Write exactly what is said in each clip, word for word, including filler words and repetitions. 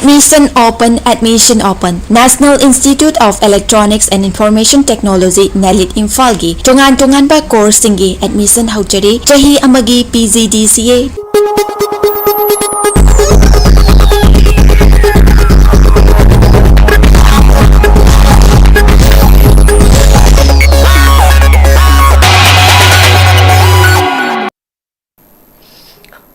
Admission open, admission open. National Institute of Electronics and Information Technology, ꯅꯦꯂꯤꯠ ꯏꯝꯐꯥꯜꯒꯤ ꯇꯣꯉꯥꯟ ꯇꯣꯉꯥꯟꯕ ꯀꯣꯔꯁꯁꯤꯡꯒꯤ admission ꯍꯧꯖꯔꯤ꯫ ꯆꯍꯤ ꯑꯃꯒꯤ P G D C A꯫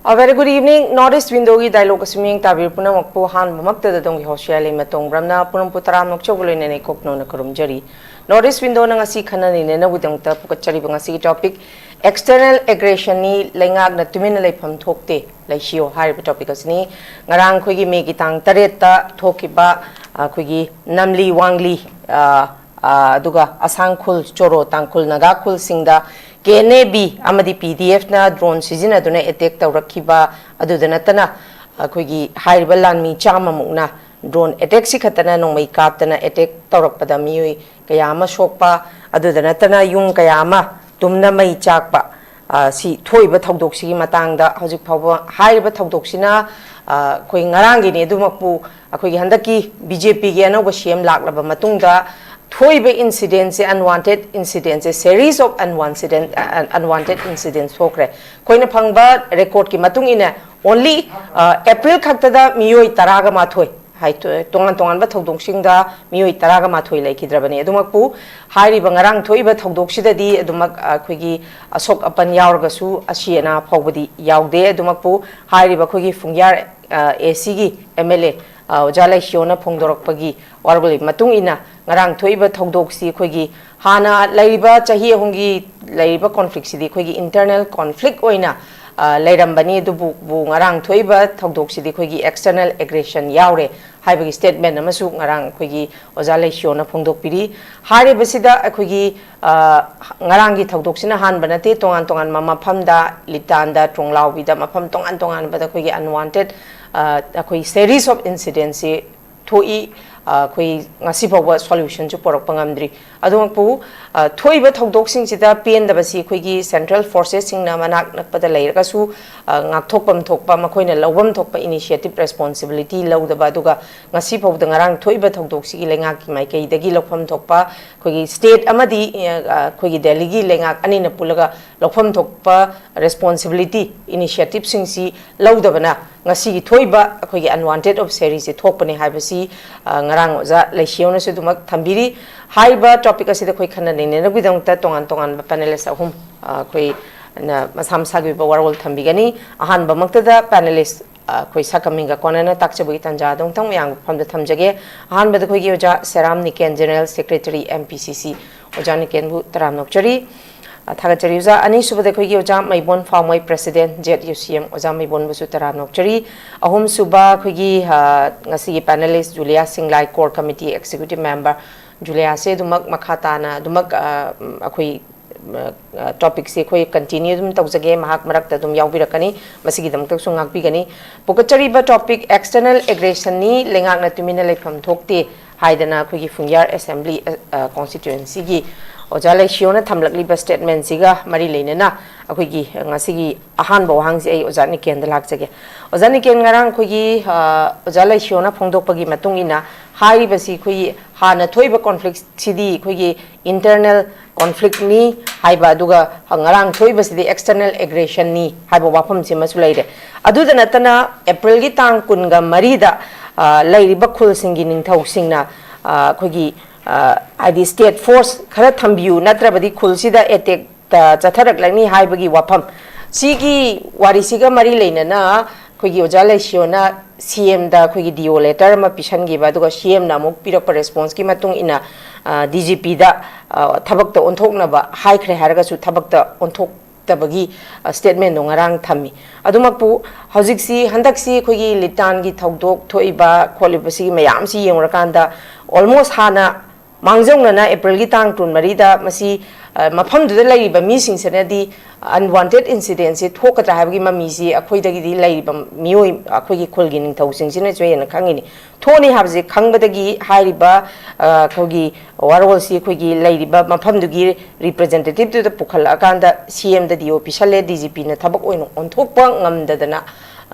A very good evening. North East Windowꯒꯤ dialogue ꯑꯁꯤ ꯃꯤꯠꯌꯦꯡ ꯇꯥꯕꯤꯔꯤꯕ ꯄꯨꯝꯅꯃꯛꯄꯨ ꯑꯍꯥꯟꯕꯃꯛꯇꯗ ꯑꯗꯣꯝꯒꯤ host ꯌꯥꯏꯂꯩꯃ ꯇꯣꯡꯕ꯭ꯔꯝꯅ ꯄꯨꯔꯝꯄꯨ ꯇꯔꯥꯃꯛ ꯆꯧꯕ ꯂꯣꯏꯅꯅ ꯏꯀꯣꯛ ꯅꯧꯅ ꯈꯨꯔꯨꯝꯖꯔꯤ꯫ North East Windowꯅ ꯉꯁꯤ ꯈꯟꯅ ꯅꯩꯅꯅꯕꯒꯤꯗꯃꯛꯇ ꯄꯨꯈꯠꯆꯔꯤꯕ ꯉꯁꯤꯒꯤ topic external aggressionꯅꯤ, ꯂꯩꯉꯥꯛꯅ ꯇꯨꯃꯤꯟꯅ ꯂꯩꯐꯝ ꯊꯣꯛꯇꯦ, ꯂꯩꯁꯤꯌꯣ ꯍꯥꯏꯔꯤꯕ topic ꯑꯁꯤꯅꯤ꯫ ꯉꯔꯥꯡ ꯑꯩꯈꯣꯏꯒꯤ ꯃꯦꯒꯤ ꯇꯥꯡ ꯇꯔꯦꯠꯇ ꯊꯣꯛꯈꯤꯕ ꯑꯩꯈꯣꯏꯒꯤ ꯅꯝꯂꯤ ꯋꯥꯡꯂꯤ, ꯑ, ꯑ, ꯑꯗꯨꯒ ꯑꯁꯥꯡ ꯈꯨꯜ, ꯆꯣꯔꯣ, ꯇꯥꯡꯈꯨꯜ, Naga ꯈꯨꯜꯁꯤꯡꯗ K N A B ꯑꯃꯗꯤ P D Fꯅ drone ꯁꯤꯖꯤꯟꯅꯗꯨꯅ attack ꯇꯧꯔꯛꯈꯤꯕ ꯑꯗꯨꯗ ꯅꯠꯇꯅ ꯑꯩꯈꯣꯏꯒꯤ ꯍꯥꯏꯔꯤꯕ ꯂꯥꯟꯃꯤ ꯆꯥꯝꯃꯃꯨꯛꯅ drone attackꯁꯤ ꯈꯛꯇꯅ ꯅꯣꯡꯃꯩ ꯀꯥꯞꯇꯅ attack ꯇꯧꯔꯛꯄꯗ ꯃꯤꯑꯣꯏ ꯀꯌꯥ ꯑꯃ ꯁꯣꯛꯄ ꯑꯗꯨꯗ ꯅꯠꯇꯅ ꯌꯨꯝ ꯀꯌꯥ ꯑꯃ ꯇꯨꯝꯅ ꯃꯩ ꯆꯥꯛꯄ, ꯑ, ꯁꯤ ꯊꯣꯛꯏꯕ ꯊꯧꯗꯣꯛꯁꯤꯒꯤ ꯃꯇꯥꯡꯗ ꯍꯧꯖꯤꯛ ꯐꯥꯎꯕ ꯍꯥꯏꯔꯤꯕ ꯊꯧꯗꯣꯛꯁꯤꯅ, ꯑ, ꯑꯩꯈꯣꯏ ꯉꯔꯥꯡꯒꯤꯅꯤ ꯑꯗꯨꯃꯛꯄꯨ ꯑꯩꯈꯣꯏꯒꯤ ꯍꯟꯗꯛꯀꯤ B J Pꯒꯤ ꯑꯅꯧꯕ C M ꯂꯥꯛꯂꯕ ꯃꯇꯨꯡꯗ ꯊꯣꯛꯏꯕ incidentꯁꯦ, unwanted incidentꯁꯦ, series of unwanted, unwanted incidents ꯊꯣꯛꯈ꯭ꯔꯦ꯫ ꯑꯩꯈꯣꯏꯅ ꯐꯪꯕ recordꯀꯤ ꯃꯇꯨꯡ ꯏꯟꯅ only, ꯑ, April ꯈꯛꯇꯗ ꯃꯤꯑꯣꯏ ꯇꯔꯥꯒ ꯃꯥꯊꯣꯏ ꯍꯥꯏ-, ꯇꯣꯉꯥꯟ ꯇꯣꯉꯥꯟꯕ ꯊꯧꯗꯣꯛꯁꯤꯡꯗ ꯃꯤꯑꯣꯏ ꯇꯔꯥꯒ ꯃꯥꯊꯣꯏ ꯂꯩꯈꯤꯗ꯭ꯔꯕꯅꯤ꯫ ꯑꯗꯨꯃꯛꯄꯨ ꯍꯥꯏꯔꯤꯕ ꯉꯔꯥꯡ ꯊꯣꯛꯏꯕ ꯊꯧꯗꯣꯛꯁꯤꯗꯗꯤ ꯑꯗꯨꯃꯛ ꯑꯩꯈꯣꯏꯒꯤ ꯑꯁꯣꯛ ꯑꯄꯟ ꯌꯥꯎꯔꯒꯁꯨ ꯑꯁꯤ ꯑꯅꯥ ꯐꯥꯎꯕꯗꯤ ꯌꯥꯎꯗꯦ꯫ ꯑꯗꯨꯃꯛꯄꯨ ꯍꯥꯏꯔꯤꯕ ꯑꯩꯈꯣꯏꯒꯤ ꯐꯨꯡꯌꯥꯔ, ꯑ, ACꯒꯤ M L A, ꯑ, ꯑꯣꯖꯥ ꯂꯩꯁꯤꯌꯣꯅ ꯐꯣꯡꯗꯣꯔꯛꯄꯒꯤ ꯋꯥꯔꯣꯜꯒꯤ ꯃꯇꯨꯡ ꯏꯟꯅ ꯉꯔꯥꯡ ꯊꯣꯛꯏꯕ ꯊꯧꯗꯣꯛꯁꯤ ꯑꯩꯈꯣꯏꯒꯤ ꯍꯥꯟꯅ ꯂꯩꯔꯤꯕ ꯆꯍꯤ ꯑꯍꯨꯝꯒꯤ ꯂꯩꯔꯤꯕ conflictꯁꯤꯗꯤ ꯑꯩꯈꯣꯏꯒꯤ internal conflict ꯑꯣꯏꯅ, ꯑ, ꯂꯩꯔꯝꯕꯅꯤ꯫ ꯑꯗꯨꯕꯨ ꯉꯔꯥꯡ ꯊꯣꯛꯏꯕ ꯊꯧꯗꯣꯛꯁꯤꯗꯤ ꯑꯩꯈꯣꯏꯒꯤ external aggression ꯌꯥꯎꯔꯦ ꯍꯥꯏꯕꯒꯤ statement ꯑꯃꯁꯨ ꯉꯔꯥꯡ ꯑꯩꯈꯣꯏꯒꯤ ꯑꯣꯖꯥ ꯂꯩꯁꯤꯌꯣꯅ ꯐꯣꯡꯗꯣꯛꯄꯤꯔꯤ꯫ ꯍꯥꯏꯔꯤꯕꯁꯤꯗ ꯑꯩꯈꯣꯏꯒꯤ, ꯑ, ꯉꯔꯥꯡꯒꯤ ꯊꯧꯗꯣꯛꯁꯤꯅ ꯑꯍꯥꯟꯕ ꯅꯠꯇꯦ, ꯇꯣꯉꯥꯟ ꯇꯣꯉꯥꯟꯕ ꯃꯐꯝꯗ, ꯂꯤꯇꯥꯟꯗ, ꯇ꯭ꯔꯣꯡꯂꯥꯎꯕꯤꯗ, ꯃꯐꯝ ꯇꯣꯉꯥꯟ ꯇꯣꯉꯥꯟꯕꯗ ꯑꯩꯈꯣꯏꯒꯤ unwanted, ꯑ, ꯑꯩꯈꯣꯏ series of incidentꯁꯤ ꯊꯣꯛꯏ꯫ ꯑꯩꯈꯣꯏ ꯉꯁꯤ ꯐꯥꯎꯕ ꯁꯣꯂꯨꯁꯟꯁꯨ ꯄꯨꯔꯛꯄ ꯉꯝꯗ꯭ꯔꯤ꯫ ꯑꯗꯨꯃꯛꯄꯨ ꯊꯣꯛꯏꯕ ꯊꯧꯗꯣꯛꯁꯤꯡꯁꯤꯗ ꯄꯦꯟꯗꯕꯁꯤ ꯑꯩꯈꯣꯏꯒꯤ ꯁꯦꯟꯇ꯭ꯔꯦꯜ ꯐꯣꯔꯁꯦꯁꯁꯤꯡꯅ ꯃꯅꯥꯛ ꯅꯛꯄꯗ ꯂꯩꯔꯒꯁꯨ ꯉꯥꯛꯊꯣꯛꯐꯝ ꯊꯣꯛꯄ, ꯃꯈꯣꯏꯅ ꯂꯧꯐꯝ ꯊꯣꯛꯄ ꯏꯅꯤꯁꯤꯌꯦꯇꯤꯞ, ꯔꯦꯁꯄꯣꯟꯁꯤꯕꯤꯂꯤꯇꯤ ꯂꯧꯗꯕ, ꯑꯗꯨꯒ ꯉꯁꯤ ꯐꯥꯎꯕꯗ ꯉꯔꯥꯡ ꯊꯣꯛꯏꯕ ꯊꯧꯗꯣꯛꯁꯤꯒꯤ ꯂꯩꯉꯥꯛꯀꯤ ꯃꯥꯏꯀꯩꯗꯒꯤ ꯂꯧꯐꯝ ꯊꯣꯛꯄ ꯑꯩꯈꯣꯏꯒꯤ ꯁ꯭ꯇꯦꯠ ꯑꯃꯗꯤ ꯑꯩꯈꯣꯏꯒꯤ ꯗꯦꯜꯂꯤꯒꯤ ꯂꯩꯉꯥꯛ ꯑꯅꯤꯅ ꯄꯨꯜꯂꯒ ꯂꯧꯐꯝ ꯊꯣꯛꯄ ꯔꯦꯁꯄꯣꯟꯁꯤꯕꯤꯂꯤꯇꯤ, ꯏꯅꯤꯁꯤꯌꯦꯇꯤꯞꯁꯤꯡꯁꯤ ꯂꯧꯗꯕꯅ ꯉꯁꯤꯒꯤ ꯊꯣꯛꯏꯕ ꯑꯩꯈꯣꯏꯒꯤ ꯑꯟꯋꯥꯟꯇꯦꯠ ꯑꯣꯐꯤꯁꯔꯤꯁꯦ ꯊꯣꯛꯄꯅꯤ ꯍꯥꯏꯕꯁꯤ ꯉꯔꯥꯡ ꯑꯣꯖꯥ ꯂꯩꯁꯤꯌꯣꯅꯁꯨ ꯑꯗꯨꯃꯛ ꯊꯝꯕꯤꯔꯤ꯫ ꯍꯥꯏꯔꯤꯕ ꯇꯣꯄꯤꯛ ꯑꯁꯤꯗ ꯑꯩꯈꯣꯏ ꯈꯟꯅ ꯅꯩꯅꯅꯕꯒꯤꯗꯃꯛꯇ ꯇꯣꯉꯥꯟ ꯇꯣꯉꯥꯟꯕ ꯄꯦꯅꯦꯂꯤꯁ ꯑꯍꯨꯝ ꯑꯩꯈꯣꯏꯅ ꯃꯁꯥ ꯃꯁꯥꯒꯤ ꯑꯣꯏꯕ ꯋꯥꯔꯣꯜ ꯊꯝꯕꯤꯒꯅꯤ꯫ ꯑꯍꯥꯟꯕꯃꯛꯇꯗ ꯄꯦꯅꯦꯂꯤꯁ ꯑꯩꯈꯣꯏ ꯁꯛꯈꯪ ꯃꯤꯡꯒ ꯀꯣꯟꯅꯅ ꯇꯥꯛꯆꯕꯒꯤ ꯇꯥꯟꯖꯥ ꯑꯗꯨꯝꯇꯪ ꯃꯌꯥꯝꯒꯤ ꯃꯐꯝꯗ ꯊꯝꯖꯒꯦ꯫ ꯑꯍꯥꯟꯕꯗ ꯑꯩꯈꯣꯏꯒꯤ ꯑꯣꯖꯥ ꯁꯦꯔꯥꯝ ꯅꯤꯀꯦꯟ, ꯖꯦꯅꯔꯦꯜ ꯁꯦꯀ꯭ꯔꯦꯇꯔꯤ, ꯑꯦꯝ ꯄꯤ ꯁꯤ ꯁꯤ꯫ ꯑꯣꯖꯥ ꯅꯤꯀꯦꯟꯕꯨ ꯇꯔꯥꯝ ꯅꯣꯛꯆꯔꯤ꯫ ꯊꯥꯒꯠꯆꯔꯤ ꯑꯣꯖꯥ꯫ ꯑꯅꯤꯁꯨꯕꯗ ꯑꯩꯈꯣꯏꯒꯤ ꯑꯣꯖꯥ ꯃꯩꯕꯣꯟ ꯐꯥꯎꯃꯩ, ꯄ꯭ꯔꯦꯁꯤꯗꯦꯟꯠ, ꯖꯦꯠ ꯌꯨ ꯁꯤ ꯑꯦꯝ, ꯑꯣꯖꯥ ꯃꯩꯕꯣꯟꯕꯨꯁꯨ ꯇꯔꯥꯝ ꯅꯣꯛꯆꯔꯤ꯫ ꯑꯍꯨꯝꯁꯨꯕ ꯑꯩꯈꯣꯏꯒꯤ ꯉꯁꯤꯒꯤ ꯄꯦꯅꯦꯂꯤꯁ ꯖꯨꯂꯤꯌꯥ ꯁꯤꯡꯂꯥꯏ, ꯀꯣꯔ ꯀꯃꯤꯇꯤ ꯑꯦꯛꯖꯤꯀ꯭ꯌꯨꯇꯤꯕ ꯃꯦꯝꯕꯔ꯫ ꯖꯨꯂꯤꯌꯥꯁꯦ ꯑꯗꯨꯃꯛ ꯃꯈꯥ ꯇꯥꯅ ꯑꯗꯨꯃꯛ ꯑꯩꯈꯣꯏ ꯇꯣꯄꯤꯛꯁꯦ ꯑꯩꯈꯣꯏ ꯀꯟꯇꯤꯅ꯭ꯌꯨ ꯑꯗꯨꯝ ꯇꯧꯖꯒꯦ, ꯃꯍꯥꯛ ꯃꯔꯛꯇ ꯑꯗꯨꯝ ꯌꯥꯎꯕꯤꯔꯛꯀꯅꯤ꯫ ꯃꯁꯤꯒꯤꯗꯃꯛꯇꯁꯨ ꯉꯥꯛꯄꯤꯒꯅꯤ꯫ ꯄꯨꯈꯠꯆꯔꯤꯕ ꯇꯣꯄꯤꯛ ꯑꯦꯛꯁꯇꯔꯅꯦꯜ ꯑꯦꯒ꯭ꯔꯦꯁꯟꯅꯤ, ꯂꯩꯉꯥꯛꯅ ꯇꯨꯃꯤꯟꯅ ꯂꯩꯐꯝ ꯊꯣꯛꯇꯦ ꯍꯥꯏꯗꯅ ꯑꯩꯈꯣꯏꯒꯤ ꯐꯨꯡꯌꯥꯔ ꯑꯦꯁꯦꯝꯕ꯭ꯂꯤ ꯀꯣꯟꯁꯇꯤꯇ꯭ꯌꯨꯑꯦꯟꯁꯤꯒꯤ ꯑꯣꯖꯥ ꯂꯩꯁꯤꯌꯣꯅ ꯊꯝꯂꯛꯂꯤꯕ ꯁ꯭ꯇꯦꯠꯃꯦꯟꯁꯤꯒ ꯃꯔꯤ ꯂꯩꯅꯅ ꯑꯩꯈꯣꯏꯒꯤ ꯉꯁꯤꯒꯤ ꯑꯍꯥꯟꯕ ꯋꯥꯍꯪꯁꯤ ꯑꯩ ꯑꯣꯖꯥ ꯅꯤꯀꯦꯟꯗ ꯂꯥꯛꯆꯒꯦ꯫ ꯑꯣꯖꯥ ꯅꯤꯀꯦꯟ, ꯉꯔꯥꯡ ꯑꯩꯈꯣꯏꯒꯤ ꯑꯣꯖꯥ ꯂꯩꯁꯤꯌꯣꯅ ꯐꯣꯡꯗꯣꯛꯄꯒꯤ ꯃꯇꯨꯡ ꯏꯟꯅ ꯍꯥꯏꯔꯤꯕꯁꯤ ꯑꯩꯈꯣꯏꯒꯤ ꯍꯥꯟꯅ ꯊꯣꯛꯏꯕ ꯀꯣꯟꯐ꯭ꯂꯤꯛꯁꯤꯗꯤ ꯑꯩꯈꯣꯏꯒꯤ ꯏꯟꯇꯔꯅꯦꯜ ꯀꯣꯟꯐ꯭ꯂꯤꯛꯅꯤ ꯍꯥꯏꯕ, ꯑꯗꯨꯒ ꯉꯔꯥꯡ ꯊꯣꯛꯏꯕꯁꯤꯗꯤ ꯑꯦꯛꯁꯇꯔꯅꯦꯜ ꯑꯦꯒ꯭ꯔꯦꯁꯟꯅꯤ ꯍꯥꯏꯕ ꯋꯥꯐꯝꯁꯤꯃꯁꯨ ꯂꯩꯔꯦ꯫ ꯑꯗꯨꯗ ꯅꯠꯇꯅ ꯑꯦꯄ꯭ꯔꯤꯜꯒꯤ ꯇꯥꯡ ꯀꯨꯟꯒ ꯃꯔꯤꯗ ꯂꯩꯔꯤꯕ ꯈꯨꯜꯁꯤꯡꯒꯤ ꯅꯤꯡꯊꯧꯁꯤꯡꯅ ꯑꯩꯈꯣꯏꯒꯤ ꯍꯥꯏꯗꯤ ꯁ꯭ꯇꯦꯠ ꯐꯣꯔꯁ ꯈꯔ ꯊꯝꯕꯤꯌꯨ, ꯅꯠꯇ꯭ꯔꯕꯗꯤ ꯈꯨꯜꯁꯤꯗ ꯑꯦꯇꯦꯛ ꯆꯠꯊꯔꯛꯂꯅꯤ ꯍꯥꯏꯕꯒꯤ ꯋꯥꯐꯝ꯫ ꯁꯤꯒꯤ ꯋꯥꯔꯤꯁꯤꯒ ꯃꯔꯤ ꯂꯩꯅꯅ ꯑꯩꯈꯣꯏꯒꯤ ꯑꯣꯖꯥ ꯂꯩꯁꯤꯌꯣꯅ ꯁꯤ ꯑꯦꯝꯗ ꯑꯩꯈꯣꯏꯒꯤ ꯗꯤ ꯑꯣ ꯂꯦꯇꯔ ꯑꯃ ꯄꯤꯁꯟꯈꯤꯕ, ꯑꯗꯨꯒ ꯁꯤ ꯑꯦꯝꯅ ꯑꯃꯨꯛ ꯄꯤꯔꯛꯄ ꯔꯦꯁꯄꯣꯟꯁꯀꯤ ꯃꯇꯨꯡ ꯏꯟꯅ ꯗꯤ ꯖꯤ ꯄꯤꯗ ꯊꯕꯛꯇ ꯑꯣꯟꯊꯣꯛꯅꯕ ꯍꯥꯏꯈ꯭ꯔꯦ ꯍꯥꯏꯔꯒꯁꯨ ꯊꯕꯛꯇ ꯑꯣꯟꯊꯣꯛꯇꯕꯒꯤ ꯁ꯭ꯇꯦꯠꯃꯦꯟꯗꯣ ꯉꯔꯥꯡ ꯊꯝꯃꯤ꯫ ꯑꯗꯨꯃꯛꯄꯨ ꯍꯧꯖꯤꯛꯁꯤ, ꯍꯟꯗꯛꯁꯤ ꯑꯩꯈꯣꯏꯒꯤ ꯂꯤꯇꯥꯟꯒꯤ ꯊꯧꯗꯣꯛ ꯊꯣꯛꯏꯕ ꯈꯣꯠꯂꯤꯕꯁꯤꯒꯤ ꯃꯌꯥꯝꯁꯤ ꯌꯦꯡꯉꯨꯔꯀꯥꯟꯗ ꯑꯣꯜꯃꯣꯁ ꯍꯥꯟꯅ ꯃꯥꯡꯖꯧꯅꯅ ꯑꯦꯄ꯭ꯔꯤꯜꯒꯤ ꯇꯥꯡ ꯀꯨꯟꯃꯔꯤꯗ ꯃꯁꯤ, ꯑ, ꯃꯐꯝꯗꯨꯗ ꯂꯩꯔꯤꯕ ꯃꯤꯁꯤꯡꯁꯤꯅꯗꯤ unwanted incidentꯁꯤ ꯊꯣꯛꯀꯗ꯭ꯔꯥ ꯍꯥꯏꯕꯒꯤ ꯃꯃꯤꯁꯤ ꯑꯩꯈꯣꯏꯗꯒꯤꯗꯤ, ꯂꯩꯔꯤꯕ ꯃꯤꯑꯣꯏ, ꯑꯩꯈꯣꯏꯒꯤ ꯈꯨꯜꯒꯤ ꯅꯤꯡꯊꯧꯁꯤꯡꯁꯤꯅꯁꯨ ꯍꯦꯟꯅ ꯈꯪꯉꯤꯅꯤ꯫ ꯊꯣꯛꯑꯅꯤ ꯍꯥꯏꯕꯁꯤ ꯈꯪꯕꯗꯒꯤ ꯍꯥꯏꯔꯤꯕ, ꯑ, ꯑꯩꯈꯣꯏꯒꯤ ꯋꯥꯔꯣꯜꯁꯤ ꯑꯩꯈꯣꯏꯒꯤ ꯂꯩꯔꯤꯕ ꯃꯐꯝꯗꯨꯒꯤ representativeꯗꯨꯗ ꯄꯨꯈꯠꯂꯛꯑꯀꯥꯟꯗ CMꯗ DO ꯄꯤꯁꯜꯂꯦ, DGPꯅ ꯊꯕꯛ ꯑꯣꯏꯅ ꯑꯣꯟꯊꯣꯛꯄ ꯉꯝꯗꯗꯅ,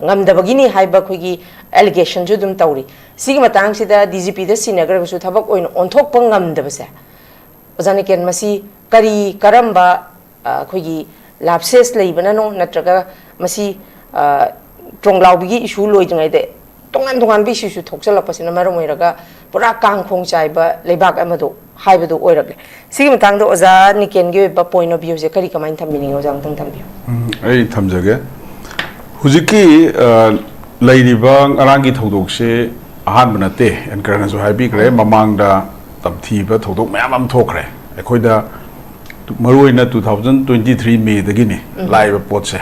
ꯉꯝꯗꯕꯒꯤꯅꯤ ꯍꯥꯏꯕ ꯑꯩꯈꯣꯏꯒꯤ allegationꯁꯨ ꯑꯗꯨꯝ ꯇꯧꯔꯤ꯫ ꯁꯤꯒꯤ ꯃꯇꯥꯡꯁꯤꯗ DGPꯗ ꯁꯤꯟꯅꯈ꯭ꯔꯒꯁꯨ ꯊꯕꯛ ꯑꯣꯏꯅ ꯑꯣꯟꯊꯣꯛꯄ ꯉꯝꯗꯕꯁꯦ, ꯑꯣꯖꯥ ꯅꯤꯀꯦꯟ, ꯃꯁꯤ ꯀꯔꯤ, ꯀꯔꯝꯕ, ꯑ, ꯑꯩꯈꯣꯏꯒꯤ lapses ꯂꯩꯕꯅꯅꯣ, ꯅꯠꯇ꯭ꯔꯒ ꯃꯁꯤ, ꯑ, ꯇ꯭ꯔꯣꯡꯂꯥꯎꯕꯤꯒꯤ issue ꯂꯣꯏꯗ꯭ꯔꯤꯉꯩꯗ ꯇꯣꯉꯥꯟ ꯇꯣꯉꯥꯟꯕ issueꯁꯨ ꯊꯣꯛꯆꯜꯂꯛꯄꯁꯤꯅ ꯃꯔꯝ ꯑꯣꯏꯔꯒ ꯄꯨꯔꯥ ꯀꯥꯡꯈꯣꯡ ꯆꯥꯏꯕ ꯂꯩꯕꯥꯛ ꯑꯃꯗꯣ ꯍꯥꯏꯕꯗꯨ ꯑꯣꯏꯔꯛꯂꯦ꯫ ꯁꯤꯒꯤ ꯃꯇꯥꯡꯗ ꯑꯣꯖꯥ ꯅꯤꯀꯦꯟꯒꯤ ꯑꯣꯏꯕ point of viewꯁꯦ ꯀꯔꯤ, ꯀꯃꯥꯏꯅ ꯊꯝꯕꯤꯅꯤꯡꯉꯤ? ꯑꯣꯖꯥ ꯑꯃꯨꯛꯇꯪ ꯊꯝꯕꯤꯌꯨ꯫ ꯎꯝ, ꯑꯩ ꯊꯝꯖꯒꯦ꯫ ꯍꯧꯖꯤꯛꯀꯤ, ꯑ, ꯂꯩꯔꯤꯕ ꯉꯔꯥꯡꯒꯤ ꯊꯧꯗꯣꯛꯁꯦ ꯑꯍꯥꯟꯕ ꯅꯠꯇꯦ, anchorꯅꯁꯨ ꯍꯥꯏꯕꯤꯈ꯭ꯔꯦ, ꯃꯃꯥꯡꯗ ꯇꯝꯊꯤꯕ ꯊꯧꯗꯣꯛ ꯃꯌꯥꯝ ꯑꯃ ꯊꯣꯛꯈ꯭ꯔꯦ꯫ ꯑꯩꯈꯣꯏꯗ ꯃꯔꯨꯑꯣꯏꯅ two thousand twenty three Mayꯗꯒꯤꯅꯤ ꯂꯥꯛꯏꯕ ꯄꯣꯠꯁꯦ꯫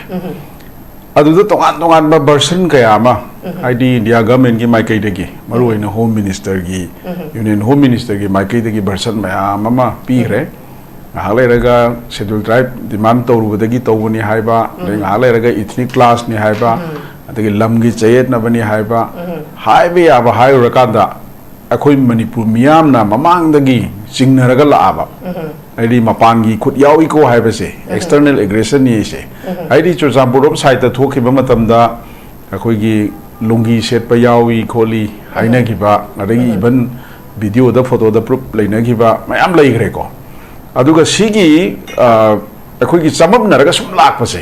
ꯑꯗꯨꯗ ꯇꯣꯉꯥꯟ ꯇꯣꯉꯥꯟꯕ version ꯀꯌꯥ ꯑꯃ, ꯍꯥꯏꯗꯤ India governmentꯀꯤ ꯃꯥꯏꯀꯩꯗꯒꯤ, ꯃꯔꯨꯑꯣꯏꯅ Home Ministerꯒꯤ, Union Home Ministerꯒꯤ ꯃꯥꯏꯀꯩꯗꯒꯤ version ꯃꯌꯥꯝ ꯑꯃ ꯄꯤꯈ꯭ꯔꯦ꯫ ꯉꯥꯏꯍꯥꯛ ꯂꯩꯔꯒ Scheduled Tribe demand ꯇꯧꯔꯨꯕꯗꯒꯤ ꯇꯧꯕꯅꯤ ꯍꯥꯏꯕ, ꯑꯗꯩ ꯉꯥꯏꯍꯥꯛ ꯂꯩꯔꯒ ethnic clashꯅꯤ ꯍꯥꯏꯕ, ꯑꯗꯒꯤ ꯂꯝꯒꯤ ꯆꯌꯦꯠꯅꯕꯅꯤ ꯍꯥꯏꯕ, ꯍꯥꯏꯕ ꯌꯥꯕ ꯍꯥꯏꯔꯨꯔꯀꯥꯟꯗ ꯑꯩꯈꯣꯏ ꯃꯅꯤꯄꯨꯔ ꯃꯤꯌꯥꯝꯅ ꯃꯃꯥꯡꯗꯒꯤ ꯆꯤꯡꯅꯔꯒ ꯂꯥꯛꯑꯕ, ꯍꯥꯏꯗꯤ ꯃꯄꯥꯟꯒꯤ ꯈꯨꯠ ꯌꯥꯎꯏꯀꯣ ꯍꯥꯏꯕꯁꯦ, external aggressionꯅꯤ ꯑꯩꯁꯦ꯫ ꯍꯥꯏꯗꯤ ꯆꯨꯔꯆꯥꯟꯄꯨꯔ ꯔꯣꯝ sideꯇ ꯊꯣꯛꯈꯤꯕ ꯃꯇꯝꯗ ꯑꯩꯈꯣꯏꯒꯤ ꯂꯨꯡꯒꯤ ꯁꯦꯠꯄ ꯌꯥꯎꯏ ꯈꯣꯠꯂꯤ ꯍꯥꯏꯅꯈꯤꯕ, ꯑꯗꯒꯤ even videoꯗ, photoꯗ proof ꯂꯩꯅꯈꯤꯕ ꯃꯌꯥꯝ ꯂꯩꯈ꯭ꯔꯦꯀꯣ꯫ ꯑꯗꯨꯒ ꯁꯤꯒꯤ, ꯑ, ꯑꯩꯈꯣꯏꯒꯤ ꯆꯃꯝꯅꯔꯒ ꯁꯨꯝ ꯂꯥꯛꯄꯁꯦ,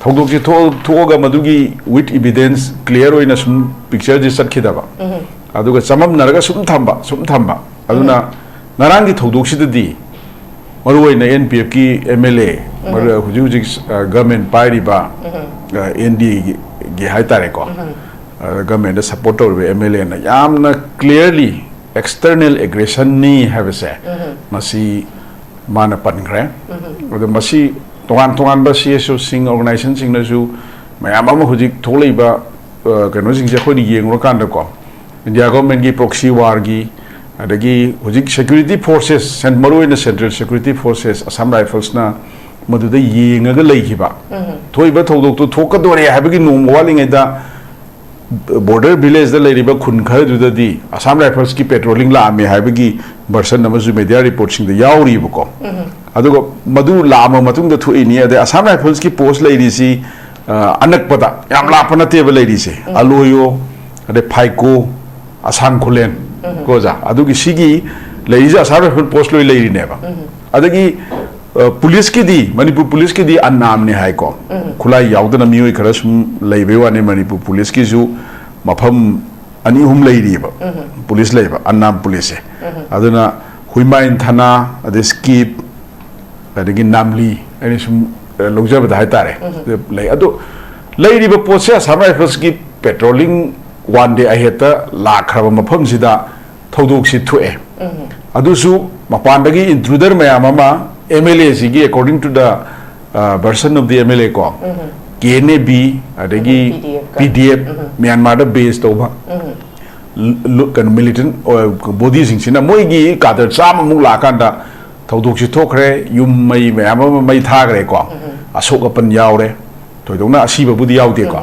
ꯊꯧꯗꯣꯛꯁꯦ ꯊꯣꯛ-, ꯊꯣꯛꯑꯒ ꯃꯗꯨꯒꯤ with evidence clear ꯑꯣꯏꯅ ꯁꯨꯝ pictureꯁꯦ ꯆꯠꯈꯤꯗꯕ, ꯑꯗꯨꯒ ꯆꯃꯝꯅꯔꯒ ꯁꯨꯝ ꯊꯝꯕ, ꯁꯨꯝ ꯊꯝꯕ꯫ ꯑꯗꯨꯅ ꯉꯔꯥꯡꯒꯤ ꯊꯧꯗꯣꯛꯁꯤꯗꯗꯤ ꯃꯔꯨꯑꯣꯏꯅ NPFꯀꯤ MLA, ꯃꯔꯨ-, ꯍꯧꯖꯤꯛ ꯍꯧꯖꯤꯛ, ꯑ, government ꯄꯥꯏꯔꯤꯕ, ꯑ, NDAꯒꯤ, ꯒꯤ ꯍꯥꯏꯇꯥꯔꯦꯀꯣ, ꯑ, governmentꯇ support ꯇꯧꯔꯤꯕ MLAꯅ ꯌꯥꯝꯅ clearly external aggressionꯅꯤ ꯍꯥꯏꯕꯁꯦ ꯃꯁꯤ ꯃꯥꯅ ꯄꯟꯈ꯭ꯔꯦ꯫ ꯑꯗꯣ ꯃꯁꯤ ꯇꯣꯉꯥꯟ ꯇꯣꯉꯥꯟꯕ CSOꯁꯤꯡ, organizationꯁꯤꯡꯅꯁꯨ ꯃꯌꯥꯝ ꯑꯃ ꯍꯧꯖꯤꯛ ꯊꯣꯛꯂꯛꯏꯕ, ꯑ, ꯀꯩꯅꯣꯁꯤꯡꯁꯦ ꯑꯩꯈꯣꯏꯅ ꯌꯦꯡꯉꯨꯔꯀꯥꯟꯗꯀꯣ, India governmentꯀꯤ proxy warꯒꯤ ꯑꯗꯒꯤ ꯍꯧꯖꯤꯛ security forces, ꯃꯔꯨꯑꯣꯏꯅ Central Security Forces, Assam Riflesꯅ ꯃꯗꯨꯗ ꯌꯦꯡꯉꯒ ꯂꯩꯈꯤꯕ꯫ ꯊꯣꯛꯏꯕ ꯊꯧꯗꯣꯛꯇꯨ ꯊꯣꯛꯀꯗꯣꯔꯦ ꯍꯥꯏꯕꯒꯤ ꯅꯣꯡꯃ ꯋꯥꯠꯂꯤꯉꯩꯗ border villageꯇ ꯂꯩꯔꯤꯕ ꯈꯨꯟ ꯈꯔꯗꯨꯗꯗꯤ Assam Riflesꯀꯤ patrolling ꯂꯥꯛꯑꯝꯃꯦ ꯍꯥꯏꯕꯒꯤ version ꯑꯃꯁꯨ media reportꯁꯤꯡꯗ ꯌꯥꯎꯔꯤꯕꯀꯣ꯫ ꯑꯗꯨꯒ ꯃꯗꯨ ꯂꯥꯛꯑꯕ ꯃꯇꯨꯡꯗ ꯊꯣꯛꯏꯅꯤ꯫ ꯑꯗꯩ Assam Riflesꯀꯤ post ꯂꯩꯔꯤꯁꯤ, ꯑ, ꯑꯅꯛꯄꯗ, ꯌꯥꯝ ꯂꯥꯞꯄ ꯅꯠꯇꯦꯕ ꯂꯩꯔꯤꯁꯦ꯫ ꯑꯂꯣꯌꯣ, ꯑꯗꯩ ꯐꯥꯏꯀꯣ, ꯑꯁꯥꯡ ꯈꯨꯂꯦꯟ, ꯀꯣ ꯑꯣꯖꯥ? ꯑꯗꯨꯒꯤ ꯁꯤꯒꯤ ꯂꯩꯔꯤꯁꯦ Assam Rifles post ꯂꯣꯏ ꯂꯩꯔꯤꯅꯦꯕ꯫ ꯑꯗꯒꯤ, ꯑ, policeꯀꯤꯗꯤ, ꯃꯅꯤꯄꯨꯔ policeꯀꯤꯗꯤ unarmedꯅꯤ ꯍꯥꯏꯀꯣ꯫ ꯈꯨꯠꯂꯥꯏ ꯌꯥꯎꯗꯅ ꯃꯤꯑꯣꯏ ꯈꯔ ꯁꯨꯝ ꯂꯩꯕꯩ ꯋꯥꯅꯤ꯫ ꯃꯅꯤꯄꯨꯔ policeꯀꯤꯁꯨ ꯃꯐꯝ ꯑꯅꯤ ꯑꯍꯨꯝ ꯂꯩꯔꯤꯕ, police ꯂꯩꯕ, unarmed policeꯁꯦ꯫ ꯑꯗꯨꯅ ꯍꯨꯏꯃꯥꯏꯟ ꯊꯥꯅꯥ, ꯑꯗꯩ ꯁ꯭ꯀꯤꯞ, ꯑꯗꯒꯤ ꯅꯥꯝꯂꯤ, ꯑꯩꯅ ꯁꯨꯝ, ꯑ, ꯂꯧꯖꯕꯗ ꯍꯥꯏꯇꯥꯔꯦ꯫ ꯂꯩ꯫ ꯑꯗꯣ ꯂꯩꯔꯤꯕ ꯄꯣꯠꯁꯦ Assam Riflesꯀꯤ patrolling one day aheadꯇ ꯂꯥꯛꯈ꯭ꯔꯕ ꯃꯐꯝꯁꯤꯗ ꯊꯧꯗꯣꯛꯁꯤ ꯊꯣꯛꯑꯦ꯫ ꯑꯗꯨꯁꯨ ꯃꯄꯥꯟꯗꯒꯤ intruder ꯃꯌꯥꯝ ꯑꯃ MLAꯁꯤꯒꯤ, according to the, uh, version of the MLA ꯀꯣ, KNA-B, ꯑꯗꯒꯤ PDF ꯀ꯫ PDF, ꯃ꯭ꯌꯥꯟꯃꯥꯔꯗ base ꯇꯧꯕ ꯂ-, ꯀꯩꯅꯣ, militant, ꯑ, bodyꯁꯤꯡꯁꯤꯅ ꯃꯣꯏꯒꯤ cadre ꯆꯥꯝꯃꯃꯨꯛ ꯂꯥꯛꯑꯀꯥꯟꯗ ꯊꯧꯗꯣꯛꯁꯤ ꯊꯣꯛꯈ꯭ꯔꯦ, ꯌꯨꯝ ꯃꯩ ꯃꯌꯥꯝ ꯑꯃ ꯃꯩ ꯊꯥꯈ꯭ꯔꯦꯀꯣ꯫ ꯑꯁꯣꯛ ꯑꯄꯟ ꯌꯥꯎꯔꯦ, ꯊꯣꯏꯗꯣꯛꯅ ꯑꯁꯤꯕꯕꯨꯗꯤ ꯌꯥꯎꯗꯦꯀꯣ꯫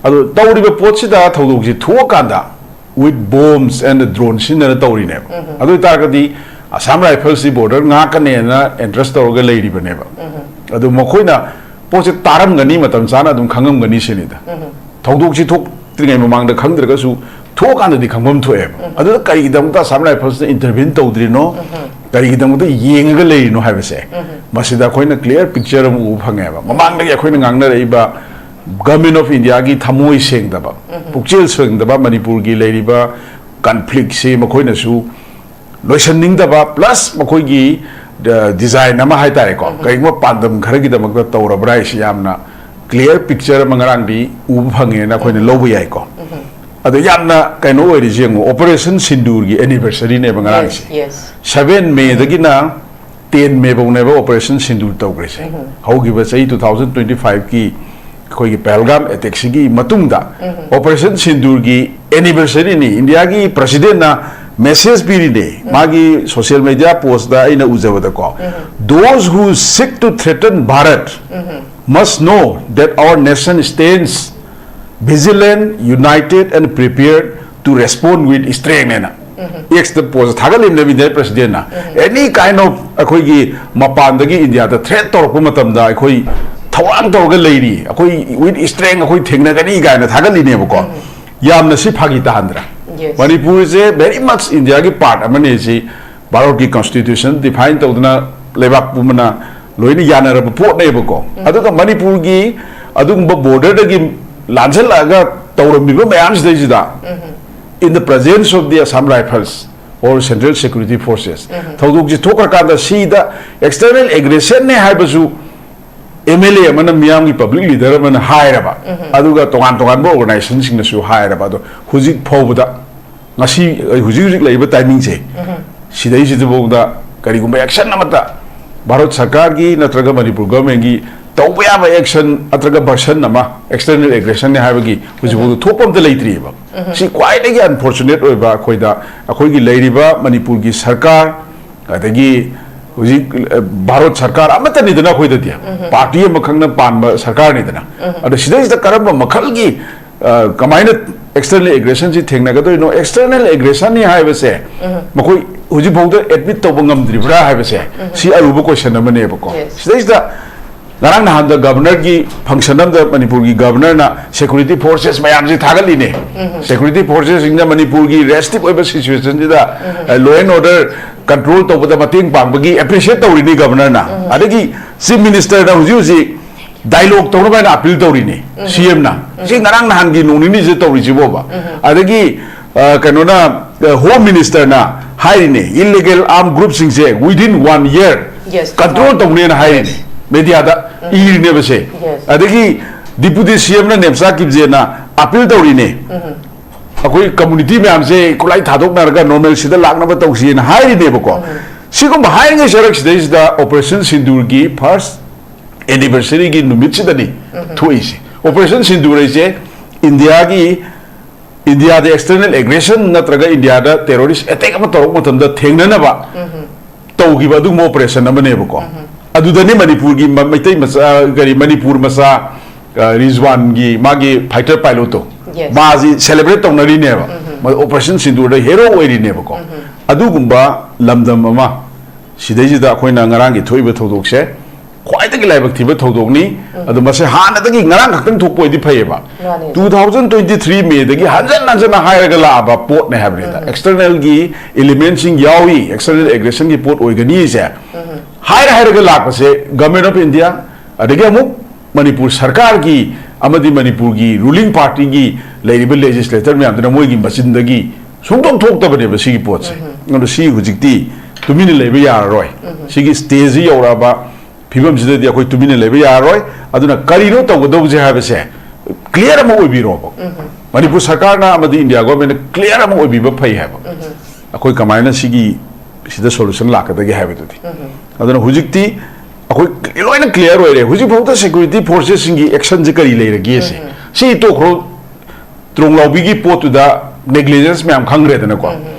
ꯑꯗꯣ ꯇꯧꯔꯤꯕ ꯄꯣꯠꯁꯤꯗ ꯊꯧꯗꯣꯛꯁꯤ ꯊꯣꯛꯑꯀꯥꯟꯗ with bombs and drone ꯁꯤꯖꯤꯟꯅꯔ ꯇꯧꯔꯤꯅꯦꯕ꯫ ꯑꯗꯨ ꯑꯣꯏꯇꯥꯔꯒꯗꯤ Assam Riflesꯁꯤ border ꯉꯥꯛꯀꯅꯦꯅ entrust ꯇꯧꯔꯒ ꯂꯩꯔꯤꯕꯅꯦꯕ꯫ ꯑꯗꯨ ꯃꯈꯣꯏꯅ ꯄꯣꯠꯁꯦ ꯇꯥꯔꯝꯒꯅꯤ, ꯃꯇꯝ ꯆꯥꯅ ꯑꯗꯨꯝ ꯈꯪꯉꯝꯒꯅꯤ ꯁꯤꯅꯤꯗ꯫ ꯊꯧꯗꯣꯛꯁꯤ ꯊꯣꯛꯇ꯭ꯔꯤꯉꯩ ꯃꯃꯥꯡꯗ ꯈꯪꯗ꯭ꯔꯒꯁꯨ ꯊꯣꯛꯑꯀꯥꯟꯗꯗꯤ ꯈꯪꯐꯝ ꯊꯣꯛꯑꯦꯕ꯫ ꯑꯗꯨꯗ ꯀꯔꯤꯒꯤꯗꯃꯛꯇ Assam Riflesꯅ intervene ꯇꯧꯗ꯭ꯔꯤꯅꯣ, ꯀꯔꯤꯒꯤꯗꯃꯛꯇ ꯌꯦꯡꯉꯒ ꯂꯩꯔꯤꯅꯣ ꯍꯥꯏꯕꯁꯦ, ꯃꯁꯤꯗ ꯑꯩꯈꯣꯏꯅ clear picture ꯑꯃ ꯎꯕ ꯐꯪꯉꯦꯕ꯫ ꯃꯃꯥꯡꯗꯒꯤ ꯑꯩꯈꯣꯏꯅ ꯉꯥꯡꯅꯔꯛꯏꯕ Government of Indiaꯒꯤ ꯊꯃꯣꯏ ꯁꯦꯡꯗꯕ, ꯄꯨꯛꯆꯦꯜ ꯁꯦꯡꯗꯕ, ꯃꯅꯤꯄꯨꯔꯒꯤ ꯂꯩꯔꯤꯕ conflictꯁꯤ ꯃꯈꯣꯏꯅꯁꯨ ꯂꯣꯏꯁꯟꯅꯤꯡꯗꯕ, plus ꯃꯈꯣꯏꯒꯤ, ꯑ, design ꯑꯃ ꯍꯥꯏꯇꯥꯔꯦꯀꯣ, ꯀꯔꯤꯒꯨꯝꯕ ꯄꯥꯟꯗꯝ ꯈꯔꯒꯤꯗꯃꯛꯇ ꯇꯧꯔꯕ꯭ꯔꯥ ꯍꯥꯏꯁꯤ ꯌꯥꯝꯅ clear picture ꯑꯃ ꯉꯔꯥꯡꯗꯤ ꯎꯕ ꯐꯪꯉꯦꯅ ꯑꯩꯈꯣꯏꯅ ꯂꯧꯕ ꯌꯥꯏꯀꯣ꯫ ꯑꯗꯣ ꯌꯥꯝꯅ ꯀꯩꯅꯣ ꯑꯣꯏꯔꯤꯁꯦ ꯌꯦꯡꯉꯣ, Operation Sindoorꯒꯤ anniversaryꯅꯦꯕ ꯉꯔꯥꯡꯁꯦ꯫ Yes, yes. Seven Mayꯗꯒꯤꯅ ten May ꯐꯥꯎꯅꯦꯕ Operation Sindoor ꯇꯧꯈ꯭ꯔꯤꯁꯦ꯫ ꯍꯧꯈꯤꯕ ꯆꯍꯤ two thousand twenty fiveꯀꯤ ꯑꯩꯈꯣꯏꯒꯤ ꯄꯍꯜꯒꯥꯝ attackꯁꯤꯒꯤ ꯃꯇꯨꯡꯗ Operation Sindoorꯒꯤ anniversaryꯅꯤ꯫ Indiaꯒꯤ Presidentꯅ ꯃꯦꯁꯦꯖ ꯄꯤꯔꯤꯅꯦ꯫ ꯃꯥꯒꯤ ꯁꯣꯁꯤꯌꯦꯜ ꯃꯦꯗꯤꯌꯥ ꯄꯣꯁꯇ ꯑꯩꯅ ꯎꯖꯕꯗꯀꯣ, "Those who seek to threaten Bharat must know that our nation stands vigilant, united and prepared to respond with strength" ꯍꯥꯏꯅ ꯑꯦꯛꯁꯇ ꯄꯣꯁ ꯊꯥꯒꯠꯂꯤꯕꯅꯦꯕ India ꯄ꯭ꯔꯦꯁꯤꯗꯦꯟꯅ꯫ "Any kind of ꯑꯩꯈꯣꯏꯒꯤ ꯃꯄꯥꯟꯗꯒꯤ ꯏꯟꯗꯤꯌꯥꯗ thread ꯇꯧꯔꯛꯄ ꯃꯇꯝꯗ ꯑꯩꯈꯣꯏ ꯊꯧꯔꯥꯡ ꯇꯧꯔꯒ ꯂꯩꯔꯤ, ꯑꯩꯈꯣꯏ with strength ꯑꯩꯈꯣꯏ ꯊꯦꯡꯅꯒꯅꯤ" ꯀꯥꯏꯅ ꯊꯥꯒꯠꯂꯤꯅꯦꯕꯀꯣ꯫ ꯌꯥꯝꯅ ꯁꯤ ꯐꯥꯒꯤ ꯇꯥꯍꯟꯗ꯭ꯔꯥ? Yes. ꯃꯅꯤꯄꯨꯔꯁꯦ very much ꯏꯟꯗꯤꯌꯥꯒꯤ ꯄꯥꯔꯠ ꯑꯃꯅꯤ꯫ ꯁꯤ ꯚꯥꯔꯠꯀꯤ ꯀꯟꯁꯇꯤꯇ꯭ꯌꯨꯁꯟ ꯗꯤꯐꯥꯏꯟ ꯇꯧꯗꯅ ꯂꯩꯕꯥꯛ ꯄꯨꯝꯕꯅ ꯂꯣꯏꯅ ꯌꯥꯅꯔꯕ ꯄꯣꯠꯅꯦꯕꯀꯣ꯫ ꯑꯗꯨꯒ ꯃꯅꯤꯄꯨꯔꯒꯤ ꯑꯗꯨꯒꯨꯝꯕ ꯕꯣꯔꯗꯔꯗꯒꯤ ꯂꯥꯟꯁꯤꯜꯂꯛꯑꯒ ꯇꯧꯔꯝꯃꯤꯕ ꯃꯌꯥꯝꯁꯤꯗꯩꯁꯤꯗ, in the presence of the Assam Rifles or Central Security Forces, ꯊꯧꯗꯣꯛꯁꯤ ꯊꯣꯛꯈ꯭ꯔꯀꯥꯟꯗ ꯁꯤꯗ ꯑꯦꯛꯁꯇꯔꯅꯦꯜ ꯑꯦꯒ꯭ꯔꯦꯁꯟꯅꯦ ꯍꯥꯏꯕꯁꯨ ꯑꯦꯝ ꯑꯦꯜ ꯑꯦ ꯑꯃꯅ, ꯃꯤꯌꯥꯝꯒꯤ ꯄꯕ꯭ꯂꯤꯛ ꯂꯤꯗꯔ ꯑꯃꯅ ꯍꯥꯏꯔꯕ, ꯑꯗꯨꯒ ꯇꯣꯉꯥꯟ ꯇꯣꯉꯥꯟꯕ ꯑꯣꯔꯒꯅꯥꯏꯖꯦꯁꯟꯁꯤꯡꯅꯁꯨ ꯍꯥꯏꯔꯕ, ꯑꯗꯣ ꯍꯧꯖꯤꯛ ꯐꯥꯎꯕꯗ, ꯉꯁꯤ, ꯍꯧꯖꯤꯛ ꯍꯧꯖꯤꯛ ꯂꯩꯔꯤꯕ ꯇꯥꯏꯃꯤꯡꯁꯦ, ꯁꯤꯗꯩꯁꯤꯗꯐꯥꯎꯗ ꯀꯔꯤꯒꯨꯝꯕ ꯑꯦꯛꯁꯟ ꯑꯃꯠꯇ ꯚꯥꯔꯠ ꯁꯔꯀꯥꯔꯒꯤ ꯅꯠꯇ꯭ꯔꯒ ꯃꯅꯤꯄꯨꯔ ꯒꯚꯔꯟꯃꯦꯟꯒꯤ ꯇꯧꯕ ꯌꯥꯕ ꯑꯦꯛꯁꯟ ꯅꯠꯇ꯭ꯔꯒ ꯚꯔꯁꯟ ꯑꯃ, ꯑꯦꯛꯁꯇꯔꯅꯦꯜ ꯑꯦꯒ꯭ꯔꯦꯁꯟꯅꯦ ꯍꯥꯏꯕꯒꯤ ꯍꯧꯖꯤꯛꯐꯥꯎꯗ ꯊꯣꯛꯄ ꯑꯝꯇ ꯂꯩꯇ꯭ꯔꯤꯑꯕ꯫ ꯁꯤ ꯈ꯭ꯋꯥꯏꯗꯒꯤ ꯑꯟꯐꯣꯔꯆꯨꯅꯦꯠ ꯑꯣꯏꯕ, ꯑꯩꯈꯣꯏꯗ, ꯑꯩꯈꯣꯏꯒꯤ ꯂꯩꯔꯤꯕ ꯃꯅꯤꯄꯨꯔꯒꯤ ꯁꯔꯀꯥꯔ, ꯑꯗꯒꯤ ꯍꯧꯖꯤꯛ, ꯑ, ꯚꯥꯔꯠ ꯁꯔꯀꯥꯔ ꯑꯃꯠꯇꯅꯤꯗꯅ ꯑꯩꯈꯣꯏꯗꯗꯤ, ꯄꯥꯔꯇꯤ ꯑꯃꯈꯛꯅ ꯄꯥꯟꯕ ꯁꯔꯀꯥꯔꯅꯤꯗꯅ꯫ ꯑꯗꯣ ꯁꯤꯗꯩꯁꯤꯗ ꯀꯔꯝꯕ ꯃꯈꯜꯒꯤ, ꯑ, ꯀꯃꯥꯏꯅ ꯑꯦꯛꯁꯇꯔꯅꯦꯜ ꯑꯦꯒ꯭ꯔꯦꯁꯟꯁꯤ ꯊꯦꯡꯅꯒꯗꯣꯏꯅꯣ? ꯑꯦꯛꯁꯇꯔꯅꯦꯜ ꯑꯦꯒ꯭ꯔꯦꯁꯟꯅꯤ ꯍꯥꯏꯕꯁꯦ ꯃꯈꯣꯏ ꯍꯧꯖꯤꯛꯐꯥꯎꯗ ꯑꯦꯗꯃꯤꯠ ꯇꯧꯕ ꯉꯝꯗ꯭ꯔꯤꯕ꯭ꯔꯥ ꯍꯥꯏꯕꯁꯦ, ꯁꯤ ꯑꯔꯨꯕ ꯀꯣꯏꯁꯟ ꯑꯃꯅꯦꯕꯀꯣ꯫ Yes. ꯁꯤꯗꯩꯁꯤꯗ ꯉꯔꯥꯡ ꯅꯍꯥꯟꯗ ꯒꯕꯔꯅꯔꯒꯤ ꯐꯪꯁꯟ ꯑꯃꯗ ꯃꯅꯤꯄꯨꯔꯒꯤ ꯒꯕꯔꯅꯔꯅ ꯁꯦꯀ꯭ꯌꯨꯔꯤꯇꯤ ꯐꯣꯔꯁꯦꯁ ꯃꯌꯥꯝꯁꯤ ꯊꯥꯒꯠꯂꯤꯅꯦ꯫ ꯁꯦꯀ꯭ꯌꯨꯔꯤꯇꯤ ꯐꯣꯔꯁꯦꯁꯁꯤꯡꯅ ꯃꯅꯤꯄꯨꯔꯒꯤ ꯔꯦꯁꯇꯤꯛ ꯑꯣꯏꯕ ꯁꯤꯆꯨꯋꯦꯁꯟꯁꯤꯗ, ꯑ, ꯂꯣ ꯑꯦꯟ ꯑꯣꯔꯗꯔ ꯀꯟꯇ꯭ꯔꯣꯜ ꯇꯧꯕꯗ ꯃꯇꯦꯡ ꯄꯥꯡꯕꯒꯤ ꯑꯦꯄ꯭ꯔꯤꯁꯤꯌꯦꯠ ꯇꯧꯔꯤꯅꯤ ꯒꯕꯔꯅꯔꯅ꯫ ꯑꯗꯒꯤ ꯆꯤꯐ ꯃꯤꯅꯤꯁꯇꯔꯅ ꯍꯧꯖꯤꯛ ꯍꯧꯖꯤꯛ ꯗꯥꯏꯂꯣꯛ ꯇꯧꯅꯕ ꯍꯥꯏꯅ ꯑꯄꯤꯜ ꯇꯧꯔꯤꯅꯤ ꯁꯤ ꯑꯦꯝꯅ꯫ ꯁꯤ ꯉꯔꯥꯡ ꯅꯍꯥꯟꯒꯤ ꯅꯣꯡ ꯅꯤꯅꯤꯁꯤꯗ ꯇꯧꯔꯤꯁꯤꯕꯣꯕ꯫ ꯑꯗꯒꯤ, ꯑ, ꯀꯩꯅꯣꯅ, ꯑ, ꯍꯣꯝ ꯃꯤꯅꯤꯁꯇꯔꯅ ꯍꯥꯏꯔꯤꯅꯦ, ꯏꯜꯂꯤꯒꯦꯜ ꯑꯥꯔꯝ ꯒ꯭ꯔꯨꯞꯁꯤꯡꯁꯦ within one year Yes. Control ꯇꯧꯅꯦꯅ ꯍꯥꯏꯔꯤꯅꯦ꯫ ꯃꯦꯗꯤꯌꯥꯗ ꯏꯔꯤꯅꯦꯕꯁꯦ꯫ Yes. ꯑꯗꯒꯤ ꯗꯤꯄꯨꯇꯤ ꯁꯤ ꯑꯦꯝꯅ ꯅꯦꯝꯆꯥ ꯀꯤꯞꯖꯦꯅ ꯑꯄꯤꯜ ꯇꯧꯔꯤꯅꯦ꯫ ꯑꯩꯈꯣꯏ ꯀꯝꯃꯨꯅꯤꯇꯤ ꯃꯌꯥꯝꯁꯦ ꯈꯨꯠꯂꯥꯏ ꯊꯥꯗꯣꯛꯅꯔꯒ ꯅꯣꯔꯃꯦꯜꯁꯤꯗ ꯂꯥꯛꯅꯕ ꯇꯧꯁꯤꯅ ꯍꯥꯏꯔꯤꯅꯦꯕꯀꯣ꯫ ꯁꯤꯒꯨꯝꯕ ꯍꯥꯏꯔꯤꯉꯩ ꯁꯔꯛꯁꯤꯗꯩꯁꯤꯗ ꯑꯣꯄꯔꯦꯁꯟ ꯁꯤꯟꯗꯨꯔꯒꯤ ꯐꯥꯔꯁ ꯑꯦꯅꯤꯚꯔꯁꯔꯤꯒꯤ ꯅꯨꯃꯤꯠꯁꯤꯗꯅꯤ ꯊꯣꯛꯏꯁꯦ꯫ ꯑꯣꯄꯔꯦꯁꯟ ꯁꯤꯟꯗꯨꯔ ꯍꯥꯏꯁꯦ ꯏꯟꯗꯤꯌꯥꯒꯤ ꯏꯟꯗꯤꯌꯥꯗ ꯑꯦꯛꯁꯇꯔꯅꯦꯜ ꯑꯦꯒ꯭ꯔꯦꯁꯟ ꯅꯠꯇ꯭ꯔꯒ ꯏꯟꯗꯤꯌꯥꯗ ꯇꯦꯔꯣꯔꯤꯁ ꯑꯦꯇꯦꯛ ꯑꯃ ꯇꯧꯔꯛꯄ ꯃꯇꯝꯗ ꯊꯦꯡꯅꯅꯕ ꯇꯧꯈꯤꯕ ꯑꯗꯨꯒꯨꯝꯕ ꯑꯣꯄꯔꯦꯁꯟ ꯑꯃꯅꯦꯕꯀꯣ꯫ ꯑꯗꯨꯗꯅꯤ ꯃꯅꯤꯄꯨꯔꯒꯤ ꯃ- ꯃꯩꯇꯩ ꯃꯆꯥ, ꯀꯔꯤ, ꯃꯅꯤꯄꯨꯔ ꯃꯆꯥ, ꯑ, ꯔꯤꯖꯋꯥꯟꯒꯤ ꯃꯥꯒꯤ ꯐꯥꯏꯇꯔ ꯄꯥꯏꯂꯣꯠꯇꯣ, Yes. ꯃꯥꯁꯤ ꯁꯦꯂꯦꯕ꯭ꯔꯦꯠ ꯇꯧꯅꯔꯤꯅꯦꯕ꯫ ꯃꯣꯏ ꯑꯣꯄꯔꯦꯁꯟ ꯁꯤꯟꯗꯨꯔꯗ ꯍꯦꯔꯣ ꯑꯣꯏꯔꯤꯅꯦꯕꯀꯣ꯫ ꯑꯗꯨꯒꯨꯝꯕ ꯂꯝꯗꯝ ꯑꯃ, ꯁꯤꯗꯩꯁꯤꯗ ꯑꯩꯈꯣꯏꯅ ꯉꯔꯥꯡꯒꯤ ꯊꯣꯛꯏꯕ ꯊꯧꯗꯣꯛꯁꯦ ꯈ꯭ꯋꯥꯏꯗꯒꯤ ꯂꯥꯏꯕꯛ ꯊꯤꯕ ꯊꯧꯗꯣꯛꯅꯤ꯫ ꯑꯗꯣ ꯃꯁꯦ ꯍꯥꯟꯅꯗꯒꯤ ꯉꯔꯥꯡ ꯈꯛꯇꯪ ꯊꯣꯛꯄ ꯑꯣꯏꯗꯤ ꯐꯩꯌꯦꯕ꯫ ꯃꯥꯅꯦ꯫ Two thousand twenty three ꯃꯦꯗꯒꯤ ꯍꯟꯖꯟ ꯍꯟꯖꯟꯅ ꯍꯥꯏꯔꯒ ꯂꯥꯛꯑꯕ ꯄꯣꯠꯅꯦ ꯍꯥꯏꯕꯅꯤꯗ꯫ ꯑꯦꯛꯁꯇꯔꯅꯦꯜꯒꯤ ꯏꯂꯤꯃꯦꯟꯁꯤꯡ ꯌꯥꯎꯏ, ꯑꯦꯛꯁꯇꯔꯅꯦꯜ ꯑꯦꯒ꯭ꯔꯦꯁꯟꯒꯤ ꯄꯣꯠ ꯑꯣꯏꯒꯅꯤꯁꯦ ꯍꯥꯏꯔ ꯍꯥꯏꯔꯒ ꯂꯥꯛꯄꯁꯦ ꯒꯚꯔꯟꯃꯦꯟ ꯑꯣꯐ ꯏꯟꯗꯤꯌꯥ, ꯑꯗꯒꯤ ꯑꯃꯨꯛ ꯃꯅꯤꯄꯨꯔ ꯁꯔꯀꯥꯔꯒꯤ ꯑꯃꯗꯤ ꯃꯅꯤꯄꯨꯔꯒꯤ ꯔꯨꯂꯤꯡ ꯄꯥꯔꯇꯤꯒꯤ ꯂꯩꯔꯤꯕ ꯂꯦꯖꯤꯁꯂꯦꯇꯔ ꯃꯌꯥꯝꯗꯨꯅ ꯃꯣꯏꯒꯤ ꯃꯆꯤꯟꯗꯒꯤ ꯁꯨꯡꯊꯣꯛ ꯊꯣꯛꯇꯕꯅꯦꯕ ꯁꯤꯒꯤ ꯄꯣꯠꯁꯦ꯫ ꯑꯗꯣ ꯁꯤ ꯍꯧꯖꯤꯛꯇꯤ ꯇꯨꯃꯤꯟꯅ ꯂꯩꯕ ꯌꯥꯔꯔꯣꯏ꯫ ꯁꯤꯒꯤ ꯁ꯭ꯇꯦꯖꯁꯤ ꯌꯧꯔꯛꯑꯕ ꯐꯤꯕꯝꯁꯤꯗꯗꯤ ꯑꯩꯈꯣꯏ ꯇꯨꯃꯤꯟꯅ ꯂꯩꯕ ꯌꯥꯔꯔꯣꯏ꯫ ꯑꯗꯨꯅ ꯀꯔꯤꯅꯣ ꯇꯧꯒꯗꯧꯕꯁꯦ ꯍꯥꯏꯕꯁꯦ ꯀ꯭ꯂꯤꯌꯥꯔ ꯑꯃ ꯑꯣꯏꯕꯤꯔꯣꯕ꯫ ꯃꯅꯤꯄꯨꯔ ꯁꯔꯀꯥꯔꯅ ꯑꯃꯗꯤ ꯏꯟꯗꯤꯌꯥ ꯒꯣꯔꯃꯦꯟꯅ ꯀ꯭ꯂꯤꯌꯥꯔ ꯑꯃ ꯑꯣꯏꯕꯤꯕ ꯐꯩ ꯍꯥꯏꯕ꯫ ꯑꯩꯈꯣꯏ ꯀꯃꯥꯏꯅ ꯁꯤꯒꯤ, ꯁꯤꯗ ꯁꯣꯂꯨꯁꯟ ꯂꯥꯛꯀꯗꯒꯦ ꯍꯥꯏꯕꯗꯨꯗꯤ꯫ ꯑꯗꯨꯅ ꯍꯧꯖꯤꯛꯇꯤ ꯑꯩꯈꯣꯏ ꯂꯣꯏꯅ ꯀ꯭ꯂꯤꯌꯥꯔ ꯑꯣꯏꯔꯦ꯫ ꯍꯧꯖꯤꯛꯐꯥꯎꯗ ꯁꯦꯀ꯭ꯌꯨꯔꯤꯇꯤ ꯐꯣꯔꯁꯦꯁꯁꯤꯡꯒꯤ ꯑꯦꯛꯁꯟꯁꯦ ꯀꯔꯤ ꯂꯩꯔꯒꯦꯁꯦ? ꯁꯤ ꯇꯣꯛꯈ꯭ꯔꯣ, ꯇ꯭ꯔꯣꯡꯂꯥꯎꯕꯤꯒꯤ ꯄꯣꯠꯇꯨꯗ ꯅꯦꯒ꯭ꯂꯤꯖꯦꯟꯁ ꯃꯌꯥꯝ ꯈꯪꯈ꯭ꯔꯦꯗꯅꯀꯣ꯫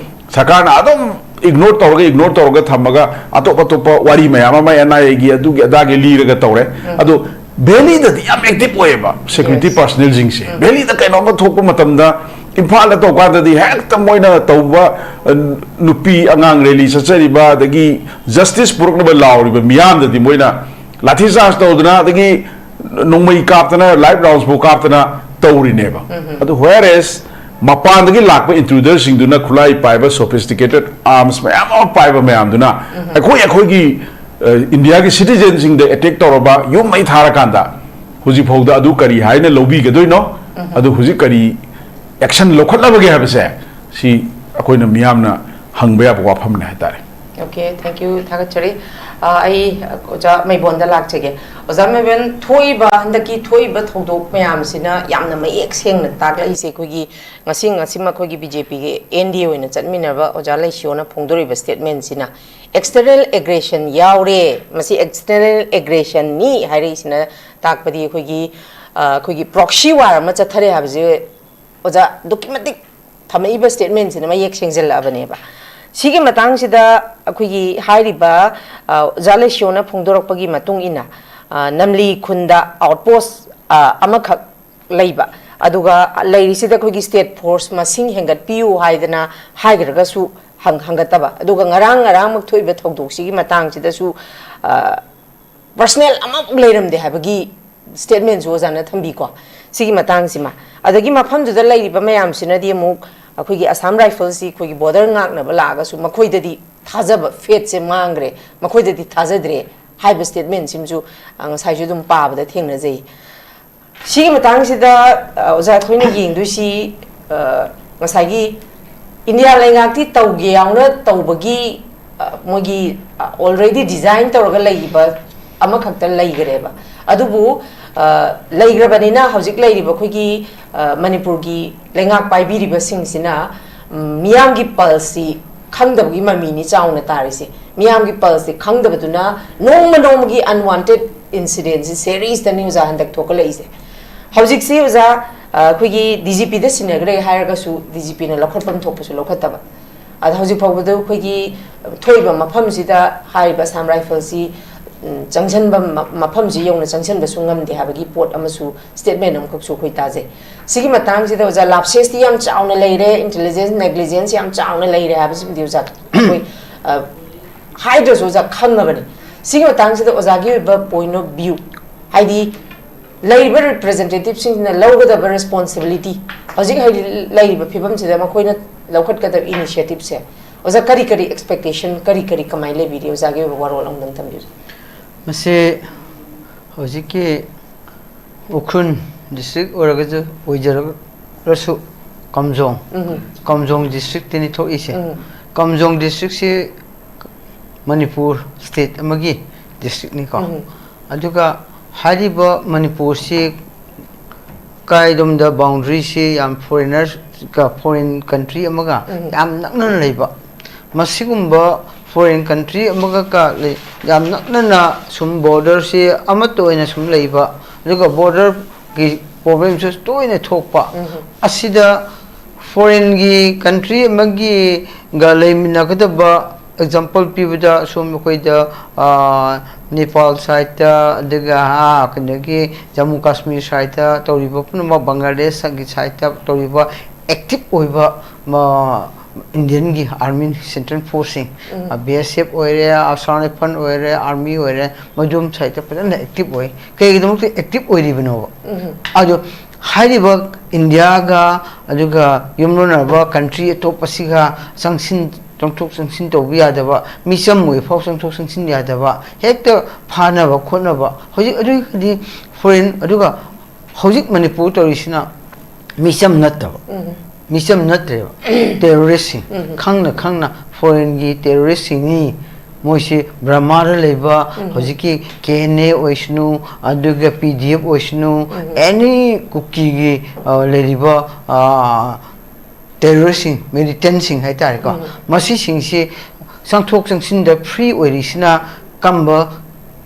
ꯁꯔꯀꯥꯔꯅ ꯑꯗꯨꯝ ꯏꯒꯅꯣꯔ ꯇꯧꯔꯒ, ꯏꯒꯅꯣꯔ ꯇꯧꯔꯒ ꯊꯝꯃꯒ ꯑꯇꯣꯞ ꯑꯇꯣꯞꯄ ꯋꯥꯔꯤ ꯃꯌꯥꯝ ꯑꯃ ꯑꯦꯟ ꯑꯥꯏ ꯑꯦꯒꯤ ꯑꯗꯨꯒꯤ ꯑꯗꯥꯒꯤ ꯂꯤꯔꯒ ꯇꯧꯔꯦ꯫ ꯑꯗꯣ ꯚꯦꯂꯤꯗꯗꯤ ꯌꯥꯝ ꯑꯦꯛꯇꯤꯚ ꯑꯣꯏꯌꯦꯕ ꯁꯦꯀ꯭ꯌꯨꯔꯤꯇꯤ Yes. ꯄꯥꯔꯁꯅꯦꯜꯁꯤꯡꯁꯦ꯫ ꯚꯦꯂꯤꯗ ꯀꯩꯅꯣꯝꯃ ꯊꯣꯛꯄ ꯃꯇꯝꯗ ꯏꯝꯐꯥꯜꯗ ꯇꯧꯀꯥꯟꯗꯗꯤ ꯍꯦꯛꯇ ꯃꯣꯏꯅ ꯇꯧꯕ, ꯑ, ꯅꯨꯄꯤ ꯑꯉꯥꯡ ꯔꯦꯂꯤ ꯆꯠꯆꯔꯤꯕ ꯑꯗꯒꯤ ꯖꯁꯇꯤꯁ ꯄꯨꯔꯛꯅꯕ ꯂꯥꯎꯔꯤꯕ ꯃꯤꯌꯥꯝꯗꯗꯤ ꯃꯣꯏꯅ ꯂꯥꯊꯤ ꯆꯥꯔꯖ ꯇꯧꯗꯅ ꯑꯗꯒꯤ ꯅꯣꯡꯃꯩ ꯀꯥꯞꯇꯅ, ꯂꯥꯏꯠ ꯔꯥꯎꯟꯁꯐꯥꯎ ꯀꯥꯞꯇꯅ ꯇꯧꯔꯤꯅꯦꯕ꯫ ꯑꯗꯨ whereas ꯃꯄꯥꯟꯗꯒꯤ ꯂꯥꯛꯄ ꯏꯟꯇ꯭ꯔꯨꯗꯔꯁꯤꯡꯗꯨꯅ ꯈꯨꯠꯂꯥꯏ ꯄꯥꯏꯕ, ꯁꯣꯐꯤꯁꯇꯤꯀꯦꯇꯦꯠ ꯑꯥꯔꯝꯁ ꯃꯌꯥꯝ ꯑꯃ ꯄꯥꯏꯕ ꯃꯌꯥꯝꯗꯨꯅ ꯑꯩꯈꯣꯏ, ꯑꯩꯈꯣꯏꯒꯤ, ꯑ, ꯏꯟꯗꯤꯌꯥꯒꯤ ꯁꯤꯇꯤꯖꯦꯟꯁꯤꯡꯗ ꯑꯦꯇꯦꯛ ꯇꯧꯔꯕ, ꯌꯨꯝ ꯃꯩ ꯊꯥꯔꯀꯥꯟꯗ ꯍꯧꯖꯤꯛꯐꯥꯎꯗ ꯑꯗꯨ ꯀꯔꯤ ꯍꯥꯏꯅ ꯂꯧꯕꯤꯒꯗꯣꯏꯅꯣ? ꯑꯗꯨ ꯍꯧꯖꯤꯛ ꯀꯔꯤ ꯑꯦꯛꯁꯟ ꯂꯧꯈꯠꯅꯕꯒꯦ ꯍꯥꯏꯕꯁꯦ ꯁꯤ ꯑꯩꯈꯣꯏꯅ ꯃꯤꯌꯥꯝꯅ ꯍꯪꯕ ꯌꯥꯕ ꯋꯥꯐꯝꯅꯦ ꯍꯥꯏꯇꯥꯔꯦ꯫ Okay, thank you, ꯊꯥꯒꯠꯆꯔꯤ꯫ ꯑ, ꯑꯩ ꯑꯣꯖꯥ ꯃꯩꯕꯣꯟꯗ ꯂꯥꯛꯆꯒꯦ꯫ ꯑꯣꯖꯥ ꯃꯩꯕꯣꯟ, ꯊꯣꯛꯏꯕ, ꯍꯟꯗꯛꯀꯤ ꯊꯣꯛꯏꯕ ꯊꯧꯗꯣꯛ ꯃꯌꯥꯝꯁꯤꯅ ꯌꯥꯝꯅ ꯃꯌꯦꯛ ꯁꯦꯡꯅ ꯇꯥꯛꯂꯛꯏꯁꯦ, ꯑꯩꯈꯣꯏꯒꯤ ꯉꯁꯤ, ꯉꯁꯤꯃꯛ ꯑꯩꯈꯣꯏꯒꯤ ꯕꯤ ꯖꯦ ꯄꯤꯒꯤ ꯑꯦꯟ ꯗꯤ ꯑꯦ ꯑꯣꯏꯅ ꯆꯠꯃꯤꯟꯅꯕ ꯑꯣꯖꯥ ꯂꯩꯁꯤꯌꯣꯅ ꯐꯣꯡꯗꯣꯔꯤꯕ ꯁ꯭ꯇꯦꯠꯃꯦꯟꯁꯤꯅ ꯑꯦꯛꯁꯇꯔꯅꯦꯜ ꯑꯦꯒ꯭ꯔꯦꯁꯟ ꯌꯥꯎꯔꯦ꯫ ꯃꯁꯤ ꯑꯦꯛꯁꯇꯔꯅꯦꯜ ꯑꯦꯒ꯭ꯔꯦꯁꯟꯅꯤ ꯍꯥꯏꯔꯛꯏꯁꯤꯅ ꯇꯥꯛꯄꯗꯤ ꯑꯩꯈꯣꯏꯒꯤ, ꯑ, ꯑꯩꯈꯣꯏꯒꯤ ꯄ꯭ꯔꯣꯛꯁꯤ ꯋꯥꯔ ꯑꯃ ꯆꯠꯊꯔꯦ ꯍꯥꯏꯕꯁꯦ ꯑꯣꯖꯥ ꯑꯗꯨꯛꯀꯤ ꯃꯇꯤꯛ ꯊꯝꯃꯛꯏꯕ ꯁ꯭ꯇꯦꯠꯃꯦꯟꯁꯤꯅ ꯃꯌꯦꯛ ꯁꯦꯡꯖꯜꯂꯛꯑꯕꯅꯦꯕ꯫ ꯁꯤꯒꯤ ꯃꯇꯥꯡꯁꯤꯗ ꯑꯩꯈꯣꯏꯒꯤ ꯍꯥꯏꯔꯤꯕ ꯑ, ꯑꯣꯖꯥ ꯂꯩꯁꯤꯌꯣꯅ ꯐꯣꯡꯗꯣꯔꯛꯄꯒꯤ ꯃꯇꯨꯡ ꯏꯟꯅ, ꯑ, ꯅꯝꯂꯤ ꯈꯨꯟꯗ ꯑꯥꯎꯠꯄꯣꯁ ꯑ, ꯑꯃꯈꯛ ꯂꯩꯕ, ꯑꯗꯨꯒ ꯂꯩꯔꯤꯁꯤꯗ ꯑꯩꯈꯣꯏꯒꯤ ꯁ꯭ꯇꯦꯠ ꯐꯣꯔꯁ ꯃꯁꯤꯡ ꯍꯦꯟꯒꯠꯄꯤꯌꯨ ꯍꯥꯏꯗꯅ ꯍꯥꯏꯈ꯭ꯔꯒꯁꯨ ꯍꯪ- ꯍꯪꯒꯠꯇꯕ, ꯑꯗꯨꯒ ꯉꯔꯥꯡ ꯉꯔꯥꯡꯃꯛ ꯊꯣꯛꯏꯕ ꯊꯧꯗꯣꯛꯁꯤꯒꯤ ꯃꯇꯥꯡꯁꯤꯗꯁꯨ ꯑ, ꯄꯔꯁꯅꯦꯜ ꯑꯃꯐꯥꯎ ꯂꯩꯔꯝꯗꯦ ꯍꯥꯏꯕꯒꯤ ꯁ꯭ꯇꯦꯠꯃꯦꯟꯁꯨ ꯑꯣꯖꯥꯅ ꯊꯝꯕꯤꯀꯣ꯫ ꯁꯤꯒꯤ ꯃꯇꯥꯡꯁꯤꯃ, ꯑꯗꯒꯤ ꯃꯐꯝꯗꯨꯗ ꯂꯩꯔꯤꯕ ꯃꯌꯥꯝꯁꯤꯅꯗꯤ ꯑꯃꯨꯛ ꯑꯩꯈꯣꯏꯒꯤ ꯑꯁꯥꯝ ꯔꯥꯏꯐꯜꯁꯤ ꯑꯩꯈꯣꯏꯒꯤ ꯕꯣꯔꯗꯔ ꯉꯥꯛꯅꯕ ꯂꯥꯛꯑꯒꯁꯨ ꯃꯈꯣꯏꯗꯗꯤ ꯊꯥꯖꯕ, ꯐꯦꯠꯁꯦ ꯃꯥꯡꯈ꯭ꯔꯦ, ꯃꯈꯣꯏꯗꯗꯤ ꯊꯥꯖꯗ꯭ꯔꯦ ꯍꯥꯏꯕ ꯁ꯭ꯇꯦꯠꯃꯦꯟꯁꯤꯃꯁꯨ ꯑ, ꯉꯁꯥꯏꯁꯨ ꯑꯗꯨꯝ ꯄꯥꯕꯗ ꯊꯦꯡꯅꯖꯩ꯫ ꯁꯤꯒꯤ ꯃꯇꯥꯡꯁꯤꯗ ꯑ, ꯑꯣꯖꯥ ꯑꯩꯈꯣꯏꯅ ꯌꯦꯡꯗꯣꯏꯁꯤ ꯑ, ꯉꯁꯥꯏꯒꯤ ꯏꯟꯗꯤꯌꯥ ꯂꯩꯉꯥꯛꯇꯤ ꯇꯧꯒꯦ ꯌꯥꯎꯅ ꯇꯧꯕꯒꯤ ꯑ, ꯃꯣꯏꯒꯤ ꯑꯣꯜꯔꯦꯗꯤ ꯗꯤꯖꯥꯏꯟ ꯇꯧꯔꯒ ꯂꯩꯈꯤꯕ ꯑꯃꯈꯛꯇ ꯂꯩꯈꯔꯦꯕ꯫ ꯑꯗꯨꯕꯨ ꯑ, ꯂꯩꯈ꯭ꯔꯕꯅꯤꯅ ꯍꯧꯖꯤꯛ ꯂꯩꯔꯤꯕ ꯑꯩꯈꯣꯏꯒꯤ ꯑ, ꯃꯅꯤꯄꯨꯔꯒꯤ ꯂꯩꯉꯥꯛ ꯄꯥꯏꯕꯤꯔꯤꯕꯁꯤꯡꯁꯤꯅ ꯎꯝ, ꯃꯤꯌꯥꯝꯒꯤ ꯄꯜꯁꯁꯤ ꯈꯪꯗꯕꯒꯤ ꯃꯃꯤꯅꯤ ꯆꯥꯎꯅ ꯇꯥꯔꯤꯁꯦ꯫ ꯃꯤꯌꯥꯝꯒꯤ ꯄꯜꯁꯁꯤ ꯈꯪꯗꯕꯗꯨꯅ ꯅꯣꯡꯃ ꯅꯣꯡꯃꯒꯤ ꯑꯟꯋꯥꯟꯇꯦꯠ ꯏꯟꯁꯤꯗꯦꯟꯁꯤ ꯁꯦꯔꯤꯁꯇꯅꯤ ꯑꯣꯖꯥ ꯍꯟꯗꯛ ꯊꯣꯛꯀꯠꯂꯛꯏꯁꯦ꯫ ꯍꯧꯖꯤꯛꯁꯤ ꯑꯣꯖꯥ ꯑ, ꯑꯩꯈꯣꯏꯒꯤ ꯗꯤ ꯖꯤ ꯄꯤꯗ ꯁꯤꯟꯅꯈ꯭ꯔꯦ ꯍꯥꯏꯔꯒꯁꯨ ꯗꯤ ꯖꯤ ꯄꯤꯅ ꯂꯧꯈꯠꯐꯝ ꯊꯣꯛꯄꯁꯨ ꯂꯧꯈꯠꯇꯕ꯫ ꯑꯗ ꯍꯧꯖꯤꯛ ꯐꯥꯎꯕꯗ ꯑꯩꯈꯣꯏꯒꯤ ꯊꯣꯛꯏꯕ ꯃꯐꯝꯁꯤꯗ ꯍꯥꯏꯔꯤꯕ ꯑꯁꯥꯝ ꯔꯥꯏꯐꯜꯁꯤ ꯎꯝ, ꯆꯪꯁꯤꯟꯕ ꯃ- ꯃꯐꯝꯁꯤ ꯌꯧꯅ ꯆꯪꯁꯤꯟꯕꯁꯨ ꯉꯝꯗꯦ ꯍꯥꯏꯕꯒꯤ ꯄꯣꯠ ꯑꯃꯁꯨ ꯁ꯭ꯇꯦꯠꯃꯦꯟ ꯑꯃꯈꯛꯁꯨ ꯑꯩꯈꯣꯏ ꯇꯥꯖꯩ꯫ ꯁꯤꯒꯤ ꯃꯇꯥꯡꯁꯤꯗ ꯑꯣꯖꯥ ꯂꯥꯞꯁꯦꯁꯇꯤ ꯌꯥꯝ ꯆꯥꯎꯅ ꯂꯩꯔꯦ, ꯏꯟꯇꯦꯂꯤꯖꯦꯟꯁ ꯅꯦꯒ꯭ꯂꯤꯖꯦꯟꯁ ꯌꯥꯝ ꯆꯥꯎꯅ ꯂꯩꯔꯦ ꯍꯥꯏꯕꯁꯤꯃꯗꯤ ꯑꯣꯖꯥ ꯑꯩꯈꯣꯏ ꯑ, ꯍꯥꯏꯗ꯭ꯔꯁꯨ ꯑꯣꯖꯥ ꯈꯪꯉꯕꯅꯤ꯫ ꯁꯤꯒꯤ ꯃꯇꯥꯡꯁꯤꯗ ꯑꯣꯖꯥꯒꯤ ꯑꯣꯏꯕ ꯄꯣꯏꯟ ꯑꯣꯐ ꯚ꯭ꯌꯨ, ꯍꯥꯏꯗꯤ ꯂꯩꯔꯤꯕ ꯔꯤꯄ꯭ꯔꯖꯦꯟꯇꯦꯇꯤꯚꯁꯤꯡꯁꯤꯅ ꯂꯧꯒꯗꯕ ꯔꯦꯁꯄꯣꯟꯁꯤꯕꯤꯂꯤꯇꯤ, ꯍꯧꯖꯤꯛ ꯍꯧꯖꯤꯛ ꯂꯩꯔꯤꯕ ꯐꯤꯕꯝꯁꯤꯗ ꯃꯈꯣꯏꯅ ꯂꯧꯈꯠꯀꯗꯕ ꯏꯅꯤꯁꯤꯌꯦꯇꯤꯚꯁꯦ ꯑꯣꯖꯥ ꯀꯔꯤ ꯀꯔꯤ ꯑꯦꯛꯁꯄꯦꯛꯇꯦꯁꯟ, ꯀꯔꯤ ꯀꯔꯤ ꯀꯃꯥꯏꯅ ꯂꯩꯕꯤꯔꯤ? ꯑꯣꯖꯥꯒꯤ ꯑꯣꯏꯕ ꯋꯥꯔꯣꯜ ꯑꯃꯗꯪ ꯊꯝꯕꯤꯌꯨ꯫ ꯃꯁꯤ ꯍꯧꯖꯤꯛꯀꯤ ꯎꯈ꯭ꯔꯨꯜ ꯗꯤꯁꯇ꯭ꯔꯤꯛ ꯑꯣꯏꯔꯒꯁꯨ, ꯑꯣꯏꯖꯔꯒꯁꯨ ꯀꯝꯖꯣꯡ, ꯎꯝ, ꯀꯝꯖꯣꯡ ꯗꯤꯁꯇ꯭ꯔꯤꯛꯇꯅꯤ ꯊꯣꯛꯏꯁꯦ꯫ ꯎꯝ, ꯀꯝꯖꯣꯡ ꯗꯤꯁꯇ꯭ꯔꯤꯛꯁꯤ ꯃꯅꯤꯄꯨꯔ ꯁ꯭ꯇꯦꯠ ꯑꯃꯒꯤ ꯗꯤꯁꯇ꯭ꯔꯤꯛꯅꯤꯀꯣ꯫ ꯎꯝ, ꯑꯗꯨꯒ ꯍꯥꯏꯔꯤꯕ ꯃꯅꯤꯄꯨꯔꯁꯤ ꯀꯥꯏꯔꯣꯝꯗ ꯕꯥꯎꯟꯗꯔꯤꯁꯤ ꯌꯥꯝ ꯐꯣꯔꯦꯅꯔꯒ, ꯐꯣꯔꯦꯟ ꯀꯟꯇ꯭ꯔꯤ ꯑꯃꯒ ꯎꯝ꯫ ꯌꯥꯝ ꯅꯛꯅꯅ ꯂꯩꯕ, ꯃꯁꯤꯒꯨꯝꯕ ꯐꯣꯔꯦꯟ ꯀꯟꯇ꯭ꯔꯤ ꯑꯃꯒ ꯀ ꯂꯩ- ꯌꯥꯝ ꯅꯛꯅꯅ ꯁꯨꯝ ꯕꯣꯔꯗꯔꯁꯤ ꯑꯃꯠꯇ ꯑꯣꯏꯅ ꯁꯨꯝ ꯂꯩꯕ, ꯑꯗꯨꯒ ꯕꯣꯔꯗꯔꯒꯤ ꯄ꯭ꯔꯣꯕ꯭ꯂꯦꯝꯁꯨ ꯇꯣꯏꯅ ꯊꯣꯛꯄ꯫ ꯑꯁꯤꯗ ꯐꯣꯔꯦꯟꯒꯤ ꯀꯟꯇ꯭ꯔꯤ ꯑꯃꯒꯤꯒ ꯂꯩꯃꯤꯟꯅꯒꯗꯕ, ꯑꯦꯛꯖꯥꯝꯄꯜ ꯄꯤꯕꯗ, ꯁꯣꯝ ꯑꯩꯈꯣꯏꯗ, ꯑꯥ, ꯅꯦꯄꯥꯜ ꯁꯥꯏꯠꯇ, ꯑꯗꯨꯒ, ꯑꯥ, ꯀꯩꯅꯣꯒꯤ ꯖꯃꯨ ꯀꯥꯁꯃꯤꯔ ꯁꯥꯏꯠꯇ ꯇꯧꯔꯤꯕ ꯄꯨꯝꯅꯃꯛ, ꯕꯪꯒ꯭ꯂꯥꯗꯦꯁꯀꯤ ꯁꯥꯏꯠꯇ ꯇꯧꯔꯤꯕ ꯑꯦꯛꯇꯤꯚ ꯑꯣꯏꯕ, ꯃ, ꯏꯟꯗꯤꯌꯟꯒꯤ ꯑꯥꯔꯃꯤ, ꯁꯦꯟꯇ꯭ꯔꯦꯜ ꯐꯣꯔꯁꯁꯤꯡ, ꯎꯝ꯫ ꯕꯤ ꯑꯦꯁ ꯑꯦꯐ ꯑꯣꯏꯔꯦ, ꯑꯁꯥꯝ ꯔꯥꯏꯐꯜ ꯑꯣꯏꯔꯦ, ꯑꯥꯔꯃꯤ ꯑꯣꯏꯔꯦ, ꯃꯗꯨꯝ ꯁꯥꯏꯠꯇ ꯐꯖꯅ ꯑꯦꯛꯇꯤꯚ ꯑꯣꯏ꯫ ꯀꯩꯒꯤꯗꯃꯛꯇ ꯑꯦꯛꯇꯤꯚ ꯑꯣꯏꯔꯤꯕꯅꯣꯕ? ꯎꯝ꯫ ꯑꯗꯣ ꯍꯥꯏꯔꯤꯕ ꯏꯟꯗꯤꯌꯥꯒ, ꯑꯗꯨꯒ ꯌꯨꯝꯂꯣꯟꯅꯔꯕ ꯀꯟꯇ꯭ꯔꯤ ꯑꯇꯣꯞꯄꯁꯤꯒ ꯆꯪꯁꯤꯟ, ꯆꯪꯊꯣꯛ ꯆꯪꯁꯤꯟ ꯇꯧꯕ ꯌꯥꯗꯕ, ꯃꯤꯆꯝ ꯑꯣꯏꯐꯥꯎ ꯆꯪꯊꯣꯛ ꯆꯪꯁꯤꯟ ꯌꯥꯗꯕ, ꯍꯦꯛꯇ ꯐꯥꯅꯕ ꯈꯣꯠꯅꯕ, ꯍꯧꯖꯤꯛ ꯑꯗꯨꯒꯤꯗꯤ ꯐꯣꯔꯦꯟ, ꯑꯗꯨꯒ ꯍꯧꯖꯤꯛ ꯃꯅꯤꯄꯨꯔ ꯇꯧꯔꯤꯁꯤꯅ ꯃꯤꯆꯝ ꯅꯠꯇꯕ, ꯎꯝ꯫ ꯃꯤꯆꯝ ꯅꯠꯇ꯭ꯔꯦꯕ, ꯇꯦꯔꯣꯔꯤꯁꯁꯤꯡ, ꯎꯝ꯫ ꯈꯪꯅ ꯈꯪꯅ ꯐꯣꯔꯦꯟꯒꯤ ꯇꯦꯔꯣꯔꯤꯁꯁꯤꯡꯅꯤ꯫ ꯃꯣꯏꯁꯤ ꯕꯔꯃꯥꯗ ꯂꯩꯕ, ꯎꯝ꯫ ꯍꯧꯖꯤꯛꯀꯤ ꯀꯦ ꯑꯦꯟ ꯑꯦ ꯑꯣꯏꯁꯅꯨ, ꯑꯗꯨꯒ ꯄꯤ ꯗꯤ ꯑꯦꯐ ꯑꯣꯏꯁꯅꯨ, ꯎꯝ꯫ ꯑꯦꯅꯤ ꯀꯨꯀꯤꯒꯤ, ꯑ, ꯂꯩꯔꯤꯕ, ꯑ, ꯇꯦꯔꯣꯔꯤꯁꯁꯤꯡ, ꯃꯤꯂꯤꯇꯦꯟꯁꯤꯡ ꯍꯥꯏꯇꯥꯔꯦꯀꯣ, ꯎꯝ꯫ ꯃꯁꯤꯁꯤꯡꯁꯤ ꯆꯪꯊꯣꯛ ꯆꯪꯁꯤꯟꯗ ꯐ꯭ꯔꯤ ꯑꯣꯏꯔꯤꯁꯤꯅ ꯀꯔꯝꯕ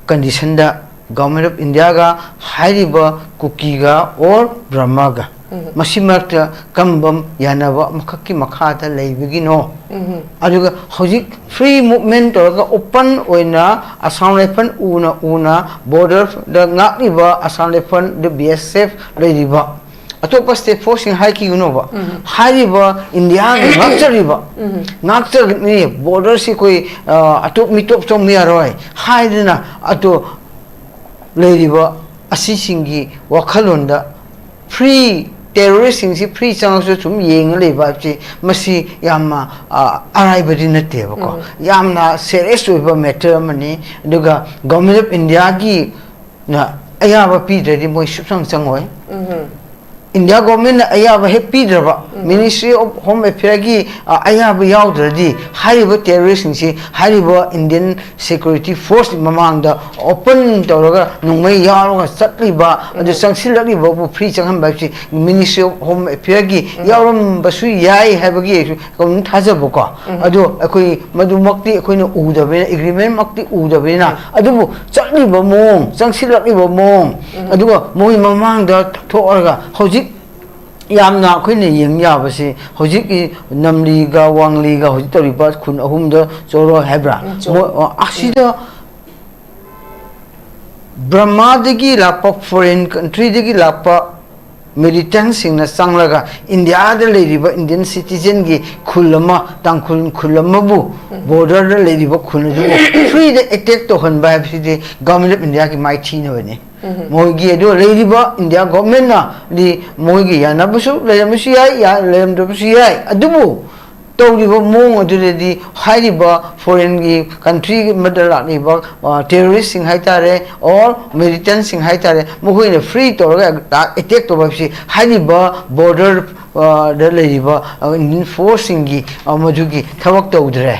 ꯀꯟꯗꯤꯁꯟꯗ ꯒꯚꯔꯟꯃꯦꯟ ꯑꯣꯐ ꯏꯟꯗꯤꯌꯥꯒ ꯍꯥꯏꯔꯤꯕ ꯀꯨꯀꯤꯒ ꯑꯣꯔ ꯕ꯭ꯔꯍꯃꯒ ꯎꯝ꯫ ꯃꯁꯤ ꯃꯔꯛꯇ ꯀꯔꯝꯕ ꯌꯥꯅꯕ ꯑꯃꯈꯛꯀꯤ ꯃꯈꯥꯗ ꯂꯩꯕꯒꯤꯅꯣ? ꯎꯝ꯫ ꯑꯗꯨꯒ ꯍꯧꯖꯤꯛ ꯐ꯭ꯔꯤ ꯃꯨꯚꯃꯦꯟ ꯇꯧꯔꯒ ꯑꯣꯄꯟ ꯑꯣꯏꯅ ꯑꯁꯥꯝ ꯔꯥꯏꯐꯜ ꯎꯅ ꯎꯅ ꯕꯣꯔꯗꯔꯗ ꯉꯥꯛꯂꯤꯕ ꯑꯁꯥꯝ ꯔꯥꯏꯐꯜ, ꯕꯤ ꯑꯦꯁ ꯑꯦꯐ ꯂꯩꯔꯤꯕ, ꯑꯇꯣꯞꯄ ꯁ꯭ꯇꯦꯠ ꯐꯣꯔꯁꯁꯤꯡ ꯍꯥꯏꯈꯤꯒꯅꯣꯕ꯫ ꯎꯝ꯫ ꯍꯥꯏꯔꯤꯕ ꯏꯟꯗꯤꯌꯥꯒꯤ ꯉꯥꯛꯆꯔꯤꯕ, ꯎꯝ꯫ ꯉꯥꯛꯆꯒꯅꯤ, ꯕꯣꯔꯗꯔꯁꯤ ꯑꯩꯈꯣꯏ, ꯑ, ꯑꯇꯣꯞ ꯃꯤꯇꯣꯞ ꯆꯪꯕ ꯌꯥꯔꯣꯏ ꯍꯥꯏꯗꯅ ꯑꯗꯣ ꯂꯩꯔꯤꯕ ꯑꯁꯤꯁꯤꯡꯒꯤ ꯋꯥꯈꯜꯂꯣꯟꯗ ꯐ꯭ꯔꯤ, ꯇꯦꯔꯣꯔꯤꯁꯁꯤꯡꯁꯤ ꯐ꯭ꯔꯤ ꯆꯪꯉꯁꯨ ꯁꯨꯝ ꯌꯦꯡꯉ ꯂꯩꯕ ꯍꯥꯏꯕꯁꯤ ꯃꯁꯤ ꯌꯥꯝꯅ, ꯑ, ꯑꯔꯥꯏꯕꯗꯤ ꯅꯠꯇꯦꯕꯀꯣ꯫ ꯎꯝ꯫ ꯌꯥꯝꯅ ꯁꯦꯔꯤꯌꯁ ꯑꯣꯏꯕ ꯃꯦꯇꯔ ꯑꯃꯅꯤ꯫ ꯑꯗꯨꯒ ꯒꯚꯔꯟꯃꯦꯟ ꯑꯣꯐ ꯏꯟꯗꯤꯌꯥꯒꯤꯅ ꯑꯌꯥꯕ ꯄꯤꯗ꯭ꯔꯗꯤ ꯃꯣꯏ ꯁꯨꯞꯆꯪ ꯆꯪꯉꯣꯏ꯫ ꯎꯝ꯫ ꯏꯟꯗꯤꯌꯥ ꯒꯣꯔꯃꯦꯟꯅ ꯑꯌꯥꯕ ꯍꯦꯛ ꯄꯤꯗ꯭ꯔꯕ, ꯃꯤꯅꯤꯁꯇ꯭ꯔꯤ ꯑꯣꯐ ꯍꯣꯝ ꯑꯦꯐꯤꯌꯔꯒꯤ ꯑꯌꯥꯕ ꯌꯥꯎꯗ꯭ꯔꯗꯤ ꯍꯥꯏꯔꯤꯕ ꯇꯦꯔꯣꯔꯤꯁꯁꯤꯡꯁꯤ ꯍꯥꯏꯔꯤꯕ ꯏꯟꯗꯤꯌꯟ ꯁꯦꯀ꯭ꯌꯨꯔꯤꯇꯤ ꯐꯣꯔꯁ ꯃꯃꯥꯡꯗ ꯑꯣꯄꯟ ꯇꯧꯔꯒ ꯅꯣꯡꯃꯩ ꯌꯥꯎꯔꯒ ꯆꯠꯂꯤꯕ, ꯑꯗꯨ ꯆꯪꯁꯤꯜꯂꯛꯂꯤꯕꯕꯨ ꯐ꯭ꯔꯤ ꯆꯪꯍꯟꯕ ꯍꯥꯏꯕꯁꯤ ꯃꯤꯅꯤꯁꯇ꯭ꯔꯤ ꯑꯣꯐ ꯍꯣꯝ ꯑꯦꯐꯤꯌꯔꯒꯤ ꯌꯥꯎꯔꯝꯕꯁꯨ ꯌꯥꯏ ꯍꯥꯏꯕꯒꯤ ꯑꯩꯁꯨ ꯑꯗꯨꯝ ꯊꯥꯖꯕꯀꯣ꯫ ꯑꯗꯣ ꯑꯩꯈꯣꯏ ꯃꯗꯨꯃꯛꯇꯤ ꯑꯩꯈꯣꯏꯅ ꯎꯗꯕꯅꯤꯅ, ꯑꯦꯒ꯭ꯔꯤꯃꯦꯟꯃꯛꯇꯤ ꯎꯗꯕꯅꯤꯅ, ꯑꯗꯨꯕꯨ ꯆꯠꯂꯤꯕ ꯃꯑꯣꯡ, ꯆꯪꯁꯤꯜꯂꯛꯂꯤꯕ ꯃꯑꯣꯡ, ꯑꯗꯨꯒ ꯃꯣꯏ ꯃꯃꯥꯡꯗ ꯊꯣꯛꯑꯒ ꯍꯧꯖꯤꯛ ꯌꯥꯝꯅ ꯑꯩꯈꯣꯏꯅ ꯌꯦꯡ ꯌꯥꯕꯁꯤ ꯍꯧꯖꯤꯛꯀꯤ ꯅꯝꯂꯤꯒ ꯋꯥꯡꯂꯤꯒ ꯍꯧꯖꯤꯛ ꯇꯧꯔꯤꯕ ꯈꯨꯟ ꯑꯍꯨꯝꯗ ꯆꯣꯔꯣ ꯍꯥꯏꯕ꯭ꯔꯥ? ꯎꯝ, ꯆꯣꯔꯣ꯫ ꯃꯣꯏ, ꯑ, ꯑꯁꯤꯗ ꯕ꯭ꯔꯃꯥꯗꯒꯤ ꯂꯥꯛꯄ, ꯐꯣꯔꯦꯟ ꯀꯟꯇ꯭ꯔꯤꯗꯒꯤ ꯂꯥꯛꯄ ꯃꯤꯂꯤꯇꯦꯟꯁꯤꯡꯅ ꯆꯪꯂꯒ ꯏꯟꯗꯤꯌꯥꯗ ꯂꯩꯔꯤꯕ ꯏꯟꯗꯤꯌꯟ ꯁꯤꯇꯤꯖꯦꯟꯒꯤ ꯈꯨꯜ ꯑꯃ, ꯇꯥꯡꯈꯨꯜ ꯈꯨꯜ ꯑꯃꯕꯨ, ꯕꯣꯔꯗꯔꯗ ꯂꯩꯔꯤꯕ ꯈꯨꯜ ꯑꯗꯨꯕꯨ ꯐ꯭ꯔꯤꯗ ꯑꯦꯇꯦꯛ ꯇꯧꯍꯟꯕ ꯍꯥꯏꯕꯁꯤꯗꯤ ꯒꯚꯔꯟꯃꯦꯟ ꯑꯣꯐ ꯏꯟꯗꯤꯌꯥꯒꯤ ꯃꯥꯏꯊꯤꯅꯕꯅꯤ꯫ ꯃꯣꯏꯒꯤ ꯑꯗꯨ ꯂꯩꯔꯤꯕ ꯏꯟꯗꯤꯌꯥ ꯒꯚꯔꯟꯃꯦꯟꯠꯅꯗꯤ ꯃꯣꯏꯒꯤ ꯌꯥꯅꯕꯁꯨ ꯂꯩꯔꯝꯕꯁꯨ ꯌꯥꯏ, ꯌꯥ-, ꯂꯩꯔꯝꯗꯕꯁꯨ ꯌꯥꯏ, ꯑꯗꯨꯕꯨ ꯇꯧꯔꯤꯕ ꯃꯑꯣꯡ ꯑꯗꯨꯗꯗꯤ ꯍꯥꯏꯔꯤꯕ ꯐꯣꯔꯦꯟꯒꯤ ꯀꯟꯇ꯭ꯔꯤ ꯑꯃꯗ ꯂꯥꯛꯂꯤꯕ, ꯑ, ꯇꯦꯔꯣꯔꯤꯁꯁꯤꯡ ꯍꯥꯏꯇꯥꯔꯦ, ꯑꯣꯔ ꯃꯤꯂꯤꯇꯦꯟꯁꯤꯡ ꯍꯥꯏꯇꯥꯔꯦ, ꯃꯈꯣꯏꯅ ꯐ꯭ꯔꯤ ꯇꯧꯔꯒ ꯑꯦꯇꯦꯛ ꯇꯧꯕ ꯍꯥꯏꯕꯁꯤ ꯍꯥꯏꯔꯤꯕ ꯕꯣꯔꯗꯔ, ꯑ, ꯗ ꯂꯩꯔꯤꯕ, ꯑ, ꯏꯟꯗꯤꯌꯟ ꯐꯣꯔꯁꯁꯤꯡꯒꯤ, ꯑ, ꯃꯗꯨꯒꯤ ꯊꯕꯛ ꯇꯧꯗ꯭ꯔꯦ꯫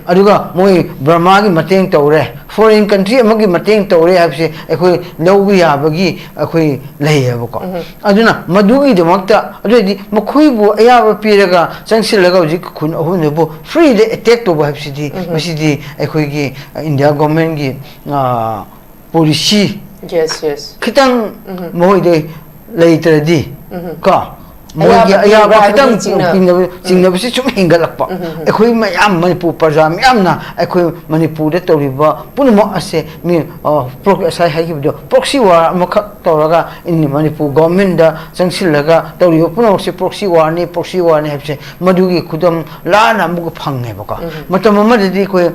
ꯑꯗꯨꯒ ꯃꯣꯏ ꯕꯔꯃꯥꯒꯤ ꯃꯇꯦꯡ ꯇꯧꯔꯦ, ꯐꯣꯔꯦꯟ ꯀꯟꯇ꯭ꯔꯤ ꯑꯃꯒꯤ ꯃꯇꯦꯡ ꯇꯧꯔꯦ ꯍꯥꯏꯕꯁꯦ ꯑꯩꯈꯣꯏ ꯂꯧꯕ ꯌꯥꯕꯒꯤ ꯑꯩꯈꯣꯏ ꯂꯩꯌꯦꯕꯀꯣ꯫ ꯑꯗꯨꯅ ꯃꯗꯨꯒꯤꯗꯃꯛꯇ, ꯑꯗꯨ ꯑꯣꯏꯔꯗꯤ ꯃꯈꯣꯏꯕꯨ ꯑꯌꯥꯕ ꯄꯤꯔꯒ ꯆꯪꯁꯤꯜꯂꯒ ꯍꯧꯖꯤꯛ ꯈꯨꯟ ꯑꯍꯨꯝꯗꯨꯕꯨ ꯐ꯭ꯔꯤꯗ ꯑꯦꯇꯦꯛ ꯇꯧꯕ ꯍꯥꯏꯕꯁꯤꯗꯤ, ꯃꯁꯤꯗꯤ ꯑꯩꯈꯣꯏꯒꯤ ꯏꯟꯗꯤꯌꯥ ꯒꯣꯔꯃꯦꯟꯒꯤ, ꯑ, ꯄꯣꯂꯤꯁꯤ ꯌꯦꯁ, ꯌꯦꯁ꯫ ꯈꯤꯇꯪ ꯃꯈꯣꯏꯗ ꯂꯩꯇ꯭ꯔꯗꯤ, ꯀꯣ, ꯃꯣꯏꯒꯤ ꯑꯌꯥꯕ ꯑꯌꯥꯕ ꯄꯤꯕ꯭ꯔꯥ ꯈꯤꯇꯪ ꯍꯥꯏꯕꯒꯤ ꯆꯤꯡꯅ-, ꯄꯤꯅꯕ, ꯆꯤꯡꯅꯕꯁꯤ ꯁꯨꯝ ꯍꯦꯟꯒꯠꯂꯛꯄ꯫ ꯑꯩꯈꯣꯏ ꯃꯌꯥꯝ, ꯃꯅꯤꯄꯨꯔ ꯄ꯭ꯔꯖꯥ ꯃꯌꯥꯝꯅ ꯑꯩꯈꯣꯏ ꯃꯅꯤꯄꯨꯔꯗ ꯇꯧꯔꯤꯕ ꯄꯨꯝꯅꯃꯛ ꯑꯁꯦ ꯃꯤ, ꯑ, ꯄ꯭ꯔꯣ-, ꯉꯁꯥꯏ ꯍꯥꯏꯈꯤꯕꯗꯣ, ꯄ꯭ꯔꯣꯛꯁꯤ ꯋꯥꯔ ꯑꯃꯈꯛ ꯇꯧꯔꯒ ꯏꯟ-, ꯃꯅꯤꯄꯨꯔ ꯒꯣꯔꯃꯦꯟꯗ ꯆꯪꯁꯤꯜꯂꯒ ꯇꯧꯔꯤꯕ ꯄꯨꯝꯅꯃꯛꯁꯦ ꯄ꯭ꯔꯣꯛꯁꯤ ꯋꯥꯔꯅꯤ, ꯄ꯭ꯔꯣꯛꯁꯤ ꯋꯥꯔꯅꯤ ꯍꯥꯏꯕꯁꯦ ꯃꯗꯨꯒꯤ ꯈꯨꯗꯝ ꯂꯥꯟꯅ ꯑꯃꯨꯛꯀ ꯐꯪꯉꯦꯕꯀꯣ꯫ ꯃꯇꯝ ꯑꯃꯗꯗꯤ ꯑꯩꯈꯣꯏ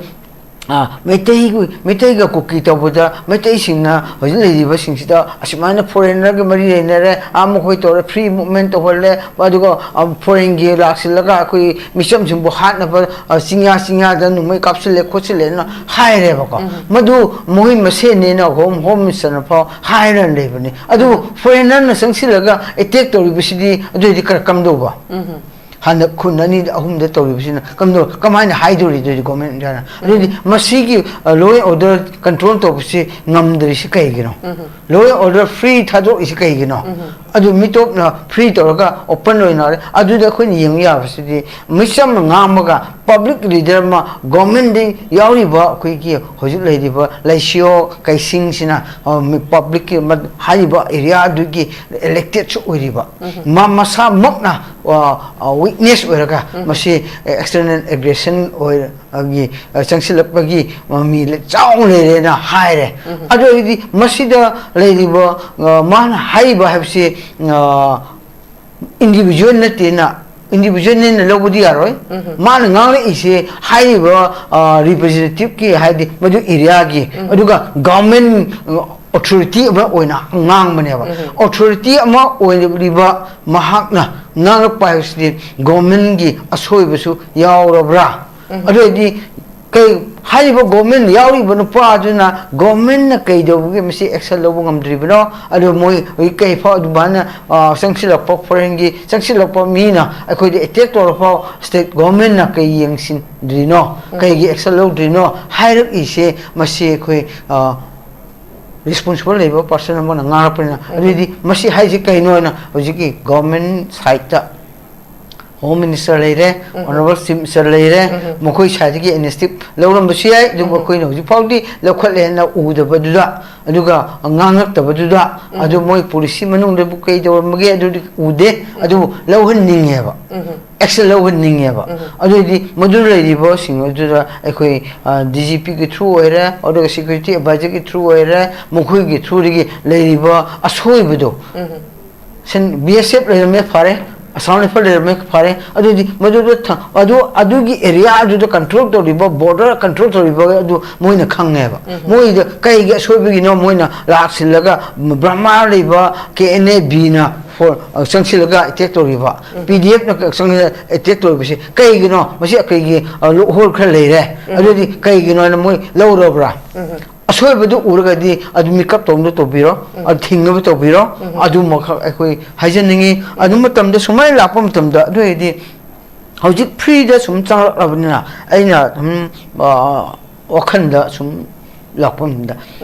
ꯑꯥ, ꯃꯩꯇꯩꯒꯤ, ꯃꯩꯇꯩꯒ ꯀꯨꯀꯤ ꯇꯧꯕꯗ ꯃꯩꯇꯩꯁꯤꯡꯅ ꯍꯧꯖꯤꯛ ꯂꯩꯔꯤꯕꯁꯤꯡꯁꯤꯗ ꯑꯁꯨꯃꯥꯏꯅ ꯐꯣꯔꯦꯟꯅꯔꯒ ꯃꯔꯤ ꯂꯩꯅꯔꯦ, ꯑꯥ, ꯃꯈꯣꯏ ꯇꯧꯔꯦ, ꯐ꯭ꯔꯤ ꯃꯨꯞꯃꯦꯟ ꯇꯧꯍꯜꯂꯦ, ꯑꯗꯨꯒ, ꯑ, ꯐꯣꯔꯦꯟꯒꯤ ꯂꯥꯛꯁꯤꯜꯂꯒ ꯑꯩꯈꯣꯏ ꯃꯤꯆꯝꯁꯤꯡꯕꯨ ꯍꯥꯠꯅꯕ, ꯑ, ꯆꯤꯡꯌꯥ ꯆꯤꯡꯌꯥꯗ ꯅꯣꯡꯃꯩ ꯀꯥꯞꯁꯤꯜꯂꯦ ꯈꯣꯠꯆꯤꯜꯂꯦꯅ ꯍꯥꯏꯔꯦꯕꯀꯣ꯫ ꯎꯝ꯫ ꯃꯗꯨ ꯃꯈꯣꯏ ꯃꯁꯦꯟꯅꯦꯅ ꯍꯣꯝ, ꯍꯣꯝ ꯃꯤꯅꯤꯁꯇꯔꯅ ꯐꯥꯎ ꯍꯥꯏꯔ ꯂꯩꯕꯅꯤ꯫ ꯑꯗꯨꯕꯨ ꯎꯝ꯫ ꯐꯣꯔꯦꯟꯅꯔꯅ ꯆꯪꯁꯤꯜꯂꯒ ꯑꯦꯇꯦꯛ ꯇꯧꯔꯤꯕꯁꯤꯗꯤ ꯑꯗꯨꯑꯣꯏꯗꯤ ꯈꯔ ꯀꯝꯗꯧꯕ? ꯎꯝ꯫ ꯍꯟꯗꯛ ꯈꯨꯟ ꯑꯅꯤꯗ, ꯑꯍꯨꯝꯗ ꯇꯧꯔꯤꯕꯁꯤꯅ ꯀꯝꯗꯧ-, ꯀꯃꯥꯏꯅ ꯍꯥꯏꯗꯣꯔꯤꯗꯣꯏꯗꯤ ꯒꯣꯔꯃꯦꯟ ꯏꯟꯗꯤꯌꯥꯅ? ꯑꯗꯨꯗꯤ ꯎꯝ꯫ ꯃꯁꯤꯒꯤ, ꯑ, law and order control ꯇꯧꯕꯁꯤ ꯉꯝꯗ꯭ꯔꯤꯁꯤ ꯀꯩꯒꯤꯅꯣ? ꯎꯝ꯫ Law and order free ꯊꯥꯗꯣꯛꯏꯁꯤ ꯀꯩꯒꯤꯅꯣ? ꯎꯝ꯫ ꯑꯗꯨ ꯃꯤꯇꯣꯞꯅ ꯐ꯭ꯔꯤ ꯇꯧꯔꯒ ꯑꯣꯄꯟ ꯑꯣꯏꯅ ꯑꯗꯨꯗ ꯑꯩꯈꯣꯏꯅ ꯌꯦꯡꯕ ꯌꯥꯕꯁꯤꯗꯤ ꯃꯤꯆꯝꯅ ꯉꯥꯡꯕꯒ ꯄꯕ꯭ꯂꯤꯛ ꯂꯤꯗꯔ ꯑꯃ ꯒꯣꯔꯃꯦꯟꯗ ꯌꯥꯎꯔꯤꯕ ꯑꯩꯈꯣꯏꯒꯤ ꯍꯧꯖꯤꯛ ꯂꯩꯔꯤꯕ ꯂꯩꯁꯤꯌꯣ ꯀꯩꯁꯤꯡꯁꯤꯅ, ꯑ, ꯃꯤ-, ꯄꯕ꯭ꯂꯤꯛꯀꯤ ꯃ-, ꯍꯥꯏꯔꯤꯕ ꯑꯦꯔꯤꯌꯥ ꯑꯗꯨꯒꯤ ꯏꯂꯦꯛꯇꯦꯠꯁꯨ ꯑꯣꯏꯔꯤꯕ, ꯎꯝ꯫ ꯃꯥ ꯃꯁꯥꯃꯛꯅ, ꯑ, ꯑ, ꯋꯤꯛꯅꯦꯁ ꯑꯣꯏꯔꯒ ꯎꯝ꯫ ꯃꯁꯤ ꯑꯦꯛꯁꯇꯔꯅꯦꯜ ꯑꯦꯒ꯭ꯔꯦꯁꯟ ꯑꯣꯏꯔꯒꯤ, ꯑ, ꯆꯪꯁꯤꯜꯂꯛꯄꯒꯤ ꯃꯃꯤ ꯂꯩ-, ꯆꯥꯎꯅ ꯂꯩꯔꯦꯅ ꯍꯥꯏꯔꯦ꯫ ꯎꯝ꯫ ꯑꯗꯨ ꯑꯣꯏꯔꯗꯤ ꯃꯁꯤꯗ ꯂꯩꯔꯤꯕ, ꯑ, ꯃꯥꯅ ꯍꯥꯏꯔꯤꯕ ꯍꯥꯏꯕꯁꯤ, ꯑ, ꯏꯟꯗꯤꯕꯤꯖꯨꯋꯦꯜ ꯅꯠꯇꯦꯅ, ꯏꯟꯗꯤꯕꯤꯖꯨꯋꯦꯜꯅꯦꯅ ꯂꯧꯕꯗꯤ ꯌꯥꯔꯣꯏ꯫ ꯎꯝ꯫ ꯃꯥꯅ ꯉꯥꯡꯂꯛꯏꯁꯦ ꯍꯥꯏꯔꯤꯕ, ꯑ, ꯔꯤꯄ꯭ꯔꯦꯖꯦꯟꯇꯦꯇꯤꯞꯀꯤ ꯍꯥꯏꯗꯤ ꯃꯗꯨ ꯑꯦꯔꯤꯌꯥꯒꯤ, ꯎꯝ꯫ ꯑꯗꯨꯒ ꯒꯚꯔꯟꯃꯦꯟ ꯑꯣꯊꯣꯔꯤꯇꯤ ꯑꯃ ꯑꯣꯏꯅ ꯉꯥꯡꯕꯅꯦꯕ꯫ ꯎꯝ꯫ ꯑꯣꯊꯣꯔꯤꯇꯤ ꯑꯃ ꯑꯣꯏꯔꯤꯕ ꯃꯍꯥꯛꯅ ꯉꯥꯡꯂꯛꯄ ꯍꯥꯏꯕꯁꯤꯗꯤ ꯒꯣꯔꯃꯦꯟꯒꯤ ꯑꯁꯣꯏꯕꯁꯨ ꯌꯥꯎꯔꯕ꯭ꯔꯥ? ꯎꯝ꯫ ꯑꯗꯨ ꯑꯣꯏꯔꯗꯤ ꯀꯩ, ꯍꯥꯏꯔꯤꯕ ꯒꯣꯔꯃꯦꯟ ꯌꯥꯎꯔꯤꯕ ꯅꯨꯄꯥ ꯑꯗꯨꯅ ꯒꯣꯔꯃꯦꯟꯅ ꯀꯩꯗꯧꯕꯒꯤ ꯃꯁꯤ ꯑꯦꯛꯁꯟ ꯂꯧꯕ ꯉꯝꯗ꯭ꯔꯤꯕꯅꯣ? ꯑꯗꯨ ꯃꯣꯏ ꯍꯧꯖꯤꯛ ꯀꯩ ꯐꯥꯎ ꯑꯗꯨꯃꯥꯏꯅ, ꯑ, ꯆꯪꯁꯤꯜꯂꯛꯄ, ꯐꯣꯔꯦꯟꯒꯤ ꯆꯪꯁꯤꯜꯂꯛꯄ ꯃꯤꯅ ꯑꯩꯈꯣꯏꯗ ꯑꯦꯇꯦꯛ ꯇꯧꯔ ꯐꯥꯎ ꯁ꯭ꯇꯦꯠ ꯒꯣꯔꯃꯦꯟꯅ ꯀꯩ ꯌꯦꯡꯁꯤꯟꯗ꯭ꯔꯤꯅꯣ? ꯎꯝ꯫ ꯀꯩꯒꯤ ꯑꯦꯛꯁꯟ ꯂꯧꯗ꯭ꯔꯤꯅꯣ ꯍꯥꯏꯔꯛꯏꯁꯦ? ꯃꯁꯤ ꯑꯩꯈꯣꯏ, ꯑ, ꯔꯦꯁꯄꯣꯟꯁꯤꯕꯜ ꯂꯩꯕ ꯄꯥꯔꯁꯟ ꯑꯃꯅ ꯉꯥꯡꯂꯛꯄꯅꯤꯅ, ꯎꯝ꯫ ꯑꯗꯨꯗꯤ ꯃꯁꯤ ꯍꯥꯏꯁꯤ ꯀꯩꯅꯣ ꯍꯥꯏꯅ ꯍꯧꯖꯤꯛꯀꯤ ꯒꯣꯔꯃꯦꯟ ꯁꯥꯏꯠꯇ ꯍꯣꯝ ꯃꯤꯅꯤꯁꯇꯔ ꯂꯩꯔꯦ, ꯎꯝ꯫ ꯑꯣꯅꯔꯦꯕꯜ ꯆꯤꯐ ꯃꯤꯅꯤꯁꯇꯔ ꯂꯩꯔꯦ, ꯎꯝ꯫ ꯃꯈꯣꯏ ꯁꯥꯏꯠꯇꯒꯤ ꯏꯅꯤꯁꯤꯌꯦꯇꯤꯚ ꯂꯧꯔꯝꯕꯁꯨ ꯌꯥꯏ, ꯑꯗꯨꯕꯨ ꯎꯝ꯫ ꯑꯩꯈꯣꯏꯅ ꯍꯧꯖꯤꯛ ꯐꯥꯎꯗꯤ ꯂꯧꯈꯠꯂꯦꯅ ꯎꯗꯕꯗꯨꯗ, ꯑꯗꯨꯒ ꯉꯥꯡꯉꯛꯇꯕꯗꯨꯗ, ꯎꯝ꯫ ꯑꯗꯨ ꯃꯣꯏ ꯄꯣꯂꯤꯁꯤ ꯃꯅꯨꯡꯗꯕꯨ ꯀꯩ ꯇꯧꯔꯝꯕꯒꯦ ꯑꯗꯨꯗꯤ ꯎꯗꯦ, ꯎꯝ꯫ ꯑꯗꯨꯕꯨ ꯂꯧꯍꯟꯅꯤꯡꯉꯦꯕ꯫ ꯎꯝ꯫ ꯑꯦꯛꯁꯟ ꯂꯧꯍꯟꯅꯤꯡꯉꯦꯕ꯫ ꯎꯝ꯫ ꯑꯗꯨꯑꯣꯏꯗꯤ ꯃꯗꯨ ꯂꯩꯔꯤꯕꯁꯤꯡ ꯑꯗꯨꯗ ꯑꯩꯈꯣꯏ, ꯑ, ꯗꯤ ꯖꯤ ꯄꯤꯒꯤ ꯊ꯭ꯔꯨ ꯑꯣꯏꯔꯦ, ꯑꯗꯨꯒ ꯁꯦꯀ꯭ꯌꯨꯔꯤꯇꯤ ꯑꯦꯗꯚꯥꯏꯖꯔꯒꯤ ꯊ꯭ꯔꯨ ꯑꯣꯏꯔꯦ, ꯃꯈꯣꯏꯒꯤ ꯊ꯭ꯔꯨꯗꯒꯤ ꯂꯩꯔꯤꯕ ꯑꯁꯣꯏꯕꯗꯣ, ꯎꯝ꯫ ꯁꯦꯟ-, ꯕꯤ ꯑꯦꯁ ꯑꯦꯐ ꯂꯩꯔꯝꯃꯦ, ꯐꯔꯦ, ꯑꯁꯥꯝ ꯔꯥꯏꯐꯜ ꯂꯩꯔꯝꯃꯦ, ꯐꯔꯦ꯫ ꯑꯗꯨꯗꯤ ꯃꯗꯨꯗ ꯊ-, ꯑꯗꯨ, ꯑꯗꯨꯒꯤ ꯑꯦꯔꯤꯌꯥ ꯑꯗꯨꯗ ꯀꯟꯇ꯭ꯔꯣꯜ ꯇꯧꯔꯤꯕ, ꯕꯣꯔꯗꯔ ꯀꯟꯇ꯭ꯔꯣꯜ ꯇꯧꯔꯤꯕ ꯑꯗꯨ ꯃꯣꯏꯅ ꯈꯪꯉꯦꯕ꯫ ꯃꯣꯏꯗ ꯀꯩꯒꯤ ꯑꯁꯣꯏꯕꯒꯤꯅꯣ ꯃꯣꯏꯅ ꯂꯥꯛꯁꯤꯜꯂꯒ ꯕꯔꯃꯥ ꯂꯩꯕ ꯀꯦ ꯑꯦꯟ ꯑꯦ ꯕꯤꯅ ꯐꯣꯔ-, ꯑ, ꯆꯪꯁꯤꯜꯂꯒ ꯑꯦꯇꯦꯛ ꯇꯧꯔꯤꯕ, ꯄꯤ ꯗꯤ ꯑꯦꯐꯅ ꯆꯪꯁꯤꯜꯂꯒ ꯑꯦꯇꯦꯛ ꯇꯧꯔꯤꯕꯁꯤ ꯀꯩꯒꯤꯅꯣ? ꯃꯁꯤ ꯑꯩꯈꯣꯏꯒꯤ, ꯑ, ꯂꯨꯞ ꯍꯣꯜ ꯈꯔ ꯂꯩꯔꯦ꯫ ꯑꯗꯨꯗꯤ ꯀꯩꯒꯤꯅꯣ ꯍꯥꯏꯅ ꯃꯣꯏ ꯂꯧꯔꯕ꯭ꯔꯥ? ꯑꯁꯣꯏꯕꯗꯨ ꯎꯔꯒꯗꯤ ꯑꯗꯨ ꯃꯤꯀꯞ ꯇꯧꯅꯕ ꯇꯧꯕꯤꯔꯣ, ꯑꯗꯨ ꯊꯤꯡꯅꯕ ꯇꯧꯕꯤꯔꯣ꯫ ꯑꯗꯨꯃꯈꯛ ꯑꯩꯈꯣꯏ ꯍꯥꯏꯖꯅꯤꯡꯉꯤ꯫ ꯑꯗꯨ ꯃꯇꯝꯗ ꯁꯨꯃꯥꯏꯅ ꯂꯥꯛꯄ ꯃꯇꯝꯗ, ꯑꯗꯨ ꯑꯣꯏꯔꯗꯤ ꯍꯧꯖꯤꯛ ꯐ꯭ꯔꯤꯗ ꯁꯨꯝ ꯆꯪꯂꯛꯂꯕꯅꯤꯅ ꯑꯩꯅ ꯁꯨꯝ, ꯑ, ꯋꯥꯈꯜꯗ ꯁꯨꯝ ꯂꯥꯛꯄ ꯃꯇꯝꯗ,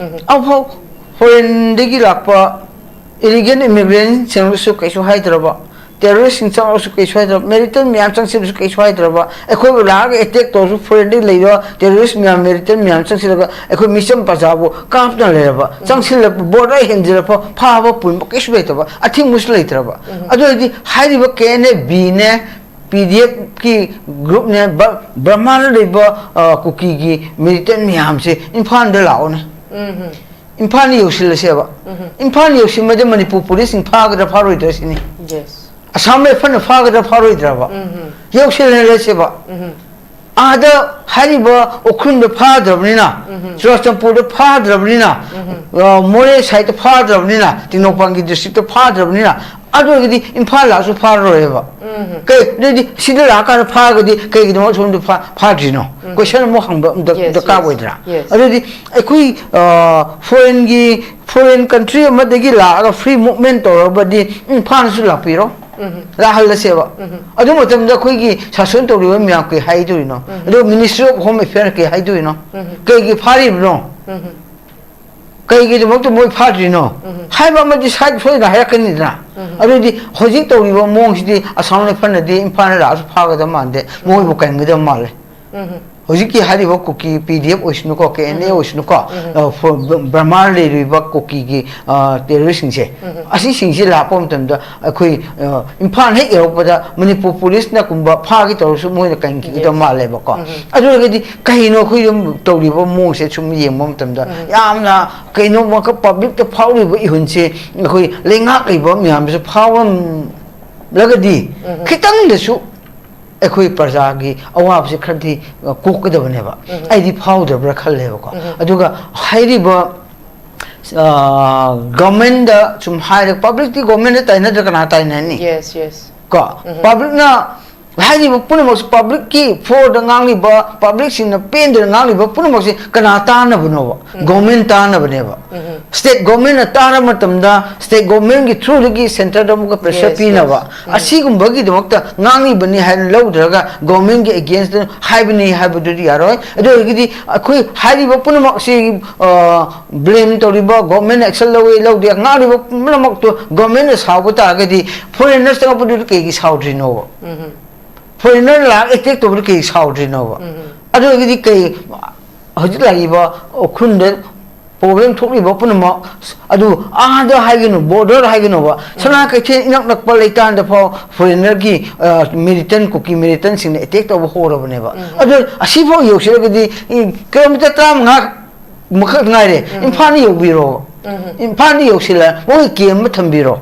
ꯑꯃꯐꯥꯎ ꯐꯣꯔꯦꯟꯗꯒꯤ ꯂꯥꯛꯄ ꯏꯂꯤꯒꯦꯜ ꯏꯃꯤꯒ꯭ꯔꯦꯟꯁꯤꯡꯁꯨ ꯀꯩꯁꯨ ꯍꯥꯏꯗ꯭ꯔꯕ, ꯇꯦꯔꯣꯔꯤꯁꯁꯤꯡ ꯆꯪꯂꯛꯁꯨ ꯀꯩꯁꯨ ꯍꯥꯏꯗ꯭ꯔꯕ, ꯃꯦꯔꯤꯇꯥꯏꯟ ꯃꯌꯥꯝ ꯆꯪꯁꯤꯜꯂꯁꯨ ꯀꯩꯁꯨ ꯍꯥꯏꯗ꯭ꯔꯕ, ꯑꯩꯈꯣꯏꯕꯨ ꯂꯥꯛꯑꯒ ꯑꯦꯇꯦꯛ ꯇꯧꯔꯁꯨ ꯐꯣꯔꯦꯟꯗꯒꯤ ꯂꯩꯕ ꯇꯦꯔꯣꯔꯤꯁ ꯃꯌꯥꯝ, ꯃꯦꯔꯤꯇꯥꯏꯟ ꯃꯌꯥꯝ ꯆꯪꯁꯤꯜꯂꯒ ꯑꯩꯈꯣꯏ ꯃꯤꯆꯝ ꯄ꯭ꯔꯖꯥꯕꯨ ꯀꯥꯞꯇꯅ ꯂꯩꯔꯕ, ꯆꯪꯁꯤꯜꯂꯛꯄ, ꯕꯣꯔꯗꯔ ꯍꯦꯟꯖꯤꯜꯂꯛꯄ, ꯐꯥꯕ ꯄꯨꯟꯕ ꯀꯩꯁꯨ ꯂꯩꯇꯕ, ꯑꯊꯤꯡꯕꯁꯨ ꯂꯩꯇ꯭ꯔꯕ꯫ ꯑꯗꯨ ꯑꯣꯏꯔꯗꯤ ꯍꯥꯏꯔꯤꯕ ꯀꯦ ꯑꯦꯟ ꯑꯦ ꯕꯤꯅꯦ, ꯄꯤ ꯗꯤ ꯑꯦꯐꯀꯤ ꯒ꯭ꯔꯨꯞꯅꯦ, ꯕ-, ꯕꯔꯃꯥꯗ ꯂꯩꯕ, ꯑ, ꯀꯨꯀꯤꯒꯤ ꯃꯤꯂꯤꯇꯦꯟ ꯃꯌꯥꯝꯁꯦ ꯏꯝꯐꯥꯜꯗ ꯂꯥꯛꯑꯣꯅꯦ꯫ ꯏꯝꯐꯥꯜꯗ ꯌꯧꯁꯤꯜꯂꯁꯦꯕ꯫ ꯏꯝꯐꯥꯜ ꯌꯧꯁꯤꯟꯕꯗ ꯃꯅꯤꯄꯨꯔ ꯄꯨꯂꯤꯁꯁꯤꯡ ꯐꯥꯒꯗ꯭ꯔꯥ ꯐꯥꯔꯣꯏꯗ꯭ꯔꯥ ꯁꯤꯅꯤ꯫ ꯑꯁꯥꯝ ꯔꯥꯏꯐꯜꯅ ꯐꯥꯒꯗ꯭ꯔꯥ ꯐꯥꯔꯣꯏꯗ꯭ꯔꯕ? ꯌꯧꯁꯤꯜꯍꯜꯂꯁꯦꯕ꯫ ꯑꯥꯗ ꯍꯥꯏꯔꯤꯕ ꯎꯈ꯭ꯔꯨꯜꯗ ꯐꯥꯗ꯭ꯔꯕꯅꯤꯅ, ꯆꯨꯔꯥꯆꯥꯟꯄꯨꯔꯗ ꯐꯥꯗ꯭ꯔꯕꯅꯤꯅ, ꯑ, ꯃꯣꯔꯦ ꯁꯥꯏꯠꯇ ꯐꯥꯗ꯭ꯔꯕꯅꯤꯅ, ꯇꯦꯡꯅꯧꯄꯜꯒꯤ ꯗꯤꯁꯇ꯭ꯔꯤꯛꯇ ꯐꯥꯗ꯭ꯔꯕꯅꯤꯅ, ꯑꯗꯨ ꯑꯣꯏꯔꯒꯗꯤ ꯏꯝꯐꯥꯜ ꯂꯥꯛꯑꯁꯨ ꯐꯥꯔꯔꯣꯏꯕ꯫ ꯀꯩ, ꯑꯗꯨꯗꯤ ꯁꯤꯗ ꯂꯥꯛꯑꯀꯥꯟꯗ ꯐꯥꯔꯒꯗꯤ ꯀꯩꯒꯤꯗꯃꯛ ꯁꯣꯝꯗ ꯐꯥ-, ꯐꯥꯗ꯭ꯔꯤꯅꯣ? ꯀꯣꯏꯁꯟ ꯑꯃꯨꯛ ꯍꯪꯕ ꯑꯃ ꯗꯔ-, Yes, ꯗꯔꯀꯥꯔ yes, ꯑꯣꯏꯗ꯭ꯔꯥ? Yes. ꯑꯗꯨꯗꯤ ꯑꯩꯈꯣꯏ, ꯑ, ꯐꯣꯔꯦꯟꯒꯤ, ꯐꯣꯔꯦꯟ ꯀꯟꯇ꯭ꯔꯤ ꯑꯃꯗꯒꯤ ꯂꯥꯛꯑꯒ ꯐ꯭ꯔꯤ ꯃꯨꯚꯃꯦꯟ ꯇꯧꯔꯕꯗꯤ ꯏꯝꯐꯥꯜꯁꯨ ꯂꯥꯛꯄꯤꯔꯣ, ꯂꯥꯛꯍꯜꯂꯁꯦꯕ꯫ ꯑꯗꯨ ꯃꯇꯝꯗ ꯑꯩꯈꯣꯏꯒꯤ ꯁꯥꯁꯟ ꯇꯧꯔꯤꯕ ꯃꯌꯥꯝ ꯀꯩ ꯍꯥꯏꯗꯣꯏꯅꯣ? ꯑꯗꯨ ꯃꯤꯅꯤꯁꯇ꯭ꯔꯤ ꯑꯣꯐ ꯍꯣꯝ ꯑꯦꯐꯤꯌꯔ ꯀꯩ ꯍꯥꯏꯗꯣꯏꯅꯣ? ꯀꯩꯒꯤ ꯐꯥꯔꯤꯕꯅꯣ? ꯀꯩꯒꯤꯗꯃꯛꯇ ꯃꯣꯏ ꯐꯥꯗ꯭ꯔꯤꯅꯣ? ꯍꯥꯏꯕ ꯑꯃꯗꯤ ꯁꯥꯏꯠ ꯁꯣꯏꯗꯅ ꯍꯥꯏꯔꯛꯀꯅꯤꯗꯅ꯫ ꯑꯗꯨꯗꯤ ꯍꯧꯖꯤꯛ ꯇꯧꯔꯤꯕ ꯃꯑꯣꯡꯁꯤꯗꯤ ꯑꯁꯥꯝ ꯔꯥꯏꯐꯜꯅꯗꯤ ꯏꯝꯐꯥꯜꯗ ꯂꯥꯛꯑꯁꯨ ꯐꯥꯒꯗꯕ ꯃꯥꯟꯗꯦ, ꯃꯣꯏꯕꯨ ꯀꯟꯒꯗꯕ ꯃꯥꯜꯂꯦ꯫ ꯍꯧꯖꯤꯛꯀꯤ ꯍꯥꯏꯔꯤꯕ ꯀꯨꯀꯤ ꯄꯤ ꯗꯤ ꯑꯦꯐ ꯑꯣꯏꯁꯅꯨꯀꯣ, ꯀꯦ ꯑꯦꯟ ꯑꯦ ꯑꯣꯏꯁꯅꯨꯀꯣ, ꯑ, ꯐꯣ-, ꯕ-, ꯕꯔꯃꯥ ꯂꯩꯔꯤꯕ ꯀꯨꯀꯤꯒꯤ, ꯑ, ꯇꯦꯔꯣꯔꯤꯁꯁꯤꯡꯁꯦ, ꯑꯁꯤꯁꯤꯡꯁꯦ ꯂꯥꯛꯄ ꯃꯇꯝꯗ ꯑꯩꯈꯣꯏ, ꯑ, ꯏꯝꯐꯥꯜ ꯍꯦꯛ ꯌꯧꯔꯛꯄꯗ ꯃꯅꯤꯄꯨꯔ ꯄꯨꯂꯤꯁꯅ ꯀꯨꯝꯕ ꯐꯥꯒꯦ ꯇꯧꯔꯁꯨ ꯃꯣꯏꯅ ꯀꯟꯈꯤꯒꯗꯕ ꯃꯥꯜꯂꯦꯕꯀꯣ꯫ ꯑꯗꯨ ꯑꯣꯏꯔꯒꯗꯤ ꯀꯩꯅꯣ ꯑꯩꯈꯣꯏ ꯑꯗꯨꯝ ꯇꯧꯔꯤꯕ ꯃꯑꯣꯡꯁꯦ ꯁꯨꯝ ꯌꯦꯡꯕ ꯃꯇꯝꯗ ꯌꯥꯝꯅ ꯀꯩꯅꯣ ꯃꯈꯜ ꯄꯕ꯭ꯂꯤꯛꯇ ꯐꯥꯎꯔꯤꯕ ꯏꯍꯨꯟꯁꯦ ꯑꯩꯈꯣꯏ ꯂꯩꯉꯥꯛ ꯂꯩꯕ ꯃꯌꯥꯝꯗꯁꯨ ꯐꯥꯎꯔꯝ-, ꯂꯒꯗꯤ ꯈꯤꯇꯪꯗꯁꯨ ꯑꯩꯈꯣꯏ ꯄ꯭ꯔꯖꯥꯒꯤ ꯑꯋꯥꯕꯁꯤ ꯈꯔꯗꯤ, ꯑ, ꯀꯣꯛꯀꯗꯕꯅꯦꯕ꯫ ꯑꯩꯗꯤ ꯐꯥꯎꯗꯕ꯭ꯔꯥ ꯈꯜꯂꯦꯕꯀꯣ꯫ ꯑꯗꯨꯒ ꯍꯥꯏꯔꯤꯕ, ꯑ, ꯒꯚꯔꯟꯃꯦꯟꯗ ꯁꯨꯝ ꯍꯥꯏꯔꯦ, ꯄꯕ꯭ꯂꯤꯛꯇꯤ ꯒꯚꯔꯟꯃꯦꯟꯗ ꯇꯥꯏꯅꯗ꯭ꯔ ꯀꯅꯥ ꯇꯥꯏꯅꯅꯤ? Yes, yes. ꯀꯣ, ꯄꯕ꯭ꯂꯤꯛꯅ ꯍꯥꯏꯔꯤꯕ ꯄꯨꯝꯅꯃꯛꯁꯨ ꯄꯕ꯭ꯂꯤꯛꯀꯤ ꯐ꯭ꯂꯣꯔꯗ ꯉꯥꯡꯂꯤꯕ, ꯄꯕ꯭ꯂꯤꯛꯁꯤꯡꯅ ꯄꯦꯟꯗꯅ ꯉꯥꯡꯂꯤꯕ ꯄꯨꯝꯅꯃꯛꯁꯤ ꯀꯅꯥ ꯇꯥꯅꯕꯅꯣꯕ? ꯒꯣꯔꯃꯦꯟ ꯇꯥꯅꯕꯅꯦꯕ꯫ ꯁ꯭ꯇꯦꯠ ꯒꯣꯔꯃꯦꯟꯅ ꯇꯥꯅꯕ ꯃꯇꯝꯗ ꯁ꯭ꯇꯦꯠ ꯒꯣꯔꯃꯦꯟꯒꯤ ꯊ꯭ꯔꯨꯗꯒꯤ ꯁꯦꯟꯇꯔꯗ ꯑꯃꯨꯛꯀ ꯄ꯭ꯔꯦꯁꯔ Yes, ꯄꯤꯅꯕ, yes. ꯑꯁꯤꯒꯨꯝꯕꯒꯤꯗꯃꯛꯇ ꯉꯥꯡꯂꯤꯕꯅꯤ ꯍꯥꯏꯅ ꯂꯧꯗ꯭ꯔꯒ ꯒꯣꯔꯃꯦꯟꯒꯤ ꯑꯦꯒꯦꯟꯁꯇ ꯍꯥꯏꯕꯅꯤ ꯍꯥꯏꯕꯗꯨꯗꯤ ꯌꯥꯔꯣꯏ꯫ ꯑꯗꯨ ꯑꯣꯏꯔꯒꯗꯤ ꯑꯩꯈꯣꯏ ꯍꯥꯏꯔꯤꯕ ꯄꯨꯝꯅꯃꯛꯁꯤ, ꯑ, ꯕ꯭ꯂꯦꯝ ꯇꯧꯔꯤꯕ, ꯒꯣꯔꯃꯦꯟꯅ ꯑꯦꯛꯁꯟ ꯂꯧꯋꯤ ꯂꯧꯗꯦ, ꯉꯥꯡꯂꯤꯕ ꯄꯨꯝꯅꯃꯛꯇꯣ ꯒꯣꯔꯃꯦꯟꯅ ꯁꯥꯎꯕ ꯇꯥꯔꯒꯗꯤ ꯐꯣꯔꯦꯟꯅꯔ ꯆꯪꯉꯛꯄꯗꯨꯗ ꯀꯩꯒꯤ ꯁꯥꯎꯗ꯭ꯔꯤꯅꯣꯕ? ꯐꯣꯔꯦꯟꯅꯔ ꯂꯥꯛ ꯑꯦꯇꯦꯛ ꯇꯧꯕꯗ ꯀꯩꯒꯤ ꯁꯥꯎꯗ꯭ꯔꯤꯅꯣꯕ? ꯑꯗꯨ ꯑꯣꯏꯔꯒꯗꯤ ꯀꯩ, ꯍꯧꯖꯤꯛ ꯂꯥꯛꯏꯕ ꯎꯈ꯭ꯔꯨꯜꯗ ꯄ꯭ꯔꯣꯕ꯭ꯂꯦꯝ ꯊꯣꯛꯂꯤꯕ ꯄꯨꯝꯅꯃꯛ, ꯑꯗꯨ ꯑꯥꯗ ꯍꯥꯏꯒꯅꯨ, ꯕꯣꯔꯗꯔ ꯍꯥꯏꯒꯅꯨꯕ, ꯁꯅꯥ ꯀꯩꯊꯦꯜ ꯏꯅꯛ ꯅꯛꯄ ꯂꯩꯇꯥꯟꯗ ꯐꯥꯎ ꯐꯣꯔꯦꯟꯅꯔꯒꯤ, ꯑ, ꯃꯤꯂꯤꯇꯦꯟ, ꯀꯨꯀꯤ ꯃꯤꯂꯤꯇꯦꯟꯁꯤꯡꯅ ꯑꯦꯇꯦꯛ ꯇꯧꯕ ꯍꯧꯔꯕꯅꯦꯕ꯫ ꯑꯗꯨ ꯑꯁꯤꯐꯥꯎ ꯌꯧꯁꯤꯜꯂꯒꯗꯤ, ꯏ, ꯀꯤꯂꯣꯃꯤꯇꯔ ꯇꯔꯥꯃꯉꯥ ꯃꯈꯛ ꯉꯥꯏꯔꯦ, ꯏꯝꯐꯥꯜꯗ ꯌꯧꯕꯤꯔꯣ꯫ ꯏꯝꯐꯥꯜꯗ ꯌꯧꯁꯤꯜꯂ ꯃꯣꯏ ꯀꯦꯝ ꯑꯃ ꯊꯝꯕꯤꯔꯣ꯫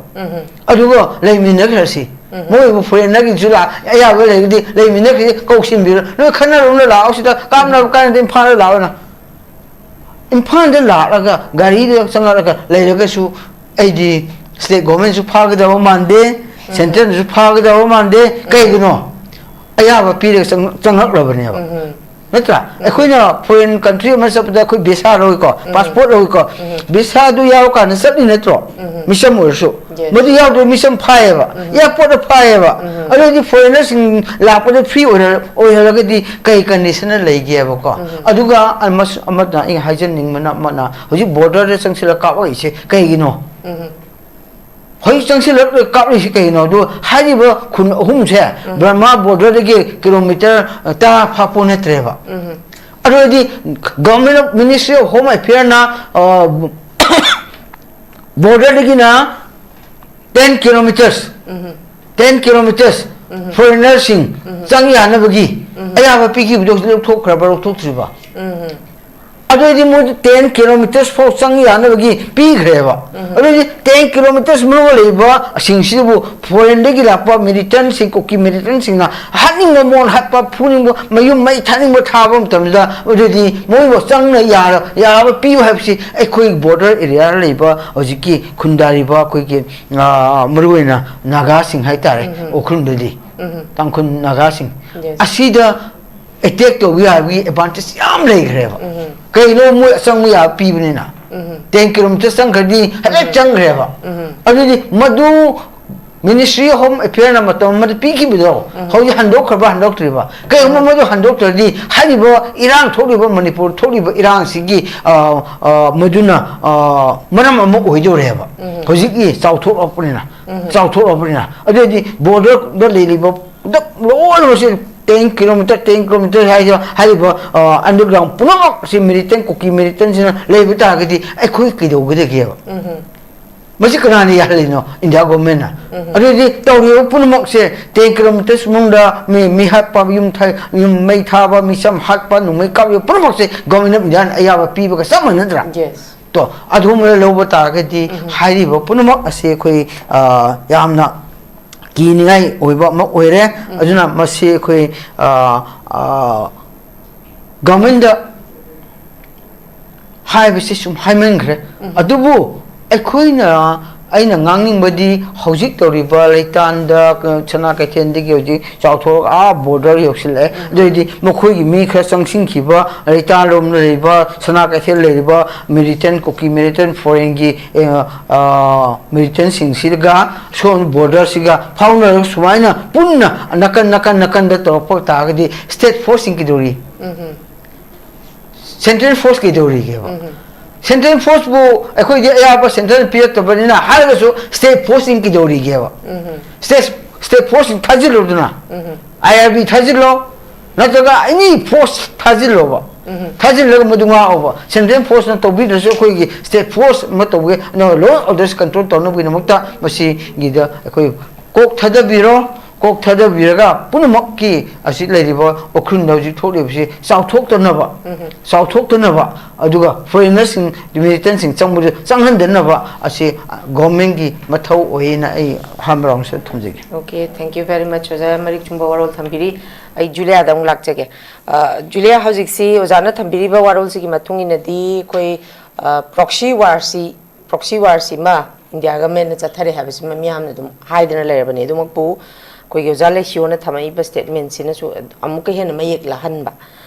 ꯑꯗꯨꯒ ꯂꯩꯃꯤꯟꯅꯈ꯭ꯔꯁꯤ꯫ ꯃꯣꯏꯕꯨ ꯐꯣꯔꯦꯟꯅꯔꯒꯤꯁꯨ ꯂꯥꯛ-, ꯑꯌꯥꯕ ꯂꯩꯔꯒꯗꯤ ꯂꯩꯃꯤꯟꯅꯈ꯭ꯔꯁꯤ, ꯀꯧꯁꯤꯟꯕꯤꯔꯣ꯫ ꯅꯣꯏ ꯈꯟꯅꯔꯨꯅ ꯂꯥꯛꯑꯣ ꯁꯤꯗ, ꯀꯥꯞꯅꯕ ꯀꯥꯟꯗ ꯏꯝꯐꯥꯜꯗ ꯂꯥꯛꯑꯣꯅ꯫ ꯏꯝꯐꯥꯜꯗ ꯂꯥꯛꯂꯒ ꯒꯥꯔꯤꯗ ꯆꯪꯉꯛꯂꯒ ꯂꯩꯔꯒꯁꯨ ꯑꯩꯗꯤ ꯁ꯭ꯇꯦꯠ ꯒꯣꯔꯃꯦꯟꯁꯨ ꯐꯥꯒꯗꯕ ꯃꯥꯟꯗꯦ, ꯁꯦꯟꯇꯔꯅꯁꯨ ꯐꯥꯒꯗꯕ ꯃꯥꯟꯗꯦ꯫ ꯀꯩꯒꯤꯅꯣ? ꯑꯌꯥꯕ ꯄꯤꯔꯒ ꯆꯪ-, ꯆꯪꯉꯛꯂꯕꯅꯦꯕ꯫ ꯅꯠꯇ꯭ꯔꯥ? ꯑꯩꯈꯣꯏꯅ ꯐꯣꯔꯦꯟ ꯀꯟꯇ꯭ꯔꯤ ꯑꯃ ꯆꯠꯄꯗ ꯑꯩꯈꯣꯏ ꯚꯤꯁꯥ ꯂꯧꯏꯀꯣ, ꯄꯥꯁꯄꯣꯔꯠ ꯂꯧꯏꯀꯣ꯫ ꯚꯤꯁꯥꯗꯨ ꯌꯥꯎꯔꯀꯥꯟꯗ ꯆꯠꯂꯤ ꯅꯠꯇ꯭ꯔꯣ? ꯃꯤꯁꯝ ꯑꯣꯏꯔꯁꯨ꯫ Yes. ꯃꯗꯨ ꯌꯥꯎꯗ꯭ꯔꯦ, ꯃꯤꯁꯝ ꯐꯥꯏꯌꯦꯕ, ꯑꯦꯌꯥꯔꯄꯣꯔꯠꯇ ꯐꯥꯏꯌꯦꯕ꯫ ꯑꯗꯨ ꯑꯣꯏꯔꯗꯤ ꯐꯣꯔꯦꯟꯅꯔꯁꯤꯡ ꯂꯥꯛꯄꯗ ꯐ꯭ꯔꯤ ꯑꯣꯏꯍꯜ-, ꯑꯣꯏꯍꯜꯂꯒꯗꯤ ꯀꯩ ꯀꯟꯗꯤꯁꯟꯗ ꯂꯩꯒꯦꯕꯀꯣ? ꯑꯗꯨꯒ ꯑꯃꯁꯨ-, ꯑꯃꯅ ꯑꯩ ꯍꯥꯏꯖꯅꯤꯡꯕꯅ, ꯑꯃꯅ ꯍꯧꯖꯤꯛ ꯕꯣꯔꯗꯔꯗ ꯆꯪꯁꯤꯜꯂꯒ ꯀꯥꯞꯂꯛꯏꯁꯦ ꯀꯩꯒꯤꯅꯣ? ꯍꯧꯖꯤꯛ ꯆꯪꯁꯤꯜꯂꯛꯂꯒ ꯀꯥꯞꯂꯤꯁꯤ ꯀꯩꯅꯣ? ꯑꯗꯨ ꯍꯥꯏꯔꯤꯕ ꯈꯨꯟ ꯑꯍꯨꯝꯁꯦ ꯕꯔꯃꯥ ꯕꯣꯔꯗꯔꯗꯒꯤ ꯀꯤꯂꯣꯃꯤꯇꯔ ꯇꯔꯥ ꯐꯥꯄꯣ ꯅꯠꯇ꯭ꯔꯦꯕ꯫ ꯑꯗꯨ ꯑꯣꯏꯔꯗꯤ Government of Ministry of Home Affairꯅ, ꯑ, ꯕꯣꯔꯗꯔꯗꯒꯤꯅ ten kilometers, ten kilometers ꯐꯣꯔꯦꯟꯅꯔꯁꯤꯡ ꯆꯪ ꯌꯥꯅꯕꯒꯤ ꯑꯌꯥꯕ ꯄꯤꯈꯤꯕꯗꯣ ꯍꯧꯖꯤꯛ ꯂꯧꯊꯣꯛꯈ꯭ꯔꯕ, ꯂꯧꯊꯣꯛꯇ꯭ꯔꯤꯕ? ꯑꯗꯨꯑꯣꯏꯗꯤ ꯃꯣꯏꯗꯤ ten kilometres ꯐꯥꯎ ꯆꯪ ꯌꯥꯅꯕꯒꯤ ꯄꯤꯈ꯭ꯔꯦꯕ꯫ ꯑꯗꯨꯑꯣꯏꯗꯤ ten kilometres ꯃꯅꯨꯡꯗ ꯂꯩꯕ ꯁꯤꯡꯁꯤꯕꯨ foreignꯗꯒꯤ ꯂꯥꯛꯄ militantꯁꯤꯡ, ꯀꯨꯀꯤ militantꯁꯤꯡꯅ ꯍꯥꯠꯅꯤꯡꯕ ꯃꯑꯣꯡ ꯍꯥꯠꯄ, ꯐꯨꯅꯤꯡꯕ, ꯃꯌꯨꯝ ꯃꯩ ꯊꯥꯅꯤꯡꯕ ꯊꯥꯕ ꯃꯇꯝꯗ, ꯑꯗꯨꯗꯤ ꯃꯣꯏꯕꯨ ꯆꯪꯅ ꯌꯥꯔ-, ꯌꯥꯕ ꯄꯤꯌꯨ ꯍꯥꯏꯕꯁꯤ ꯑꯩꯈꯣꯏ border areaꯗ ꯂꯩꯕ ꯍꯧꯖꯤꯛꯀꯤ ꯈꯨꯟꯗꯥꯔꯤꯕ ꯑꯩꯈꯣꯏꯒꯤ, ꯑ, ꯃꯔꯨꯑꯣꯏꯅ ꯅꯥꯒꯥꯁꯤꯡ ꯍꯥꯏꯇꯥꯔꯦ, ꯎꯈ꯭ꯔꯨꯜꯗꯗꯤ, ꯎꯝ꯫ ꯇꯥꯡꯈꯨꯜ ꯅꯥꯒꯥꯁꯤꯡ, Yes꯫ ꯑꯁꯤꯗ attack ꯇꯧꯕ ꯌꯥꯕꯒꯤ advantage ꯌꯥꯝ ꯂꯩꯈ꯭ꯔꯦꯕ꯫ ꯎꯝ꯫ ꯀꯩꯅꯣ ꯃꯣꯏ ꯑꯆꯪꯕ ꯌꯥꯕ ꯄꯤꯕꯅꯤꯅ꯫ ꯎꯝ꯫ Ten kilometres ꯆꯪꯈ꯭ꯔꯗꯤ ꯍꯦꯛꯇ ꯎꯝ꯫ ꯆꯪꯈ꯭ꯔꯦꯕ꯫ ꯎꯝ꯫ ꯑꯗꯨꯗꯤ ꯃꯗꯨ Ministry of Home Affairsꯅ ꯃꯇꯝ ꯑꯃꯗ ꯄꯤꯈꯤꯕꯗꯣ ꯎꯝ꯫ ꯍꯧꯖꯤꯛ ꯍꯟꯗꯣꯛꯈ꯭ꯔꯕ ꯍꯟꯗꯣꯛꯇ꯭ꯔꯤꯕ? ꯀꯩꯒꯨꯝꯕ ꯎꯝ꯫ ꯃꯗꯨ ꯍꯟꯗꯣꯛꯇ꯭ꯔꯗꯤ ꯍꯥꯏꯔꯤꯕ ꯏꯔꯥꯡ ꯊꯣꯛꯂꯤꯕ ꯃꯅꯤꯄꯨꯔ ꯊꯣꯛꯂꯤꯕ ꯏꯔꯥꯡꯁꯤꯒꯤ, ꯑ, ꯑ, ꯃꯗꯨꯅ, ꯑ, ꯃꯔꯝ ꯑꯃ ꯑꯣꯏꯗꯧꯔꯦꯕ꯫ ꯎꯝ꯫ ꯍꯧꯖꯤꯛꯀꯤ ꯆꯥꯎꯊꯣꯛꯂꯛꯄꯅꯤꯅ, ꯎꯝ꯫ ꯆꯥꯎꯊꯣꯛꯂꯛꯄꯅꯤꯅ꯫ ꯑꯗꯨꯗꯤ borderꯗ ꯂꯩꯔꯤꯕ ꯈꯨꯗꯛ ꯂꯣꯏꯅꯃꯛꯁꯦ ten kilometre, ten kilometre ꯍꯥꯏꯁꯤꯔ, ꯍꯥꯏꯔꯤꯕ, ꯑ, underground ꯄꯨꯝꯅꯃꯛꯁꯤ militant, ꯀꯨꯀꯤ militantꯁꯤꯅ ꯂꯩꯕ ꯇꯥꯔꯒꯗꯤ ꯑꯩꯈꯣꯏ ꯀꯩꯗꯧꯒꯗꯒꯦꯕ? ꯎꯝ꯫ ꯃꯁꯤ ꯀꯅꯥꯅ ꯌꯥꯍꯜꯂꯤꯅꯣ? India governmentꯅ꯫ ꯎꯝ꯫ ꯑꯗꯨꯗꯤ ꯇꯧꯔꯤꯕ ꯄꯨꯝꯅꯃꯛꯁꯦ ten kilometres ꯃꯅꯨꯡꯗ ꯃꯤ, ꯃꯤ ꯍꯥꯠꯄ, ꯌꯨꯝ ꯊ-, ꯌꯨꯝ ꯃꯩ ꯊꯥꯕ, ꯃꯤꯁꯝ ꯍꯥꯠꯄ, ꯅꯣꯡꯃꯩ ꯀꯥꯞꯂꯤꯕ ꯄꯨꯝꯅꯃꯛꯁꯦ Government of Indiaꯅ ꯑꯌꯥꯕ ꯄꯤꯕꯒ ꯆꯞ ꯃꯥꯟꯅꯗ꯭ꯔꯥ? Yes꯫ ꯇꯣ, ꯑꯗꯨꯒꯨꯝꯕꯗ ꯂꯧꯕ ꯇꯥꯔꯒꯗꯤ ꯎꯝ꯫ ꯍꯥꯏꯔꯤꯕ ꯄꯨꯝꯅꯃꯛ ꯑꯁꯤ ꯑꯩꯈꯣꯏ, ꯑ, ꯌꯥꯝꯅ ꯀꯤꯅꯤꯡꯉꯥꯏ ꯑꯣꯏꯕ ꯑꯃ ꯑꯣꯏꯔꯦ꯫ ꯎꯝ꯫ ꯑꯗꯨꯅ ꯃꯁꯤ ꯑꯩꯈꯣꯏ, ꯑ, ꯑ, Governmentꯗ ꯍꯥꯏꯕꯁꯤ ꯁꯨꯝ ꯍꯥꯏꯃꯟꯈ꯭ꯔꯦ꯫ ꯎꯝ꯫ ꯑꯗꯨꯕꯨ ꯑꯩꯈꯣꯏꯅ, ꯑꯩꯅ ꯉꯥꯡꯅꯤꯡꯕꯗꯤ ꯍꯧꯖꯤꯛ ꯇꯧꯔꯤꯕ ꯂꯩꯇꯥꯟꯗ, ꯁꯅꯥ ꯀꯩꯊꯦꯜꯗꯒꯤ ꯍꯧꯖꯤꯛ ꯆꯥꯎꯊꯣꯔꯛ ꯑꯥ border ꯌꯧꯁꯤꯜꯂꯛꯑꯦ꯫ ꯎꯝ꯫ ꯑꯗꯨ ꯑꯣꯏꯔꯗꯤ ꯃꯈꯣꯏꯒꯤ ꯃꯤ ꯈꯔ ꯆꯪꯁꯤꯟꯈꯤꯕ, ꯂꯩꯇꯥꯟꯂꯣꯝꯗ ꯂꯩꯕ, ꯁꯅꯥ ꯀꯩꯊꯦꯜ ꯂꯩꯔꯤꯕ militant, ꯀꯨꯀꯤ militant, foreignꯒꯤ, ꯑ, ꯑ, militantꯁꯤꯡꯁꯤꯒ ꯁꯣꯝ borderꯁꯤꯒ ꯐꯥꯎꯅꯔꯒ ꯁꯨꯃꯥꯏꯅ ꯄꯨꯟꯅ ꯅꯥꯀꯟ, ꯅꯥꯀꯟ, ꯅꯥꯀꯟꯗ ꯇꯧꯔꯛꯄ ꯇꯥꯔꯒꯗꯤ state forceꯁꯤꯡ ꯀꯩꯗꯧꯔꯤ? ꯎꯝ꯫ Central force ꯀꯩꯗꯧꯔꯤꯒꯦꯕ? ꯎꯝ꯫ Central forceꯄꯨ ꯑꯩꯈꯣꯏꯗꯤ ꯑꯌꯥꯕ central ꯄꯤꯔꯛꯇꯕꯅꯤꯅ ꯍꯥꯏꯔꯒꯁꯨ state forceꯁꯤꯡ ꯀꯩꯗꯧꯔꯤꯒꯦꯕ? ꯎꯝ꯫ State, state forceꯁꯤꯡ ꯊꯥꯖꯤꯜꯂꯨꯗꯅ꯫ ꯎꯝ꯫ IRB ꯊꯥꯖꯤꯜꯂꯣ, ꯅꯠꯇ꯭ꯔꯒ any force ꯊꯥꯖꯤꯜꯂꯣꯕ꯫ ꯎꯝ꯫ ꯊꯥꯖꯤꯜꯂꯒ ꯃꯗꯨ ꯉꯥꯛꯑꯣꯕ꯫ Central forceꯅ ꯇꯧꯕꯤꯗ꯭ꯔꯁꯨ ꯑꯩꯈꯣꯏꯒꯤ state force ꯑꯃ ꯇꯧꯒꯦ, ꯅ law and order control ꯇꯧꯅꯕꯒꯤꯗꯃꯛꯇ ꯃꯁꯤꯒꯤꯗ ꯑꯩꯈꯣꯏ ꯀꯣꯛ ꯊꯥꯗꯕꯤꯔꯣ꯫ ꯀꯣꯛ ꯊꯥꯗꯕꯤꯔꯒ ꯄꯨꯝꯅꯃꯛꯀꯤ ꯑꯁꯤ ꯂꯩꯔꯤꯕ ꯎꯈ꯭ꯔꯨꯜꯗ ꯍꯧꯖꯤꯛ ꯊꯣꯛꯂꯤꯕꯁꯤ ꯆꯥꯎꯊꯣꯛꯇꯅꯕ, ꯆꯥꯎꯊꯣꯛꯇꯅꯕ, ꯑꯗꯨꯒ ꯐꯣꯔꯦꯟꯅꯔꯁꯤꯡ, ꯃꯤꯂꯤꯇꯦꯟꯁꯤꯡ ꯆꯪꯕꯗꯨ ꯆꯪꯍꯟꯗꯅꯕ ꯑꯁꯤ ꯒꯣꯔꯃꯦꯟꯒꯤ ꯃꯊꯧ ꯑꯣꯏꯅ ꯑꯩ ꯑꯍꯥꯟꯕ ꯔꯥꯎꯟꯁꯤꯗ ꯊꯝꯖꯒꯦ꯫ Okay, thank you very much, ꯑꯣꯖꯥ ꯃꯔꯤꯛ ꯆꯨꯝꯕ ꯋꯥꯔꯣꯜ ꯊꯝꯕꯤꯔꯤ꯫ ꯑꯩ ꯖꯨꯂꯤꯌꯥꯗ ꯑꯃꯨꯛ ꯂꯥꯛꯆꯒꯦ꯫ ꯑ, ꯖꯨꯂꯤꯌꯥ, ꯍꯧꯖꯤꯛꯁꯤ ꯑꯣꯖꯥꯅ ꯊꯝꯕꯤꯔꯤꯕ ꯋꯥꯔꯣꯜꯁꯤꯒꯤ ꯃꯇꯨꯡ ꯏꯟꯅꯗꯤ ꯑꯩꯈꯣꯏ, ꯑ, proxy warꯁꯤ, proxy warꯁꯤꯃ ꯏꯟꯗꯤꯌꯥ ꯒꯃꯦꯟꯅ ꯆꯠꯊꯔꯦ ꯍꯥꯏꯕꯁꯤꯃ ꯃꯤꯌꯥꯝꯅ ꯑꯗꯨꯝ ꯍꯥꯏꯗꯅ ꯂꯩꯔꯕꯅꯤ꯫ ꯑꯗꯨꯃꯛꯄꯨ ꯑꯩꯈꯣꯏꯒꯤ ꯑꯣꯖꯥ ꯂꯩꯁꯤꯌꯣꯅ ꯊꯝꯃꯛꯏꯕ statementꯁꯤꯅꯁꯨ ꯑꯃꯨꯛꯀ ꯍꯦꯟꯅ ꯃꯌꯦꯛ ꯂꯥꯍꯟꯕ꯫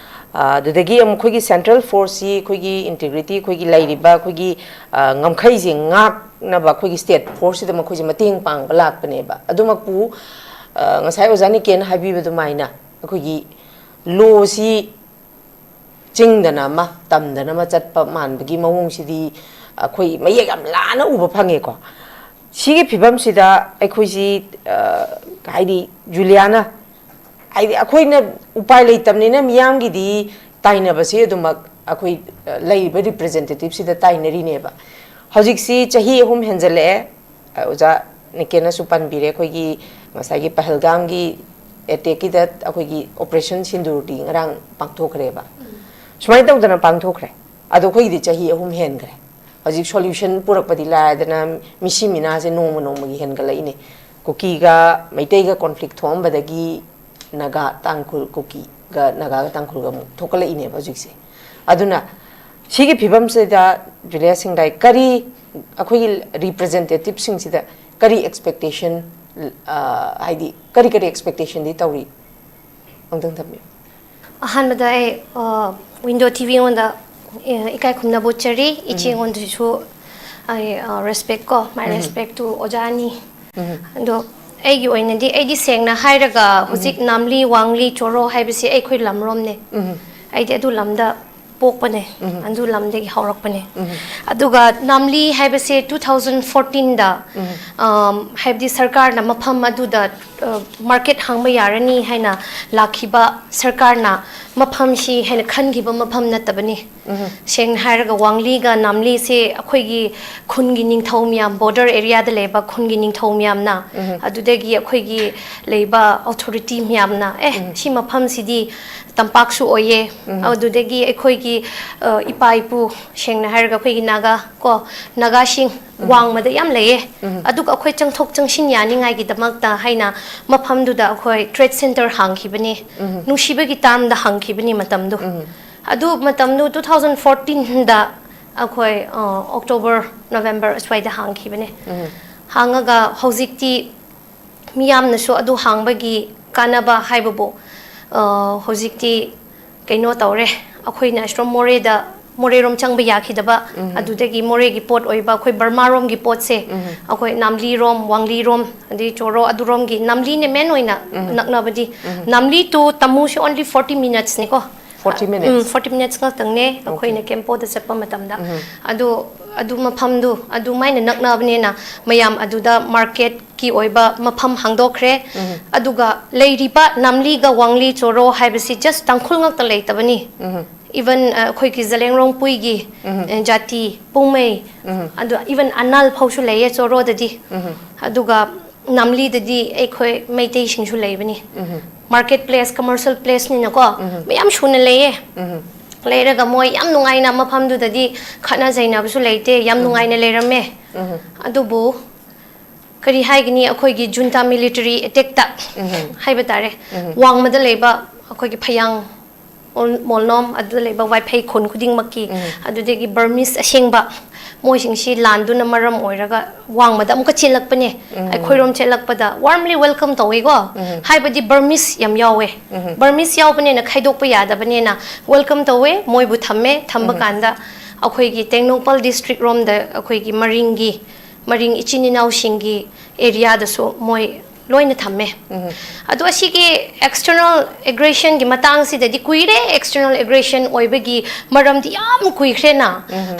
ꯑ, ꯑꯗꯨꯗꯒꯤ ꯑꯃꯨꯛ ꯑꯩꯈꯣꯏꯒꯤ central forceꯁꯤ ꯑꯩꯈꯣꯏꯒꯤ integrity, ꯑꯩꯈꯣꯏꯒꯤ ꯂꯩꯔꯤꯕ ꯑꯩꯈꯣꯏꯒꯤ, ꯑ, ꯉꯝꯈꯩꯁꯦ ꯉꯥꯛꯅꯕ ꯑꯩꯈꯣꯏꯒꯤ state forceꯁꯤꯗ ꯃꯈꯣꯏꯁꯦ ꯃꯇꯦꯡ ꯄꯥꯡꯕ ꯂꯥꯛꯄꯅꯦꯕ꯫ ꯑꯗꯨꯃꯛꯄꯨ, ꯑ, ꯉꯁꯥꯏ ꯑꯣꯖꯥ ꯅꯤꯀꯦꯟ ꯍꯥꯏꯕꯤꯕ ꯑꯗꯨꯃꯥꯏꯅ ꯑꯩꯈꯣꯏꯒꯤ ꯂꯣꯁꯤ ꯆꯤꯡꯗꯅ ꯑꯃ, ꯇꯝꯗꯅ ꯑꯃ ꯆꯠꯄ ꯃꯥꯟꯕꯒꯤ ꯃꯑꯣꯡꯁꯤꯗꯤ ꯑꯩꯈꯣꯏ ꯃꯌꯦꯛ ꯌꯥꯝ ꯂꯥꯅ ꯎꯕ ꯐꯪꯉꯦꯀꯣ꯫ ꯁꯤꯒꯤ ꯐꯤꯕꯝꯁꯤꯗ ꯑꯩꯈꯣꯏꯁꯤ, ꯑ, ꯍꯥꯏꯗꯤ ꯖꯨꯂꯤꯌꯥꯅ, ꯍꯥꯏꯗꯤ ꯑꯩꯈꯣꯏꯅ ꯎꯄꯥꯏ ꯂꯩꯇꯕꯅꯤꯅ ꯃꯤꯌꯥꯝꯒꯤꯗꯤ ꯇꯥꯏꯅꯕꯁꯤ ꯑꯗꯨꯃꯛ ꯑꯩꯈꯣꯏ, ꯑ, ꯂꯩꯔꯤꯕ representativeꯁꯤꯗ ꯇꯥꯏꯅꯔꯤꯅꯦꯕ꯫ ꯍꯧꯖꯤꯛꯁꯤ ꯆꯍꯤ ꯑꯍꯨꯝ ꯍꯦꯟꯖꯜꯂꯛꯑꯦ꯫ ꯑ, ꯑꯣꯖꯥ ꯅꯤꯀꯦꯟꯅꯁꯨ ꯄꯟꯕꯤꯔꯦ, ꯑꯩꯈꯣꯏꯒꯤ ꯉꯁꯥꯏꯒꯤ ꯄꯍꯜꯒꯥꯝꯒꯤ attackꯀꯤꯗ ꯑꯩꯈꯣꯏꯒꯤ operation ꯁꯤꯟꯗꯨꯔꯗꯤ ꯉꯔꯥꯡ ꯄꯥꯡꯊꯣꯛꯈ꯭ꯔꯦꯕ꯫ ꯁꯨꯃꯥꯏꯅ ꯇꯧꯗꯅ ꯄꯥꯡꯊꯣꯛꯈ꯭ꯔꯦ꯫ ꯑꯗꯣ ꯑꯩꯈꯣꯏꯒꯤꯗꯤ ꯆꯍꯤ ꯑꯍꯨꯝ ꯍꯦꯟꯈ꯭ꯔꯦ꯫ ꯍꯧꯖꯤꯛ solution ꯄꯨꯔꯛꯄꯗꯤ ꯂꯥꯏꯗꯅ ꯃꯤꯁꯤ ꯃꯤꯅꯥꯁꯦ ꯅꯣꯡꯃ ꯅꯣꯡꯃꯒꯤ ꯍꯦꯟꯒꯠꯂꯛꯏꯅꯦ꯫ ꯀꯨꯀꯤꯒ ꯃꯩꯇꯩꯒ conflict ꯊꯣꯛꯑꯝꯕꯗꯒꯤ ꯅꯥꯒꯥ, ꯇꯥꯡꯈꯨꯜ, ꯀꯨꯀꯤꯒ ꯅꯥꯒꯥꯒ ꯇꯥꯡꯈꯨꯜꯒ ꯑꯃꯨꯛ ꯊꯣꯛꯀꯠꯂꯛꯏꯅꯦꯕ ꯍꯧꯖꯤꯛꯁꯦ꯫ ꯑꯗꯨꯅ ꯁꯤꯒꯤ ꯐꯤꯕꯝꯁꯤꯗ ꯖꯨꯂꯤꯌꯥ ꯁꯤꯡꯗꯥꯏ ꯀꯔꯤ ꯑꯩꯈꯣꯏꯒꯤ representativeꯁꯤꯡꯁꯤꯗ ꯀꯔꯤ expectation, ꯑ, ꯍꯥꯏꯗꯤ ꯀꯔꯤ ꯀꯔꯤ expectationꯗꯤ ꯇꯧꯔꯤ? ꯑꯃꯨꯛꯇꯪ ꯊꯝꯕꯤꯌꯨ꯫ ꯑꯍꯥꯟꯕꯗ ꯑꯩ, ꯑ, ꯋꯤꯟꯗꯣ ꯇꯤ ꯚꯤ ꯑꯩꯉꯣꯟꯗ, ꯑ, ꯏꯀꯥꯏ ꯈꯨꯝꯅꯕ ꯎꯠꯆꯔꯤ꯫ ꯏꯆꯦ ꯑꯩꯉꯣꯟꯗꯁꯨ ꯑꯩ, ꯑ, respect ꯀꯣ, my respect to ꯑꯣꯖꯥ ꯑꯅꯤ꯫ ꯑꯗꯣ ꯑꯩꯒꯤ ꯑꯣꯏꯅꯗꯤ ꯑꯩꯗꯤ ꯁꯦꯡꯅ ꯍꯥꯏꯔꯒ ꯍꯧꯖꯤꯛ ꯅꯥꯝꯂꯤ, ꯋꯥꯡꯂꯤ, ꯆꯣꯔꯣ ꯍꯥꯏꯕꯁꯤ ꯑꯩꯈꯣꯏ ꯂꯝꯔꯣꯝꯅꯦ꯫ ꯑꯩꯗꯤ ꯑꯗꯨ ꯂꯝꯗ ꯄꯣꯛꯄꯅꯦ꯫ ꯑꯗꯨ ꯂꯝꯗꯒꯤ ꯍꯧꯔꯛꯄꯅꯦ꯫ ꯑꯗꯨꯒ ꯅꯥꯝꯂꯤ ꯍꯥꯏꯕꯁꯦ two thousand fourteenꯗ, ꯑꯝ, ꯍꯥꯏꯕꯗꯤ ꯁꯔꯀꯥꯔꯅ ꯃꯐꯝ ꯑꯗꯨꯗ ꯃꯥꯔꯀꯦꯠ ꯍꯥꯡꯕ ꯌꯥꯔꯅꯤ ꯍꯥꯏꯅ ꯂꯥꯛꯈꯤꯕ ꯁꯔꯀꯥꯔꯅ ꯃꯐꯝꯁꯤ ꯍꯥꯏꯅ ꯈꯟꯈꯤꯕ ꯃꯐꯝ ꯅꯠꯇꯕꯅꯤ꯫ ꯁꯦꯡꯅ ꯍꯥꯏꯔꯒ ꯋꯥꯡꯂꯤꯒ ꯅꯥꯝꯂꯤꯁꯦ ꯑꯩꯈꯣꯏꯒꯤ ꯈꯨꯟꯒꯤ ꯅꯤꯡꯊꯧ ꯃꯌꯥꯝ, ꯕꯣꯔꯗꯔ ꯑꯦꯔꯤꯌꯥꯗ ꯂꯩꯕ ꯈꯨꯟꯒꯤ ꯅꯤꯡꯊꯧ ꯃꯌꯥꯝꯅ, ꯑꯗꯨꯗꯒꯤ ꯑꯩꯈꯣꯏꯒꯤ ꯂꯩꯕ ꯑꯣꯊꯣꯔꯤꯇꯤ ꯃꯌꯥꯝꯅ, ꯑꯦ, ꯁꯤ ꯃꯐꯝꯁꯤꯗꯤ ꯇꯝꯄꯥꯛꯁꯨ ꯑꯣꯏꯌꯦ, ꯑꯗꯨꯗꯒꯤ ꯑꯩꯈꯣꯏꯒꯤ, ꯑ, ꯏꯄꯥ ꯏꯄꯨ, ꯁꯦꯡꯅ ꯍꯥꯏꯔꯒ ꯑꯩꯈꯣꯏꯒꯤ ꯅꯥꯒꯥ ꯀꯣ, ꯅꯥꯒꯥꯁꯤꯡ ꯋꯥꯡꯃꯗ ꯌꯥꯝ ꯂꯩꯌꯦ꯫ ꯑꯗꯨꯒ ꯑꯩꯈꯣꯏ ꯆꯪꯊꯣꯛ ꯆꯪꯁꯤꯟ ꯌꯥꯅꯤꯡꯉꯥꯏꯒꯤꯗꯃꯛꯇ ꯍꯥꯏꯅ ꯃꯐꯝꯗꯨꯗ ꯑꯩꯈꯣꯏ ꯇ꯭ꯔꯦꯗ ꯁꯦꯟꯇꯔ ꯍꯥꯡꯈꯤꯕꯅꯤ꯫ ꯅꯨꯡꯁꯤꯕꯒꯤ ꯇꯥꯝꯗ ꯍꯥꯡꯈꯤꯕꯅꯤ ꯃꯇꯝꯗꯨ꯫ ꯑꯗꯨ ꯃꯇꯝꯗꯨ two thousand fourteenꯗ ꯑꯩꯈꯣꯏ, ꯑ, ꯑꯣꯛꯇꯣꯕꯔ, ꯅꯣꯕꯦꯝꯕꯔ ꯑꯁ꯭ꯋꯥꯏꯗ ꯍꯥꯡꯈꯤꯕꯅꯦ꯫ ꯍꯥꯡꯉꯒ ꯍꯧꯖꯤꯛꯇꯤ ꯃꯤꯌꯥꯝꯅꯁꯨ ꯑꯗꯨ ꯍꯥꯡꯕꯒꯤ ꯀꯥꯟꯅꯕ ꯍꯥꯏꯕꯕꯨ, ꯑ, ꯍꯧꯖꯤꯛꯇꯤ ꯀꯩꯅꯣ ꯇꯧꯔꯦ, ꯑꯩꯈꯣꯏꯅ ꯑꯁꯣꯝ ꯃꯣꯔꯦꯗ, ꯃꯣꯔꯦꯔꯣꯝ ꯆꯪꯕ ꯌꯥꯈꯤꯗꯕ, ꯑꯗꯨꯗꯒꯤ ꯃꯣꯔꯦꯒꯤ ꯄꯣꯠ ꯑꯣꯏꯕ ꯑꯩꯈꯣꯏ ꯕꯔꯃꯥꯔꯣꯝꯒꯤ ꯄꯣꯠꯁꯦ, ꯑꯩꯈꯣꯏ ꯅꯥꯝꯂꯤꯔꯣꯝ, ꯋꯥꯡꯂꯤꯔꯣꯝ, ꯑꯗꯩ ꯆꯣꯔꯣ ꯑꯗꯨꯔꯣꯝꯒꯤ, ꯅꯥꯝꯂꯤꯅ ꯃꯦꯟ ꯑꯣꯏꯅ ꯅꯛꯅꯕꯗꯤ꯫ ꯅꯥꯝꯂꯤ to ꯇꯥꯃꯨꯁꯦ only forty minutesꯅꯤꯀꯣ꯫ Forty minutes? Um, forty minutes ꯉꯥꯛꯇꯪꯅꯦ ꯑꯩꯈꯣꯏꯅ ꯀꯦꯝꯄꯣꯗ ꯆꯠꯄ ꯃꯇꯝꯗ꯫ ꯑꯗꯨ, ꯑꯗꯨ ꯃꯐꯝꯗꯨ ꯑꯗꯨꯃꯥꯏꯅ ꯅꯛꯅꯕꯅꯤꯅ ꯃꯌꯥꯝ ꯑꯗꯨꯗ ꯃꯥꯔꯀꯦꯠꯀꯤ ꯑꯣꯏꯕ ꯃꯐꯝ ꯍꯥꯡꯗꯣꯛꯈ꯭ꯔꯦ꯫ ꯑꯗꯨꯒ ꯂꯩꯔꯤꯕ ꯅꯥꯝꯂꯤꯒ ꯋꯥꯡꯂꯤ ꯆꯣꯔꯣ ꯍꯥꯏꯕꯁꯤ just ꯇꯥꯡꯈꯨꯜ ꯉꯥꯛꯇ ꯂꯩꯇꯕꯅꯤ꯫ Even, ꯑ, ꯑꯩꯈꯣꯏꯒꯤ ꯖꯂꯦꯡꯔꯣꯡ ꯄꯨꯏꯒꯤ, ꯑ, ꯖꯥꯇꯤ ꯄꯨꯡꯃꯩ, ꯑꯗꯨ even ꯑꯅꯥꯜ ꯐꯥꯎꯁꯨ ꯂꯩꯌꯦ ꯆꯣꯔꯣꯗꯗꯤ꯫ ꯑꯗꯨꯒ ꯅꯥꯝꯂꯤꯗꯗꯤ ꯑꯩꯈꯣꯏ ꯃꯩꯇꯩꯁꯤꯡꯁꯨ ꯂꯩꯕꯅꯤ꯫ Market place, commercial placeꯅꯤꯅꯀꯣ, ꯃꯌꯥꯝ ꯁꯨꯅ ꯂꯩꯌꯦ꯫ ꯂꯩꯔꯒ ꯃꯣꯏ ꯌꯥꯝ ꯅꯨꯡꯉꯥꯏꯅ ꯃꯐꯝꯗꯨꯗꯗꯤ ꯈꯠꯅ ꯆꯩꯅꯕꯁꯨ ꯂꯩꯇꯦ, ꯌꯥꯝ ꯅꯨꯡꯉꯥꯏꯅ ꯂꯩꯔꯝꯃꯦ꯫ ꯑꯗꯨꯕꯨ ꯀꯔꯤ ꯍꯥꯏꯒꯅꯤ, ꯑꯩꯈꯣꯏꯒꯤ ꯖꯨꯟꯇꯥ ꯃꯤꯂꯤꯇꯔꯤ ꯑꯦꯇꯦꯛꯇ ꯍꯥꯏꯕ ꯇꯥꯔꯦ, ꯋꯥꯡꯃꯗ ꯂꯩꯕ ꯑꯩꯈꯣꯏꯒꯤ ꯐꯌꯥꯡ, ꯃꯣꯜ-, ꯃꯣꯜꯅꯣꯝ, ꯑꯗꯨꯗ ꯂꯩꯕ ꯋꯥꯏꯐꯩ ꯈꯨꯟ ꯈꯨꯗꯤꯡꯃꯛꯀꯤ, ꯑꯗꯨꯗꯒꯤ ꯕꯔꯃꯤꯁ ꯑꯁꯦꯡꯕ ꯃꯣꯏꯁꯤꯡꯁꯤ ꯂꯥꯟꯗꯨꯅ ꯃꯔꯝ ꯑꯣꯏꯔꯒ ꯋꯥꯡꯃꯗ ꯑꯃꯨꯛꯀ ꯆꯦꯜꯂꯛꯄꯅꯦ꯫ ꯑꯩꯈꯣꯏꯔꯣꯝ ꯆꯦꯜꯂꯛꯄꯗ warmly welcome ꯇꯧꯋꯤꯀꯣ, ꯍꯥꯏꯕꯗꯤ ꯕꯔꯃꯤꯁ ꯌꯥꯝ ꯌꯥꯎꯋꯦ꯫ ꯕꯔꯃꯤꯁ ꯌꯥꯎꯕꯅꯤꯅ ꯈꯥꯏꯗꯣꯛꯄ ꯌꯥꯗꯕꯅꯤꯅ welcome ꯇꯧꯋꯦ, ꯃꯣꯏꯕꯨ ꯊꯝꯃꯦ꯫ ꯊꯝꯕ ꯀꯥꯟꯗ ꯑꯩꯈꯣꯏꯒꯤ ꯇꯦꯡꯅꯧꯄꯜ ꯗꯤꯁꯇ꯭ꯔꯤꯛ ꯔꯣꯝꯗ ꯑꯩꯈꯣꯏꯒꯤ ꯃꯔꯤꯡꯒꯤ, ꯃꯔꯤꯡ ꯏꯆꯤꯟ ꯏꯅꯥꯎꯁꯤꯡꯒꯤ ꯑꯦꯔꯤꯌꯥꯗꯁꯨ ꯃꯣꯏ ꯂꯣꯏꯅ ꯊꯝꯃꯦ꯫ ꯑꯗꯣ ꯑꯁꯤꯒꯤ external aggressionꯒꯤ ꯃꯇꯥꯡꯁꯤꯗꯗꯤ ꯀꯨꯏꯔꯦ, external aggression ꯑꯣꯏꯕꯒꯤ ꯃꯔꯝꯗꯤ ꯌꯥꯝ ꯀꯨꯏꯈ꯭ꯔꯦꯅ꯫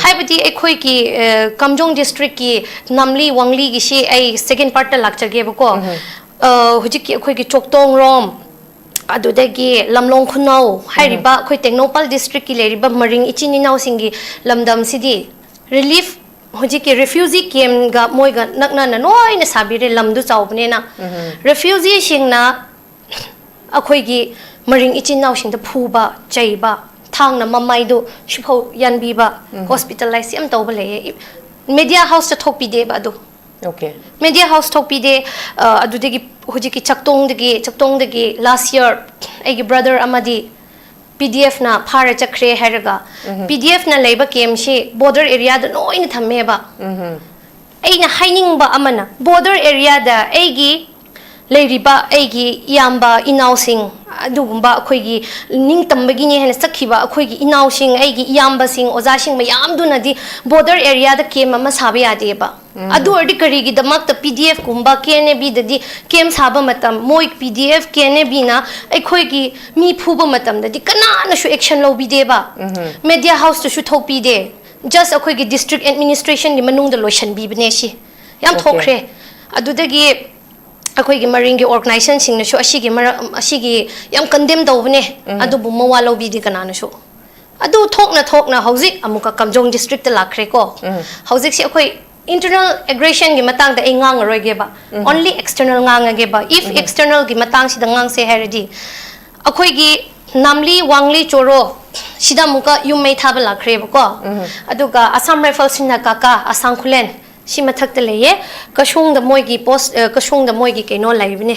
ꯍꯥꯏꯕꯗꯤ ꯑꯩꯈꯣꯏꯒꯤ, ꯑ, ꯀꯥꯝꯖꯣꯡ ꯗꯤꯁꯇ꯭ꯔꯤꯛꯀꯤ ꯅꯥꯝꯂꯤ ꯋꯥꯡꯂꯤꯒꯤꯁꯤ ꯑꯩ second partꯇ ꯂꯥꯛꯆꯒꯦꯕꯀꯣ꯫ ꯑ, ꯍꯧꯖꯤꯛꯀꯤ ꯑꯩꯈꯣꯏꯒꯤ ꯆꯣꯛꯇꯣꯡꯔꯣꯝ, ꯑꯗꯨꯗꯒꯤ ꯂꯝꯂꯣꯡ ꯈꯨꯅꯧ ꯍꯥꯏꯔꯤꯕ ꯑꯩꯈꯣꯏ ꯇꯦꯡꯅꯧꯄꯜ ꯗꯤꯁꯇ꯭ꯔꯤꯛꯀꯤ ꯂꯩꯔꯤꯕ ꯃꯔꯤꯡ ꯏꯆꯤꯟ ꯏꯅꯥꯎꯁꯤꯡꯒꯤ ꯂꯝꯗꯝꯁꯤꯗꯤ ꯔꯤꯂꯤꯐ, ꯍꯧꯖꯤꯛꯀꯤ ꯔꯤꯐ꯭ꯌꯨꯖꯤ ꯀꯦꯝꯒ ꯃꯣꯏꯒ ꯅꯛꯅꯅ ꯂꯣꯏꯅ ꯁꯥꯕꯤꯔꯦ, ꯂꯝꯗꯨ ꯆꯥꯎꯕꯅꯤꯅ꯫ ꯔꯤꯐ꯭ꯌꯨꯖꯤꯁꯤꯡꯅ ꯑꯩꯈꯣꯏꯒꯤ ꯃꯔꯤꯡ ꯏꯆꯤꯟ ꯏꯅꯥꯎꯁꯤꯡꯗ ꯐꯨꯕ, ꯆꯩꯕ, ꯊꯥꯡꯅ ꯃꯃꯥꯏꯗꯨ ꯁꯤꯐꯥꯎ ꯌꯥꯟꯕꯤꯕ, ꯍꯣꯁꯄꯤꯇꯥꯂꯥꯏꯁ ꯌꯥꯝ ꯇꯧꯕ ꯂꯩꯌꯦ꯫ ꯃꯦꯗꯤꯌꯥ ꯍꯥꯎꯁꯇ ꯊꯣꯛꯄꯤꯗꯦꯕ ꯑꯗꯨ꯫ ꯑꯣꯀꯦ꯫ ꯃꯦꯗꯤꯌꯥ ꯍꯥꯎꯁ ꯊꯣꯛꯄꯤꯗꯦ꯫ ꯑ, ꯑꯗꯨꯗꯒꯤ ꯍꯧꯖꯤꯛꯀꯤ ꯆꯥꯛꯇꯣꯡꯗꯒꯤ, ꯆꯥꯛꯇꯣꯡꯗꯒꯤ ꯂꯥꯁ ꯌꯔ ꯑꯩꯒꯤ ꯕ꯭ꯔꯗꯔ ꯑꯃꯗꯤ ꯄꯤ ꯗꯤ ꯑꯦꯐꯅ ꯐꯥꯔ ꯆꯠꯈ꯭ꯔꯦ ꯍꯥꯏꯔꯒ, ꯄꯤ ꯗꯤ ꯑꯦꯐꯅ ꯂꯩꯕ ꯀꯦꯝꯁꯤ ꯕꯣꯔꯗꯔ ꯑꯦꯔꯤꯌꯥꯗ ꯂꯣꯏꯅ ꯊꯝꯃꯦꯕ꯫ ꯑꯩꯅ ꯍꯥꯏꯅꯤꯡꯕ ꯑꯃꯅ, ꯕꯣꯔꯗꯔ ꯑꯦꯔꯤꯌꯥꯗ ꯑꯩꯒꯤ ꯂꯩꯔꯤꯕ ꯑꯩꯒꯤ ꯏꯌꯥꯝꯕ ꯏꯅꯥꯎꯁꯤꯡ, ꯑꯗꯨꯒꯨꯝꯕ ꯑꯩꯈꯣꯏꯒꯤ ꯅꯤꯡꯇꯝꯕꯒꯤꯅꯦ ꯍꯥꯏꯅ ꯆꯠꯈꯤꯕ ꯑꯩꯈꯣꯏꯒꯤ ꯏꯅꯥꯎꯁꯤꯡ, ꯑꯩꯒꯤ ꯏꯌꯥꯝꯕꯁꯤꯡ, ꯑꯣꯖꯥꯁꯤꯡ ꯃꯌꯥꯝꯗꯨꯅꯗꯤ ꯕꯣꯔꯗꯔ ꯑꯦꯔꯤꯌꯥꯗ ꯀꯦꯝ ꯑꯃ ꯁꯥꯕ ꯌꯥꯗꯦꯕ꯫ ꯑꯗꯨ ꯑꯣꯏꯔꯗꯤ ꯀꯔꯤꯒꯤꯗꯃꯛꯇ ꯄꯤ ꯗꯤ ꯑꯦꯐ ꯀꯨꯝꯕ, ꯀꯦ ꯑꯦꯟ ꯑꯦ ꯕꯤꯗꯗꯤ ꯀꯦꯝ ꯁꯥꯕ ꯃꯇꯝ, ꯃꯣꯏ ꯄꯤ ꯗꯤ ꯑꯦꯐ, ꯀꯦ ꯑꯦꯟ ꯑꯦ ꯕꯤꯅ ꯑꯩꯈꯣꯏꯒꯤ ꯃꯤ ꯐꯨꯕ ꯃꯇꯝꯗꯗꯤ ꯀꯅꯥꯅꯁꯨ ꯑꯦꯛꯁꯟ ꯂꯧꯕꯤꯗꯦꯕ? ꯃꯦꯗꯤꯌꯥ ꯍꯥꯎꯁꯇꯁꯨ ꯊꯣꯛꯄꯤꯗꯦ꯫ ꯖꯁ ꯑꯩꯈꯣꯏꯒꯤ ꯗꯤꯁꯇ꯭ꯔꯤꯛ ꯑꯦꯗꯃꯤꯅꯤꯁꯇ꯭ꯔꯦꯁꯟꯒꯤ ꯃꯅꯨꯡꯗ ꯂꯣꯏꯁꯤꯟꯕꯤꯕꯅꯦ ꯁꯤ꯫ ꯌꯥꯝ Okay. ꯊꯣꯛꯈ꯭ꯔꯦ꯫ ꯑꯗꯨꯗꯒꯤ ꯑꯩꯈꯣꯏꯒꯤ ꯃꯔꯤꯡꯒꯤ ꯑꯣꯔꯒꯅꯥꯏꯖꯦꯁꯟꯁꯤꯡꯅꯁꯨ ꯑꯁꯤꯒꯤ ꯃꯔꯝ, ꯑꯁꯤꯒꯤ ꯌꯥꯝ ꯀꯟꯗꯦꯝ ꯇꯧꯕꯅꯦ꯫ ꯑꯗꯨꯕꯨ ꯃꯋꯥ ꯂꯧꯕꯤꯗꯦ ꯀꯅꯥꯅꯁꯨ꯫ ꯑꯗꯨ ꯊꯣꯛꯅ ꯊꯣꯛꯅ ꯍꯧꯖꯤꯛ ꯑꯃꯨꯛꯀ ꯀꯥꯝꯖꯣꯡ ꯗꯤꯁꯇ꯭ꯔꯤꯛꯇ ꯂꯥꯛꯈ꯭ꯔꯦꯀꯣ꯫ ꯍꯧꯖꯤꯛꯁꯦ ꯑꯩꯈꯣꯏ ꯏꯟꯇꯔꯅꯦꯜ ꯑꯦꯒ꯭ꯔꯦꯁꯟꯒꯤ ꯃꯇꯥꯡꯗ ꯑꯩ ꯉꯥꯡꯉꯔꯣꯏꯒꯦꯕ꯫ Only external ꯉꯥꯡꯉꯒꯦꯕ꯫ If externalꯒꯤ ꯃꯇꯥꯡꯁꯤꯗ ꯉꯥꯡꯁꯦ ꯍꯥꯏꯔꯗꯤ, ꯑꯩꯈꯣꯏꯒꯤ ꯅꯥꯝꯂꯤ, ꯋꯥꯡꯂꯤ, ꯆꯣꯔꯣ ꯁꯤꯗ ꯑꯃꯨꯛꯀ ꯌꯨꯝ ꯃꯩ ꯊꯥꯕ ꯂꯥꯛꯈ꯭ꯔꯦꯕꯀꯣ꯫ ꯑꯗꯨꯒ ꯑꯁꯥꯝ ꯔꯥꯏꯐꯜꯁꯤꯅ ꯀꯥꯀꯥ, ꯑꯁꯥꯡ ꯈꯨꯂꯦꯟ, ꯁꯤ ꯃꯊꯛꯇ ꯂꯩꯌꯦ꯫ ꯀꯁꯨꯡꯗ ꯃꯣꯏꯒꯤ ꯄꯣꯁ, ꯑ, ꯀꯁꯨꯡꯗ ꯃꯣꯏꯒꯤ ꯀꯩꯅꯣ ꯂꯩꯕꯅꯦ꯫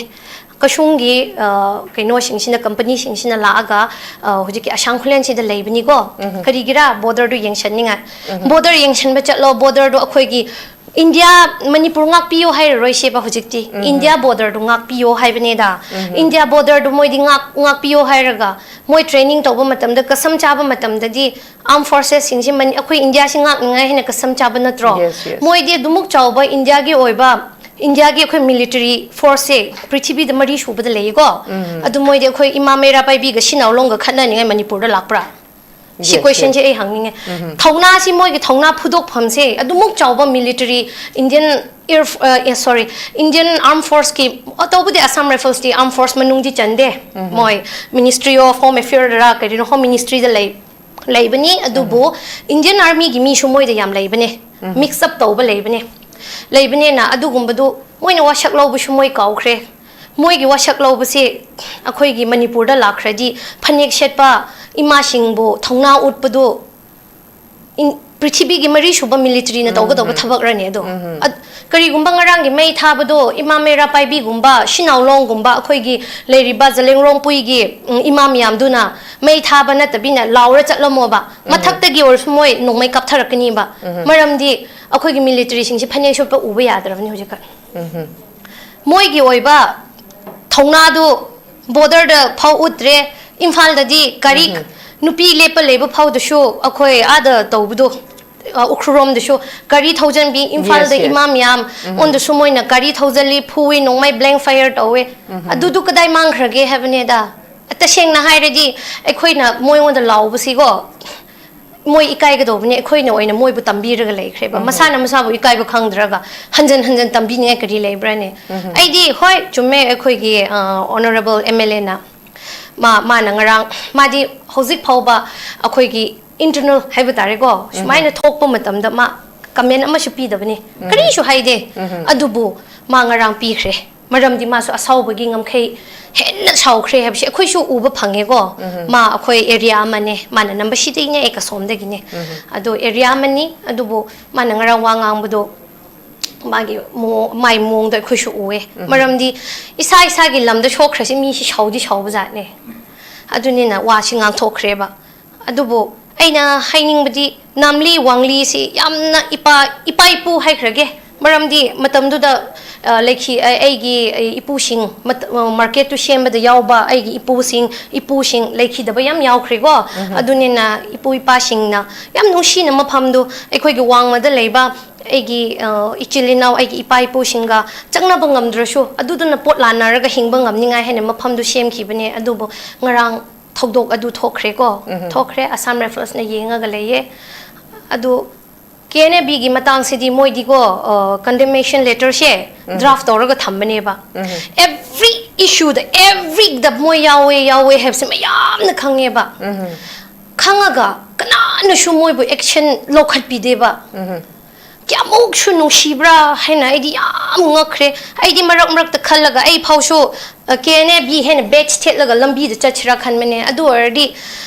ꯀꯁꯨꯡꯒꯤ, ꯑ, ꯀꯩꯅꯣꯁꯤꯡꯁꯤꯅ, ꯀꯝꯄꯅꯤꯁꯤꯡꯁꯤꯅ ꯂꯥꯛꯑꯒ, ꯑ, ꯍꯧꯖꯤꯛꯀꯤ ꯑꯁꯥꯡ ꯈꯨꯂꯦꯟꯁꯤꯗ ꯂꯩꯕꯅꯤꯀꯣ꯫ ꯀꯔꯤꯒꯤꯔꯥ? ꯕꯣꯔꯗꯔꯗꯨ ꯌꯦꯡꯁꯟꯅꯤꯡꯉꯥꯏ꯫ ꯕꯣꯔꯗꯔ ꯌꯦꯡꯁꯟꯕ ꯆꯠꯂꯣ, ꯕꯣꯔꯗꯔꯗꯣ ꯑꯩꯈꯣꯏꯒꯤ ꯏꯟꯗꯤꯌꯥ, ꯃꯅꯤꯄꯨꯔ ꯉꯥꯛꯄꯤꯌꯣ ꯍꯥꯏꯔꯔꯣꯏꯁꯦꯕ ꯍꯧꯖꯤꯛꯇꯤ꯫ ꯏꯟꯗꯤꯌꯥ ꯕꯣꯔꯗꯔꯗꯨ ꯉꯥꯛꯄꯤꯌꯣ ꯍꯥꯏꯕꯅꯦꯗ꯫ ꯏꯟꯗꯤꯌꯥ ꯕꯣꯔꯗꯔꯗꯨ ꯃꯣꯏꯗꯤ ꯉꯥꯛ-, ꯉꯥꯛꯄꯤꯌꯣ ꯍꯥꯏꯔꯒ, ꯃꯣꯏ ꯇ꯭ꯔꯦꯅꯤꯡ ꯇꯧꯕ ꯃꯇꯝꯗ, ꯀꯁꯝ ꯆꯥꯕ ꯃꯇꯝꯗꯗꯤ, ꯑꯥꯔꯝ ꯐꯣꯔꯁꯦꯁꯁꯤꯡꯁꯤ ꯃꯅꯤ-, ꯑꯩꯈꯣꯏ ꯏꯟꯗꯤꯌꯥꯁꯤ ꯉꯥꯛꯅꯤꯡꯉꯥꯏ ꯍꯥꯏꯅ ꯀꯁꯝ ꯆꯥꯕ ꯅꯠꯇ꯭ꯔꯣ? Yes, yes. ꯃꯣꯏꯗꯤ ꯑꯗꯨꯃꯨꯛ ꯆꯥꯎꯕ ꯏꯟꯗꯤꯌꯥꯒꯤ ꯑꯣꯏꯕ, ꯏꯟꯗꯤꯌꯥꯒꯤ ꯑꯩꯈꯣꯏ ꯃꯤꯂꯤꯇꯔꯤ ꯐꯣꯔꯁꯁꯦ ꯄ꯭ꯔꯤꯊꯤꯕꯤꯗ ꯃꯔꯤ ꯁꯨꯕꯗ ꯂꯩꯌꯦꯀꯣ꯫ ꯑꯗꯨ ꯃꯣꯏꯗꯤ ꯑꯩꯈꯣꯏ ꯏꯃꯥ ꯃꯩꯔꯥ ꯄꯥꯏꯕꯤꯒ ꯁꯤꯅꯥꯎ ꯂꯣꯡꯒ ꯈꯠꯅꯅꯤꯡꯉꯥꯏ ꯃꯅꯤꯄꯨꯔꯗ ꯂꯥꯛꯄ꯭ꯔꯥ? ꯁꯤ ꯀꯣꯏꯁꯟꯁꯦ ꯑꯩ ꯍꯪꯅꯤꯡꯉꯦ꯫ ꯊꯧꯅꯥꯁꯤ, ꯃꯣꯏꯒꯤ ꯊꯧꯅꯥ ꯐꯨꯗꯣꯛꯐꯝꯁꯦ ꯑꯗꯨꯃꯨꯛ ꯆꯥꯎꯕ ꯃꯤꯂꯤꯇꯔꯤ, ꯏꯟꯗꯤꯌꯟ ꯑꯦꯌꯔ, ꯁꯣꯔꯤ, ꯏꯟꯗꯤꯌꯟ ꯑꯥꯔꯝ ꯐꯣꯔꯁꯀꯤ, ꯇꯧꯕꯗꯤ ꯑꯁꯥꯝ ꯔꯥꯏꯐꯜꯁꯇꯤ ꯑꯥꯔꯝ ꯐꯣꯔꯁ ꯃꯅꯨꯡꯗꯤ ꯆꯟꯗꯦ꯫ ꯃꯣꯏ ꯃꯤꯅꯤꯁꯇ꯭ꯔꯤ ꯑꯣꯐ ꯍꯣꯝ ꯑꯦꯐꯤꯌꯔꯗꯔ ꯀꯔꯤꯅꯣ, ꯍꯣꯝ ꯃꯤꯅꯤꯁꯇ꯭ꯔꯤꯗ ꯂꯩ, ꯂꯩꯕꯅꯤ꯫ ꯑꯗꯨꯕꯨ ꯏꯟꯗꯤꯌꯟ ꯑꯥꯔꯃꯤꯒꯤ ꯃꯤꯁꯨ ꯃꯣꯏꯗ ꯌꯥꯝ ꯂꯩꯕꯅꯦ, ꯃꯤꯛꯁ ꯑꯞ ꯇꯧꯕ ꯂꯩꯕꯅꯦ꯫ ꯂꯩꯕꯅꯤꯅ ꯑꯗꯨꯒꯨꯝꯕꯗꯨ ꯃꯣꯏꯅ ꯋꯥꯁꯛ ꯂꯧꯕꯁꯨ ꯃꯣꯏ ꯀꯥꯎꯈ꯭ꯔꯦ꯫ ꯃꯣꯏꯒꯤ ꯋꯥꯁꯛ ꯂꯧꯕꯁꯦ ꯑꯩꯈꯣꯏꯒꯤ ꯃꯅꯤꯄꯨꯔꯗ ꯂꯥꯛꯈ꯭ꯔꯗꯤ ꯐꯅꯦꯛ ꯁꯦꯠꯄ ꯏꯃꯥꯁꯤꯡꯕꯨ ꯊꯧꯅꯥ ꯎꯠꯄꯗꯨ ꯏꯟ-, ꯄ꯭ꯔꯤꯊꯤꯕꯤꯒꯤ ꯃꯔꯤꯁꯨꯕ ꯃꯤꯂꯤꯇꯔꯤꯅ ꯇꯧꯒꯗꯧꯕ ꯊꯕꯛꯔꯅꯦ ꯑꯗꯣ? ꯑꯠ-, ꯀꯔꯤꯒꯨꯝꯕ ꯉꯔꯥꯡꯒꯤ ꯃꯩ ꯊꯥꯕꯗꯣ ꯏꯃꯥ ꯃꯩꯔꯥ ꯄꯥꯏꯕꯤꯒꯨꯝꯕ, ꯁꯤꯅꯥꯎꯂꯣꯡꯒꯨꯝꯕ, ꯑꯩꯈꯣꯏꯒꯤ ꯂꯩꯔꯤꯕ ꯖꯂꯦꯡꯔꯣꯡ ꯄꯨꯏꯒꯤ, ꯎꯝ, ꯏꯃꯥ ꯃꯌꯥꯝꯗꯨꯅ ꯃꯩ ꯊꯥꯕ ꯅꯠꯇꯕꯤꯅ ꯂꯥꯎꯔ ꯆꯠꯂꯝꯃꯣꯕ꯫ ꯃꯊꯛꯇꯒꯤ ꯑꯣꯏꯔꯁꯨ ꯃꯣꯏ ꯅꯣꯡꯃꯩ ꯀꯥꯞꯊꯔꯛꯀꯅꯤꯕ꯫ ꯃꯔꯝꯗꯤ ꯑꯩꯈꯣꯏꯒꯤ ꯃꯤꯂꯤꯇꯔꯤꯁꯤꯡꯁꯤ ꯐꯅꯦꯛ ꯁꯨꯠꯄ ꯎꯕ ꯌꯥꯗ꯭ꯔꯕꯅꯤ ꯍꯧꯖꯤꯛꯀꯥꯟ꯫ ꯃꯣꯏꯒꯤ ꯑꯣꯏꯕ ꯊꯧꯅꯥꯗꯨ ꯕꯣꯔꯗꯔꯗ ꯐꯥꯎ ꯎꯠꯇ꯭ꯔꯦ꯫ ꯏꯝꯐꯥꯜꯗꯗꯤ ꯒꯥꯔꯤ, ꯅꯨꯄꯤ ꯂꯦꯞꯄ ꯂꯩꯕ ꯐꯥꯎꯗꯁꯨ ꯑꯩꯈꯣꯏ ꯑꯥꯗ ꯇꯧꯕꯗꯣ, ꯑ, ꯎꯈ꯭ꯔꯨꯜꯔꯣꯝꯗꯁꯨ ꯒꯥꯔꯤ ꯊꯧꯖꯟꯕꯤ, ꯏꯝꯐꯥꯜꯗ ꯌꯦꯁ, ꯌꯦꯁ꯫ ꯏꯃꯥ ꯃꯌꯥꯝ ꯑꯣꯟꯗꯁꯨ ꯃꯣꯏꯅ ꯒꯥꯔꯤ ꯊꯧꯖꯜꯂꯤ, ꯐꯨꯏ, ꯅꯣꯡꯃꯩ ꯕ꯭ꯂꯦꯡ ꯐꯥꯌꯔ ꯇꯧꯋꯦ꯫ ꯑꯗꯨꯗꯨ ꯀꯗꯥꯏ ꯃꯥꯡꯈ꯭ꯔꯒꯦ ꯍꯥꯏꯕꯅꯦꯗ꯫ ꯇꯁꯦꯡꯅ ꯍꯥꯏꯔꯗꯤ ꯑꯩꯈꯣꯏꯅ ꯃꯣꯏꯉꯣꯟꯗ ꯂꯥꯎꯕꯁꯤꯀꯣ, ꯃꯣꯏ ꯏꯀꯥꯏꯒꯗꯧꯕꯅꯦ, ꯑꯩꯈꯣꯏꯅ ꯑꯣꯏꯅ ꯃꯣꯏꯕꯨ ꯇꯝꯕꯤꯔꯒ ꯂꯩꯈ꯭ꯔꯦꯕ꯫ ꯃꯁꯥꯅ ꯃꯁꯥꯕꯨ ꯏꯀꯥꯏꯕ ꯈꯪꯗ꯭ꯔꯒ ꯍꯟꯖꯟ ꯍꯟꯖꯟ ꯇꯝꯕꯤꯅꯤꯡꯉꯥꯏ ꯀꯔꯤ ꯂꯩꯕ꯭ꯔꯥꯅꯦ? ꯑꯩꯗꯤ, ꯍꯣꯏ, ꯆꯨꯝꯃꯦ, ꯑꯩꯈꯣꯏꯒꯤ, ꯑ, ꯑꯣꯅꯔꯦꯕꯜ ꯑꯦꯝ ꯑꯦꯜ ꯑꯦꯅ ꯃꯥ, ꯃꯥꯅ ꯉꯔꯥꯡ, ꯃꯥꯗꯤ ꯍꯧꯖꯤꯛ ꯐꯥꯎꯕ ꯑꯩꯈꯣꯏꯒꯤ ꯏꯟꯇꯔꯅꯦꯜ ꯍꯥꯏꯕ ꯇꯥꯔꯦꯀꯣ, ꯁꯨꯃꯥꯏꯅ ꯊꯣꯛꯄ ꯃꯇꯝꯗ ꯃꯥ ꯀꯃꯦꯟ ꯑꯃꯁꯨ ꯄꯤꯗꯕꯅꯤ, ꯀꯔꯤꯁꯨ ꯍꯥꯏꯗꯦ꯫ ꯑꯗꯨꯕꯨ ꯃꯥ ꯉꯔꯥꯡ ꯄꯤꯈ꯭ꯔꯦ꯫ ꯃꯔꯝꯗꯤ ꯃꯥꯁꯨ ꯑꯁꯥꯎꯕꯒꯤ ꯉꯝꯈꯩ ꯍꯦꯟꯅ ꯁꯥꯎꯈ꯭ꯔꯦ ꯍꯥꯏꯕꯁꯦ ꯑꯩꯈꯣꯏꯁꯨ ꯎꯕ ꯐꯪꯉꯦꯀꯣ꯫ ꯃꯥ ꯑꯩꯈꯣꯏ ꯑꯦꯔꯤꯌꯥ ꯑꯃꯅꯦ, ꯃꯥꯅ ꯅꯝꯕꯁꯤꯗꯒꯤꯅꯦ, ꯑꯩ ꯀꯁꯣꯝꯗꯒꯤꯅꯦ꯫ ꯑꯗꯣ ꯑꯦꯔꯤꯌꯥ ꯑꯃꯅꯤ, ꯑꯗꯨꯕꯨ ꯃꯥꯅ ꯉꯔꯥꯡ ꯋꯥ ꯉꯥꯡꯕꯗꯣ ꯃꯥꯒꯤ ꯃꯑꯣ-, ꯃꯥꯏ ꯃꯑꯣꯡꯗ ꯑꯩꯈꯣꯏꯁꯨ ꯎꯑꯦ꯫ ꯃꯔꯝꯗꯤ ꯏꯁꯥ ꯏꯁꯥꯒꯤ ꯂꯝꯗ ꯁꯣꯛꯈ꯭ꯔꯁꯤ ꯃꯤꯁꯤ ꯁꯥꯎꯗꯤ ꯁꯥꯎꯕ ꯖꯥꯠꯅꯦ꯫ ꯑꯗꯨꯅꯤꯅ ꯋꯥꯁꯤ ꯉꯥꯡꯊꯣꯛꯈ꯭ꯔꯦꯕ꯫ ꯑꯗꯨꯕꯨ ꯑꯩꯅ ꯍꯥꯏꯅꯤꯡꯕꯗꯤ ꯅꯥꯝꯂꯤ ꯋꯥꯡꯂꯤꯁꯤ ꯌꯥꯝꯅ ꯏꯄꯥ, ꯏꯄꯥ ꯏꯄꯨ ꯍꯥꯏꯈ꯭ꯔꯒꯦ꯫ ꯃꯔꯝꯗꯤ ꯃꯇꯝꯗꯨꯗ, ꯑ, ꯂꯩꯈꯤ-, ꯑ, ꯑꯩꯒꯤ ꯏꯄꯨꯁꯤꯡ, ꯃꯠ-, ꯑ, ꯃꯥꯔꯀꯦꯠꯇꯨ ꯁꯦꯝꯕꯗ ꯌꯥꯎꯕ ꯑꯩꯒꯤ ꯏꯄꯨꯁꯤꯡ, ꯏꯄꯨꯁꯤꯡ ꯂꯩꯈꯤꯗꯕ ꯌꯥꯝ ꯌꯥꯎꯈ꯭ꯔꯦꯀꯣ꯫ ꯑꯗꯨꯅꯤꯅ ꯏꯄꯨ ꯏꯄꯥꯁꯤꯡꯅ ꯌꯥꯝ ꯅꯨꯡꯁꯤꯅ ꯃꯐꯝꯗꯨ ꯑꯩꯈꯣꯏꯒꯤ ꯋꯥꯡꯃꯗ ꯂꯩꯕ ꯑꯩꯒꯤ, ꯑ, ꯏꯆꯤꯜ ꯏꯅꯥꯎ, ꯑꯩꯒꯤ ꯏꯄꯥ ꯏꯄꯨꯁꯤꯡꯒ ꯆꯪꯅꯕ ꯉꯝꯗ꯭ꯔꯁꯨ, ꯑꯗꯨꯗꯨꯅ ꯄꯣꯠ ꯂꯥꯟꯅꯔꯒ ꯍꯤꯡꯕ ꯉꯝꯅꯤꯡꯉꯥꯏ ꯍꯥꯏꯅ ꯃꯐꯝꯗꯨ ꯁꯦꯝꯈꯤꯕꯅꯦ꯫ ꯑꯗꯨꯕꯨ ꯉꯔꯥꯡ ꯊꯧꯗꯣꯛ ꯑꯗꯨ ꯊꯣꯛꯈ꯭ꯔꯦꯀꯣ꯫ ꯊꯣꯛꯈ꯭ꯔꯦ, Assam Riflesꯅ ꯌꯦꯡꯉꯒ ꯂꯩꯌꯦ꯫ ꯑꯗꯨ ꯀꯦ ꯑꯦꯟ ꯑꯦ ꯕꯤꯒꯤ ꯃꯇꯥꯡꯁꯤꯗꯤ ꯃꯣꯏꯗꯤꯀꯣ, ꯑ, condemnation letterꯁꯦ draft ꯇꯧꯔꯒ ꯊꯝꯕꯅꯦꯕ꯫ Every issueꯗ, everyꯗ ꯃꯣꯏ ꯌꯥꯎꯋꯦ, ꯌꯥꯎꯋꯦ ꯍꯥꯏꯕꯁꯦ ꯃꯌꯥꯝꯅ ꯈꯪꯉꯦꯕ꯫ ꯈꯪꯉꯒ ꯀꯅꯥꯅꯁꯨ ꯃꯣꯏꯕꯨ action ꯂꯧꯈꯠꯄꯤꯗꯦꯕ꯫ ꯀꯌꯥꯃꯨꯛꯁꯨ ꯅꯨꯡꯁꯤꯕ꯭ꯔꯥ ꯍꯥꯏꯅ ꯑꯩꯗꯤ ꯌꯥꯝ ꯉꯛꯈ꯭ꯔꯦ꯫ ꯑꯩꯗꯤ ꯃꯔꯛ ꯃꯔꯛꯇ ꯈꯜꯂꯒ ꯑꯩ ꯐꯥꯎꯁꯨ, ꯑ, ꯀꯦ ꯑꯦꯟ ꯑꯦ ꯕꯤ ꯍꯥꯏꯅ badge ꯊꯦꯠꯂꯒ ꯂꯝꯕꯤꯗ ꯆꯠꯁꯤꯔꯥ ꯈꯟꯕꯅꯦ꯫ ꯑꯗꯨ ꯑꯣꯏꯔꯗꯤ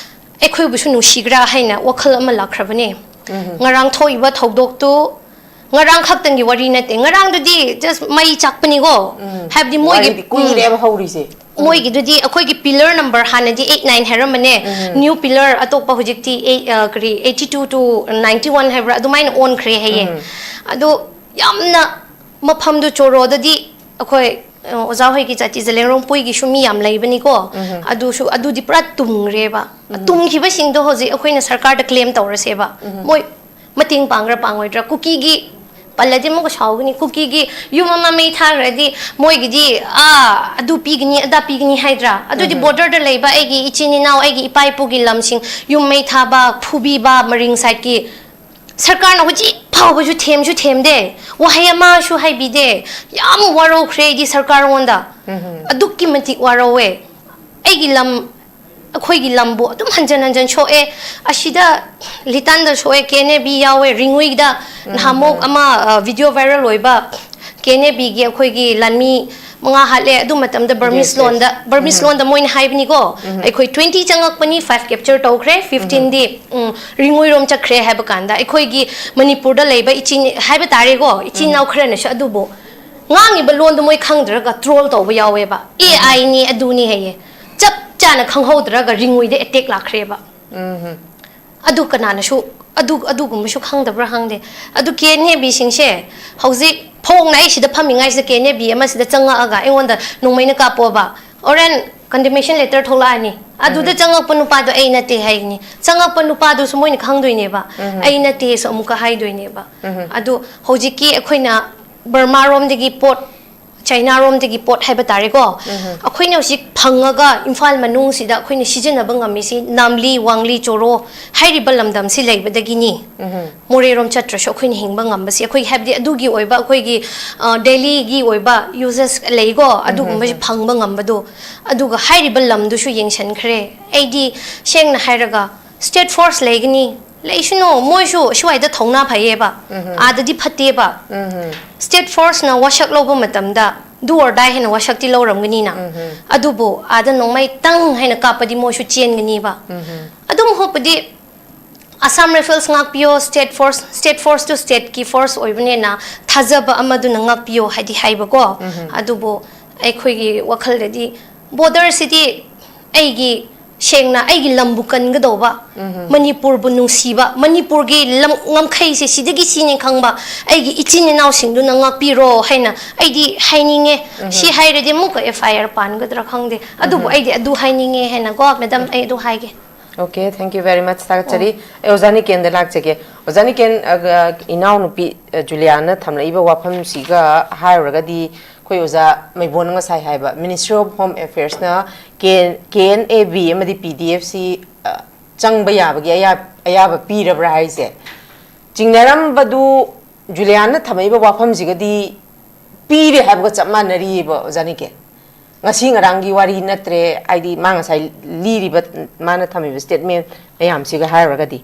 ꯑꯩꯈꯣꯏꯕꯨꯁꯨ ꯅꯨꯡꯁꯤꯒ꯭ꯔꯥ ꯍꯥꯏꯅ ꯋꯥꯈꯜ ꯑꯃ ꯂꯥꯛꯈ꯭ꯔꯕꯅꯦ꯫ ꯉꯔꯥꯡ ꯊꯣꯛꯏꯕ ꯊꯧꯗꯣꯛꯇꯨ ꯉꯔꯥꯡ ꯈꯛꯇꯪꯒꯤ ꯋꯥꯔꯤ ꯅꯠꯇꯦ꯫ ꯉꯔꯥꯡꯗꯨꯗꯤ just ꯃꯩ ꯆꯥꯛꯄꯅꯤꯀꯣ꯫ ꯍꯥꯏꯕꯗꯤ ꯃꯣꯏꯒꯤ, ꯋꯥꯔꯤꯗꯤ ꯀꯨꯏꯔꯦꯕ ꯎꯝ꯫ ꯍꯧꯔꯤꯁꯦ꯫ ꯃꯣꯏꯒꯤꯗꯨꯗꯤ ꯑꯩꯈꯣꯏꯒꯤ pillar number ꯍꯥꯟꯅꯗꯤ eight nine ꯍꯥꯏꯔꯝꯕꯅꯦ꯫ New pillar ꯑꯇꯣꯞꯄ ꯍꯧꯖꯤꯛꯇꯤ eight, ꯑ, ꯀꯔꯤ, eighty two to ninety one ꯍꯥꯏꯕ꯭ꯔꯥ, ꯑꯗꯨꯃꯥꯏꯅ ꯑꯣꯟꯈ꯭ꯔꯦ ꯍꯥꯏꯌꯦ꯫ ꯑꯗꯣ ꯌꯥꯝꯅ ꯃꯐꯝꯗꯨ ꯆꯣꯔꯣꯗꯗꯤ ꯑꯩꯈꯣꯏ, ꯑ, ꯑꯣꯖꯥ ꯍꯣꯏꯒꯤ ꯖꯥꯇꯤ ꯖꯂꯦꯡꯔꯣꯡꯄꯨꯏꯒꯤꯁꯨ ꯃꯤ ꯌꯥꯝ ꯂꯩꯕꯅꯤꯀꯣ꯫ ꯑꯗꯨꯁꯨ, ꯑꯗꯨꯗꯤ ꯄꯨꯔꯥ ꯇꯨꯝꯈ꯭ꯔꯦꯕ꯫ ꯇꯨꯝꯈꯤꯕꯁꯤꯡꯗꯣ ꯍꯧꯖꯤꯛ ꯑꯩꯈꯣꯏꯅ ꯁꯔꯀꯥꯔꯗ claim ꯇꯧꯔꯁꯦꯕ꯫ ꯃꯣꯏ ꯃꯇꯦꯡ ꯄꯥꯡꯒ꯭ꯔꯥ ꯄꯥꯡꯉꯣꯏꯗ꯭ꯔꯥ? ꯀꯨꯀꯤꯒꯤ ꯄꯜꯂꯗꯤ ꯑꯃꯨꯛꯀ ꯁꯥꯎꯒꯅꯤ꯫ ꯀꯨꯀꯤꯒꯤ ꯌꯨꯝ ꯑꯃ ꯃꯩ ꯊꯥꯈ꯭ꯔꯗꯤ ꯃꯣꯏꯒꯤꯗꯤ, ꯑꯥ, ꯑꯗꯨ ꯄꯤꯒꯅꯤ, ꯑꯗꯥ ꯄꯤꯒꯅꯤ ꯍꯥꯏꯗ꯭ꯔꯥ? ꯑꯗꯨꯗꯤ borderꯗ ꯂꯩꯕ ꯑꯩꯒꯤ ꯏꯆꯤꯟ ꯏꯅꯥꯎ, ꯑꯩꯒꯤ ꯏꯄꯥ ꯏꯄꯨꯒꯤ ꯂꯝꯁꯤꯡ, ꯌꯨꯝ ꯃꯩ ꯊꯥꯕ, ꯐꯨꯕꯤꯕ, ꯃꯔꯤꯡ sideꯀꯤ ꯁꯔꯀꯥꯔꯅ ꯍꯧꯖꯤꯛ ꯐꯥꯎꯕꯁꯨ ꯊꯦꯝꯁꯨ ꯊꯦꯝꯗꯦ, ꯋꯥꯍꯩ ꯑꯃꯁꯨ ꯍꯥꯏꯕꯤꯗꯦ꯫ ꯌꯥꯝ ꯋꯥꯔꯧꯈ꯭ꯔꯦ ꯑꯩꯗꯤ ꯁꯔꯀꯥꯔꯉꯣꯟꯗ꯫ ꯑꯗꯨꯛꯀꯤ ꯃꯇꯤꯛ ꯋꯥꯔꯧꯋꯦ꯫ ꯑꯩꯒꯤ ꯂꯝ, ꯑꯩꯈꯣꯏꯒꯤ ꯂꯝꯕꯨ ꯑꯗꯨꯝ ꯍꯟꯖꯟ ꯍꯟꯖꯟ ꯁꯣꯛꯑꯦ꯫ ꯑꯁꯤꯗ ꯂꯤꯇꯥꯟꯗ ꯁꯣꯛꯑꯦ, ꯀꯦ ꯑꯦꯟ ꯑꯦ ꯕꯤ ꯌꯥꯎꯋꯦ, ꯔꯤꯡꯉꯨꯏꯗ ꯅꯍꯥꯟꯃꯨꯛ ꯑꯃ, ꯑ, video viral ꯑꯣꯏꯕ ꯀꯦ ꯑꯦꯟ ꯑꯦ ꯕꯤꯒꯤ ꯑꯩꯈꯣꯏꯒꯤ ꯂꯥꯟꯃꯤ ꯃꯉꯥ ꯍꯥꯠꯂꯦ꯫ ꯑꯗꯨ ꯃꯇꯝꯗ Burmese ꯂꯣꯟꯗ, Burmese ꯂꯣꯟꯗ ꯃꯣꯏꯅ ꯍꯥꯏꯕꯅꯤꯀꯣ, "ꯑꯩꯈꯣꯏ twenty ꯆꯪꯉꯛꯄꯅꯤ, five capture ꯇꯧꯈ꯭ꯔꯦ, fifteenꯗꯤ, ꯎꯝ, ꯔꯤꯡꯉꯨꯏꯔꯣꯝ ꯆꯠꯈ꯭ꯔꯦ" ꯍꯥꯏꯕ ꯀꯥꯟꯗ ꯑꯩꯈꯣꯏꯒꯤ ꯃꯅꯤꯄꯨꯔꯗ ꯂꯩꯕ ꯏꯆꯤꯟ ꯍꯥꯏꯕ ꯇꯥꯔꯦꯀꯣ, ꯏꯆꯤꯟ ꯏꯅꯥꯎ ꯈꯔꯅꯁꯨ ꯑꯗꯨꯕꯨ ꯉꯥꯡꯉꯤꯕ ꯂꯣꯟꯗꯣ ꯃꯣꯏ ꯈꯪꯗ꯭ꯔꯒ troll ꯇꯧꯕ ꯌꯥꯎꯋꯦꯕ꯫ "ꯑꯦ ꯑꯥꯏꯅꯤ, ꯑꯗꯨꯅꯤ" ꯍꯥꯏꯌꯦ꯫ ꯆꯞ ꯆꯥꯅ ꯈꯪꯍꯧꯗ꯭ꯔꯒ ꯔꯤꯡꯉꯨꯏꯗ attack ꯂꯥꯛꯈ꯭ꯔꯦꯕ꯫ ꯑꯗꯨ ꯀꯅꯥꯅꯁꯨ, ꯑꯗꯨ, ꯑꯗꯨꯒꯨꯝꯕꯁꯨ ꯈꯪꯗꯕ꯭ꯔꯥ ꯈꯪꯗꯦ꯫ ꯑꯗꯨ ꯀꯦ ꯑꯦꯟ ꯑꯦ ꯕꯤꯁꯤꯡꯁꯦ ꯍꯧꯖꯤꯛ ꯐꯣꯡꯅ ꯑꯩ ꯁꯤꯗ ꯐꯝꯃꯤꯉꯥꯏꯁꯤꯗ ꯀꯦ ꯑꯦꯟ ꯑꯦ ꯕꯤ ꯑꯃꯁꯤꯗ ꯆꯪꯉꯛꯑꯒ ꯑꯩꯉꯣꯟꯗ ꯅꯣꯡꯃꯩꯅ ꯀꯥꯞꯄꯣꯕ, "ꯑꯣꯔꯦꯟ, condemnation letter ꯊꯣꯛꯂꯛꯑꯅꯤ, ꯑꯗꯨꯗ ꯆꯪꯉꯛꯄ ꯅꯨꯄꯥꯗꯣ ꯑꯩ ꯅꯠꯇꯦ" ꯍꯥꯏꯒꯅꯤ꯫ ꯆꯪꯉꯛꯄ ꯅꯨꯄꯥꯗꯨꯁꯨ ꯃꯣꯏꯅ ꯈꯪꯗꯣꯏꯅꯦꯕ, "ꯑꯩ ꯅꯠꯇꯦꯁꯨ" ꯑꯃꯨꯛꯀ ꯍꯥꯏꯗꯣꯏꯅꯦꯕ꯫ ꯑꯗꯨ ꯍꯧꯖꯤꯛꯀꯤ ꯑꯩꯈꯣꯏꯅ ꯕꯔꯃꯥꯔꯣꯝꯗꯒꯤ ꯄꯣꯠ ꯆꯥꯏꯅꯥꯔꯣꯝꯗꯒꯤ ꯄꯣꯠ ꯍꯥꯏꯕ ꯇꯥꯔꯦꯀꯣ꯫ ꯑꯩꯈꯣꯏꯅ ꯍꯧꯖꯤꯛ ꯐꯪꯉꯒ ꯏꯝꯐꯥꯜ ꯃꯅꯨꯡꯁꯤꯗ ꯑꯩꯈꯣꯏꯅ ꯁꯤꯖꯤꯟꯅꯕ ꯉꯝꯃꯤꯁꯤ ꯅꯥꯝꯂꯤ, ꯋꯥꯡꯂꯤ, ꯆꯣꯔꯣ ꯍꯥꯏꯔꯤꯕ ꯂꯝꯗꯝꯁꯤ ꯂꯩꯕꯗꯒꯤꯅꯤ꯫ ꯃꯣꯔꯦꯔꯣꯝ ꯆꯠꯇ꯭ꯔꯁꯨ ꯑꯩꯈꯣꯏꯅ ꯍꯤꯡꯕ ꯉꯝꯕꯁꯤ ꯑꯩꯈꯣꯏꯒꯤ, ꯍꯥꯏꯕꯗꯤ ꯑꯗꯨꯒꯤ ꯑꯣꯏꯕ ꯑꯩꯈꯣꯏꯒꯤ ꯗꯦꯂꯤꯒꯤ ꯑꯣꯏꯕ ꯌꯨꯖꯦꯁ ꯂꯩꯀꯣ, ꯑꯗꯨꯒꯨꯝꯕꯁꯤ ꯐꯪꯕ ꯉꯝꯕꯗꯣ꯫ ꯑꯗꯨꯒ ꯍꯥꯏꯔꯤꯕ ꯂꯝꯗꯨꯁꯨ ꯌꯦꯡꯁꯤꯟꯈ꯭ꯔꯦ꯫ ꯑꯩꯗꯤ ꯁꯦꯡꯅ ꯍꯥꯏꯔꯒ ꯁ꯭ꯇꯦꯠ ꯐꯣꯔꯁ ꯂꯩꯒꯅꯤ, ꯂꯩꯁꯅꯨ, ꯃꯣꯏꯁꯨ ꯁ꯭ꯋꯥꯏꯗ ꯊꯧꯅꯥ ꯐꯩꯌꯦꯕ, ꯑꯥꯗꯗꯤ ꯐꯠꯇꯦꯕ꯫ ꯁ꯭ꯇꯦꯠ ꯐꯣꯔꯁꯅ ꯋꯥꯁꯛ ꯂꯧꯕ ꯃꯇꯝꯗ do or die ꯍꯥꯏꯅ ꯋꯥꯁꯛꯇꯤ ꯂꯧꯔꯝꯒꯅꯤꯅ꯫ ꯑꯗꯨꯕꯨ ꯑꯥꯗ ꯅꯣꯡꯃꯩ ꯇꯪ ꯍꯥꯏꯅ ꯀꯥꯞꯄꯗꯤ ꯃꯣꯏꯁꯨ ꯆꯦꯟꯒꯅꯤꯕ꯫ ꯑꯗꯨꯝ ꯍꯣꯞꯄꯗꯤ ꯑꯁꯥꯝ ꯔꯥꯏꯐꯜꯁ ꯉꯥꯛꯄꯤꯌꯣ, ꯁ꯭ꯇꯦꯠ ꯐꯣꯔꯁ, ꯁ꯭ꯇꯦꯠ ꯐꯣꯔꯁꯇꯨ ꯁ꯭ꯇꯦꯠꯀꯤ ꯐꯣꯔꯁ ꯑꯣꯏꯕꯅꯤꯅ ꯊꯥꯖꯕ ꯑꯃꯗꯨꯅ ꯉꯥꯛꯄꯤꯌꯣ ꯍꯥꯏꯗꯤ ꯍꯥꯏꯕꯀꯣ꯫ ꯑꯗꯨꯕꯨ ꯑꯩꯈꯣꯏꯒꯤ ꯋꯥꯈꯜꯗꯗꯤ ꯕꯣꯔꯗꯔꯁꯤꯗꯤ ꯑꯩꯒꯤ ꯁꯦꯡꯅ ꯑꯩꯒꯤ ꯂꯝꯕꯨ ꯀꯟꯒꯗꯧꯕ, ꯃꯅꯤꯄꯨꯔꯕꯨ ꯅꯨꯡꯁꯤꯕ, ꯃꯅꯤꯄꯨꯔꯒꯤ ꯂꯝ ꯉꯝꯈꯩꯁꯦ ꯁꯤꯗꯒꯤ ꯁꯤꯅꯤ ꯈꯪꯕ ꯑꯩꯒꯤ ꯏꯆꯤꯟ ꯏꯅꯥꯎꯁꯤꯡꯗꯨꯅ ꯉꯥꯛꯄꯤꯔꯣ ꯍꯥꯏꯅ ꯑꯩꯗꯤ ꯍꯥꯏꯅꯤꯡꯉꯦ꯫ ꯁꯤ ꯍꯥꯏꯔꯗꯤ ꯑꯃꯨꯛꯀ ꯑꯦꯐ ꯑꯥꯏ ꯑꯥꯔ ꯄꯥꯟꯒꯗ꯭ꯔꯥ ꯈꯪꯗꯦ, ꯑꯗꯨꯕꯨ ꯑꯩꯗꯤ ꯑꯗꯨ ꯍꯥꯏꯅꯤꯡꯉꯦ ꯍꯥꯏꯅꯀꯣ꯫ ꯃꯦꯗꯥꯝ, ꯑꯩ ꯑꯗꯨ ꯍꯥꯏꯒꯦ꯫ Okay, thank you very much. ꯊꯥꯒꯠꯆꯔꯤ꯫ ꯑꯩ ꯑꯣꯖꯥ ꯅꯤꯀꯦꯟꯗ ꯂꯥꯛꯆꯒꯦ꯫ ꯑꯣꯖꯥ ꯅꯤꯀꯦꯟ, ꯑ, ꯏꯅꯥꯎꯅꯨꯄꯤ, ꯑ, ꯖꯨꯂꯤꯌꯥꯅ ꯊꯝꯂꯛꯏꯕ ꯋꯥꯐꯝꯁꯤꯒ ꯍꯥꯏꯔꯨꯔꯒꯗꯤ, ꯑꯩꯈꯣꯏ ꯑꯣꯖꯥ ꯃꯩꯕꯣꯟꯅ ꯉꯁꯥꯏ ꯍꯥꯏꯕ Ministry of Home Affairsꯅ ꯀꯦ ꯑꯦꯟ ꯑꯦ ꯕꯤ ꯑꯃꯗꯤ ꯄꯤ ꯗꯤ ꯑꯦꯐꯁꯤ, ꯑ, ꯆꯪꯕ ꯌꯥꯕꯒꯤ ꯑꯌꯥ-, ꯑꯌꯥꯕ ꯄꯤꯔꯕ꯭ꯔꯥ ꯍꯥꯏꯁꯦ ꯆꯤꯡꯅꯔꯝꯕꯗꯨ ꯖꯨꯂꯤꯌꯥꯅ ꯊꯝꯃꯛꯏꯕ ꯋꯥꯐꯝꯁꯤꯒꯗꯤ ꯄꯤꯔꯦ ꯍꯥꯏꯕꯒ ꯆꯞ ꯃꯥꯟꯅꯔꯤꯑꯕ, ꯑꯣꯖꯥ ꯅꯤꯀꯦꯟ꯫ ꯉꯁꯤ ꯉꯔꯥꯡꯒꯤ ꯋꯥꯔꯤ ꯅꯠꯇ꯭ꯔꯦ, ꯍꯥꯏꯗꯤ ꯃꯥ ꯉꯁꯥꯏ ꯂꯤꯔꯤꯕ, ꯃꯥꯅ ꯊꯝꯃꯤꯕ statement ꯃꯌꯥꯝꯁꯤꯒ ꯍꯥꯏꯔꯨꯔꯒꯗꯤ꯫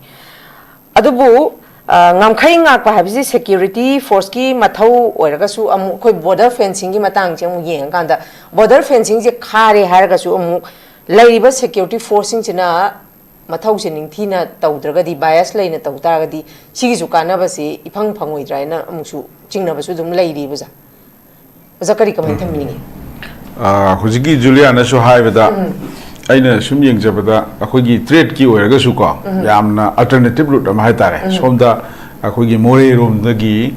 ꯑꯗꯨꯕꯨ, ꯑ, ꯉꯝꯈꯩ ꯉꯥꯛꯄ ꯍꯥꯏꯕꯁꯤ security forceꯀꯤ ꯃꯊꯧ ꯑꯣꯏꯔꯒꯁꯨ, ꯑꯃꯨꯛ ꯑꯩꯈꯣꯏ border fencingꯒꯤ ꯃꯇꯥꯡꯁꯦ ꯑꯃꯨꯛ ꯌꯦꯡꯉꯀꯥꯟꯗ, border fencingꯁꯦ ꯈꯥꯔꯦ ꯍꯥꯏꯔꯒꯁꯨ ꯑꯃꯨꯛ ꯂꯩꯔꯤꯕ security forceꯁꯤꯡꯁꯤꯅ ꯃꯊꯧꯁꯦ ꯅꯤꯡꯊꯤꯅ ꯇꯧꯗ꯭ꯔꯒꯗꯤ, bias ꯂꯩꯅ ꯇꯧ ꯇꯥꯔꯒꯗꯤ, ꯁꯤꯒꯤꯁꯨ ꯀꯥꯟꯅꯕꯁꯤ ꯏꯐꯪ ꯐꯪꯉꯣꯏꯗ꯭ꯔꯥ ꯍꯥꯏꯅ ꯑꯃꯨꯛꯁꯨ ꯆꯤꯡꯅꯕꯁꯨ ꯑꯗꯨꯝ ꯂꯩꯔꯤꯕ, ꯑꯣꯖꯥ꯫ ꯑꯣꯖꯥ, ꯀꯔꯤ, ꯀꯃꯥꯏꯅ ꯊꯝꯕꯤꯅꯤꯡꯉꯤ? ꯑ, ꯍꯧꯖꯤꯛꯀꯤ ꯖꯨꯂꯤꯌꯥꯅꯁꯨ ꯍꯥꯏꯕꯗ, ꯑꯩꯅ ꯁꯨꯝ ꯌꯦꯡꯖꯕꯗ, ꯑꯩꯈꯣꯏꯒꯤ tradeꯀꯤ ꯑꯣꯏꯔꯒꯁꯨꯀꯣ, ꯌꯥꯝꯅ alternative route ꯑꯃ ꯍꯥꯏꯇꯥꯔꯦ꯫ ꯁꯣꯝꯗ ꯑꯩꯈꯣꯏꯒꯤ ꯃꯣꯔꯦꯔꯣꯝꯗꯒꯤ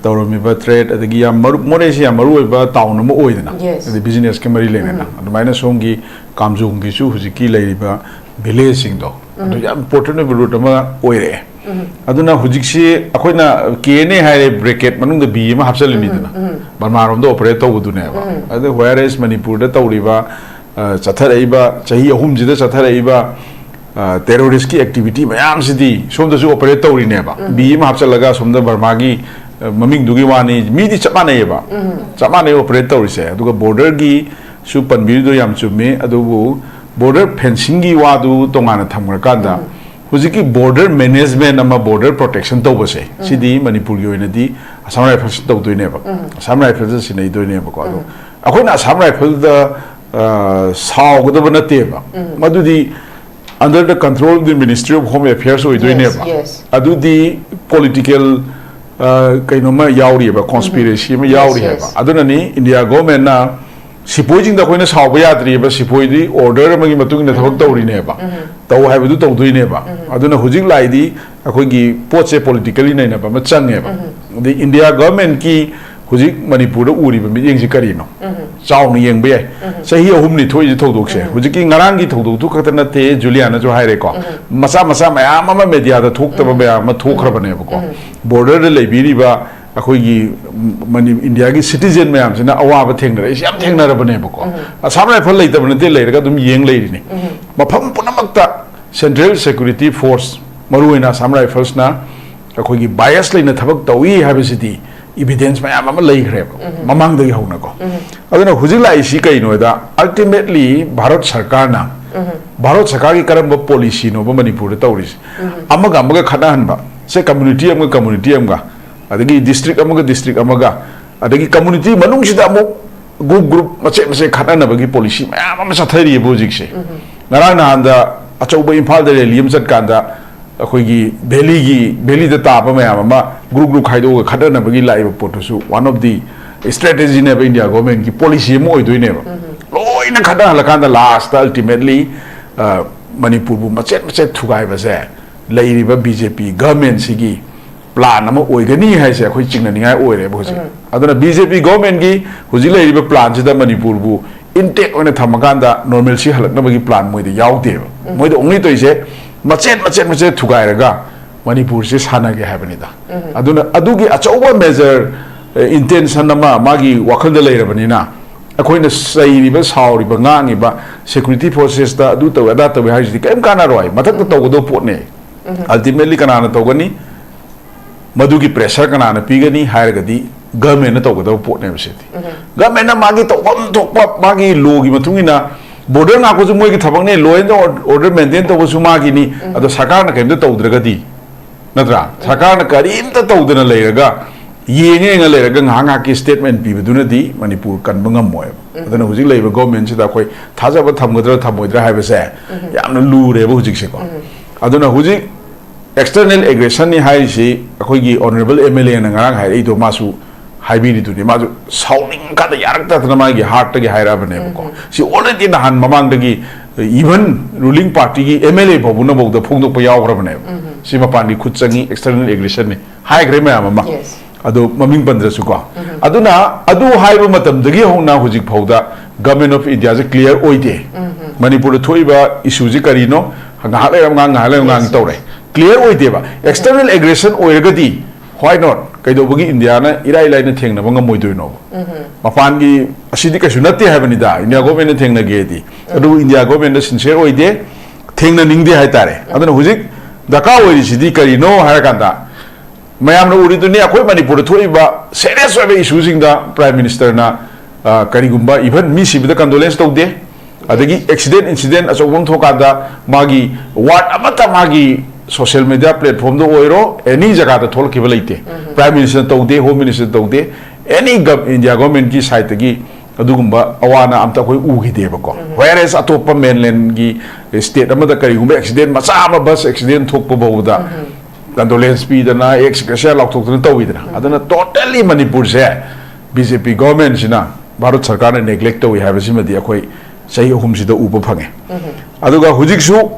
ꯇꯧꯔꯝꯃꯤꯕ trade, ꯑꯗꯒꯤ ꯌꯥꯝ ꯃꯔꯨ, ꯃꯣꯔꯦꯁꯤ ꯌꯥꯝ ꯃꯔꯨ ꯑꯣꯏꯕ town ꯑꯃ ꯑꯣꯏꯗꯅ, Yes. ꯑꯗꯩ businessꯀ ꯃꯔꯤ ꯂꯩꯅꯅ, ꯑꯗꯨꯃꯥꯏꯅ ꯁꯣꯝꯒꯤ ꯀꯥꯝꯖꯣꯡꯒꯤꯁꯨ ꯍꯧꯖꯤꯛꯀꯤ ꯂꯩꯔꯤꯕ villageꯁꯤꯡꯗꯣ, ꯑꯗꯨ ꯌꯥꯝ important ꯑꯣꯏꯕ route ꯑꯃ ꯑꯣꯏꯔꯛꯑꯦ꯫ ꯑꯗꯨꯅ ꯍꯧꯖꯤꯛꯁꯤ ꯑꯩꯈꯣꯏꯅ ꯀꯦ ꯑꯦꯟ ꯑꯦ ꯍꯥꯏꯔꯦ, ꯕ꯭ꯔꯦꯀꯦꯠ ꯃꯅꯨꯡꯗ ꯕꯤ ꯑꯃ ꯍꯥꯞꯆꯤꯜꯂꯤꯅꯤꯗꯅ, ꯕꯔꯃꯥꯔꯣꯝꯗ ꯑꯣꯄꯔꯦꯠ ꯇꯧꯕꯗꯨꯅꯦꯕ꯫ ꯑꯗ whereas ꯃꯅꯤꯄꯨꯔꯗ ꯇꯧꯔꯤꯕ, ꯑ, ꯆꯠꯊꯔꯛꯏꯕ ꯆꯍꯤ ꯑꯍꯨꯝꯁꯤꯗ ꯆꯠꯊꯔꯛꯏꯕ, ꯑ, ꯇꯦꯔꯣꯔꯤꯁꯀꯤ ꯑꯦꯛꯇꯤꯚꯤꯇꯤ ꯃꯌꯥꯝꯁꯤꯗꯤ ꯁꯣꯝꯗꯁꯨ ꯑꯣꯄꯔꯦꯠ ꯇꯧꯔꯤꯅꯦꯕ꯫ ꯕꯤ ꯑꯃ ꯍꯥꯞꯆꯤꯜꯂꯒ ꯁꯣꯝꯗ ꯕꯔꯃꯥꯒꯤ, ꯑ, ꯃꯃꯤꯡꯗꯨꯒꯤ ꯋꯥꯅꯤ, ꯃꯤꯗꯤ ꯆꯞ ꯃꯥꯟꯅꯩꯌꯦꯕ꯫ ꯆꯞ ꯃꯥꯟꯅꯩ ꯑꯣꯄꯔꯦꯠ ꯇꯧꯔꯤꯁꯦ꯫ ꯑꯗꯨꯒ ꯕꯣꯔꯗꯔꯒꯤꯁꯨ ꯄꯟꯕꯤꯔꯤꯗꯣ ꯌꯥꯝ ꯆꯨꯝꯃꯤ, ꯑꯗꯨꯕꯨ ꯕꯣꯔꯗꯔ ꯐꯦꯟꯁꯤꯡꯒꯤ ꯋꯥꯗꯨ ꯇꯣꯉꯥꯟꯅ ꯊꯝꯈ꯭ꯔꯀꯥꯟꯗ, ꯍꯧꯖꯤꯛꯀꯤ ꯕꯣꯔꯗꯔ ꯃꯦꯅꯦꯖꯃꯦꯟ ꯑꯃ, ꯕꯣꯔꯗꯔ ꯄ꯭ꯔꯣꯇꯦꯛꯁꯟ ꯇꯧꯕꯁꯦ, ꯁꯤꯗꯤ ꯃꯅꯤꯄꯨꯔꯒꯤ ꯑꯣꯏꯅꯗꯤ ꯑꯁꯥꯝ ꯔꯥꯏꯐꯜꯁ ꯇꯧꯗꯣꯏꯅꯦꯕ꯫ ꯑꯁꯥꯝ ꯔꯥꯏꯐꯜꯁ ꯁꯤꯟꯅꯩꯗꯣꯏꯅꯦꯕꯀꯣ꯫ ꯑꯗꯣ ꯑꯩꯈꯣꯏꯅ ꯑꯁꯥꯝ ꯔꯥꯏꯐꯜꯗ, ꯑ, ꯁꯥꯎꯒꯗꯕ ꯅꯠꯇꯦꯕ꯫ ꯃꯗꯨꯗꯤ under the control of the Ministry of Home Affairs ꯑꯣꯏꯗꯣꯏꯅꯦꯕ꯫ Yes, yes. ꯑꯗꯨꯗꯤ ꯄꯣꯂꯤꯇꯤꯀꯦꯜ, ꯑ, ꯀꯩꯅꯣꯝꯃ ꯌꯥꯎꯔꯤꯑꯕ, ꯀꯣꯟꯁꯄꯤꯔꯦꯁꯤ ꯑꯃ Yes, ꯌꯥꯎꯔꯤ yes. ꯍꯥꯏꯕ꯫ ꯑꯗꯨꯅꯅꯤ ꯏꯟꯗꯤꯌꯥ ꯒꯣꯔꯃꯦꯟꯅ ꯁꯤꯄꯣꯏꯁꯤꯡꯗ ꯑꯩꯈꯣꯏꯅ ꯁꯥꯎꯕ ꯌꯥꯗ꯭ꯔꯤꯕ, ꯁꯤꯄꯣꯏꯗꯤ ꯑꯣꯔꯗꯔ ꯑꯃꯒꯤ ꯃꯇꯨꯡ ꯏꯟꯅ ꯊꯕꯛ ꯇꯧꯔꯤꯅꯦꯕ, ꯇꯧ ꯍꯥꯏꯕꯗꯨ ꯇꯧꯗꯣꯏꯅꯦꯕ꯫ ꯑꯗꯨꯅ ꯍꯧꯖꯤꯛ ꯂꯥꯛꯏꯗꯤ ꯑꯩꯈꯣꯏꯒꯤ ꯄꯣꯠꯁꯦ ꯄꯣꯂꯤꯇꯤꯀꯦꯜꯂꯤ ꯅꯩꯅꯕ ꯑꯃ ꯆꯪꯉꯦꯕ꯫ ꯑꯗꯩ ꯏꯟꯗꯤꯌꯥ ꯒꯚꯔꯟꯃꯦꯟꯠꯀꯤ ꯍꯧꯖꯤꯛ ꯃꯅꯤꯄꯨꯔꯗ ꯎꯔꯤꯕ ꯃꯤꯠꯌꯦꯡꯁꯤ ꯀꯔꯤꯅꯣ? ꯆꯥꯎꯅ ꯌꯦꯡꯕ ꯌꯥꯏ꯫ ꯆꯍꯤ ꯑꯍꯨꯝꯅꯤ ꯊꯣꯛꯏꯁꯦ ꯊꯧꯗꯣꯛꯁꯦ꯫ ꯍꯧꯖꯤꯛꯀꯤ ꯉꯔꯥꯡꯒꯤ ꯊꯧꯗꯣꯛꯇꯨ ꯈꯛꯇ ꯅꯠꯇꯦ, ꯖꯨꯂꯤꯌꯥꯅꯁꯨ ꯍꯥꯏꯔꯦꯀꯣ꯫ ꯃꯆꯥ ꯃꯆꯥ ꯃꯌꯥꯝ ꯑꯃ ꯃꯦꯗꯤꯌꯥꯗ ꯊꯣꯛꯇꯕ ꯃꯌꯥꯝ ꯑꯃ ꯊꯣꯛꯈ꯭ꯔꯕꯅꯦꯕꯀꯣ꯫ ꯕꯣꯔꯗꯔꯗ ꯂꯩꯕꯤꯔꯤꯕ ꯑꯩꯈꯣꯏꯒꯤ ꯃꯅꯤ-, ꯏꯟꯗꯤꯌꯥꯒꯤ ꯁꯤꯇꯤꯖꯦꯟ ꯃꯌꯥꯝꯁꯤꯅ ꯑꯋꯥꯕ ꯊꯦꯡꯅꯔꯛꯏꯁꯦ ꯌꯥꯝ ꯊꯦꯡꯅꯔꯕꯅꯦꯕꯀꯣ꯫ ꯑꯁꯥꯝ ꯔꯥꯏꯐꯜ ꯂꯩꯇꯕ ꯅꯠꯇꯦ, ꯂꯩꯔꯒ ꯑꯗꯨꯝ ꯌꯦꯡ ꯂꯩꯔꯤꯅꯤ꯫ ꯃꯐꯝ ꯄꯨꯝꯅꯃꯛꯇ ꯁꯦꯟꯇ꯭ꯔꯦꯜ ꯁꯦꯀ꯭ꯌꯨꯔꯤꯇꯤ ꯐꯣꯔꯁ, ꯃꯔꯨꯑꯣꯏꯅ ꯑꯁꯥꯝ ꯔꯥꯏꯐꯜꯁꯅ ꯑꯩꯈꯣꯏꯒꯤ ꯕꯥꯏꯑꯁ ꯂꯩꯅ ꯊꯕꯛ ꯇꯧꯏ ꯍꯥꯏꯕꯁꯤꯗꯤ ꯏꯚꯤꯗꯦꯟꯁ ꯃꯌꯥꯝ ꯑꯃ ꯂꯩꯈ꯭ꯔꯦꯕ ꯃꯃꯥꯡꯗꯒꯤ ꯍꯧꯅꯀꯣ꯫ ꯑꯗꯨꯅ ꯍꯧꯖꯤꯛ ꯂꯥꯛꯏꯁꯤ ꯀꯩꯅꯣꯗ, ꯑꯜꯇꯤꯃꯦꯠꯂꯤ ꯚꯥꯔꯠ ꯁꯔꯀꯥꯔꯅ, ꯚꯥꯔꯠ ꯁꯔꯀꯥꯔꯒꯤ ꯀꯔꯝꯕ ꯄꯣꯂꯤꯁꯤꯅꯣꯕ ꯃꯅꯤꯄꯨꯔꯗ ꯇꯧꯔꯤꯁꯦ? ꯑꯃꯒ ꯑꯃꯒ ꯈꯠꯅꯍꯟꯕ, ꯁꯦ ꯀꯝꯃ꯭ꯌꯨꯅꯤꯇꯤ ꯑꯃꯒ ꯀꯝꯃ꯭ꯌꯨꯅꯤꯇꯤ ꯑꯃꯒ, ꯑꯗꯒꯤ ꯗꯤꯁꯇ꯭ꯔꯤꯛ ꯑꯃꯒ ꯗꯤꯁꯇ꯭ꯔꯤꯛ ꯑꯃꯒ, ꯑꯗꯒꯤ ꯀꯝꯃ꯭ꯌꯨꯅꯤꯇꯤ ꯃꯅꯨꯡꯁꯤꯗ ꯑꯃꯨꯛ ꯒ꯭ꯔꯨꯞ ꯒ꯭ꯔꯨꯞ ꯃꯆꯦꯠ ꯃꯆꯦꯠ ꯈꯠꯅꯅꯕꯒꯤ ꯄꯣꯂꯤꯁꯤ ꯃꯌꯥꯝ ꯑꯃ ꯆꯠꯊꯔꯤꯑꯕ ꯍꯧꯖꯤꯛꯁꯦ꯫ ꯉꯔꯥꯡ ꯅꯍꯥꯟꯗ ꯑꯆꯧꯕ ꯏꯝꯐꯥꯜꯗ ꯔꯦꯂꯤ ꯑꯃ ꯆꯠꯀꯥꯟꯗ ꯑꯩꯈꯣꯏꯒꯤ ꯚꯦꯂꯤꯒꯤ, ꯚꯦꯂꯤꯗ ꯇꯥꯕ ꯃꯌꯥꯝ ꯑꯃ ꯒ꯭ꯔꯨꯞ ꯒ꯭ꯔꯨꯞ ꯈꯥꯏꯗꯣꯛꯑꯒ ꯈꯠꯅꯅꯕꯒꯤ ꯂꯥꯛꯏꯕ ꯄꯣꯠꯇꯨꯁꯨ one of the strategy ꯅꯦꯕ ꯏꯟꯗꯤꯌꯥ ꯒꯣꯔꯃꯦꯟꯒꯤ ꯄꯣꯂꯤꯁꯤ ꯑꯃ ꯑꯣꯏꯗꯣꯏꯅꯦꯕ꯫ ꯂꯣꯏꯅ ꯈꯠꯅꯍꯜꯂꯀꯥꯟꯗ ꯂꯥꯁꯇ ꯑꯜꯇꯤꯃꯦꯠꯂꯤ ꯃꯅꯤꯄꯨꯔꯕꯨ ꯃꯆꯦꯠ ꯃꯆꯦꯠ ꯊꯨꯒꯥꯏꯕꯁꯦ ꯂꯩꯔꯤꯕ ꯕꯤ ꯖꯦ ꯄꯤ ꯒꯚꯔꯟꯃꯦꯟꯁꯤꯒꯤ ꯄ꯭ꯂꯥꯟ ꯑꯃ ꯑꯣꯏꯒꯅꯤ ꯍꯥꯏꯁꯦ ꯑꯩꯈꯣꯏ ꯆꯤꯡꯅꯅꯤꯡꯉꯥꯏ ꯑꯣꯏꯔꯦꯕ ꯍꯧꯖꯤꯛ꯫ ꯑꯗꯨꯅ ꯕꯤ ꯖꯦ ꯄꯤ ꯒꯣꯔꯃꯦꯟꯒꯤ ꯍꯧꯖꯤꯛ ꯂꯩꯔꯤꯕ ꯄ꯭ꯂꯥꯟꯁꯤꯗ ꯃꯅꯤꯄꯨꯔꯕꯨ ꯏꯟꯇꯦꯛ ꯑꯣꯏꯅ ꯊꯝꯃꯀꯥꯟꯗ ꯅꯣꯔꯃꯦꯜꯁꯤ ꯍꯜꯂꯛꯅꯕꯒꯤ ꯄ꯭ꯂꯥꯟ ꯃꯣꯏꯗ ꯌꯥꯎꯗꯦꯕ꯫ ꯃꯣꯏꯗ ꯑꯣꯡꯂꯤ ꯇꯧꯔꯤꯁꯦ ꯃꯆꯦꯠ ꯃꯆꯦꯠ ꯃꯆꯦꯠ ꯊꯨꯒꯥꯏꯔꯒ ꯃꯅꯤꯄꯨꯔꯁꯦ ꯁꯥꯟꯅꯒꯦ ꯍꯥꯏꯕꯅꯤꯗ꯫ ꯑꯗꯨꯅ ꯑꯗꯨꯒꯤ ꯑꯆꯧꯕ major intention ꯑꯃ ꯃꯥꯒꯤ ꯋꯥꯈꯜꯗ ꯂꯩꯔꯕꯅꯤꯅ, ꯑꯩꯈꯣꯏꯅ ꯆꯩꯔꯤꯕ, ꯁꯥꯎꯔꯤꯕ, ꯉꯥꯡꯉꯤꯕ security forcesꯇ ꯑꯗꯨ ꯇꯧꯋꯦ, ꯑꯗꯥ ꯇꯧꯋꯦ ꯍꯥꯏꯁꯤꯗꯤ ꯀꯔꯤꯝ ꯀꯥꯟꯅꯔꯣꯏ꯫ ꯃꯊꯛꯇ ꯇꯧꯒꯗꯕ ꯄꯣꯠꯅꯦ꯫ Ultimately ꯀꯅꯥꯅ ꯇꯧꯒꯅꯤ? ꯃꯗꯨꯒꯤ pressure ꯀꯅꯥꯅ ꯄꯤꯒꯅꯤ ꯍꯥꯏꯔꯒꯗꯤ governmentꯅ ꯇꯧꯒꯗꯕ ꯄꯣꯠꯅꯦꯕ ꯁꯤꯗꯤ꯫ Governmentꯅ ꯃꯥꯒꯤ ꯇꯧꯐꯝ ꯊꯣꯛꯄ, ꯃꯥꯒꯤ lawꯒꯤ ꯃꯇꯨꯡ ꯏꯟꯅ, border ꯉꯥꯛꯄꯁꯨ ꯃꯣꯏꯒꯤ ꯊꯕꯛꯅꯦ, law and order maintain ꯇꯧꯕꯁꯨ ꯃꯥꯒꯤꯅꯤ꯫ ꯑꯗꯣ ꯁꯔꯀꯥꯔꯅ ꯀꯔꯤꯝꯇ ꯇꯧꯗ꯭ꯔꯒꯗꯤ, ꯅꯠꯇ꯭ꯔꯥ? ꯁꯔꯀꯥꯔꯅ ꯀꯔꯤꯝꯇ ꯇꯧꯗꯅ ꯂꯩꯔꯒ, ꯌꯦꯡꯉ ꯌꯦꯡꯉ ꯂꯩꯔꯒ ꯉꯥꯏꯍꯥꯛ ꯉꯥꯏꯍꯥꯛꯀꯤ statement ꯄꯤꯕꯗꯨꯅꯗꯤ ꯃꯅꯤꯄꯨꯔ ꯀꯟꯕ ꯉꯝꯃꯣꯏꯕ꯫ ꯑꯗꯨꯅ ꯍꯧꯖꯤꯛ ꯂꯩꯔꯤꯕ governmentꯁꯤꯗ ꯑꯩꯈꯣꯏ ꯊꯥꯖꯕ ꯊꯝꯒꯗ꯭ꯔꯥ ꯊꯝꯃꯣꯏꯗ꯭ꯔꯥ ꯍꯥꯏꯕꯁꯦ ꯌꯥꯝꯅ ꯂꯨꯔꯦꯕ ꯍꯧꯖꯤꯛꯁꯦꯀꯣ꯫ ꯑꯗꯨꯅ ꯍꯧꯖꯤꯛ external aggressionni ꯍꯥꯏꯔꯤꯁꯤ ꯑꯩꯈꯣꯏꯒꯤ honourable MLAꯅ ꯉꯔꯥꯡ ꯍꯥꯏꯔꯛꯏꯗꯣ, ꯃꯥꯁꯨ ꯍꯥꯏꯕꯤꯔꯤꯗꯨꯅꯤ꯫ ꯃꯥꯁꯨ ꯁꯥꯎꯅꯤꯡꯀꯥꯟꯗ ꯌꯥꯔꯛꯇꯗꯅ ꯃꯥꯒꯤ heartꯇꯒꯤ ꯍꯥꯏꯔꯛꯑꯕꯅꯦꯕꯀꯣ꯫ ꯁꯤ already ꯅꯍꯥꯟ ꯃꯃꯥꯡꯗꯒꯤ even ruling partyꯒꯤ MLA ꯐꯥꯎꯕꯅꯐꯥꯎꯗ ꯐꯣꯡꯗꯣꯛꯄ ꯌꯥꯎꯈ꯭ꯔꯕꯅꯦꯕ꯫ ꯁꯤ ꯃꯄꯥꯟꯒꯤ ꯈꯨꯠ ꯆꯪꯉꯤ, external aggressionni ꯍꯥꯏꯈ꯭ꯔꯦ ꯃꯌꯥꯝ ꯑꯃ꯫ ꯑꯗꯣ ꯃꯃꯤꯡ ꯄꯟꯗ꯭ꯔꯁꯨꯀꯣ꯫ ꯑꯗꯨꯅ ꯑꯗꯨ ꯍꯥꯏꯕ ꯃꯇꯝꯗꯒꯤ ꯍꯧꯅ ꯍꯧꯖꯤꯛ ꯐꯥꯎꯗ Government of Indiaꯁꯦ clear ꯑꯣꯏꯗꯦ꯫ ꯃꯅꯤꯄꯨꯔꯗ ꯊꯣꯛꯏꯕ issueꯁꯤ ꯀꯔꯤꯅꯣ? ꯉꯥꯏꯍꯥꯛ ꯂꯩꯔ ꯉꯥꯡ, ꯉꯥꯏꯍꯥꯛ ꯂꯩꯔ ꯉꯥꯡ ꯇꯧꯔꯦ꯫ Clear ꯑꯣꯏꯗꯦꯕ꯫ External aggression ꯑꯣꯏꯔꯒꯗꯤ, why not? ꯀꯩꯗꯧꯕꯒꯤ ꯏꯟꯗꯤꯌꯥꯅ ꯏꯔꯥꯏ ꯂꯥꯏꯅ ꯊꯦꯡꯅꯕ ꯉꯝꯃꯣꯏꯗꯣꯏꯅꯣꯕ? ꯃꯄꯥꯟꯒꯤ, ꯑꯁꯤꯗꯤ ꯀꯩꯁꯨ ꯅꯠꯇꯦ ꯍꯥꯏꯕꯅꯤꯗ, ꯏꯟꯗꯤꯌꯥ governmentꯅ ꯊꯦꯡꯅꯒꯦꯗꯤ꯫ ꯑꯗꯨꯕꯨ ꯏꯟꯗꯤꯌꯥ governmentꯗ sincere ꯑꯣꯏꯗꯦ, ꯊꯦꯡꯅꯅꯤꯡꯗꯦ ꯍꯥꯏꯇꯥꯔꯦ꯫ ꯑꯗꯨꯅ ꯍꯧꯖꯤꯛ ꯗꯔꯀꯥꯔ ꯑꯣꯏꯔꯤꯁꯤꯗꯤ ꯀꯔꯤꯅꯣ ꯍꯥꯏꯔꯀꯥꯟꯗ, ꯃꯌꯥꯝꯅ ꯎꯔꯤꯗꯨꯅꯤ, ꯑꯩꯈꯣꯏ ꯃꯅꯤꯄꯨꯔꯗ ꯊꯣꯛꯏꯕ serious ꯑꯣꯏꯕ issueꯁꯤꯡꯗ Prime Ministerꯅ, ꯑ, ꯀꯔꯤꯒꯨꯝꯕ even ꯃꯤ ꯁꯤꯕꯗ condolence ꯇꯧꯗꯦ, ꯑꯗꯒꯤ accident incident ꯑꯆꯧꯕ ꯑꯃ ꯊꯣꯛꯀꯥꯟꯗ ꯃꯥꯒꯤ word ꯑꯃꯠꯇ ꯃꯥꯒꯤ social media platformꯗ ꯑꯣꯏꯔꯣ, any ꯖꯒꯥꯗ ꯊꯣꯛꯂꯛꯈꯤꯕ ꯂꯩꯇꯦ꯫ Prime Minister ꯇꯧꯗꯦ, Home Minister ꯇꯧꯗꯦ, any gov-, India governmentꯀꯤ sideꯇꯒꯤ ꯑꯗꯨꯒꯨꯝꯕ ꯑꯋꯥ ꯑꯅꯥ ꯑꯝꯇ ꯑꯩꯈꯣꯏ ꯎꯈꯤꯗꯦꯕꯀꯣ꯫ Whereas ꯑꯇꯣꯞꯄ mainlandꯒꯤ state ꯑꯃꯗ ꯀꯔꯤꯒꯨꯝꯕ accident ꯃꯆꯥ ꯑꯃ, bus accident ꯊꯣꯛꯄ ꯐꯥꯎꯕꯗ condolence ꯄꯤꯗꯅ, ex gratia ꯂꯥꯎꯊꯣꯛꯇꯅ ꯇꯧꯋꯤꯗꯅ꯫ ꯑꯗꯨꯅ totally ꯃꯅꯤꯄꯨꯔꯁꯦ BJP governmentꯁꯤꯅ, ꯚꯥꯔꯠ ꯁꯔꯀꯥꯔꯅ neglect ꯇꯧꯏ ꯍꯥꯏꯕꯁꯤꯃꯗꯤ ꯑꯩꯈꯣꯏ ꯆꯍꯤ ꯑꯍꯨꯝꯁꯤꯗ ꯎꯕ ꯐꯪꯉꯦ꯫ ꯑꯗꯨꯒ ꯍꯧꯖꯤꯛꯁꯨ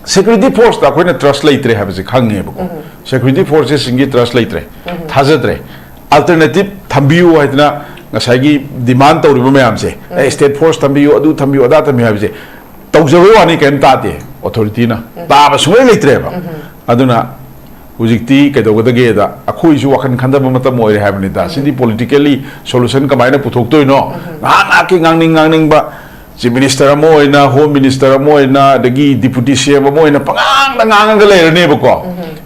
security forceꯇ ꯑꯩꯈꯣꯏꯅ trust ꯂꯩꯇ꯭ꯔꯦ ꯍꯥꯏꯕꯁꯦ ꯈꯪꯉꯦꯕꯀꯣ꯫ Security forcesꯁꯤꯡꯒꯤ trust ꯂꯩꯇ꯭ꯔꯦ, ꯊꯥꯖꯗ꯭ꯔꯦ꯫ Alternative ꯊꯝꯕꯤꯌꯨ ꯍꯥꯏꯗꯅ ꯉꯁꯥꯏꯒꯤ demand ꯇꯧꯔꯤꯕ ꯃꯌꯥꯝꯁꯦ, ꯑꯦ, state force ꯊꯝꯕꯤꯌꯨ, ꯑꯗꯨ ꯊꯝꯕꯤꯌꯨ, ꯑꯗꯥ ꯊꯝꯕꯤꯌꯨ ꯍꯥꯏꯕꯁꯦ ꯇꯧꯖꯕꯩ ꯋꯥꯅꯤ, ꯀꯔꯤꯝ ꯇꯥꯗꯦ꯫ Authorityꯅ ꯇꯥꯕ ꯁꯨꯡꯂꯩ ꯂꯩꯇ꯭ꯔꯦꯕ꯫ ꯑꯗꯨꯅ ꯍꯧꯖꯤꯛꯇꯤ ꯀꯩꯗꯧꯒꯗꯒꯦꯗ, ꯑꯩꯈꯣꯏꯁꯨ ꯋꯥꯈꯜ ꯈꯟꯊꯕ ꯃꯇꯝ ꯑꯣꯏꯔꯦ ꯍꯥꯏꯕꯅꯤꯗ꯫ ꯁꯤꯗꯤ politically solution ꯀꯃꯥꯏꯅ ꯄꯨꯊꯣꯛꯇꯣꯏꯅꯣ? ꯉꯥꯏꯍꯥꯛ ꯉꯥꯏꯍꯥꯛꯀꯤ ꯉꯥꯡꯅꯤꯡ ꯉꯥꯡꯅꯤꯡꯕ, Chief Minister ꯑꯃ ꯑꯣꯏꯅ, Home Minister ꯑꯃ ꯑꯣꯏꯅ, ꯑꯗꯒꯤ Deputy C M ꯑꯃ ꯑꯣꯏꯅ ꯄꯉꯥꯡꯗ ꯉꯥꯡꯉꯒ ꯂꯩꯔꯅꯦꯕꯀꯣ꯫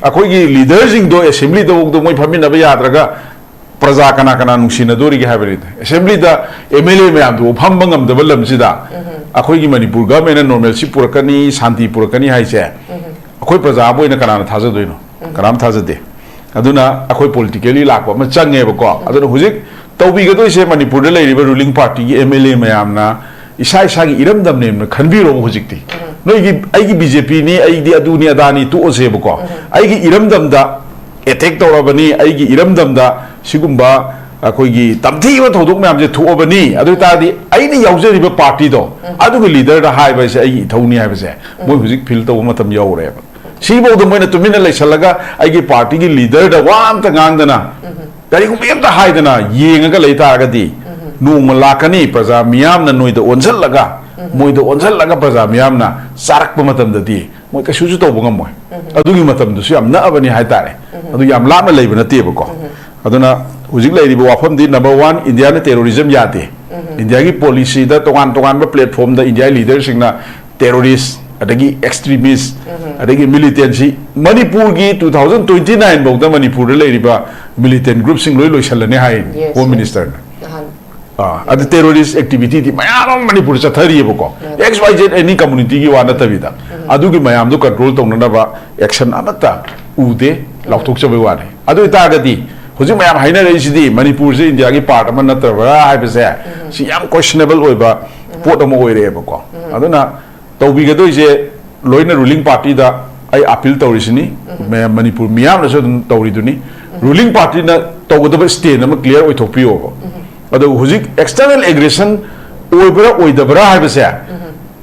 ꯑꯩꯈꯣꯏꯒꯤ leaderꯁꯤꯡꯗꯣ assemblyꯗꯐꯥꯎꯗ ꯃꯣꯏ ꯐꯝꯃꯤꯟꯅꯕ ꯌꯥꯗ꯭ꯔꯒ ꯄ꯭ꯔꯖꯥ ꯀꯅꯥ ꯀꯅꯥ ꯅꯨꯡꯁꯤꯅꯗꯣꯔꯤꯒꯦ ꯍꯥꯏꯕꯅꯤꯗ꯫ Assemblyꯗ M L A ꯃꯌꯥꯝꯗꯨ ꯐꯝꯕ ꯉꯝꯗꯕ ꯂꯝꯁꯤꯗ ꯑꯩꯈꯣꯏꯒꯤ ꯃꯅꯤꯄꯨꯔ governmentꯅ normalcy ꯄꯨꯔꯛꯀꯅꯤ, ꯁꯥꯟꯇꯤ ꯄꯨꯔꯛꯀꯅꯤ ꯍꯥꯏꯁꯦ ꯑꯩꯈꯣꯏ ꯄ꯭ꯔꯖꯥ ꯑꯃ ꯑꯣꯏꯅ ꯀꯅꯥꯅ ꯊꯥꯖꯗꯣꯏꯅꯣ? ꯀꯅꯥꯝ ꯊꯥꯖꯗꯦ꯫ ꯑꯗꯨꯅ ꯑꯩꯈꯣꯏ politically ꯂꯥꯛꯄ ꯑꯃ ꯆꯪꯉꯦꯕꯀꯣ꯫ ꯑꯗꯨꯅ ꯍꯧꯖꯤꯛ ꯇꯧꯕꯤꯒꯗꯣꯏꯁꯦ, ꯃꯅꯤꯄꯨꯔꯗ ꯂꯩꯔꯤꯕ ruling partyꯒꯤ M L A ꯃꯌꯥꯝꯅ ꯏꯁꯥ ꯏꯁꯥꯒꯤ ꯏꯔꯝꯗꯝꯅꯦꯅ ꯈꯟꯕꯤꯔꯣꯕ ꯍꯧꯖꯤꯛꯇꯤ꯫ ꯅꯣꯏꯒꯤ, "ꯑꯩꯒꯤ B J Pꯅꯤ, ꯑꯩꯗꯤ ꯑꯗꯨꯅꯤ ꯑꯗꯥꯅꯤ" ꯇꯣꯛꯑꯁꯦꯕꯀꯣ꯫ ꯑꯩꯒꯤ ꯏꯔꯝꯗꯝꯗ attack ꯇꯧꯔꯕꯅꯤ, ꯑꯩꯒꯤ ꯏꯔꯝꯗꯝꯗ ꯁꯤꯒꯨꯝꯕ ꯑꯩꯈꯣꯏꯒꯤ ꯇꯝꯊꯤꯕ ꯊꯧꯗꯣꯛ ꯃꯌꯥꯝꯁꯦ ꯊꯣꯛꯑꯕꯅꯤ, ꯑꯗꯨ ꯑꯣꯏ ꯇꯥꯔꯗꯤ ꯑꯩꯅ ꯌꯥꯎꯖꯔꯤꯕ partyꯗꯣ ꯑꯗꯨꯒꯤ leaderꯗ ꯍꯥꯏꯕ ꯍꯥꯏꯁꯦ ꯑꯩꯒꯤ ꯏꯊꯧꯅꯤ ꯍꯥꯏꯕꯁꯦ ꯃꯣꯏ ꯍꯧꯖꯤꯛ feel ꯇꯧꯕ ꯃꯇꯝ ꯌꯧꯔꯦꯕ꯫ ꯁꯤꯐꯥꯎꯗ ꯃꯣꯏꯅ ꯇꯨꯃꯤꯟꯅ ꯂꯩꯁꯜꯂꯒ ꯑꯩꯒꯤ partyꯒꯤ leaderꯗ ꯋꯥ ꯑꯝꯇ ꯉꯥꯡꯗꯅ, ꯀꯔꯤꯒꯨꯝꯕ ꯑꯝꯇ ꯍꯥꯏꯗꯅ ꯌꯦꯡꯉꯒ ꯂꯩ ꯇꯥꯔꯒꯗꯤ, ꯅꯣꯡꯃ ꯂꯥꯛꯀꯅꯤ, ꯄ꯭ꯔꯖꯥ ꯃꯤꯌꯥꯝꯅ ꯅꯣꯏꯗ ꯑꯣꯟꯁꯤꯜꯂꯒ, ꯃꯣꯏꯗ ꯑꯣꯟꯁꯤꯜꯂꯒ ꯄ꯭ꯔꯖꯥ ꯃꯤꯌꯥꯝꯅ ꯆꯥꯔꯛꯄ ꯃꯇꯝꯗꯗꯤ ꯃꯣꯏ ꯀꯩꯁꯨꯁꯨ ꯇꯧꯕ ꯉꯝꯃꯣꯏ꯫ ꯑꯗꯨꯒꯤ ꯃꯇꯝꯗꯨꯁꯨ ꯌꯥꯝ ꯅꯛꯑꯕꯅꯤ ꯍꯥꯏꯇꯥꯔꯦ꯫ ꯑꯗꯨ ꯌꯥꯝ ꯂꯥꯞꯅ ꯂꯩꯕ ꯅꯠꯇꯦꯕꯀꯣ꯫ ꯑꯗꯨꯅ ꯍꯧꯖꯤꯛ ꯂꯩꯔꯤꯕ ꯋꯥꯐꯝꯗꯤ, number one, Indiaꯅ terrorism ꯌꯥꯗꯦ꯫ Indiaꯒꯤ policyꯗ ꯇꯣꯉꯥꯟ ꯇꯣꯉꯥꯟꯕ platformꯗ India leaderꯁꯤꯡꯅ terrorist, ꯑꯗꯒꯤ extremist, ꯑꯗꯒꯤ militantꯁꯤ, ꯃꯅꯤꯄꯨꯔꯒꯤ two thousand twenty nine ꯐꯥꯎꯗ ꯃꯅꯤꯄꯨꯔꯗ ꯂꯩꯔꯤꯕ militant groupꯁꯤꯡ ꯂꯣꯏ ꯂꯣꯏꯁꯤꯜꯂꯅꯤ ꯍꯥꯏ Yes, Home yes. Ministerꯅ꯫ ꯅꯍꯥꯟ ꯑꯥ, ꯑꯗ terrorist activityꯗꯤ ꯃꯌꯥꯝ ꯑꯃ ꯃꯅꯤꯄꯨꯔꯗ ꯆꯠꯊꯔꯤꯑꯕꯀꯣ꯫ Yes. X Y Z any communityꯒꯤ ꯋꯥ ꯅꯠꯇꯕꯤꯗ꯫ ꯑꯗꯨꯒꯤ ꯃꯌꯥꯝꯗꯣ control ꯇꯧꯅꯅꯕ action ꯑꯃꯠꯇ ꯎꯗꯦ, ꯂꯥꯎꯊꯣꯛꯆꯕꯩ ꯋꯥꯅꯤ꯫ ꯑꯗꯨ ꯑꯣꯏꯇꯥꯔꯒꯗꯤ ꯍꯧꯖꯤꯛ ꯃꯌꯥꯝ ꯍꯥꯏꯅꯔꯛꯏꯁꯤꯗꯤ ꯃꯅꯤꯄꯨꯔꯁꯦ Indiaꯒꯤ part ꯑꯃ ꯅꯠꯇ꯭ꯔꯕ꯭ꯔꯥ ꯍꯥꯏꯕꯁꯦ, ꯁꯤ ꯌꯥꯝ questionable ꯑꯣꯏꯕ ꯄꯣꯠ ꯑꯃ ꯑꯣꯏꯔꯛꯑꯦꯕꯀꯣ꯫ ꯑꯗꯨꯅ ꯇꯧꯕꯤꯒꯗꯣꯏꯁꯦ ꯂꯣꯏꯅ ruling partyꯗ ꯑꯩ appeal ꯇꯧꯔꯤꯁꯤꯅꯤ꯫ ꯃꯌꯥꯝ, ꯃꯅꯤꯄꯨꯔ ꯃꯤꯌꯥꯝꯅꯁꯨ ꯑꯗꯨꯝ ꯇꯧꯔꯤꯗꯨꯅꯤ꯫ Ruling partyꯅ ꯇꯧꯒꯗꯕ stand ꯑꯃ clear ꯑꯣꯏꯊꯣꯛꯄꯤꯌꯣꯕ꯫ ꯑꯗꯣ ꯍꯧꯖꯤꯛ external aggression ꯑꯣꯏꯕ꯭ꯔꯥ ꯑꯣꯏꯗꯕ꯭ꯔꯥ ꯍꯥꯏꯕꯁꯦ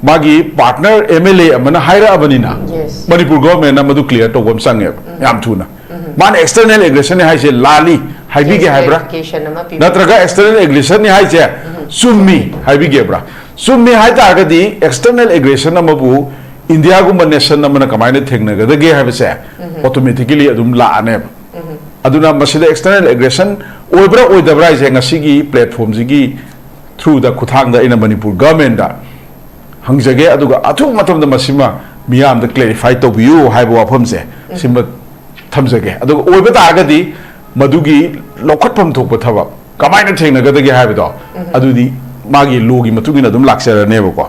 ꯃꯥꯒꯤ partner M L A ꯑꯃꯅ ꯍꯥꯏꯔꯛꯑꯕꯅꯤꯅ Yes. ꯃꯅꯤꯄꯨꯔ governmentꯅ ꯃꯗꯨ clear ꯇꯧꯕ ꯑꯃ ꯆꯪꯉꯦꯕ ꯌꯥꯝ ꯊꯨꯅ꯫ ꯃꯥꯅ external aggressionni ꯍꯥꯏꯁꯦ ꯂꯥꯜꯂꯤ ꯍꯥꯏꯕꯤꯒꯦ ꯍꯥꯏꯕ꯭ꯔꯥ? Clarification ꯑꯃ ꯄꯤꯕꯤꯌꯨ꯫ ꯅꯠꯇ꯭ꯔꯒ external aggressionni ꯍꯥꯏꯁꯦ ꯆꯨꯝꯃꯤ ꯍꯥꯏꯕꯤꯒꯦꯕ꯭ꯔꯥ? ꯆꯨꯝꯃꯤ ꯍꯥꯏ ꯇꯥꯔꯒꯗꯤ external aggression ꯑꯃꯕꯨ ꯏꯟꯗꯤꯌꯥꯒꯨꯝꯕ ꯅꯦꯁꯟ ꯑꯃꯅ ꯀꯃꯥꯏꯅ ꯊꯦꯡꯅꯒꯗꯒꯦ ꯍꯥꯏꯕꯁꯦ ꯑꯣꯇꯣꯃꯦꯇꯤꯀꯦꯂꯤ ꯑꯗꯨꯝ ꯂꯥꯛꯑꯅꯦꯕ꯫ ꯑꯗꯨꯅ ꯃꯁꯤꯗ ꯑꯦꯛꯁꯇꯔꯅꯦꯜ ꯑꯦꯒ꯭ꯔꯦꯁꯟ ꯑꯣꯏꯕ꯭ꯔꯥ ꯑꯣꯏꯗꯕ꯭ꯔꯥ ꯍꯥꯏꯁꯦ ꯉꯁꯤꯒꯤ ꯄ꯭ꯂꯦꯠꯐꯣꯝꯁꯤꯒꯤ ꯊ꯭ꯔꯨꯗ, ꯈꯨꯠꯊꯥꯡꯗ ꯑꯩꯅ ꯃꯅꯤꯄꯨꯔ ꯒꯚꯔꯟꯃꯦꯟꯗ ꯍꯪꯖꯒꯦ, ꯑꯗꯨꯒ ꯑꯊꯨꯕ ꯃꯇꯝꯗ ꯃꯁꯤꯃ ꯃꯤꯌꯥꯝꯗ ꯀ꯭ꯂꯦꯔꯤꯐꯥꯏ ꯇꯧꯕꯤꯌꯨ ꯍꯥꯏꯕ ꯋꯥꯐꯝꯁꯦ ꯁꯤꯃ ꯊꯝꯖꯒꯦ꯫ ꯑꯗꯨꯒ ꯑꯣꯏꯕ ꯇꯥꯔꯒꯗꯤ ꯃꯗꯨꯒꯤ ꯂꯧꯈꯠꯐꯝ ꯊꯣꯛꯄ ꯊꯕꯛ ꯀꯃꯥꯏꯅ ꯊꯦꯡꯅꯒꯗꯒꯦ ꯍꯥꯏꯕꯗꯣ ꯑꯗꯨꯗꯤ ꯃꯥꯒꯤ ꯂꯣꯒꯤ ꯃꯇꯨꯡ ꯏꯟꯅ ꯑꯗꯨꯝ ꯂꯥꯛꯆꯔꯅꯦꯕꯀꯣ꯫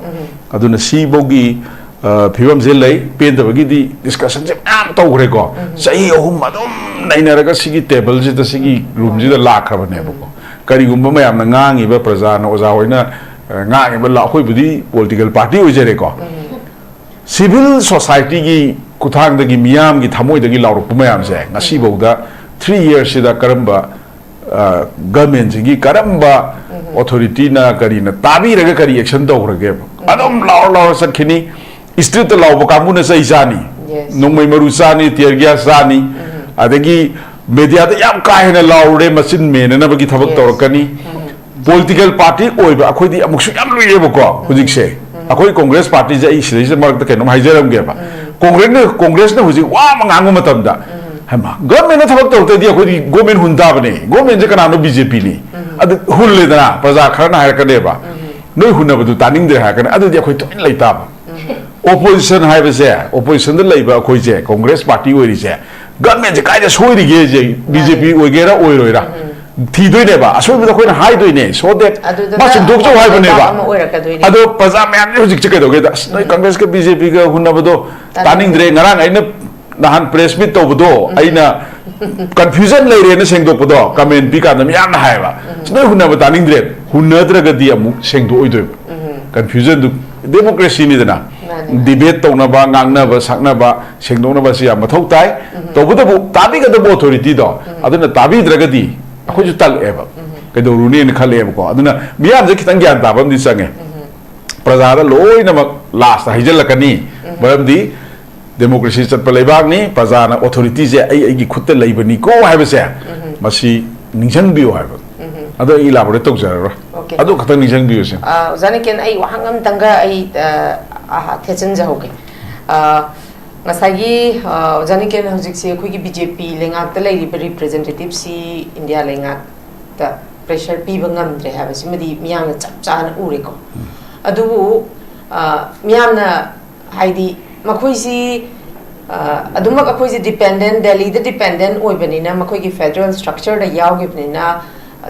ꯑꯗꯨꯅ ꯁꯤꯐꯧꯒꯤ ꯑ, ꯐꯤꯕꯝꯁꯦ ꯂꯩ꯫ ꯄꯦꯟꯗꯕꯒꯤꯗꯤ ꯗꯤꯁꯀꯁꯟꯁꯦ ꯃꯌꯥꯝ ꯇꯧꯈ꯭ꯔꯦꯀꯣ꯫ ꯆꯍꯤ ꯑꯍꯨꯝ ꯑꯗꯨꯝ ꯅꯩꯅꯔꯒ ꯁꯤꯒꯤ ꯇꯦꯕꯜꯁꯤꯗ, ꯁꯤꯒꯤ ꯔꯨꯝꯁꯤꯗ ꯂꯥꯛꯈ꯭ꯔꯕꯅꯦꯕꯀꯣ꯫ ꯀꯔꯤꯒꯨꯝꯕ ꯃꯌꯥꯝꯅ ꯉꯥꯡꯉꯤꯕ, ꯄ꯭ꯔꯖꯥ ꯍꯣꯏꯅ, ꯑ, ꯉꯥꯡꯉꯤꯕ ꯂꯥ-, ꯑꯩꯈꯣꯏꯕꯨꯗꯤ ꯄꯣꯂꯤꯇꯤꯀꯦꯜ ꯄꯥꯔꯇꯤ ꯑꯣꯏꯖꯔꯦꯀꯣ꯫ ꯁꯤꯚꯤꯜ ꯁꯣꯁꯥꯏꯇꯤꯒꯤ ꯈꯨꯠꯊꯥꯡꯗꯒꯤ ꯃꯤꯌꯥꯝꯒꯤ ꯊꯃꯣꯏꯗꯒꯤ ꯂꯥꯎꯔꯛꯄ ꯃꯌꯥꯝꯁꯦ ꯉꯁꯤꯐꯥꯎꯗ ꯊ꯭ꯔꯤ ꯌꯔꯁꯁꯤꯗ ꯀꯔꯝꯕ, ꯑ, ꯒꯚꯔꯟꯃꯦꯟꯁꯤꯒꯤ ꯀꯔꯝꯕ ꯑꯣꯊꯣꯔꯤꯇꯤꯅ ꯀꯔꯤꯅ ꯇꯥꯕꯤꯔꯒ ꯀꯔꯤ ꯑꯦꯛꯁꯟ ꯇꯧꯈ꯭ꯔꯒꯦꯕ? ꯑꯗꯨꯝ ꯂꯥꯎꯔ ꯂꯥꯎꯔ ꯆꯠꯈꯤꯅꯤ, ꯏꯁꯇ꯭ꯔꯤꯠꯇ ꯂꯥꯎꯕ ꯀꯥꯡꯕꯨꯅ ꯆꯩ ꯆꯥꯅꯤ, Yes. ꯅꯣꯡꯃꯩ ꯃꯔꯨ ꯆꯥꯅꯤ, tear gas ꯆꯥꯅꯤ, ꯑꯗꯒꯤ ꯃꯦꯗꯤꯌꯥꯗ ꯌꯥꯝ ꯀꯥ ꯍꯦꯟꯅ ꯂꯥꯎꯔꯨꯔꯦ, ꯃꯆꯤꯟ ꯃꯦꯟꯅꯅꯕꯒꯤ ꯊꯕꯛ Yes. ꯇꯧꯔꯛꯀꯅꯤ꯫ ꯄꯣꯂꯤꯇꯤꯀꯦꯜ ꯄꯥꯔꯇꯤ ꯑꯣꯏꯕ ꯑꯩꯈꯣꯏꯗꯤ ꯑꯃꯨꯛꯁꯨ ꯌꯥꯝ ꯂꯨꯏꯌꯦꯕꯀꯣ ꯍꯧꯖꯤꯛꯁꯦ꯫ ꯑꯩꯈꯣꯏ ꯀꯣꯡꯒ꯭ꯔꯦꯁ ꯄꯥꯔꯇꯤꯁꯦ, ꯑꯩ ꯁꯤꯗꯩꯁꯤꯗ ꯃꯔꯛꯇ ꯀꯩꯅꯣꯝ ꯍꯥꯏꯖꯔꯝꯒꯦꯕ꯫ ꯀꯣꯡꯒ꯭ꯔꯦꯁꯅ, ꯀꯣꯡꯒ꯭ꯔꯦꯁꯅ ꯍꯧꯖꯤꯛ ꯋꯥ ꯑꯃ ꯉꯥꯡꯕ ꯃꯇꯝꯗ, ꯍꯩꯃꯥ, ꯒꯚꯔꯟꯃꯦꯟꯅ ꯊꯕꯛ ꯇꯧꯔꯛꯇ꯭ꯔꯗꯤ ꯑꯩꯈꯣꯏꯗꯤ ꯒꯚꯔꯟꯃꯦꯟ ꯍꯨꯟ ꯇꯥꯕꯅꯦ꯫ ꯒꯚꯔꯟꯃꯦꯟꯁꯦ ꯀꯅꯥꯅꯣ? ꯕꯤ ꯖꯦ ꯄꯤꯅꯤ꯫ ꯑꯗꯨ ꯍꯨꯜꯂꯦꯗꯅ, ꯄ꯭ꯔꯖꯥ ꯈꯔꯅ ꯍꯥꯏꯔꯛꯀꯅꯦꯕ, "ꯅꯣꯏ ꯍꯨꯟꯅꯕꯗꯨ ꯇꯥꯅꯤꯡꯗ꯭ꯔꯦ" ꯍꯥꯏꯔꯛꯀꯅꯤ꯫ ꯑꯗꯨꯗꯤ ꯑꯩꯈꯣꯏ ꯇꯨꯃꯤꯟ ꯂꯩ ꯇꯥꯕ꯫ ꯑꯣꯄꯣꯖꯤꯁꯟ ꯍꯥꯏꯕꯁꯦ, ꯑꯣꯄꯣꯖꯤꯁꯟꯗ ꯂꯩꯕ ꯑꯩꯈꯣꯏꯁꯦ, ꯀꯣꯡꯒ꯭ꯔꯦꯁ ꯄꯥꯔꯇꯤ ꯑꯣꯏꯔꯤꯁꯦ, ꯒꯚꯔꯟꯃꯦꯟꯁꯦ ꯀꯥꯏꯗ ꯁꯣꯏꯔꯤꯒꯦꯁꯦ, ꯕꯤ ꯖꯦ ꯄꯤ ꯑꯣꯏꯒꯦꯔꯥ ꯑꯣꯏꯔꯣꯏꯔꯥ, ꯊꯤꯗꯣꯏꯅꯦꯕ꯫ ꯑꯁꯣꯏꯕꯗꯣ ꯑꯩꯈꯣꯏꯅ ꯍꯥꯏꯗꯣꯏꯅꯦ, so that ꯑꯗꯨꯗꯨꯅ ꯃꯥ ꯆꯨꯝꯊꯣꯛꯆꯧ ꯑꯐꯕ ꯍꯥꯏꯕꯅꯦꯕ꯫ ꯂꯩꯕꯥꯛ ꯑꯃ ꯑꯣꯏꯔꯛꯀꯗꯣꯏꯅꯦ꯫ ꯑꯗꯣ ꯄ꯭ꯔꯖꯥ ꯃꯌꯥꯝꯁꯦ ꯍꯧꯖꯤꯛꯁꯦ ꯀꯩꯗꯧꯒꯦꯗ, "ꯑꯁ, ꯅꯣꯏ ꯀꯪꯒ꯭ꯔꯦꯁꯀ ꯕꯤ ꯖꯦ ꯄꯤꯒ ꯍꯨꯟꯅꯕꯗꯣ ꯇꯥꯅꯤꯡꯗ꯭ꯔꯦ꯫ ꯇꯥꯅꯤꯡꯗ꯭ꯔꯦ꯫ ꯉꯔꯥꯡ ꯑꯩꯅ ꯅꯍꯥꯟ ꯄ꯭ꯔꯦꯁ ꯃꯤꯠ ꯇꯧꯕꯗꯣ ꯑꯩꯅ ꯀꯟꯐ꯭ꯌꯨꯖꯟ ꯂꯩꯔꯦꯅ ꯁꯦꯡꯗꯣꯛꯄꯗꯣ ꯀꯃꯦꯟ ꯄꯤꯀꯥꯟꯗ ꯃꯤꯌꯥꯝꯅ ꯍꯥꯏꯌꯦꯕ, "ꯑꯁ, ꯅꯣꯏ ꯍꯨꯟꯅꯕ ꯇꯥꯅꯤꯡꯗ꯭ꯔꯦ"꯫ ꯍꯨꯟꯅꯗ꯭ꯔꯒꯗꯤ ꯑꯃꯨꯛ ꯁꯦꯡꯗꯣꯛꯑꯣꯏꯗꯣꯏꯕ꯫ ꯀꯟꯐ꯭ꯌꯨꯖꯟꯗꯨ ꯗꯦꯃꯣꯀ꯭ꯔꯦꯁꯤꯅꯤꯗꯅ꯫ ꯃꯥꯅꯦ꯫ ꯗꯤꯕꯦꯠ ꯇꯧꯅꯕ, ꯉꯥꯡꯅꯕ, ꯁꯛꯅꯕ, ꯁꯦꯡꯗꯣꯛꯅꯕ ꯁꯤ ꯌꯥꯝ ꯃꯊꯧ ꯇꯥꯏ꯫ ꯇꯧꯕꯇꯕꯨ ꯇꯥꯕꯤꯒꯗꯕ ꯑꯣꯊꯣꯔꯤꯇꯤꯗꯣ ꯑꯗꯨꯅ ꯇꯥꯕꯤꯗ꯭ꯔꯒꯗꯤ ꯑꯩꯈꯣꯏꯁꯨ ꯇꯜꯂꯛꯑꯦꯕ꯫ ꯀꯩꯗꯧꯔꯨꯅꯦꯅ ꯈꯜꯂꯛꯑꯦꯕꯀꯣ꯫ ꯑꯗꯨꯅ ꯃꯤꯌꯥꯝꯁꯦ ꯈꯤꯇꯪ ꯒ꯭ꯌꯥꯟ ꯇꯥꯕ ꯑꯃꯗꯤ ꯆꯪꯉꯦ꯫ ꯄ꯭ꯔꯖꯥꯗ ꯂꯣꯏꯅꯃꯛ ꯂꯥꯁꯇ ꯍꯩꯖꯤꯜꯂꯛꯀꯅꯤ꯫ ꯃꯔꯝꯗꯤ ꯗꯦꯃꯣꯀ꯭ꯔꯦꯁꯤ ꯆꯠꯄ ꯂꯩꯕꯥꯛꯅꯤ, ꯄ꯭ꯔꯖꯥꯅ ꯑꯣꯊꯣꯔꯤꯇꯤꯁꯦ ꯑꯩ ꯑꯩꯒꯤ ꯈꯨꯠꯇ ꯂꯩꯕꯅꯤꯀꯣ ꯍꯥꯏꯕꯁꯦ ꯃꯁꯤ ꯅꯤꯡꯁꯤꯡꯕꯤꯌꯨ ꯍꯥꯏꯕ꯫ ꯑꯗꯣ ꯑꯩ ꯏꯂꯥꯕꯣꯔꯦꯠ ꯇꯧꯖꯔꯔꯣꯏ꯫ ꯑꯣꯀꯦ꯫ ꯑꯗꯨ ꯈꯛꯇꯪ ꯅꯤꯡꯁꯤꯡꯕꯤꯌꯨ ꯁꯤꯅꯤ꯫ ꯑ, ꯑꯣꯖꯥ ꯅꯤꯀꯦꯟ, ꯑꯩ ꯋꯥꯍꯪ ꯑꯝꯇꯪꯒ ꯑꯩ, ꯑ, ꯑ, ꯊꯦꯠꯆꯤꯟꯖꯍꯧꯒꯦ꯫ ꯑ, ꯉꯁꯥꯏꯒꯤ, ꯑ, ꯑꯣꯖꯥ ꯅꯤꯀꯦꯟ, ꯍꯧꯖꯤꯛꯁꯦ ꯑꯩꯈꯣꯏꯒꯤ ꯕꯤ ꯖꯦ ꯄꯤ ꯂꯩꯉꯥꯛꯇ ꯂꯩꯔꯤꯕ ꯔꯤꯄ꯭ꯔꯖꯦꯟꯇꯦꯇꯤꯚꯁꯤ ꯏꯟꯗꯤꯌꯥ ꯂꯩꯉꯥꯛꯇ ꯄ꯭ꯔꯦꯁꯔ ꯄꯤꯕ ꯉꯝꯗ꯭ꯔꯦ ꯍꯥꯏꯕꯁꯤꯃꯗꯤ ꯃꯤꯌꯥꯝꯅ ꯆꯞ ꯆꯥꯅ ꯎꯔꯦꯀꯣ꯫ ꯑꯗꯨꯕꯨ, ꯑ, ꯃꯤꯌꯥꯝꯅ, ꯍꯥꯏꯗꯤ, ꯃꯈꯣꯏꯁꯤ, ꯑ, ꯑꯗꯨꯃꯛ ꯑꯩꯈꯣꯏꯁꯦ ꯗꯤꯄꯦꯟꯗꯦꯟ, ꯗꯦꯜꯂꯤꯗ ꯗꯤꯄꯦꯟꯗꯦꯟ ꯑꯣꯏꯕꯅꯤꯅ, ꯃꯈꯣꯏꯒꯤ ꯐꯦꯗꯔꯦꯜ ꯁ꯭ꯇ꯭ꯔꯛꯆꯔꯗ ꯌꯥꯎꯈꯤꯕꯅꯤꯅ,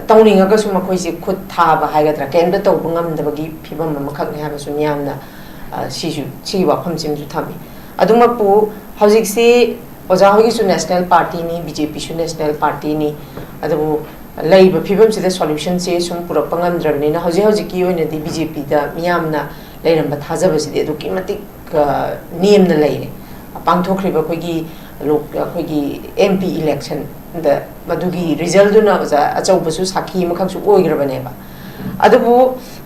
ꯇꯧꯅꯤꯡꯉꯒꯁꯨ ꯃꯈꯣꯏꯁꯦ ꯈꯨꯠ ꯊꯥꯕ ꯍꯥꯏꯒꯗ꯭ꯔꯥ, ꯀꯔꯤꯝꯇ ꯇꯧꯕ ꯉꯝꯗꯕꯒꯤ ꯐꯤꯕꯝ ꯑꯃꯈꯛꯅꯤ ꯍꯥꯏꯕꯁꯨ ꯃꯤꯌꯥꯝꯅ, ꯑ, ꯁꯤꯁꯨ, ꯁꯤꯒꯤ ꯋꯥꯐꯝꯁꯤꯃꯁꯨ ꯊꯝꯃꯤ꯫ ꯑꯗꯨꯃꯛꯄꯨ ꯍꯧꯖꯤꯛꯁꯤ ꯑꯣꯖꯥ ꯍꯣꯏꯒꯤꯁꯨ ꯅꯦꯁꯅꯦꯜ ꯄꯥꯔꯇꯤꯅꯤ, ꯕꯤ ꯖꯦ ꯄꯤꯁꯨ ꯅꯦꯁꯅꯦꯜ ꯄꯥꯔꯇꯤꯅꯤ, ꯑꯗꯨꯕꯨ ꯂꯩꯔꯤꯕ ꯐꯤꯕꯝꯁꯤꯗ ꯁꯣꯂꯨꯁꯟꯁꯦ ꯁꯨꯝ ꯄꯨꯔꯛꯄ ꯉꯝꯗ꯭ꯔꯕꯅꯤꯅ, ꯍꯧꯖꯤꯛ ꯍꯧꯖꯤꯛꯀꯤ ꯑꯣꯏꯅꯗꯤ ꯕꯤ ꯖꯦ ꯄꯤꯗ ꯃꯤꯌꯥꯝꯅ ꯂꯩꯔꯝꯕ ꯊꯥꯖꯕꯁꯤꯗꯤ ꯑꯗꯨꯛꯀꯤ ꯃꯇꯤꯛ, ꯑ, ꯅꯦꯝꯅ ꯂꯩꯔꯦ꯫ ꯄꯥꯡꯊꯣꯛꯈ꯭ꯔꯤꯕ ꯑꯩꯈꯣꯏꯒꯤ ꯂꯣꯛ-, ꯑꯩꯈꯣꯏꯒꯤ ꯑꯦꯝ ꯄꯤ ꯏꯂꯦꯛꯁꯟꯗ ꯃꯗꯨꯒꯤ ꯔꯤꯖꯜꯗꯨꯅ ꯑꯣꯖꯥ ꯑꯆꯧꯕꯁꯨ ꯁꯥꯈꯤ ꯑꯃꯈꯛꯁꯨ ꯑꯣꯏꯈ꯭ꯔꯕꯅꯦꯕ꯫ ꯑꯗꯨꯕꯨ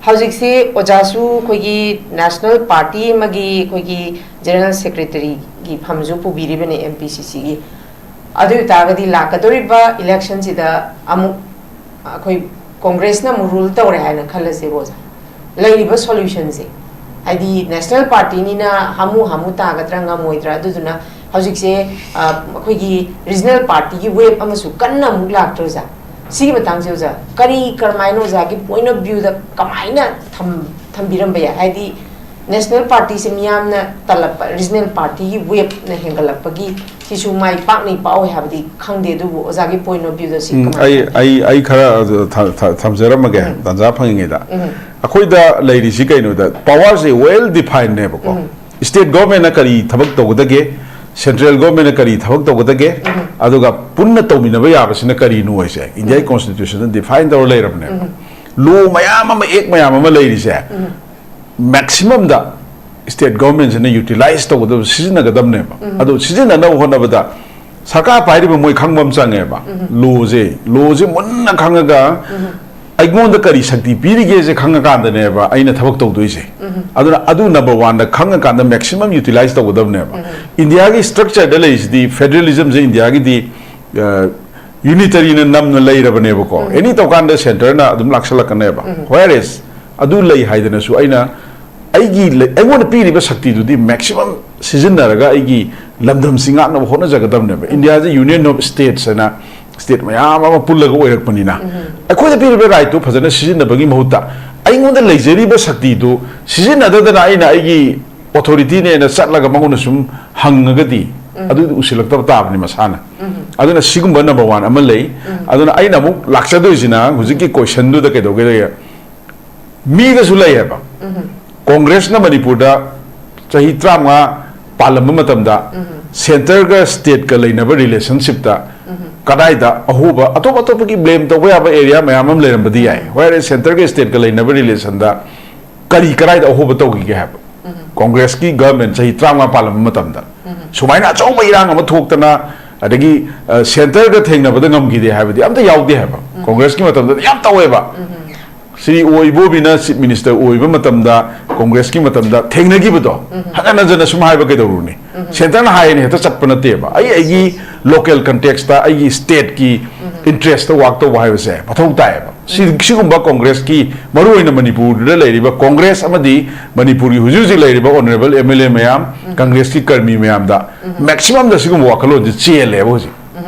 ꯍꯧꯖꯤꯛꯁꯤ ꯑꯣꯖꯥꯁꯨ ꯑꯩꯈꯣꯏꯒꯤ ꯅꯦꯁꯅꯦꯜ ꯄꯥꯔꯇꯤ ꯑꯃꯒꯤ ꯑꯩꯈꯣꯏꯒꯤ ꯖꯦꯅꯔꯦꯜ ꯁꯦꯀ꯭ꯔꯦꯇꯔꯤꯒꯤ ꯐꯝꯁꯨ ꯄꯨꯕꯤꯔꯤꯕꯅꯤ ꯑꯦꯝ ꯄꯤ ꯁꯤ ꯁꯤꯒꯤ꯫ ꯑꯗꯨ ꯑꯣꯏꯇꯥꯔꯒꯗꯤ ꯂꯥꯛꯀꯗꯧꯔꯤꯕ ꯏꯂꯦꯛꯁꯟꯁꯤꯗ ꯑꯃꯨꯛ ꯑꯩꯈꯣꯏ ꯀꯣꯡꯒ꯭ꯔꯦꯁꯅ ꯑꯃꯨꯛ ꯔꯨꯜ ꯇꯧꯔꯦ ꯍꯥꯏꯅ ꯈꯜꯂꯁꯦꯕ ꯑꯣꯖꯥ꯫ ꯂꯩꯔꯤꯕ ꯁꯣꯂꯨꯁꯟꯁꯦ, ꯍꯥꯏꯗꯤ ꯅꯦꯁꯅꯦꯜ ꯄꯥꯔꯇꯤꯅꯤꯅ ꯍꯥꯃꯨ ꯍꯥꯃꯨ ꯇꯥꯒꯗ꯭ꯔꯥ ꯉꯝꯃꯣꯏꯗ꯭ꯔꯥ, ꯑꯗꯨꯗꯨꯅ ꯍꯧꯖꯤꯛꯁꯦ, ꯑ, ꯑꯩꯈꯣꯏꯒꯤ ꯔꯤꯖꯅꯦꯜ ꯄꯥꯔꯇꯤꯒꯤ ꯋꯦꯕ ꯑꯃꯁꯨ ꯀꯟꯅ ꯑꯃꯨꯛ ꯂꯥꯛꯇ꯭ꯔꯣ ꯑꯣꯖꯥ? ꯁꯤꯒꯤ ꯃꯇꯥꯡꯁꯦ ꯑꯣꯖꯥ, ꯀꯔꯤ, ꯀꯔꯝꯍꯥꯏꯅ ꯑꯣꯖꯥꯒꯤ ꯄꯣꯏꯟ ꯑꯣꯐ ꯚ꯭ꯌꯨꯗ ꯀꯃꯥꯏꯅ ꯊꯝ-, ꯊꯝꯕꯤꯔꯝꯕ ꯌꯥꯏ? ꯍꯥꯏꯗꯤ ꯅꯦꯁꯅꯦꯜ ꯄꯥꯔꯇꯤꯁꯦ ꯃꯤꯌꯥꯝꯅ ꯇꯜꯂꯛꯄ, ꯔꯤꯖꯅꯦꯜ ꯄꯥꯔꯇꯤꯒꯤ ꯋꯦꯕꯅ ꯍꯦꯟꯒꯠꯂꯛꯄꯒꯤ ꯁꯤꯁꯨ ꯃꯥꯏ ꯄꯥꯛꯅꯤ ꯄꯥꯛꯑꯣꯏ ꯍꯥꯏꯕꯗꯤ ꯈꯪꯗꯦ, ꯑꯗꯨꯕꯨ ꯑꯣꯖꯥꯒꯤ ꯄꯣꯏꯟ ꯑꯣꯐ ꯚ꯭ꯌꯨꯗ ꯁꯤ ꯎꯝ, ꯀꯃꯥꯏꯅ ꯑꯩ, ꯊꯝꯕꯤ? ꯑꯩ, ꯑꯩ ꯈꯔ ꯑꯗꯨ ꯊ-, ꯊ-, ꯊꯝꯖꯔꯝꯃꯒꯦ, ꯎꯝ꯫ ꯇꯥꯟꯖꯥ ꯐꯪꯉꯤꯉꯩꯗ꯫ ꯎꯝ꯫ ꯑꯩꯈꯣꯏꯗ ꯂꯩꯔꯤꯁꯤ ꯀꯩꯅꯣꯗ, ꯄꯋꯥꯔꯁꯦ ꯋꯦꯜ ꯗꯤꯐꯥꯏꯟꯅꯦꯕꯀꯣ꯫ ꯎꯝ꯫ ꯁ꯭ꯇꯦꯠ ꯒꯣꯔꯃꯦꯟꯅ ꯀꯔꯤ ꯊꯕꯛ ꯇꯧꯒꯗꯒꯦ, ꯁꯦꯟꯇ꯭ꯔꯦꯜ ꯒꯣꯔꯃꯦꯟꯅ ꯀꯔꯤ ꯊꯕꯛ ꯇꯧꯒꯗꯒꯦ, ꯎꯝ꯫ ꯑꯗꯨꯒ ꯄꯨꯟꯅ ꯇꯧꯃꯤꯟꯅꯕ ꯌꯥꯕꯁꯤꯅ ꯀꯔꯤꯅꯣ ꯍꯥꯏꯁꯦ ꯏꯟꯗꯤꯌꯥꯒꯤ ꯎꯝ꯫ ꯀꯣꯟꯁꯇꯤꯇ꯭ꯌꯨꯁꯟꯗ ꯗꯤꯐꯥꯏꯟ ꯇꯧꯔ ꯂꯩꯔꯕꯅꯦꯕ꯫ ꯎꯝ꯫ ꯂꯣ ꯃꯌꯥꯝ ꯑꯃ, ꯑꯦꯛ ꯃꯌꯥꯝ ꯑꯃ ꯂꯩꯔꯤꯁꯦ, ꯎꯝ꯫ ꯃꯦꯛꯁꯤꯃꯝꯗ ꯁ꯭ꯇꯦꯠ ꯒꯣꯔꯃꯦꯟꯁꯤꯅ ꯌꯨꯇꯤꯂꯥꯏꯁ ꯇꯧꯒꯗꯕ, ꯁꯤꯖꯤꯟꯅꯒꯗꯕꯅꯦꯕ꯫ ꯎꯝ꯫ ꯑꯗꯣ ꯁꯤꯖꯤꯟꯅꯅꯕ ꯍꯣꯠꯅꯕꯗ ꯁꯔꯀꯥꯔ ꯄꯥꯏꯔꯤꯕ ꯃꯣꯏ ꯈꯪꯕ ꯑꯃ ꯆꯪꯉꯦꯕ꯫ ꯎꯝ꯫ ꯂꯣꯁꯦ, ꯂꯣꯁꯦ ꯃꯨꯟꯅ ꯈꯪꯉꯒ ꯎꯝ꯫ ꯑꯩꯉꯣꯟꯗ ꯀꯔꯤ ꯁꯛꯇꯤ ꯄꯤꯔꯤꯒꯦꯁꯦ ꯈꯪꯉꯀꯥꯟꯗꯅꯦꯕ ꯑꯩꯅ ꯊꯕꯛ ꯇꯧꯗꯣꯏꯁꯦ꯫ ꯎꯝ꯫ ꯑꯗꯨꯅ ꯑꯗꯨ ꯅꯝꯕꯔ ꯋꯥꯟꯗ ꯈꯪꯉꯀꯥꯟꯗ ꯃꯦꯛꯁꯤꯃꯝ ꯌꯨꯇꯤꯂꯥꯏꯁ ꯇꯧꯒꯗꯕꯅꯦꯕ꯫ ꯎꯝ꯫ ꯏꯟꯗꯤꯌꯥꯒꯤ ꯁ꯭ꯇ꯭ꯔꯛꯆꯔꯗ ꯂꯩꯔꯤꯁꯤꯗꯤ, ꯐꯦꯗꯔꯦꯂꯤꯖꯝꯁꯦ ꯏꯟꯗꯤꯌꯥꯒꯤꯗꯤ, ꯑ, ꯌꯨꯅꯤꯇꯔꯤꯅ ꯅꯝꯅ ꯂꯩꯔꯕꯅꯦꯕꯀꯣ꯫ ꯎꯝ꯫ ꯑꯦꯅꯤ ꯇꯧꯀꯥꯟꯗ ꯁꯦꯟꯇꯔꯅ ꯑꯗꯨꯝ ꯂꯥꯛꯁꯜꯂꯛꯀꯅꯦꯕ꯫ ꯎꯝ꯫ Whereas ꯑꯗꯨ ꯂꯩ ꯍꯥꯏꯗꯅꯁꯨ ꯑꯩꯅ ꯑꯩꯒꯤ ꯂꯩ-, ꯑꯩꯉꯣꯟꯗ ꯄꯤꯔꯤꯕ ꯁꯛꯇꯤꯗꯨꯗꯤ maximum ꯁꯤꯖꯤꯟꯅꯔꯒ ꯑꯩꯒꯤ ꯂꯝꯗꯝꯁꯤ ꯉꯥꯛꯅꯕ ꯍꯣꯠꯅꯖꯒꯗꯕꯅꯦꯕ꯫ ꯏꯟꯗꯤꯌꯥꯁꯦ union of states ꯍꯥꯏꯅ state ꯃꯌꯥꯝ ꯑꯃ ꯄꯨꯜꯂꯒ ꯑꯣꯏꯔꯛꯄꯅꯤꯅ, ꯑꯩꯈꯣꯏꯗ ꯄꯤꯔꯤꯕ rightꯇꯨ ꯐꯖꯅ ꯁꯤꯖꯤꯟꯅꯕꯒꯤ ꯃꯍꯨꯠꯇ ꯑꯩꯉꯣꯟꯗ ꯂꯩꯖꯔꯤꯕ ꯁꯛꯇꯤꯗꯨ ꯁꯤꯖꯤꯟꯅꯗꯗꯅ ꯑꯩꯅ ꯑꯩꯒꯤ authorityꯅꯦꯅ ꯆꯠꯂꯒ ꯃꯉꯣꯟꯗ ꯁꯨꯝ ꯍꯪꯉꯒꯗꯤ ꯑꯗꯨꯗꯤ ꯎꯁꯤꯜꯂꯛꯇꯕ ꯇꯥꯕꯅꯤ ꯃꯁꯥꯅ꯫ ꯑꯗꯨꯅ ꯁꯤꯒꯨꯝꯕ number one ꯑꯃ ꯂꯩ꯫ ꯑꯗꯨꯅ ꯑꯩꯅ ꯑꯃꯨꯛ ꯂꯥꯛꯆꯗꯣꯏꯁꯤꯅ ꯍꯧꯖꯤꯛꯀꯤ questionꯗꯨꯗ ꯀꯩꯗꯧꯒꯦ? ꯃꯤꯗꯁꯨ ꯂꯩꯌꯦꯕ꯫ ꯀꯣꯡꯒ꯭ꯔꯦꯁꯅ ꯃꯅꯤꯄꯨꯔꯗ ꯆꯍꯤ ꯇꯔꯥꯃꯉꯥ ꯄꯥꯜꯂꯝꯕ ꯃꯇꯝꯗ centreꯒ stateꯀ ꯂꯩꯅꯕ relationshipꯇ ꯀꯗꯥꯏꯗ ꯑꯍꯣꯕ, ꯑꯇꯣꯞ ꯑꯇꯣꯞꯄꯒꯤ blame ꯇꯧꯕ ꯌꯥꯕ area ꯃꯌꯥꯝ ꯑꯃ ꯂꯩꯔꯝꯕꯗꯤ ꯌꯥꯏ꯫ Whereas centreꯒ stateꯀ ꯂꯩꯅꯕ relationꯗ ꯀꯔꯤ ꯀꯗꯥꯏꯗ ꯑꯍꯣꯕ ꯇꯧꯈꯤꯒꯦ ꯍꯥꯏꯕ? ꯀꯣꯡꯒ꯭ꯔꯦꯁꯀꯤ government ꯆꯍꯤ ꯇꯔꯥꯃꯉꯥ ꯄꯥꯜꯂꯝꯕ ꯃꯇꯝꯗ ꯁꯨꯃꯥꯏꯅ ꯑꯆꯧꯕ ꯏꯔꯥꯡ ꯑꯃ ꯊꯣꯛꯇꯅ, ꯑꯗꯒꯤ, ꯑ, centreꯒ ꯊꯦꯡꯅꯕꯗ ꯉꯝꯈꯤꯗꯦ ꯍꯥꯏꯕꯗꯤ ꯑꯝꯇ ꯌꯥꯎꯗꯦ ꯍꯥꯏꯕ꯫ ꯀꯣꯡꯒ꯭ꯔꯦꯁꯀꯤ ꯃꯇꯝꯗꯗꯤ ꯌꯥꯝ ꯇꯧꯋꯦꯕ꯫ ꯁ꯭ꯔꯤ ꯑꯣ ꯏꯕꯣꯕꯤꯅ chief minister ꯑꯣꯏꯕ ꯃꯇꯝꯗ ꯀꯣꯡꯒ꯭ꯔꯦꯁꯀꯤ ꯃꯇꯝꯗ ꯊꯦꯡꯅꯈꯤꯕꯗꯣ ꯍꯟꯖꯟ ꯍꯟꯖꯟꯅ ꯁꯨꯝ ꯍꯥꯏꯕ ꯀꯩꯗꯧꯔꯨꯅꯤ? Centreꯅ ꯍꯥꯏꯌꯦꯅ ꯍꯦꯛꯇ ꯆꯠꯄ ꯅꯠꯇꯦꯕ꯫ ꯑꯩ ꯑꯩꯒꯤ local contextꯇ ꯑꯩꯒꯤ stateꯀꯤ interestꯇ work ꯇꯧꯕ ꯍꯥꯏꯕꯁꯦ ꯃꯊꯧ ꯇꯥꯏꯌꯦꯕ꯫ ꯁꯤ-, ꯁꯤꯒꯨꯝꯕ ꯀꯣꯡꯒ꯭ꯔꯦꯁꯀꯤ, ꯃꯔꯨꯑꯣꯏꯅ ꯃꯅꯤꯄꯨꯔꯗ ꯂꯩꯔꯤꯕ ꯀꯣꯡꯒ꯭ꯔꯦꯁ ꯑꯃꯗꯤ ꯃꯅꯤꯄꯨꯔꯒꯤ ꯍꯧꯖꯤꯛ ꯍꯧꯖꯤꯛ ꯂꯩꯔꯤꯕ honourable MLA ꯃꯌꯥꯝ, ꯀꯪꯒ꯭ꯔꯦꯁꯀꯤ ꯀꯔꯃꯤ ꯃꯌꯥꯝꯗ maximumꯗ ꯁꯤꯒꯨꯝꯕ ꯋꯥꯈꯜꯂꯣꯟꯁꯦ ꯆꯦꯜꯂꯦꯕ ꯍꯧꯖꯤꯛ꯫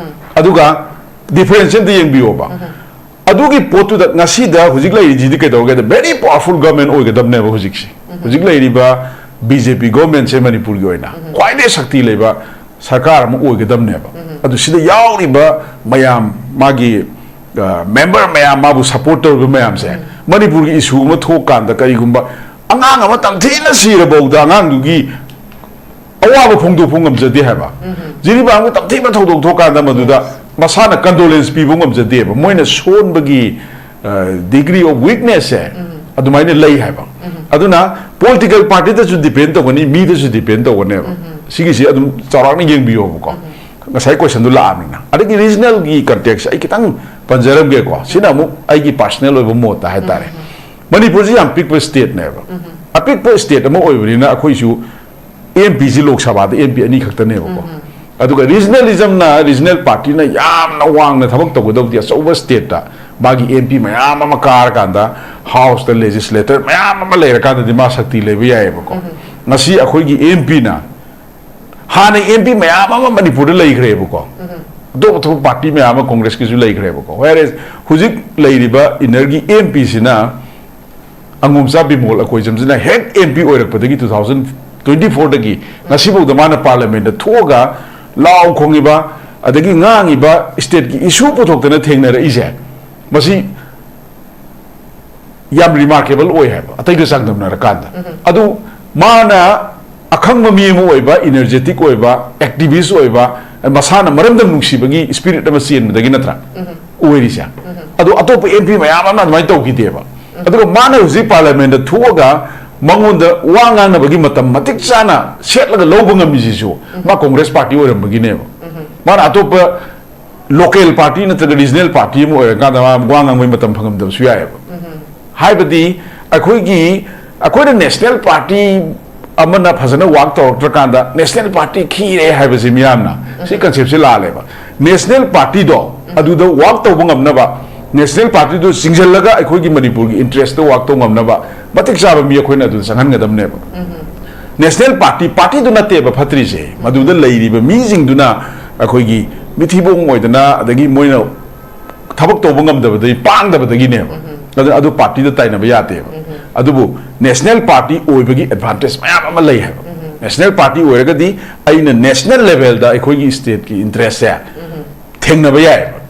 ꯑꯗꯨꯒ difference ꯑꯝꯇ ꯌꯦꯡꯕꯤꯌꯣꯕ꯫ ꯑꯗꯨꯒꯤ ꯄꯣꯠꯇꯨꯗ ꯉꯁꯤꯗ ꯍꯧꯖꯤꯛ ꯂꯩꯔꯤꯁꯤꯗꯤ ꯀꯩꯗꯧꯒꯦꯗ, very powerful government ꯑꯣꯏꯒꯗꯕꯅꯦꯕ ꯍꯧꯖꯤꯛꯁꯦ꯫ ꯍꯧꯖꯤꯛ ꯂꯩꯔꯤꯕ BJP governmentꯁꯦ ꯃꯅꯤꯄꯨꯔꯒꯤ ꯑꯣꯏꯅ ꯈ꯭ꯋꯥꯏꯗꯒꯤ ꯁꯛꯇꯤ ꯂꯩꯕ ꯁꯔꯀꯥꯔ ꯑꯃ ꯑꯣꯏꯒꯗꯕꯅꯦꯕ꯫ ꯑꯗꯨ ꯁꯤꯗ ꯌꯥꯎꯔꯤꯕ ꯃꯌꯥꯝ, ꯃꯥꯒꯤ, ꯑ, member ꯃꯌꯥꯝ, ꯃꯥꯕꯨ support ꯇꯧꯔꯤꯕ ꯃꯌꯥꯝꯁꯦ, ꯃꯅꯤꯄꯨꯔꯒꯤ issue ꯑꯃ ꯊꯣꯛꯀꯥꯟꯗ, ꯀꯔꯤꯒꯨꯝꯕ ꯑꯉꯥꯡ ꯑꯃ ꯇꯝꯊꯤꯅ ꯁꯤꯔꯕꯧꯗ ꯑꯉꯥꯡꯗꯨꯒꯤ ꯑꯋꯥꯕ ꯐꯣꯡꯗꯣꯛꯄ ꯉꯝꯖꯗꯦ ꯍꯥꯏꯕ꯫ ꯖꯤꯔꯤꯕꯥꯝꯒꯤ ꯇꯝꯊꯤꯕ ꯊꯧꯗꯣꯛ ꯊꯣꯛꯀꯥꯟꯗ ꯃꯗꯨꯗ ꯃꯁꯥꯅ condolence ꯄꯤꯕ ꯉꯝꯖꯗꯦꯕ꯫ ꯃꯣꯏꯅ ꯁꯣꯟꯕꯒꯤ, ꯑ, degree of weaknessꯁꯦ ꯑꯗꯨꯃꯥꯏꯅ ꯂꯩ ꯍꯥꯏꯕ꯫ ꯑꯗꯨꯅ political partyꯗꯁꯨ depend ꯇꯧꯒꯅꯤ, ꯃꯤꯗꯁꯨ depend ꯇꯧꯒꯅꯦꯕ꯫ ꯁꯤꯒꯤꯁꯤ ꯑꯗꯨꯝ ꯆꯥꯎꯔꯥꯛꯅ ꯌꯦꯡꯕꯤꯌꯣꯕꯀꯣ꯫ ꯉꯁꯥꯏ questionꯗꯨ ꯂꯥꯛꯑꯕꯅꯤꯅ꯫ ꯑꯗꯒꯤ regionalꯒꯤ contextꯁꯦ ꯑꯩ ꯈꯤꯇꯪ ꯄꯟꯖꯔꯝꯒꯦꯀꯣ꯫ ꯁꯤꯅ ꯑꯃꯨꯛ ꯑꯩꯒꯤ personal ꯑꯣꯏꯕ ꯃꯣꯠꯇ ꯍꯥꯏꯇꯥꯔꯦ꯫ ꯃꯅꯤꯄꯨꯔꯁꯤ ꯌꯥꯝ ꯄꯤꯛꯄ stateꯅꯦꯕ꯫ ꯑꯄꯤꯛꯄ state ꯑꯃ ꯑꯣꯏꯕꯅꯤꯅ ꯑꯩꯈꯣꯏꯁꯨ MPꯁꯤ ꯂꯣꯛ ꯁꯚꯥꯗ MP ꯑꯅꯤ ꯈꯛꯇꯅꯦꯕꯀꯣ꯫ ꯑꯗꯨꯒ regionalismꯅ, regional partyꯅ ꯌꯥꯝꯅ ꯋꯥꯡꯅ ꯊꯕꯛ ꯇꯧꯒꯗꯕꯗꯤ ꯑꯆꯧꯕ stateꯇ ꯃꯥꯒꯤ ꯑꯦꯝ ꯄꯤ ꯃꯌꯥꯝ ꯑꯃ ꯀꯥꯔꯀꯥꯟꯗ, ꯍꯥꯎꯁꯇ ꯂꯦꯖꯤꯁꯂꯦꯇꯔ ꯃꯌꯥꯝ ꯑꯃ ꯂꯩꯔꯀꯥꯟꯗꯗꯤ ꯃꯥ ꯁꯛꯇꯤ ꯂꯩꯕ ꯌꯥꯏꯑꯕꯀꯣ꯫ ꯉꯁꯤ ꯑꯩꯈꯣꯏꯒꯤ ꯑꯦꯝ ꯄꯤꯅ ꯍꯥꯟꯅ ꯑꯦꯝ ꯄꯤ ꯃꯌꯥꯝ ꯑꯃ ꯃꯅꯤꯄꯨꯔꯗ ꯂꯩꯈ꯭ꯔꯦꯕꯀꯣ, ꯑꯇꯣꯞ ꯑꯇꯣꯞꯄ ꯄꯥꯔꯇꯤ ꯃꯌꯥꯝ ꯑꯃ, ꯀꯣꯡꯒ꯭ꯔꯦꯁꯀꯤꯁꯨ ꯂꯩꯈ꯭ꯔꯦꯕꯀꯣ꯫ Whereas ꯍꯧꯖꯤꯛ ꯂꯩꯔꯤꯕ ꯏꯟꯅꯔꯒꯤ ꯑꯦꯝ ꯄꯤꯁꯤꯅ, ꯑꯉꯣꯝꯆꯥ ꯕꯤꯃꯣꯜ ꯑꯀꯣꯏꯖꯝꯁꯤꯅ ꯍꯦꯛ ꯑꯦꯝ ꯄꯤ ꯑꯣꯏꯔꯛꯄꯗꯒꯤ, ꯇꯨ ꯊꯥꯎꯖꯟ ꯇ꯭ꯋꯦꯟꯇꯤ ꯐꯣꯔꯗꯒꯤ ꯉꯁꯤꯐꯥꯎꯗ ꯃꯥꯅ ꯄꯥꯔꯂꯤꯌꯥꯃꯦꯟꯗ ꯊꯣꯛꯑꯒ ꯂꯥꯎ ꯈꯣꯡꯉꯤꯕ, ꯑꯗꯒꯤ ꯉꯥꯡꯉꯤꯕ, ꯁ꯭ꯇꯦꯠꯀꯤ ꯏꯁꯨ ꯄꯨꯊꯣꯛꯇꯅ ꯊꯦꯡꯅꯔꯛꯏꯁꯦ, ꯃꯁꯤ ꯌꯥꯝ ꯔꯤꯃꯥꯔꯀꯦꯕꯜ ꯑꯣꯏ ꯍꯥꯏꯕ, ꯑꯇꯩꯒ ꯆꯥꯡꯗꯝꯅꯔꯀꯥꯟꯗ꯫ ꯑꯗꯨ ꯃꯥꯅ ꯑꯈꯪꯕ ꯃꯤ ꯑꯃ ꯑꯣꯏꯕ, ꯏꯅꯔꯖꯦꯇꯤꯛ ꯑꯣꯏꯕ, ꯑꯦꯛꯇꯤꯚꯤꯁ ꯑꯣꯏꯕ, ꯃꯁꯥꯅ ꯃꯔꯝꯗꯝ ꯅꯨꯡꯁꯤꯕꯒꯤ ꯁ꯭ꯄꯤꯔꯤꯠ ꯑꯃ ꯆꯦꯟꯕꯗꯒꯤ ꯅꯠꯇ꯭ꯔꯥ ꯑꯣꯏꯔꯤꯁꯦ꯫ ꯑꯗꯣ ꯑꯇꯣꯞꯄ ꯑꯦꯝ ꯄꯤ ꯃꯌꯥꯝ ꯑꯃꯅ ꯑꯗꯨꯃꯥꯏꯅ ꯇꯧꯈꯤꯗꯦꯕ꯫ ꯑꯗꯨꯒ ꯃꯥꯅ ꯍꯧꯖꯤꯛ ꯄꯥꯔꯂꯤꯌꯥꯃꯦꯟꯗ ꯊꯣꯛꯑꯒ ꯃꯉꯣꯟꯗ ꯋꯥ ꯉꯥꯡꯅꯕꯒꯤ ꯃꯇꯝ ꯃꯇꯤꯛ ꯆꯥꯅ ꯁꯦꯠꯂꯒ ꯂꯧꯕ ꯉꯝꯃꯤꯁꯤꯁꯨ ꯃꯥ ꯀꯣꯡꯒ꯭ꯔꯦꯁ ꯄꯥꯔꯇꯤ ꯑꯣꯏꯔꯝꯕꯒꯤꯅꯦꯕ꯫ ꯃꯥꯅ ꯑꯇꯣꯞꯄ ꯂꯣꯀꯦꯜ ꯄꯥꯔꯇꯤ ꯅꯠꯇ꯭ꯔꯒ ꯔꯤꯖꯅꯦꯜ ꯄꯥꯔꯇꯤ ꯑꯃ ꯑꯣꯏꯔꯀꯥꯟꯗ ꯃꯥ ꯋꯥ ꯉꯥꯡꯕꯒꯤ ꯃꯇꯝ ꯐꯪꯉꯝꯗꯕꯁꯨ ꯌꯥꯏꯑꯕ꯫ ꯍꯥꯏꯕꯗꯤ ꯑꯩꯈꯣꯏꯒꯤ, ꯑꯩꯈꯣꯏꯅ ꯅꯦꯁꯅꯦꯜ ꯄꯥꯔꯇꯤ ꯑꯃꯅ ꯐꯖꯅ ꯋꯥꯛ ꯇꯧꯔꯛꯇ꯭ꯔꯀꯥꯟꯗ ꯅꯦꯁꯅꯦꯜ ꯄꯥꯔꯇꯤ ꯈꯤꯔꯦ ꯍꯥꯏꯕꯁꯤ ꯃꯤꯌꯥꯝꯅ, ꯁꯤ ꯀꯟꯁꯦꯞꯁꯦ ꯂꯥꯜꯂꯦꯕ꯫ ꯅꯦꯁꯅꯦꯜ ꯄꯥꯔꯇꯤꯗꯣ ꯑꯗꯨꯗ ꯋꯥꯛ ꯇꯧꯕ ꯉꯝꯅꯕ, ꯅꯦꯁꯅꯦꯜ ꯄꯥꯔꯇꯤꯗꯣ ꯆꯤꯡꯁꯤꯜꯂꯒ ꯑꯩꯈꯣꯏꯒꯤ ꯃꯅꯤꯄꯨꯔꯒꯤ ꯏꯟꯇꯔꯦꯁꯇ ꯋꯥꯛ ꯇꯧ ꯉꯝꯅꯕ ꯃꯇꯤꯛ ꯆꯥꯕ ꯃꯤ ꯑꯩꯈꯣꯏꯅ ꯑꯗꯨꯗ ꯆꯪꯍꯟꯒꯗꯕꯅꯦꯕ꯫ ꯅꯦꯁꯅꯦꯜ ꯄꯥꯔꯇꯤ, ꯄꯥꯔꯇꯤꯗꯨ ꯅꯠꯇꯦꯕ ꯐꯠꯇ꯭ꯔꯤꯁꯦ, ꯃꯗꯨꯗ ꯂꯩꯔꯤꯕ ꯃꯤꯁꯤꯡꯗꯨꯅ ꯑꯩꯈꯣꯏꯒꯤ ꯃꯤꯊꯤꯕꯣꯡ ꯑꯣꯏꯗꯅ, ꯑꯗꯒꯤ ꯃꯣꯏꯅ ꯊꯕꯛ ꯇꯧꯕ ꯉꯝꯗꯕꯗꯒꯤ, ꯄꯥꯡꯗꯕꯗꯒꯤꯅꯦꯕ꯫ ꯑꯗꯨ, ꯑꯗꯨ ꯄꯥꯔꯇꯤꯗ ꯇꯥꯏꯅꯕ ꯌꯥꯗꯦꯕ꯫ ꯑꯗꯨꯕꯨ ꯅꯦꯁꯅꯦꯜ ꯄꯥꯔꯇꯤ ꯑꯣꯏꯕꯒꯤ ꯑꯦꯗꯚꯥꯟꯇꯦꯖ ꯃꯌꯥꯝ ꯑꯃ ꯂꯩ ꯍꯥꯏꯕ꯫ ꯅꯦꯁꯅꯦꯜ ꯄꯥꯔꯇꯤ ꯑꯣꯏꯔꯒꯗꯤ ꯑꯩꯅ ꯅꯦꯁꯅꯦꯜ ꯂꯦꯚꯦꯜꯗ ꯑꯩꯈꯣꯏꯒꯤ ꯁ꯭ꯇꯦꯠꯀꯤ ꯏꯟꯇꯔꯦꯁꯁꯦ ꯊꯦꯡꯅꯕ ꯌꯥꯏꯑꯕ꯫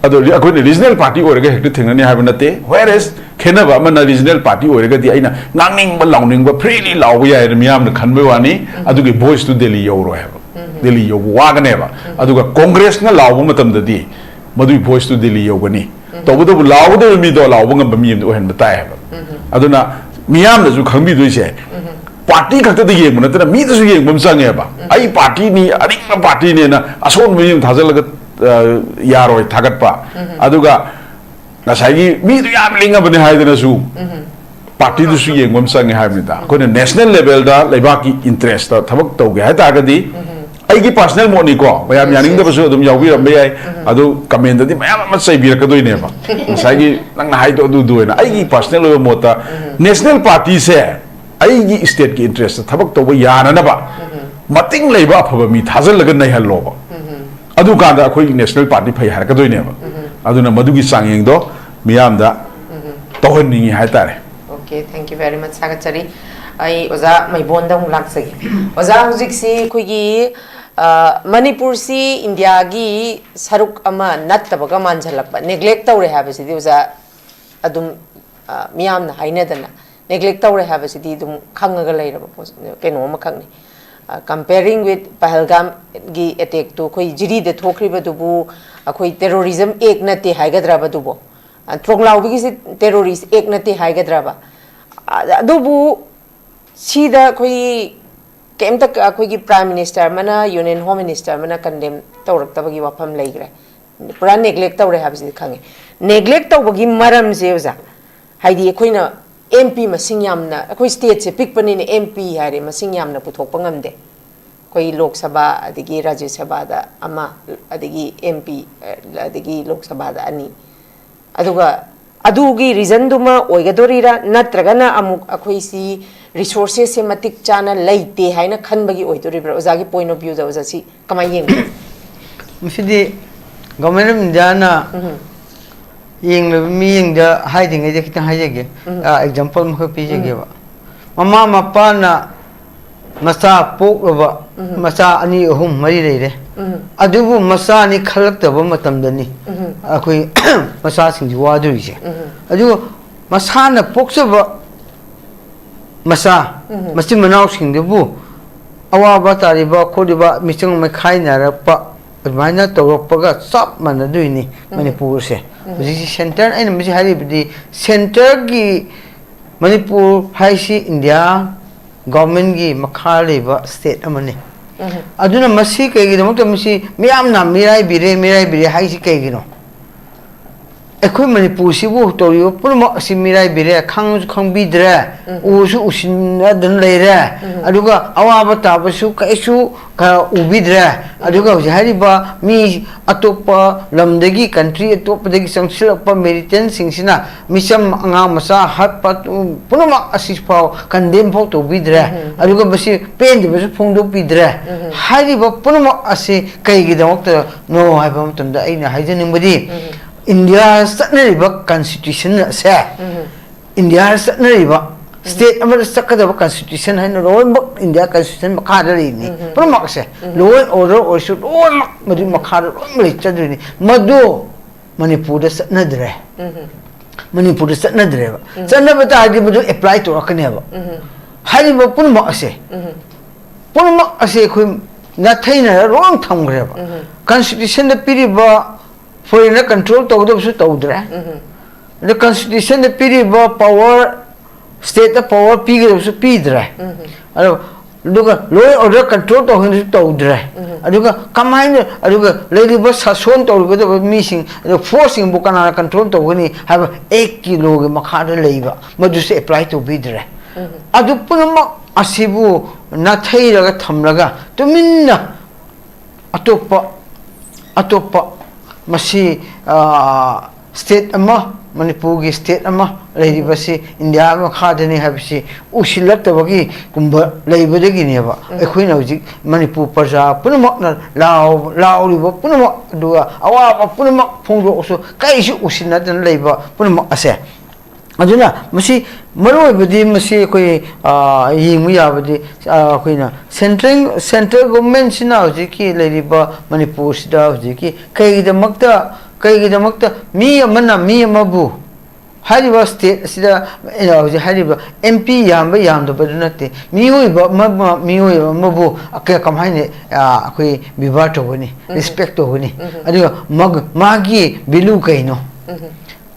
ꯑꯗꯣ ꯔꯤ-, ꯑꯩꯈꯣꯏꯅ ꯔꯤꯖꯅꯦꯜ ꯄꯥꯔꯇꯤ ꯑꯣꯏꯔꯒ ꯍꯦꯛꯇ ꯊꯦꯡꯅꯅꯤ ꯍꯥꯏꯕ ꯅꯠꯇꯦ꯫ Whereas ꯈꯦꯠꯅꯕ ꯑꯃꯅ, ꯔꯤꯖꯅꯦꯜ ꯄꯥꯔꯇꯤ ꯑꯣꯏꯔꯒꯗꯤ ꯑꯩꯅ ꯉꯥꯡꯅꯤꯡꯕ, ꯂꯥꯎꯅꯤꯡꯕ, ꯐ꯭ꯔꯤꯂꯤ ꯂꯥꯎꯕ ꯌꯥꯏꯅ ꯃꯤꯌꯥꯝꯅ ꯈꯟꯕꯩ ꯋꯥꯅꯤ, ꯑꯗꯨꯒꯤ ꯚꯣꯏꯁꯇꯨ ꯗꯦꯜꯂꯤ ꯌꯧꯔꯣꯏ ꯍꯥꯏꯕ꯫ ꯗꯦꯜꯂꯤ ꯌꯧꯕ ꯋꯥꯒꯅꯦꯕ꯫ ꯑꯗꯨꯒ ꯀꯣꯡꯒ꯭ꯔꯦꯁꯅ ꯂꯥꯎꯕ ꯃꯇꯝꯗꯗꯤ ꯃꯗꯨꯒꯤ ꯚꯣꯏꯁꯇꯨ ꯗꯦꯜꯂꯤ ꯌꯧꯒꯅꯤ꯫ ꯇꯧꯕꯇꯕꯨ ꯂꯥꯎꯒꯗꯧꯔꯤꯕ ꯃꯤꯗꯣ ꯂꯥꯎꯕ ꯉꯝꯕ ꯃꯤ ꯑꯃꯗꯤ ꯑꯣꯏꯍꯟꯕ ꯇꯥꯏ ꯍꯥꯏꯕ꯫ ꯑꯗꯨꯅ ꯃꯤꯌꯥꯝꯅꯁꯨ ꯈꯪꯕꯤꯗꯣꯏꯁꯦ, ꯄꯥꯔꯇꯤ ꯈꯛꯇꯗ ꯌꯦꯡꯕ ꯅꯠꯇꯅ ꯃꯤꯗꯁꯨ ꯌꯦꯡꯕ ꯑꯃ ꯆꯪꯉꯦꯕ꯫ ꯑꯩ ꯄꯥꯔꯇꯤꯅꯤ, ꯑꯔꯤꯡꯕ ꯄꯥꯔꯇꯤꯅꯦꯅ ꯑꯁꯣꯟꯕ ꯃꯤ ꯑꯃ ꯊꯥꯖꯤꯜꯂꯒ, ꯑ, ꯌꯥꯔꯣꯏ ꯊꯥꯒꯠꯄ꯫ ꯑꯗꯨꯒ ꯉꯁꯥꯏꯒꯤ ꯃꯤꯗꯨ ꯌꯥꯝ ꯂꯤꯡꯉꯕꯅꯤ ꯍꯥꯏꯗꯅꯁꯨ ꯄꯥꯔꯇꯤꯗꯨꯁꯨ ꯌꯦꯡꯕ ꯑꯃ ꯆꯪꯉꯦ ꯍꯥꯏꯕꯅꯤꯗ꯫ ꯑꯩꯈꯣꯏꯅ ꯅꯦꯁꯅꯦꯜ ꯂꯦꯚꯦꯜꯗ ꯂꯩꯕꯥꯛꯀꯤ ꯏꯟꯇꯔꯦꯁꯇ ꯊꯕꯛ ꯇꯧꯒꯦ ꯍꯥꯏ ꯇꯥꯔꯒꯗꯤ ꯑꯩꯒꯤ ꯄꯥꯔꯁꯅꯦꯜ ꯃꯣꯠꯅꯤꯀꯣ, ꯃꯌꯥꯝ ꯌꯥꯅꯤꯡꯗꯕꯁꯨ ꯑꯗꯨꯝ ꯌꯥꯎꯕꯤꯔꯝꯕ ꯌꯥꯏ꯫ ꯑꯗꯨ ꯀꯃꯦꯟꯗꯗꯤ ꯃꯌꯥꯝ ꯑꯃ ꯆꯩꯕꯤꯔꯛꯀꯗꯣꯏꯅꯦꯕ꯫ ꯉꯁꯥꯏꯒꯤ ꯅꯪꯅ ꯍꯥꯏꯗꯣ ꯑꯗꯨꯗꯨ ꯑꯣꯏꯅ ꯑꯩꯒꯤ ꯄꯥꯔꯁꯅꯦꯜ ꯑꯣꯏꯕ ꯃꯣꯠꯇ ꯅꯦꯁꯅꯦꯜ ꯄꯥꯔꯇꯤꯁꯦ ꯑꯩꯒꯤ ꯁ꯭ꯇꯦꯠꯀꯤ ꯏꯟꯇꯔꯦꯁꯇ ꯊꯕꯛ ꯇꯧꯕ ꯌꯥꯅꯅꯕ ꯃꯇꯤꯡ ꯂꯩꯕ ꯑꯐꯕ ꯃꯤ ꯊꯥꯖꯤꯜꯂꯒ ꯅꯩꯍꯜꯂꯣꯕ꯫ ꯑꯗꯨꯀꯥꯟꯗ ꯑꯩꯈꯣꯏꯒꯤ ꯅꯦꯁꯅꯦꯜ ꯄꯥꯔꯇꯤ ꯐꯩ ꯍꯥꯏꯔꯛꯀꯗꯣꯏꯅꯦꯕ꯫ ꯑꯗꯨꯅ ꯃꯗꯨꯒꯤ ꯆꯥꯡꯌꯦꯡꯗꯣ ꯃꯤꯌꯥꯝꯗ ꯇꯧꯍꯟꯅꯤꯡꯉꯤ ꯍꯥꯏꯇꯥꯔꯦ꯫ Okay, thank you very much. ꯊꯥꯒꯠꯆꯔꯤ꯫ ꯑꯩ ꯑꯣꯖꯥ ꯃꯩꯕꯣꯟꯗ ꯑꯃꯨꯛ ꯂꯥꯛꯆꯒꯦ꯫ ꯑꯣꯖꯥ, ꯍꯧꯖꯤꯛꯁꯤ ꯑꯩꯈꯣꯏꯒꯤ ꯃꯅꯤꯄꯨꯔꯁꯤ ꯏꯟꯗꯤꯌꯥꯒꯤ ꯁꯔꯨꯛ ꯑꯃ ꯅꯠꯇꯕꯒ ꯃꯥꯟꯁꯤꯜꯂꯛꯄ, ꯅꯦꯒ꯭ꯂꯦꯛ ꯇꯧꯔꯦ ꯍꯥꯏꯕꯁꯤꯗꯤ ꯑꯣꯖꯥ ꯑꯗꯨꯝ ꯃꯤꯌꯥꯝꯅ ꯍꯥꯏꯅꯗꯅ ꯅꯦꯒ꯭ꯂꯦꯛ ꯇꯧꯔꯦ ꯍꯥꯏꯕꯁꯤꯗꯤ ꯑꯗꯨꯝ ꯈꯪꯉꯒ ꯂꯩꯔꯕ ꯀꯩꯅꯣ ꯑꯃꯈꯛꯅꯤ꯫ Comparing with ꯄꯍꯜꯒꯥꯝꯒꯤ ꯑꯦꯇꯦꯛꯇꯨ ꯑꯩꯈꯣꯏ ꯖꯤꯔꯤꯗ ꯊꯣꯛꯈ꯭ꯔꯤꯕꯗꯨꯕꯨ ꯑꯩꯈꯣꯏ ꯇꯦꯔꯣꯔꯤꯖꯝ ꯑꯦꯛ ꯅꯠꯇꯦ ꯍꯥꯏꯒꯗ꯭ꯔꯕ ꯑꯗꯨꯕꯨ? ꯇ꯭ꯔꯣꯡꯂꯥꯎꯕꯤꯒꯤꯁꯤ ꯇꯦꯔꯣꯔꯤꯁ ꯑꯦꯛ ꯅꯠꯇꯦ ꯍꯥꯏꯒꯗ꯭ꯔꯕ? ꯑꯗꯨꯕꯨ ꯁꯤꯗ ꯑꯩꯈꯣꯏ ꯀꯩꯝꯇ ꯑꯩꯈꯣꯏꯒꯤ ꯄ꯭ꯔꯥꯏꯝ ꯃꯤꯅꯤꯁꯇꯔ ꯑꯃꯅ, ꯌꯨꯅꯤꯌꯟ ꯍꯣꯝ ꯃꯤꯅꯤꯁꯇꯔ ꯑꯃꯅ ꯀꯟꯗꯦꯝ ꯇꯧꯔꯛꯇꯕꯒꯤ ꯋꯥꯐꯝ ꯂꯩꯈ꯭ꯔꯦ꯫ ꯄꯨꯔꯥ ꯅꯦꯒ꯭ꯂꯦꯛ ꯇꯧꯔꯦ ꯍꯥꯏꯕꯁꯤꯗꯤ ꯈꯪꯉꯦ꯫ ꯅꯦꯒ꯭ꯂꯦꯛ ꯇꯧꯕꯒꯤ ꯃꯔꯝꯁꯦ ꯑꯣꯖꯥ, ꯍꯥꯏꯗꯤ ꯑꯩꯈꯣꯏꯅ ꯑꯦꯝ ꯄꯤ ꯃꯁꯤꯡ ꯌꯥꯝꯅ, ꯑꯩꯈꯣꯏ ꯁ꯭ꯇꯦꯠꯁꯦ ꯄꯤꯛꯄꯅꯤꯅ ꯑꯦꯝ ꯄꯤ ꯍꯥꯏꯔꯦ ꯃꯁꯤꯡ ꯌꯥꯝꯅ ꯄꯨꯊꯣꯛꯄ ꯉꯝꯗꯦ꯫ ꯑꯩꯈꯣꯏ ꯂꯣꯛ ꯁꯚꯥ ꯑꯗꯒꯤ ꯔꯥꯖ꯭ꯌ ꯁꯚꯥꯗ ꯑꯃ, ꯑꯗꯒꯤ ꯑꯦꯝ ꯄꯤ, ꯑꯗꯒꯤ ꯂꯣꯛ ꯁꯚꯥꯗ ꯑꯅꯤ꯫ ꯑꯗꯨꯒ ꯑꯗꯨꯒꯤ ꯔꯤꯖꯟꯗꯨꯃ ꯑꯣꯏꯒꯗꯣꯔꯤꯔꯥ, ꯅꯠꯇ꯭ꯔꯒꯅ ꯑꯃꯨꯛ ꯑꯩꯈꯣꯏꯁꯤ ꯔꯤꯁꯣꯔꯁꯦꯁꯁꯦ ꯃꯇꯤꯛ ꯆꯥꯅ ꯂꯩꯇꯦ ꯍꯥꯏꯅ ꯈꯟꯕꯒꯤ ꯑꯣꯏꯗꯣꯔꯤꯕ꯭ꯔꯥ? ꯑꯣꯖꯥꯒꯤ ꯄꯣꯏꯟ ꯑꯣꯐ ꯚ꯭ꯌꯨꯗ ꯑꯣꯖꯥ ꯁꯤ ꯀꯃꯥꯏꯅ ꯌꯦꯡꯕꯤ? ꯃꯁꯤꯗꯤ ꯒꯣꯚꯔꯟꯃꯦꯟꯠ ꯑꯣꯐ ꯏꯟꯗꯤꯌꯥꯅ ꯌꯦꯡꯂꯤꯕ ꯃꯤꯁꯤꯡꯗ ꯍꯥꯏꯗ꯭ꯔꯤꯉꯩꯗ ꯈꯤꯇꯪ ꯍꯥꯏꯖꯒꯦ꯫ ꯑꯦꯛꯖꯥꯝꯄꯜ ꯑꯃꯈꯛ ꯄꯤꯖꯒꯦꯕ꯫ ꯃꯃꯥ ꯃꯄꯥꯅ ꯃꯆꯥ ꯄꯣꯛꯂꯕ, ꯃꯆꯥ ꯑꯅꯤ ꯑꯍꯨꯝ ꯃꯔꯤ ꯂꯩꯔꯦ꯫ ꯑꯗꯨꯕꯨ ꯃꯆꯥ ꯑꯅꯤ ꯈꯜꯂꯛꯇꯕ ꯃꯇꯝꯗꯅꯤ ꯑꯩꯈꯣꯏ ꯃꯆꯥꯁꯤꯡꯁꯤ ꯋꯥꯗꯣꯔꯤꯁꯦ꯫ ꯑꯗꯨꯒ ꯃꯁꯥꯅ ꯄꯣꯛꯆꯕ ꯃꯆꯥ, ꯃꯆꯤꯟ ꯃꯅꯥꯎꯁꯤꯡꯗꯨꯕꯨ ꯑꯋꯥꯕ ꯇꯥꯔꯤꯕ ꯈꯣꯠꯂꯤꯕ, ꯃꯤꯆꯪ ꯃꯤꯈꯥꯏꯅꯔꯛꯄ, ꯑꯗꯨꯃꯥꯏꯅ ꯇꯧꯔꯛꯄꯒ ꯆꯞ ꯃꯥꯟꯅꯗꯣꯏꯅꯤ ꯃꯅꯤꯄꯨꯔꯁꯦ꯫ ꯍꯧꯖꯤꯛꯁꯤ ꯁꯦꯟꯇꯔ, ꯑꯩꯅ ꯃꯁꯤ ꯍꯥꯏꯔꯤꯕꯗꯤ ꯁꯦꯟꯇꯔꯒꯤ ꯃꯅꯤꯄꯨꯔ ꯍꯥꯏꯁꯤ ꯏꯟꯗꯤꯌꯥ ꯒꯣꯚꯔꯟꯃꯦꯟꯠꯀꯤ ꯃꯈꯥ ꯂꯩꯕ ꯁ꯭ꯇꯦꯠ ꯑꯃꯅꯤ꯫ ꯑꯗꯨꯅ ꯃꯁꯤ ꯀꯩꯒꯤꯗꯃꯛꯇ ꯃꯁꯤ ꯃꯤꯌꯥꯝꯅ ꯃꯤꯔꯥꯏꯕꯤꯔꯦ, ꯃꯤꯔꯥꯏꯕꯤꯔꯦ ꯍꯥꯏꯁꯤ ꯀꯩꯒꯤꯅꯣ? ꯑꯩꯈꯣꯏ ꯃꯅꯤꯄꯨꯔꯁꯤꯕꯨ ꯇꯧꯔꯤꯕ ꯄꯨꯝꯅꯃꯛ ꯑꯁꯤ ꯃꯤꯔꯥꯏꯕꯤꯔꯦ, ꯈꯪꯁꯨ ꯈꯪꯕꯤꯗ꯭ꯔꯦ, ꯎꯁꯨ ꯎꯁꯤꯟꯅꯗꯅ ꯂꯩꯔꯦ, ꯑꯗꯨꯒ ꯑꯋꯥꯕ ꯇꯥꯕꯁꯨ ꯀꯩꯁꯨ ꯀ-, ꯎꯕꯤꯗ꯭ꯔꯦ꯫ ꯑꯗꯨꯒ ꯍꯧꯖꯤꯛ ꯍꯥꯏꯔꯤꯕ ꯃꯤ ꯑꯇꯣꯞꯄ ꯂꯝꯗꯒꯤ, ꯀꯟꯇ꯭ꯔꯤ ꯑꯇꯣꯞꯄꯗꯒꯤ ꯆꯪꯁꯤꯜꯂꯛꯄ ꯃꯤꯂꯤꯇꯦꯟꯁꯤꯡꯁꯤꯅ ꯃꯤꯆꯝ, ꯑꯉꯥꯡ ꯃꯆꯥ ꯍꯥꯠꯄ, ꯄꯨꯝꯅꯃꯛ ꯑꯁꯤꯐꯥꯎ ꯀꯟꯗꯦꯝ ꯐꯥꯎ ꯇꯧꯕꯤꯗ꯭ꯔꯦ꯫ ꯑꯗꯨꯒ ꯃꯁꯤ ꯄꯦꯟꯗꯕꯁꯨ ꯐꯣꯡꯗꯣꯛꯄꯤꯗ꯭ꯔꯦ꯫ ꯍꯥꯏꯔꯤꯕ ꯄꯨꯝꯅꯃꯛ ꯑꯁꯤ ꯀꯩꯒꯤꯗꯃꯛꯇꯅꯣ ꯍꯥꯏꯕ ꯃꯇꯝꯗ ꯑꯩꯅ ꯍꯥꯏꯖꯅꯤꯡꯕꯗꯤ, ꯏꯟꯗꯤꯌꯥ ꯆꯠꯅꯔꯤꯕ ꯀꯟꯁꯇꯤꯇ꯭ꯌꯨꯁꯟ ꯑꯁꯦ, ꯏꯟꯗꯤꯌꯥ ꯆꯠꯅꯔꯤꯕ ꯁ꯭ꯇꯦꯠ ꯑꯃꯗ ꯆꯠꯀꯗꯕ ꯀꯟꯁꯇꯤꯇ꯭ꯌꯨꯁꯟ ꯍꯥꯏꯅ ꯂꯣꯏꯅꯃꯛ ꯏꯟꯗꯤꯌꯥ ꯀꯟꯁꯇꯤꯇ꯭ꯌꯨꯁꯟ ꯃꯈꯥꯗ ꯂꯩꯔꯤꯅꯤ꯫ ꯄꯨꯝꯅꯃꯛꯁꯦ, ꯂꯣ ꯑꯦꯟ ꯑꯣꯔꯗꯔ ꯑꯣꯏꯔꯁꯨ ꯂꯣꯏꯅꯃꯛ ꯃꯗꯨꯒꯤ ꯃꯈꯥꯗ ꯂꯣꯏꯅꯃꯛ ꯂꯩꯆꯗꯣꯏꯅꯤ꯫ ꯃꯗꯨ ꯃꯅꯤꯄꯨꯔꯗ ꯆꯠꯅꯗ꯭ꯔꯦ꯫ ꯃꯅꯤꯄꯨꯔꯗ ꯆꯠꯅꯗ꯭ꯔꯦꯕ꯫ ꯆꯠꯅꯕ ꯇꯥꯔꯗꯤ ꯃꯗꯨ ꯑꯦꯄ꯭ꯂꯥꯏ ꯇꯧꯔꯛꯀꯅꯦꯕ꯫ ꯍꯥꯏꯔꯤꯕ ꯄꯨꯝꯅꯃꯛ ꯑꯁꯦ, ꯄꯨꯝꯅꯃꯛ ꯑꯁꯦ ꯑꯩꯈꯣꯏ ꯅꯥꯊꯩꯅꯔ ꯂꯣꯏ ꯊꯝꯈ꯭ꯔꯦꯕ꯫ ꯀꯟꯁꯇꯤꯇ꯭ꯌꯨꯁꯟꯗ ꯄꯤꯔꯤꯕ ꯐꯣꯔꯦꯟꯅ ꯀꯟꯇ꯭ꯔꯣꯜ ꯇꯧꯒꯗꯕꯁꯨ ꯇꯧꯗ꯭ꯔꯦ꯫ ꯑꯗ ꯀꯟꯁꯇꯤꯇ꯭ꯌꯨꯁꯟꯗ ꯄꯤꯔꯤꯕ ꯄꯋꯥꯔ, ꯁ꯭ꯇꯦꯠꯇ ꯄꯋꯥꯔ ꯄꯤꯒꯗꯕꯁꯨ ꯄꯤꯗ꯭ꯔꯦ꯫ ꯑꯗꯣ, ꯑꯗꯨꯒ ꯂꯣ ꯑꯦꯟ ꯑꯣꯔꯗꯔ ꯀꯟꯇ꯭ꯔꯣꯜ ꯇꯧꯍꯟꯕꯁꯨ ꯇꯧꯗ꯭ꯔꯦ꯫ ꯑꯗꯨꯒ ꯀꯃꯥꯏꯅ, ꯑꯗꯨꯒ ꯂꯩꯔꯤꯕ ꯁꯥꯁꯣꯟ ꯇꯧꯔꯤꯒꯗꯕ ꯃꯤꯁꯤꯡ, ꯑꯗꯨꯒ ꯐꯣꯔꯁꯁꯤꯡꯕꯨ ꯀꯅꯥꯅ ꯀꯟꯇ꯭ꯔꯣꯜ ꯇꯧꯒꯅꯤ ꯍꯥꯏꯕ ꯑꯦꯛꯀꯤ ꯂꯣꯒꯤ ꯃꯈꯥꯗ ꯂꯩꯕ, ꯃꯗꯨꯁꯨ ꯑꯦꯄ꯭ꯂꯥꯏ ꯇꯧꯕꯤꯗ꯭ꯔꯦ꯫ ꯑꯗꯨ ꯄꯨꯝꯅꯃꯛ ꯑꯁꯤꯕꯨ ꯅꯥꯊꯩꯔꯒ ꯊꯝꯂꯒ ꯇꯨꯃꯤꯟꯅ ꯑꯇꯣꯞꯄ, ꯑꯇꯣꯞꯄ ꯃꯁꯤ, ꯑ, ꯁ꯭ꯇꯦꯠ ꯑꯃ, ꯃꯅꯤꯄꯨꯔꯒꯤ ꯁ꯭ꯇꯦꯠ ꯑꯃ ꯂꯩꯔꯤꯕꯁꯤ ꯏꯟꯗꯤꯌꯥ ꯃꯈꯥꯗꯅꯤ ꯍꯥꯏꯕꯁꯤ ꯎꯁꯤꯜꯂꯛꯇꯕꯒꯤꯒꯨꯝꯕ ꯂꯩꯕꯗꯒꯤꯅꯦꯕ꯫ ꯑꯩꯈꯣꯏꯅ ꯍꯧꯖꯤꯛ ꯃꯅꯤꯄꯨꯔ ꯄ꯭ꯔꯖꯥ ꯄꯨꯝꯅꯃꯛꯅ ꯂꯥꯎ-, ꯂꯥꯎꯔꯤꯕ ꯄꯨꯝꯅꯃꯛ, ꯑꯗꯨꯒ ꯑꯋꯥꯕ ꯄꯨꯝꯅꯃꯛ ꯐꯣꯡꯗꯣꯛꯑꯁꯨ ꯀꯔꯤꯁꯨ ꯎꯁꯤꯟꯅꯗꯅ ꯂꯩꯕ ꯄꯨꯝꯅꯃꯛ ꯑꯁꯦ꯫ ꯑꯗꯨꯅ ꯃꯁꯤ ꯃꯔꯨꯑꯣꯏꯕꯗꯤ ꯃꯁꯤ ꯑꯩꯈꯣꯏ, ꯑ, ꯌꯦꯡꯕ ꯌꯥꯕꯗꯤ, ꯑ, ꯑꯩꯈꯣꯏꯅ ꯁꯦꯟꯇ꯭ꯔꯦꯜ, ꯁꯦꯟꯇ꯭ꯔꯦꯜ ꯒꯣꯚꯔꯟꯃꯦꯟꯠꯁꯤꯅ ꯍꯧꯖꯤꯛꯀꯤ ꯂꯩꯔꯤꯕ ꯃꯅꯤꯄꯨꯔꯁꯤꯗ ꯍꯧꯖꯤꯛꯀꯤ ꯀꯩꯒꯤꯗꯃꯛꯇ, ꯀꯩꯒꯤꯗꯃꯛꯇ ꯃꯤ ꯑꯃꯅ ꯃꯤ ꯑꯃꯕꯨ, ꯍꯥꯏꯔꯤꯕ ꯁ꯭ꯇꯦꯠ ꯑꯁꯤꯗ ꯑꯩꯅ ꯍꯧꯖꯤꯛ ꯍꯥꯏꯔꯤꯕ ꯑꯦꯝ ꯄꯤ ꯌꯥꯝꯕ ꯌꯥꯝꯗꯕꯗꯨ ꯅꯠꯇꯦ, ꯃꯤꯑꯣꯏꯕ ꯑꯃ, ꯃꯤꯑꯣꯏꯕ ꯑꯃꯕꯨ ꯀ-, ꯀꯃꯥꯏꯅ, ꯑ, ꯑꯩꯈꯣꯏ ꯕꯦꯕꯥꯔ ꯇꯧꯒꯅꯤ, ꯔꯦꯁꯄꯦꯛ ꯇꯧꯒꯅꯤ, ꯑꯗꯨꯒ ꯃꯥꯒ-, ꯃꯥꯒꯤ ꯚꯦꯂꯨ ꯀꯩꯅꯣ?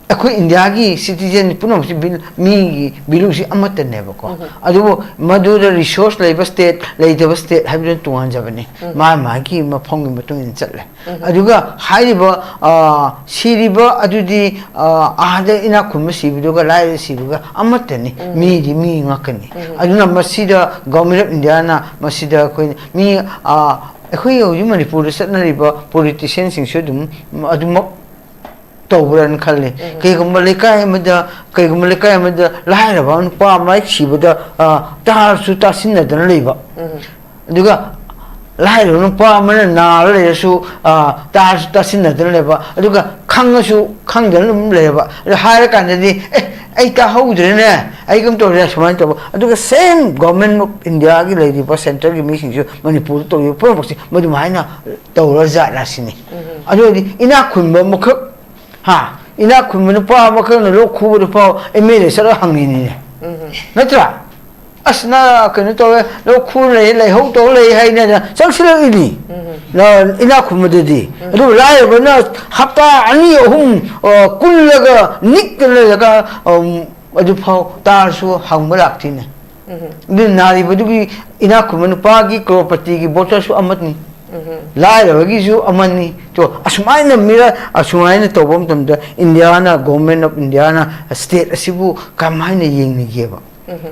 ꯑꯩꯈꯣꯏ ꯏꯟꯗꯤꯌꯥꯒꯤ ꯁꯤꯇꯤꯖꯦꯟ ꯄꯨꯝꯅꯃꯛꯁꯤ ꯕꯤꯜ, ꯃꯤꯒꯤ ꯚꯦꯂꯨꯁꯤ ꯑꯃꯠꯇꯅꯦꯕꯀꯣ꯫ ꯑꯗꯨꯕꯨ ꯃꯗꯨꯗ ꯔꯤꯁꯣꯔꯁ ꯂꯩꯕ ꯁ꯭ꯇꯦꯠ, ꯂꯩꯇꯕ ꯁ꯭ꯇꯦꯠ ꯍꯥꯏꯕꯗꯨꯅ ꯇꯣꯉꯥꯟꯖꯕꯅꯤ꯫ ꯃꯥ ꯃꯥꯒꯤ ꯃꯐꯝꯒꯤ ꯃꯇꯨꯡ ꯏꯟꯅ ꯆꯠꯂꯦ꯫ ꯑꯗꯨꯒ ꯍꯥꯏꯔꯤꯕ, ꯑ, ꯁꯤꯔꯤꯕ ꯑꯗꯨꯗꯤ, ꯑ, ꯑꯥꯗ ꯏꯅꯥꯛ ꯈꯨꯟꯕ ꯁꯤꯕꯗꯨꯒ ꯂꯥꯏꯔ ꯁꯤꯕꯒ ꯑꯃꯠꯇꯅꯤ꯫ ꯃꯤꯗꯤ ꯃꯤ ꯉꯥꯛꯀꯅꯤ꯫ ꯑꯗꯨꯅ ꯃꯁꯤꯗ Government of Indiaꯅ ꯃꯁꯤꯗ ꯑꯩꯈꯣꯏ ꯃꯤ, ꯑ, ꯑꯩꯈꯣꯏ ꯍꯧꯖꯤꯛ ꯃꯅꯤꯄꯨꯔꯗ ꯆꯠꯅꯔꯤꯕ ꯄꯣꯂꯤꯇꯤꯁꯤꯌꯥꯟꯁꯤꯡꯁꯨ ꯑꯗꯨꯝ ꯑꯗꯨꯃꯛ ꯇꯧꯕ꯭ꯔꯅ ꯈꯜꯂꯤ꯫ ꯀꯩꯒꯨꯝꯕ ꯂꯩꯀꯥꯏ ꯑꯃꯗ, ꯀꯩꯒꯨꯝꯕ ꯂꯩꯀꯥꯏ ꯑꯃꯗ ꯂꯥꯏꯔꯕ ꯅꯨꯄꯥ ꯑꯃ ꯍꯦꯛ ꯁꯤꯕꯗ, ꯑ, ꯇꯥꯔꯁꯨ ꯇꯥꯁꯤꯟꯅꯗꯅ ꯂꯩꯕ꯫ ꯑꯗꯨꯒ ꯂꯥꯏꯔꯕ ꯅꯨꯄꯥ ꯑꯃꯅ ꯅꯥꯔ ꯂꯩꯔꯁꯨ, ꯑ, ꯇꯥꯔꯁꯨ ꯇꯥꯁꯤꯟꯅꯗꯅ ꯂꯩꯕ꯫ ꯑꯗꯨꯒ ꯈꯪꯉꯁꯨ ꯈꯪꯗꯅ ꯑꯗꯨꯝ ꯂꯩꯔꯕ꯫ ꯑꯗꯨ ꯍꯥꯏꯔꯀꯥꯟꯗꯗꯤ, "ꯑꯦ, ꯑꯩ ꯇꯥꯍꯧꯗ꯭ꯔꯦꯅꯦ, ꯑꯩ ꯀꯝ ꯇꯧꯔꯦ?" ꯁꯨꯃꯥꯏꯅ ꯇꯧꯕ꯫ ꯑꯗꯨꯒ same Government of Indiaꯒꯤ ꯂꯩꯔꯤꯕ centreꯒꯤ ꯃꯤꯁꯤꯡꯁꯨ ꯃꯅꯤꯄꯨꯔꯗ ꯇꯧꯔꯤꯕ ꯄꯨꯝꯅꯃꯛꯁꯤ ꯃꯗꯨꯃꯥꯏꯅ ꯇꯧꯔ ꯖꯥꯠꯂ ꯁꯤꯅꯤ꯫ ꯑꯗꯨ ꯑꯣꯏꯔꯗꯤ ꯏꯅꯥꯛ ꯈꯨꯟꯕ ꯑꯃꯈꯛ ꯍꯥ? ꯏꯅꯥꯛ ꯈꯨꯟꯕ ꯅꯨꯄꯥ ꯑꯃꯈꯛꯅ ꯂꯣꯛ ꯈꯨꯕꯗ ꯐꯥꯎ MLA ꯆꯠꯂꯒ ꯍꯪꯉꯤꯅꯤꯅꯦ꯫ ꯅꯠꯇ꯭ꯔꯥ? "ꯑꯁ, ꯅ ꯀꯩꯅꯣ ꯇꯧꯋꯦ, ꯂꯣꯛ ꯈꯨ ꯂꯩ, ꯂꯥꯏꯍꯧ ꯇꯧ ꯂꯩ" ꯍꯥꯏꯅ ꯆꯪꯁꯤꯜꯂꯛꯏꯅꯤ꯫ ꯅ ꯏꯅꯥꯛ ꯈꯨꯟꯕꯗꯗꯤ꯫ ꯑꯗꯨꯕꯨ ꯂꯥꯏꯔꯕꯅ ꯍꯞꯇꯥ ꯑꯅꯤ ꯑꯍꯨꯝ, ꯑ, ꯀꯨꯜꯂꯒ ꯅꯤꯛꯇꯅ ꯂꯩꯔꯒ, ꯑꯝ, ꯑꯗꯨꯐꯥꯎ ꯇꯥꯔꯁꯨ ꯍꯪꯕ ꯂꯥꯛꯇꯦꯅꯦ꯫ ꯑꯗꯨ ꯅꯥꯔꯤꯕꯗꯨꯒꯤ ꯏꯅꯥꯛ ꯈꯨꯟꯕ ꯅꯨꯄꯥꯒꯤ ꯀ꯭ꯔꯣꯔꯄꯇꯤꯒꯤ ꯚꯣꯇꯔꯁꯨ ꯑꯃꯅꯤ꯫ ꯂꯥꯏꯔꯕꯒꯤꯁꯨ ꯑꯃꯅꯤ꯫ ꯇꯣ, ꯑꯁꯨꯃꯥꯏꯅ ꯃꯤꯔ-, ꯑꯁꯨꯃꯥꯏꯅ ꯇꯧꯕ ꯃꯇꯝꯗ ꯏꯟꯗꯤꯌꯥꯅ, Government of Indiaꯅ state ꯑꯁꯤꯕꯨ ꯀꯃꯥꯏꯅ ꯌꯦꯡꯅꯤꯒꯦꯕ?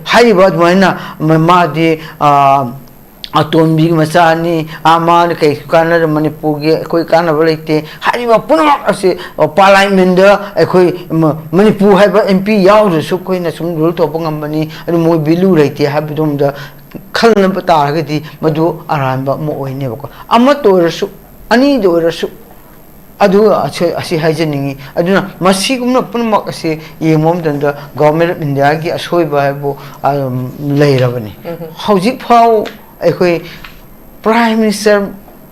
ꯍꯥꯏꯔꯤꯕ ꯑꯗꯨꯃꯥꯏꯅ ꯃ-, ꯃꯥꯗꯤ, ꯑ, ꯑꯇꯣꯝꯕꯤꯒꯤ ꯃꯆꯥꯅꯤ, ꯑ, ꯃꯥꯅ ꯀꯩ ꯀꯥꯟꯅꯗ ꯃꯅꯤꯄꯨꯔꯒꯤ ꯑꯩꯈꯣꯏ ꯀꯥꯟꯅꯕ ꯂꯩꯇꯦ ꯍꯥꯏꯔꯤꯕ ꯄꯨꯝꯅꯃꯛ ꯑꯁꯤ, ꯑ, Parliamentꯗ ꯑꯩꯈꯣꯏ ꯃ-, ꯃꯅꯤꯄꯨꯔ ꯍꯥꯏꯕ MP ꯌꯥꯎꯗ꯭ꯔꯁꯨ ꯑꯩꯈꯣꯏꯅ ꯁꯨꯝ rule ꯇꯧꯕ ꯉꯝꯕꯅꯤ, ꯑꯗꯨ ꯃꯣꯏ value ꯂꯩꯇꯦ ꯍꯥꯏꯕꯗꯣꯝꯗ ꯈꯜꯂꯝꯕ ꯇꯥꯔꯒꯗꯤ ꯃꯗꯨ ꯑꯔꯥꯟꯕ ꯑꯃ ꯑꯣꯏꯅꯦꯕꯀꯣ꯫ ꯑꯃꯠꯇ ꯑꯣꯏꯔꯁꯨ, ꯑꯅꯤꯗ ꯑꯣꯏꯔꯁꯨ, ꯑꯗꯨ ꯑꯁꯤ, ꯑꯁꯤ ꯍꯥꯏꯖꯅꯤꯡꯉꯤ꯫ ꯑꯗꯨꯅ ꯃꯁꯤꯒꯨꯝꯕ ꯄꯨꯝꯅꯃꯛ ꯑꯁꯤ ꯌꯦꯡꯕ ꯃꯇꯝꯗ Government of Indiaꯒꯤ ꯑꯁꯣꯏꯕ ꯍꯥꯏꯕꯨ, ꯑꯗꯨꯝ, ꯂꯩꯔꯕꯅꯤ꯫ ꯍꯧꯖꯤꯛ ꯐꯥꯎ ꯑꯩꯈꯣꯏ Prime Minister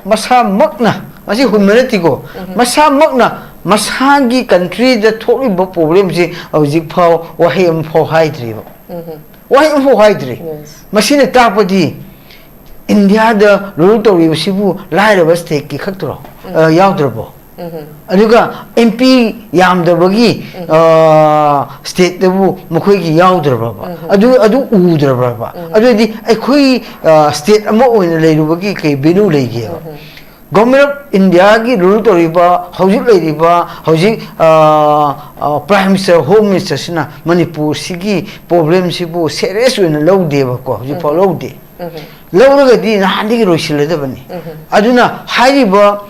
ꯃꯁꯥꯃꯛꯅ, ꯃꯁꯤ ꯍꯨꯟꯕ ꯅꯠꯇꯦꯀꯣ, ꯃꯁꯥꯃꯛꯅ ꯃꯁꯥꯒꯤ countryꯗ ꯊꯣꯛꯂꯤꯕ problemꯁꯤ ꯍꯧꯖꯤꯛ ꯐꯥꯎ ꯋꯥꯍꯩ ꯑꯃ ꯐꯥꯎ ꯍꯥꯏꯗ꯭ꯔꯤꯕ꯫ ꯋꯥꯍꯩ ꯑꯃꯐꯥꯎ ꯍꯥꯏꯗ꯭ꯔꯤ꯫ Yes. ꯃꯁꯤꯅ ꯇꯥꯛꯄꯗꯤ ꯏꯟꯗꯤꯌꯥꯗ rule ꯇꯧꯔꯤꯕꯁꯤꯕꯨ ꯂꯥꯏꯔꯕ stateꯀꯤ ꯈꯛꯇꯔꯣ? ꯑ, ꯌꯥꯎꯗ꯭ꯔꯕꯣ? ꯑꯗꯨꯒ ꯑꯦꯝ ꯄꯤ ꯌꯥꯝꯗꯕꯒꯤ ꯁ꯭ꯇꯦꯠꯇꯕꯨ ꯃꯈꯣꯏꯒꯤ ꯌꯥꯎꯗ꯭ꯔꯕ꯭ꯔꯕ? ꯑꯗꯨ ꯑꯗꯨ ꯎꯗ꯭ꯔꯕ꯭ꯔꯕ? ꯑꯗꯨꯗꯤ ꯑꯩꯈꯣꯏ ꯁ꯭ꯇꯦꯠ ꯑꯃ ꯑꯣꯏꯅ ꯂꯩꯔꯨꯕꯒꯤ ꯀꯩ ꯚꯦꯂꯨ ꯂꯩꯒꯦꯕ? ꯒꯣꯔꯃꯦꯟ ꯑꯣꯐ ꯏꯟꯗꯤꯌꯥꯒꯤ ꯔꯨꯜ ꯇꯧꯔꯤꯕ, ꯍꯧꯖꯤꯛ ꯂꯩꯔꯤꯕ, ꯍꯧꯖꯤꯛ ꯄ꯭ꯔꯥꯏꯝ ꯃꯤꯅꯤꯁꯇꯔ, ꯍꯣꯝ ꯃꯤꯅꯤꯁꯇꯔꯁꯤꯅ ꯃꯅꯤꯄꯨꯔꯁꯤꯒꯤ ꯄ꯭ꯔꯣꯕ꯭ꯂꯦꯝꯁꯤꯕꯨ ꯁꯦꯔꯤꯌꯁ ꯑꯣꯏꯅ ꯂꯧꯗꯦꯕꯀꯣ, ꯍꯧꯖꯤꯛꯐꯥꯎ ꯂꯧꯗꯦ꯫ ꯂꯧꯔꯒꯗꯤ ꯅꯍꯥꯟꯗꯒꯤ ꯂꯣꯏꯁꯤꯜꯂꯗꯕꯅꯤ꯫ ꯑꯗꯨꯅ ꯍꯥꯏꯔꯤꯕ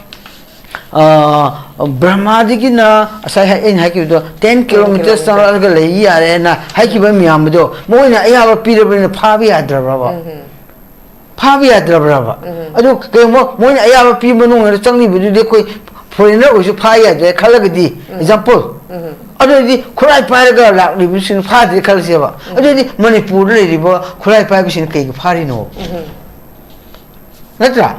ꯕ꯭ꯔꯍꯃꯥꯗꯒꯤꯅ ꯉꯁꯥꯏ ꯑꯩꯅ ꯍꯥꯏꯈꯤꯕꯗꯣ, ꯇꯦꯟ ꯀꯤꯂꯣꯃꯤꯇꯔ ꯆꯪꯂꯛꯑꯒ ꯂꯩ ꯌꯥꯔꯦꯅ ꯍꯥꯏꯈꯤꯕ ꯃꯌꯥꯝꯗꯣ ꯃꯣꯏꯅ ꯑꯌꯥꯕ ꯄꯤꯔꯕꯅꯤꯅ ꯐꯥꯕ ꯌꯥꯗ꯭ꯔꯕ꯭ꯔꯕ? ꯐꯥꯕ ꯌꯥꯗ꯭ꯔꯕ꯭ꯔꯕ? ꯑꯗꯨ ꯀꯩꯒꯨꯝꯕ ꯃꯣꯏꯅ ꯑꯌꯥꯕ ꯄꯤꯕ ꯃꯅꯨꯡꯗ ꯆꯪꯂꯤꯕꯗꯨꯗꯤ ꯑꯩꯈꯣꯏ ꯐꯣꯔꯦꯟꯅꯔ ꯑꯣꯏꯁꯨ ꯐꯥ ꯌꯥꯗ꯭ꯔꯦ ꯈꯜꯂꯒꯗꯤ, ꯑꯦꯛꯖꯥꯝꯄꯜ, ꯑꯗꯨ ꯑꯣꯏꯔꯗꯤ ꯈꯨꯠꯂꯥꯏ ꯄꯥꯏꯔꯒ ꯂꯥꯛꯂꯤꯕꯁꯤꯡ ꯐꯥꯗ꯭ꯔꯦ ꯈꯜꯂꯁꯦꯕ꯫ ꯑꯗꯨ ꯑꯣꯏꯔꯗꯤ ꯃꯅꯤꯄꯨꯔꯗ ꯂꯩꯔꯤꯕ ꯈꯨꯠꯂꯥꯏ ꯄꯥꯏꯕꯁꯤꯡꯅ ꯀꯩꯒꯤ ꯐꯥꯔꯤꯅꯣ? ꯅꯠꯇ꯭ꯔꯥ?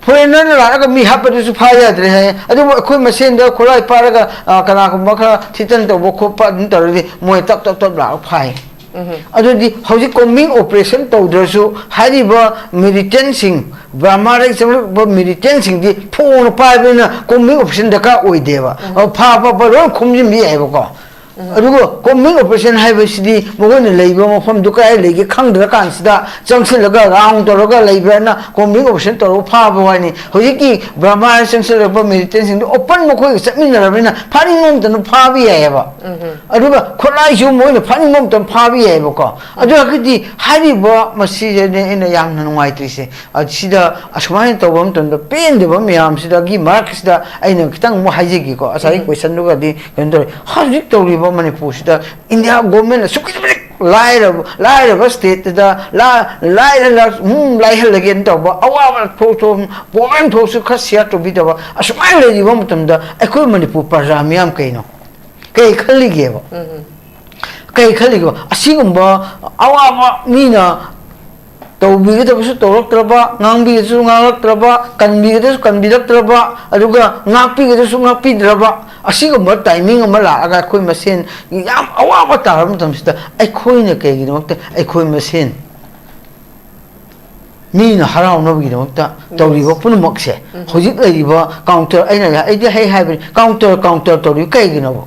ꯐꯣꯔꯦꯟꯅꯔꯅ ꯂꯥꯛꯑꯒ ꯃꯤ ꯍꯥꯠꯄꯗꯨꯁꯨ ꯐꯥ ꯌꯥꯗ꯭ꯔꯦ ꯍꯥꯏ꯫ ꯑꯗꯨꯕꯨ ꯑꯩꯈꯣꯏ ꯃꯁꯦꯟꯗ ꯈꯨꯠꯂꯥꯏ ꯄꯥꯏꯔꯒ, ꯑ, ꯀꯅꯥꯒꯨꯝꯕ ꯈꯔ ꯊꯤꯇꯟ ꯇꯧꯕ ꯈꯣꯠꯄ ꯑꯗꯨꯝ ꯇꯧꯔꯗꯤ ꯃꯣꯏ ꯇꯞ ꯇꯞ ꯇꯞ ꯂꯥꯛꯑꯒ ꯐꯥꯏ꯫ ꯑꯗꯨꯗꯤ ꯍꯧꯖꯤꯛ ꯀꯣꯝꯕꯤꯡ ꯑꯣꯄꯔꯦꯁꯟ ꯇꯧꯗ꯭ꯔꯁꯨ ꯍꯥꯏꯔꯤꯕ ꯃꯤꯂꯤꯇꯦꯟꯁꯤꯡ, ꯕꯔꯃꯥꯗꯒꯤ ꯆꯪꯂꯛꯄ ꯃꯤꯂꯤꯇꯦꯟꯁꯤꯡꯗꯤ ꯐꯣꯡꯅ ꯄꯥꯏꯕꯅꯤꯅ ꯀꯣꯝꯕꯤꯡ ꯑꯣꯄꯔꯦꯁꯟ ꯗꯔꯀꯥꯔ ꯑꯣꯏꯗꯦꯕ꯫ ꯑ, ꯐꯥ ꯐꯥ ꯐꯥ ꯂꯣꯏ ꯈꯨꯝꯖꯤꯟꯕ ꯌꯥꯏꯑꯕꯀꯣ꯫ ꯑꯗꯨꯒ ꯀꯣꯝꯕꯤꯡ ꯑꯣꯄꯔꯦꯁꯟ ꯍꯥꯏꯕꯁꯤꯗꯤ ꯃꯈꯣꯏꯅ ꯂꯩꯕ ꯃꯐꯝꯗꯨ ꯀꯗꯥꯏ ꯂꯩꯒꯦ ꯈꯪꯗ꯭ꯔꯀꯥꯟꯁꯤꯗ ꯆꯪꯁꯤꯜꯂꯒ ꯔꯥꯎꯟ ꯇꯧꯔꯒ ꯂꯩꯕ꯭ꯔꯅ ꯀꯣꯝꯕꯤꯡ ꯑꯣꯄꯔꯦꯁꯟ ꯇꯧꯔꯒ ꯐꯥꯕ ꯋꯥꯅꯤ꯫ ꯍꯧꯖꯤꯛꯀꯤ ꯕꯔꯃꯥꯗ ꯆꯪꯁꯤꯜꯂꯛꯄ ꯃꯤꯂꯤꯇꯦꯟꯁꯤꯡꯗꯣ ꯑꯣꯄꯟ ꯃꯈꯣꯏꯒ ꯆꯠꯃꯤꯟꯅꯔꯕꯅꯤꯅ ꯐꯥꯅꯤꯡꯕ ꯃꯇꯝꯗ ꯐꯥꯕ ꯌꯥꯏꯑꯕ꯫ ꯑꯗꯨꯒ ꯈꯨꯠꯂꯥꯏꯁꯨ ꯃꯣꯏꯅ ꯐꯥꯅꯤꯡꯕ ꯃꯇꯝꯗ ꯐꯥꯕ ꯌꯥꯏꯑꯕꯀꯣ꯫ ꯑꯗꯨ ꯑꯣꯏꯔꯒꯗꯤ ꯍꯥꯏꯔꯤꯕ ꯃꯁꯤꯁꯤꯅꯦ ꯑꯩꯅ ꯌꯥꯝꯅ ꯅꯨꯡꯉꯥꯏꯇ꯭ꯔꯤꯁꯦ꯫ ꯑ, ꯁꯤꯗ ꯑꯁꯨꯃꯥꯏꯅ ꯇꯧꯕ ꯃꯇꯝꯗ ꯄꯦꯟꯗꯕ ꯃꯌꯥꯝꯁꯤꯗꯒꯤ ꯃꯔꯛꯁꯤꯗ ꯑꯩꯅ ꯈꯤꯇꯪ ꯑꯃꯨꯛ ꯍꯥꯏꯖꯒꯦꯀꯣ꯫ ꯉꯁꯥꯏꯒꯤ ꯎꯝ꯫ ꯀꯣꯏꯁꯟꯗꯨꯒꯗꯤ ꯀꯩꯅꯣ ꯇꯧꯔꯦ꯫ ꯍꯧꯖꯤꯛ ꯇꯧꯔꯤꯕ ꯃꯅꯤꯄꯨꯔꯁꯤꯗ ꯏꯟꯗꯤꯌꯥ ꯒꯣꯔꯃꯦꯟꯅ ꯑꯁꯨꯛꯀꯤ ꯃꯇꯤꯛ ꯂꯥꯏꯔꯕ, ꯂꯥꯏꯔꯕ ꯁ꯭ꯇꯦꯠꯇꯨꯗ ꯂꯥ-, ꯂꯥꯏꯔ-, ꯎꯝ, ꯂꯥꯏꯍꯜꯂꯒꯦꯅ ꯇꯧꯕ, ꯑꯋꯥꯕ ꯊꯣꯛ-, ꯊꯣꯛ-, ꯄ꯭ꯔꯣꯕ꯭ꯂꯦꯝ ꯊꯣꯛꯑꯁꯨ ꯈꯔ ꯁꯤꯌꯔ ꯇꯧꯕꯤꯗꯕ, ꯑꯁꯨꯃꯥꯏꯅ ꯂꯩꯔꯤꯕ ꯃꯇꯝꯗ ꯑꯩꯈꯣꯏ ꯃꯅꯤꯄꯨꯔ ꯄ꯭ꯔꯖꯥ ꯃꯤꯌꯥꯝ ꯀꯩꯅꯣ? ꯀꯩ ꯈꯜꯂꯤꯒꯦꯕ? ꯎꯝ꯫ ꯀꯩ ꯈꯜꯂꯤꯒꯦꯕ? ꯑꯁꯤꯒꯨꯝꯕ ꯑꯋꯥꯕ ꯃꯤꯅ ꯇꯧꯕꯤꯒꯗꯕꯁꯨ ꯇꯧꯔꯛꯇ꯭ꯔꯕ, ꯉꯥꯡꯕꯤꯒꯗꯕꯁꯨ ꯉꯥꯡꯂꯛꯇ꯭ꯔꯕ, ꯀꯟꯕꯤꯒꯗꯕꯁꯨ ꯀꯟꯕꯤꯔꯛꯇ꯭ꯔꯕ, ꯑꯗꯨꯒ ꯉꯥꯛꯄꯤꯒꯗꯕꯁꯨ ꯉꯥꯛꯄꯤꯗ꯭ꯔꯕ, ꯑꯁꯤꯒꯨꯝꯕ ꯇꯥꯏꯃꯤꯡ ꯑꯃ ꯂꯥꯛꯑꯒ ꯑꯩꯈꯣꯏ ꯃꯁꯦꯟ ꯌꯥꯝ ꯑꯋꯥꯕ ꯇꯥꯔꯕ ꯃꯇꯝꯁꯤꯗ ꯑꯩꯈꯣꯏꯅ ꯀꯩꯒꯤꯗꯃꯛꯇ ꯑꯩꯈꯣꯏ ꯃꯁꯦꯟ ꯃꯤꯅ ꯍꯔꯥꯎꯅꯕꯒꯤꯗꯃꯛꯇ ꯇꯧꯔꯤꯕ ꯄꯨꯝꯅꯃꯛꯁꯦ, ꯍꯧꯖꯤꯛ ꯂꯩꯔꯤꯕ ꯀꯥꯎꯟꯇꯔ, ꯑꯩꯅ, ꯑꯩꯗꯤ ꯍꯦꯛ ꯍꯥꯏꯕꯅꯤ, ꯀꯥꯎꯟꯇꯔ, ꯀꯥꯎꯟꯇꯔ ꯇꯧꯔꯤꯕ ꯀꯩꯒꯤꯅꯣꯕ?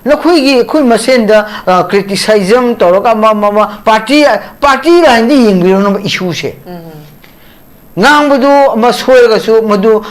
ꯅꯈꯣꯏꯒꯤ, ꯑꯩꯈꯣꯏ ꯃꯁꯦꯟꯗ ꯀ꯭ꯔꯤꯇꯤꯁꯥꯏꯖꯝ ꯇꯧꯔꯒ ꯑꯃ ꯑꯃ ꯑꯃ ꯄꯥꯔꯇꯤ, ꯄꯥꯔꯇꯤ ꯂꯥꯏꯟꯗ ꯌꯦꯡꯕꯤꯔꯝꯅꯕ ꯏꯁꯨꯁꯦ, ꯉꯥꯡꯕꯗꯨ ꯑꯃ ꯁꯣꯏꯔꯒꯁꯨ ꯃꯗꯨ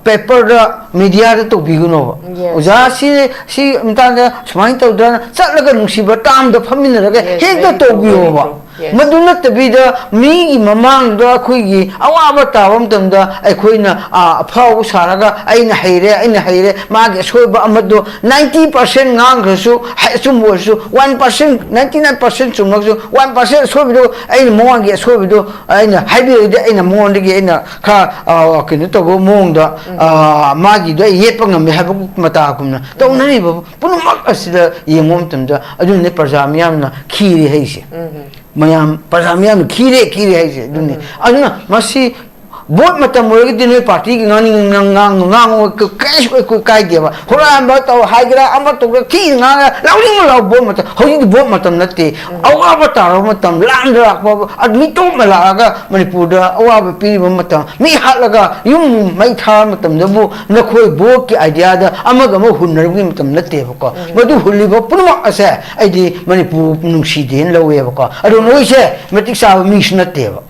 ꯄꯦꯄꯔꯗ, ꯃꯤꯗꯤꯌꯥꯗ ꯇꯧꯕꯤꯒꯅꯣꯕ꯫ Yes. ꯑꯣꯖꯥ, ꯁꯤ, ꯁꯤ ꯃꯇꯥꯡꯗ ꯁꯨꯃꯥꯏꯅ ꯇꯧꯗ꯭ꯔꯅ ꯆꯠꯂꯒ ꯅꯨꯡꯁꯤꯕ ꯇꯥꯝꯗ ꯐꯝꯃꯤꯟꯅꯔꯒ Yes, ꯍꯦꯛꯇ very true, ꯇꯧꯕꯤꯌꯣꯕ꯫ very true. Yes. ꯃꯗꯨ ꯅꯠꯇꯕꯤꯗ ꯃꯤꯒꯤ ꯃꯃꯥꯡꯗ ꯑꯩꯈꯣꯏꯒꯤ ꯑꯋꯥꯕ ꯇꯥꯕ ꯃꯇꯝꯗ ꯑꯩꯈꯣꯏꯅ, ꯑ, ꯑꯐꯥꯎꯕ ꯁꯥꯔꯒ "ꯑꯩꯅ ꯍꯩꯔꯦ, ꯑꯩꯅ ꯍꯩꯔꯦ", ꯃꯥꯒꯤ ꯑꯁꯣꯏꯕ ꯑꯃꯗꯣ ninety percent ꯉꯥꯡꯈ꯭ꯔꯁꯨ, ꯍꯥꯏ, ꯑꯆꯨꯝꯕ ꯑꯣꯏꯔꯁꯨ, one percent, ninety nine percent ꯆꯨꯝꯂꯒꯁꯨ, one percent ꯑꯁꯣꯏꯕꯗꯣ ꯑꯩꯅ ꯃꯉꯣꯟꯒꯤ ꯑꯁꯣꯏꯕꯗꯣ ꯑꯩꯅ ꯍꯥꯏꯕꯤꯔꯒꯗꯤ, ꯑꯩꯅ ꯃꯉꯣꯟꯗꯒꯤ ꯑꯩꯅ ꯈꯔ, ꯑ, ꯀꯩꯅꯣ ꯇꯧꯕ ꯃꯑꯣꯡꯗ, ꯑ, ꯃꯥꯒꯤꯗꯣ ꯑꯩ ꯌꯦꯠꯄ ꯉꯝꯃꯦ ꯍꯥꯏꯕ ꯃꯇꯥꯒꯨꯝꯅ ꯇꯧꯅꯔꯤꯕ ꯄꯨꯝꯅꯃꯛ ꯑꯁꯤꯗ ꯌꯦꯡꯕ ꯃꯇꯝꯗ, ꯑꯗꯨꯅꯅꯦ ꯄ꯭ꯔꯖꯥ ꯃꯤꯌꯥꯝꯅ ꯈꯤꯔꯦ ꯍꯥꯏꯁꯦ꯫ ꯃꯌꯥꯝ ꯄ꯭ꯔꯖꯥ ꯃꯤꯌꯥꯝꯅ ꯈꯤꯔꯦ, ꯈꯤꯔꯦ ꯍꯥꯏꯁꯦ ꯑꯗꯨꯅꯤ꯫ ꯑꯗꯨꯅ ꯃꯁꯤ ꯚꯣꯠ ꯃꯇꯝ ꯑꯣꯏꯔꯒꯗꯤ ꯅꯣꯏ ꯄꯥꯔꯇꯤꯒꯤ ꯉꯥꯡꯅꯤꯡ ꯉꯥꯡ-, ꯉꯥꯡ-, ꯉꯥꯡꯉꯣ, ꯀ-, ꯀꯩꯁꯨ ꯑꯩꯈꯣꯏ ꯀꯥꯏꯗꯦꯕ꯫ ꯍꯨꯔꯥꯟꯕ ꯇꯧ ꯍꯥꯏꯒꯦꯔꯥ, ꯑꯃ ꯇꯧꯒꯦꯔꯥ, ꯊꯤ ꯉꯥꯡꯉ ꯂꯥꯎꯅꯤꯡꯕ ꯂꯥꯎ꯫ ꯚꯣꯠ ꯃꯇꯝ, ꯍꯧꯖꯤꯛꯇꯤ ꯚꯣꯠ ꯃꯇꯝ ꯅꯠꯇꯦ꯫ ꯑꯋꯥꯕ ꯇꯥꯔꯕ ꯃꯇꯝ, ꯂꯥꯟꯗ ꯂꯥꯛꯄ, ꯑ, ꯃꯤꯇꯣꯞꯅ ꯂꯥꯛꯑꯒ ꯃꯅꯤꯄꯨꯔꯗ ꯑꯋꯥꯕ ꯄꯤꯔꯤꯕ ꯃꯇꯝ, ꯃꯤ ꯍꯥꯠꯂꯒ ꯌꯨꯝ ꯃꯩ ꯊꯥꯕ ꯃꯇꯝꯗꯕꯨ ꯅꯈꯣꯏ ꯚꯣꯠꯀꯤ ꯑꯥꯏꯗꯤꯌꯥꯗ ꯑꯃꯒ ꯑꯃ ꯍꯨꯟꯅꯔꯕꯒꯤ ꯃꯇꯝ ꯅꯠꯇꯦꯕꯀꯣ꯫ ꯃꯗꯨ ꯍꯨꯜꯂꯤꯕ ꯄꯨꯝꯅꯃꯛ ꯑꯁꯦ ꯑꯩꯗꯤ ꯃꯅꯤꯄꯨꯔ ꯅꯨꯡꯁꯤꯗꯦꯅ ꯂꯧꯋꯦꯕꯀꯣ꯫ ꯑꯗꯣ ꯅꯣꯏꯁꯦ ꯃꯇꯤꯛ ꯆꯥꯕ ꯃꯤꯁꯨ ꯅꯠꯇꯦꯕ꯫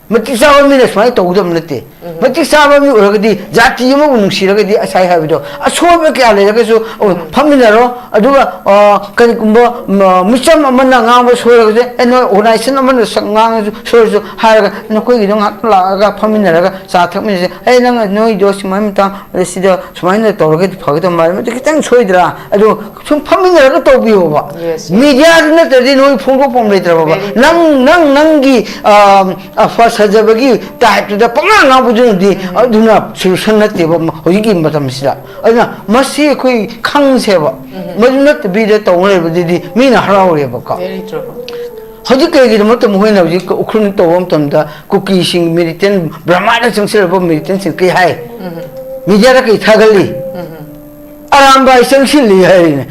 ꯃꯇꯤꯛ ꯆꯥꯕ ꯃꯤꯅ ꯁꯨꯃꯥꯏꯅ ꯇꯧꯒꯗꯕ ꯅꯠꯇꯦ꯫ ꯃꯇꯤꯛ ꯆꯥꯕ ꯃꯤ ꯑꯣꯏꯔꯒꯗꯤ, ꯖꯥꯇꯤ ꯑꯃꯕꯨ ꯅꯨꯡꯁꯤꯔꯒꯗꯤ, ꯉꯁꯥꯏ ꯍꯥꯏꯕꯗꯣ, ꯑꯁꯣꯏꯕ ꯀꯌꯥ ꯂꯩꯔꯒꯁꯨ, ꯑꯣ, ꯐꯝꯃꯤꯟꯅꯔꯣ꯫ ꯑꯗꯨꯒ, ꯑ, ꯀꯔꯤꯒꯨꯝꯕ, ꯃ-, ꯃꯤꯆꯝ ꯑꯃꯅ ꯉꯥꯡꯕ ꯁꯣꯏꯔꯒꯁꯨ, ꯑꯦ, ꯅꯣꯏ ꯑꯣꯔꯒꯅꯥꯏꯖꯦꯁꯟ ꯑꯃꯅ ꯁꯛ ꯉꯥꯡꯉꯁꯨ, ꯁꯣꯏꯔꯁꯨ ꯍꯥꯏꯔꯒ, ꯅꯈꯣꯏꯒꯤꯗꯣ ꯉꯥꯏꯍꯥꯛ ꯂꯥꯛꯑꯒ ꯐꯝꯃꯤꯟꯅꯔꯒ ꯆꯥ ꯊꯛꯃꯤꯟꯅꯁꯦ꯫ "ꯑꯦ, ꯅꯪ ꯅꯣꯏꯗꯣ ꯁꯨꯃꯥꯏꯅ ꯃꯇꯥꯡ ꯁꯤꯗ ꯁꯨꯃꯥꯏꯅ ꯇꯧꯔꯒꯗꯤ ꯐꯒꯗꯕ ꯃꯥꯜꯂꯦ, ꯃꯗꯨ ꯈꯤꯇꯪ ꯁꯣꯏꯗ꯭ꯔꯥ?" ꯑꯗꯣ ꯁꯨꯝ ꯐꯝꯃꯤꯟꯅꯔꯒ ꯇꯧꯕꯤꯌꯣꯕ꯫ Yes, yes. ꯃꯤꯗꯤꯌꯥꯗꯨ ꯅꯠꯇ꯭ꯔꯗꯤ ꯅꯣꯏ ꯐꯣꯡꯗꯣꯛꯐꯝ ꯂꯩꯇ꯭ꯔꯕꯕ꯫ Very true. ꯅꯪ, ꯅꯪ, ꯅꯪꯒꯤ, ꯑ, ꯑ, ꯐ-, ꯐꯖꯕꯒꯤ ꯇꯥꯏꯞꯇꯨꯗ ꯄꯉꯥꯡ ꯉꯥꯡꯕꯗꯨꯅꯗꯤ ꯑꯗꯨꯅ ꯁꯣꯂꯨꯁꯟ ꯅꯠꯇꯦꯕ ꯃ-, ꯍꯧꯖꯤꯛꯀꯤ ꯃꯇꯝꯁꯤꯗ꯫ ꯑꯗꯨꯅ ꯃꯁꯤ ꯑꯩꯈꯣꯏ ꯈꯪꯁꯦꯕ꯫ ꯃꯗꯨ ꯅꯠꯇꯕꯤꯗ ꯇꯧ ꯂꯩꯕꯗꯨꯗꯤ ꯃꯤꯅ ꯍꯔꯥꯎꯔꯦꯕꯀꯣ꯫ Very true. ꯍꯧꯖꯤꯛ ꯀꯩꯒꯤꯗꯃꯛꯇ ꯃꯈꯣꯏꯅ ꯍꯧꯖꯤꯛ ꯎꯈ꯭ꯔꯨꯜ ꯇꯧꯕ ꯃꯇꯝꯗ ꯀꯨꯀꯤꯁꯤꯡ ꯃꯤꯂꯤꯇꯦꯟ, ꯕ꯭ꯔꯍꯃꯥꯗ ꯆꯪꯁꯤꯜꯂꯛꯄ ꯃꯤꯂꯤꯇꯦꯟꯁꯤꯡ ꯀꯩ ꯍꯥꯏ? ꯃꯤꯗꯤꯌꯥꯗ ꯀꯩ ꯊꯥꯒꯠꯂꯤ? ꯑꯔꯥꯝꯕꯥꯏ ꯆꯪꯁꯤꯜꯂꯤ ꯍꯥꯏꯔꯤꯅꯦ꯫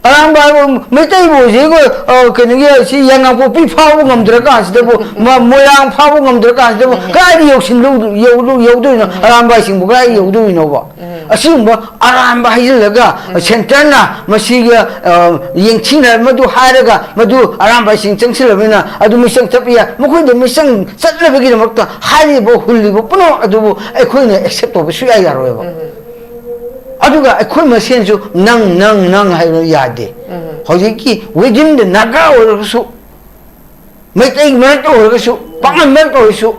ꯑꯔꯥꯝꯕꯥꯏꯕꯨ, ꯃꯩꯇꯩꯕꯨ ꯍꯧꯖꯤꯛ, ꯑ, ꯀꯩꯅꯣꯒꯤ, ꯁꯤ ꯌꯥꯏꯉꯪꯄꯣꯛꯄꯤ ꯐꯥꯎꯕ ꯉꯝꯗ꯭ꯔꯀꯥꯟꯁꯤꯗꯕꯨ, ꯃ-, ꯃꯣꯏꯔꯥꯡ ꯐꯥꯎꯕ ꯉꯝꯗ꯭ꯔꯀꯥꯟꯁꯤꯗꯕꯨ, ꯀꯗꯥꯏꯗ ꯌꯧꯁꯤꯟ-, ꯌꯧ-, ꯌꯧꯗꯣꯏꯅꯣ? ꯑꯔꯥꯝꯕꯥꯏꯁꯤꯡꯕꯨ ꯀꯗꯥꯏ ꯌꯧꯗꯣꯏꯅꯣꯕ? ꯑꯁꯤꯒꯨꯝꯕ ꯑꯔꯥꯟꯕ ꯍꯥꯏꯖꯤꯜꯂꯒ, ꯁꯦꯟꯇꯔꯅ ꯃꯁꯤꯒ, ꯑ, ꯌꯦꯡꯊꯤꯅ ꯃꯗꯨ ꯍꯥꯏꯔꯒ, ꯃꯗꯨ ꯑꯔꯥꯟꯕꯥꯏꯁꯤꯡ ꯆꯪꯁꯤꯜꯂꯕꯅꯤꯅ, ꯑꯗꯨ ꯃꯤꯆꯪ ꯆꯠꯄ ꯌꯥꯏ꯫ ꯃꯈꯣꯏꯗ ꯃꯤꯆꯪ ꯆꯠꯅꯕꯒꯤꯗꯃꯛꯇ ꯍꯥꯏꯔꯤꯕ, ꯍꯨꯜꯂꯤꯕ ꯄꯨꯝꯅꯃꯛ ꯑꯗꯨꯕꯨ ꯑꯩꯈꯣꯏꯅ accept ꯇꯧꯕ ꯁꯨꯡꯌꯥ ꯌꯥꯔꯣꯏꯕ꯫ ꯑꯗꯨꯒ ꯑꯩꯈꯣꯏ ꯃꯁꯦꯟꯁꯨ ꯅꯪ, ꯅꯪ, ꯅꯪ ꯍꯥꯏꯕ ꯌꯥꯗꯦ꯫ ꯍꯧꯖꯤꯛꯀꯤ within the Naga ꯑꯣꯏꯔꯒꯁꯨ, ꯃꯩꯇꯩ ꯃꯔꯛꯇ ꯑꯣꯏꯔꯒꯁꯨ, ꯄꯥꯉꯜ ꯃꯔꯛꯇ ꯑꯣꯏꯔꯁꯨ,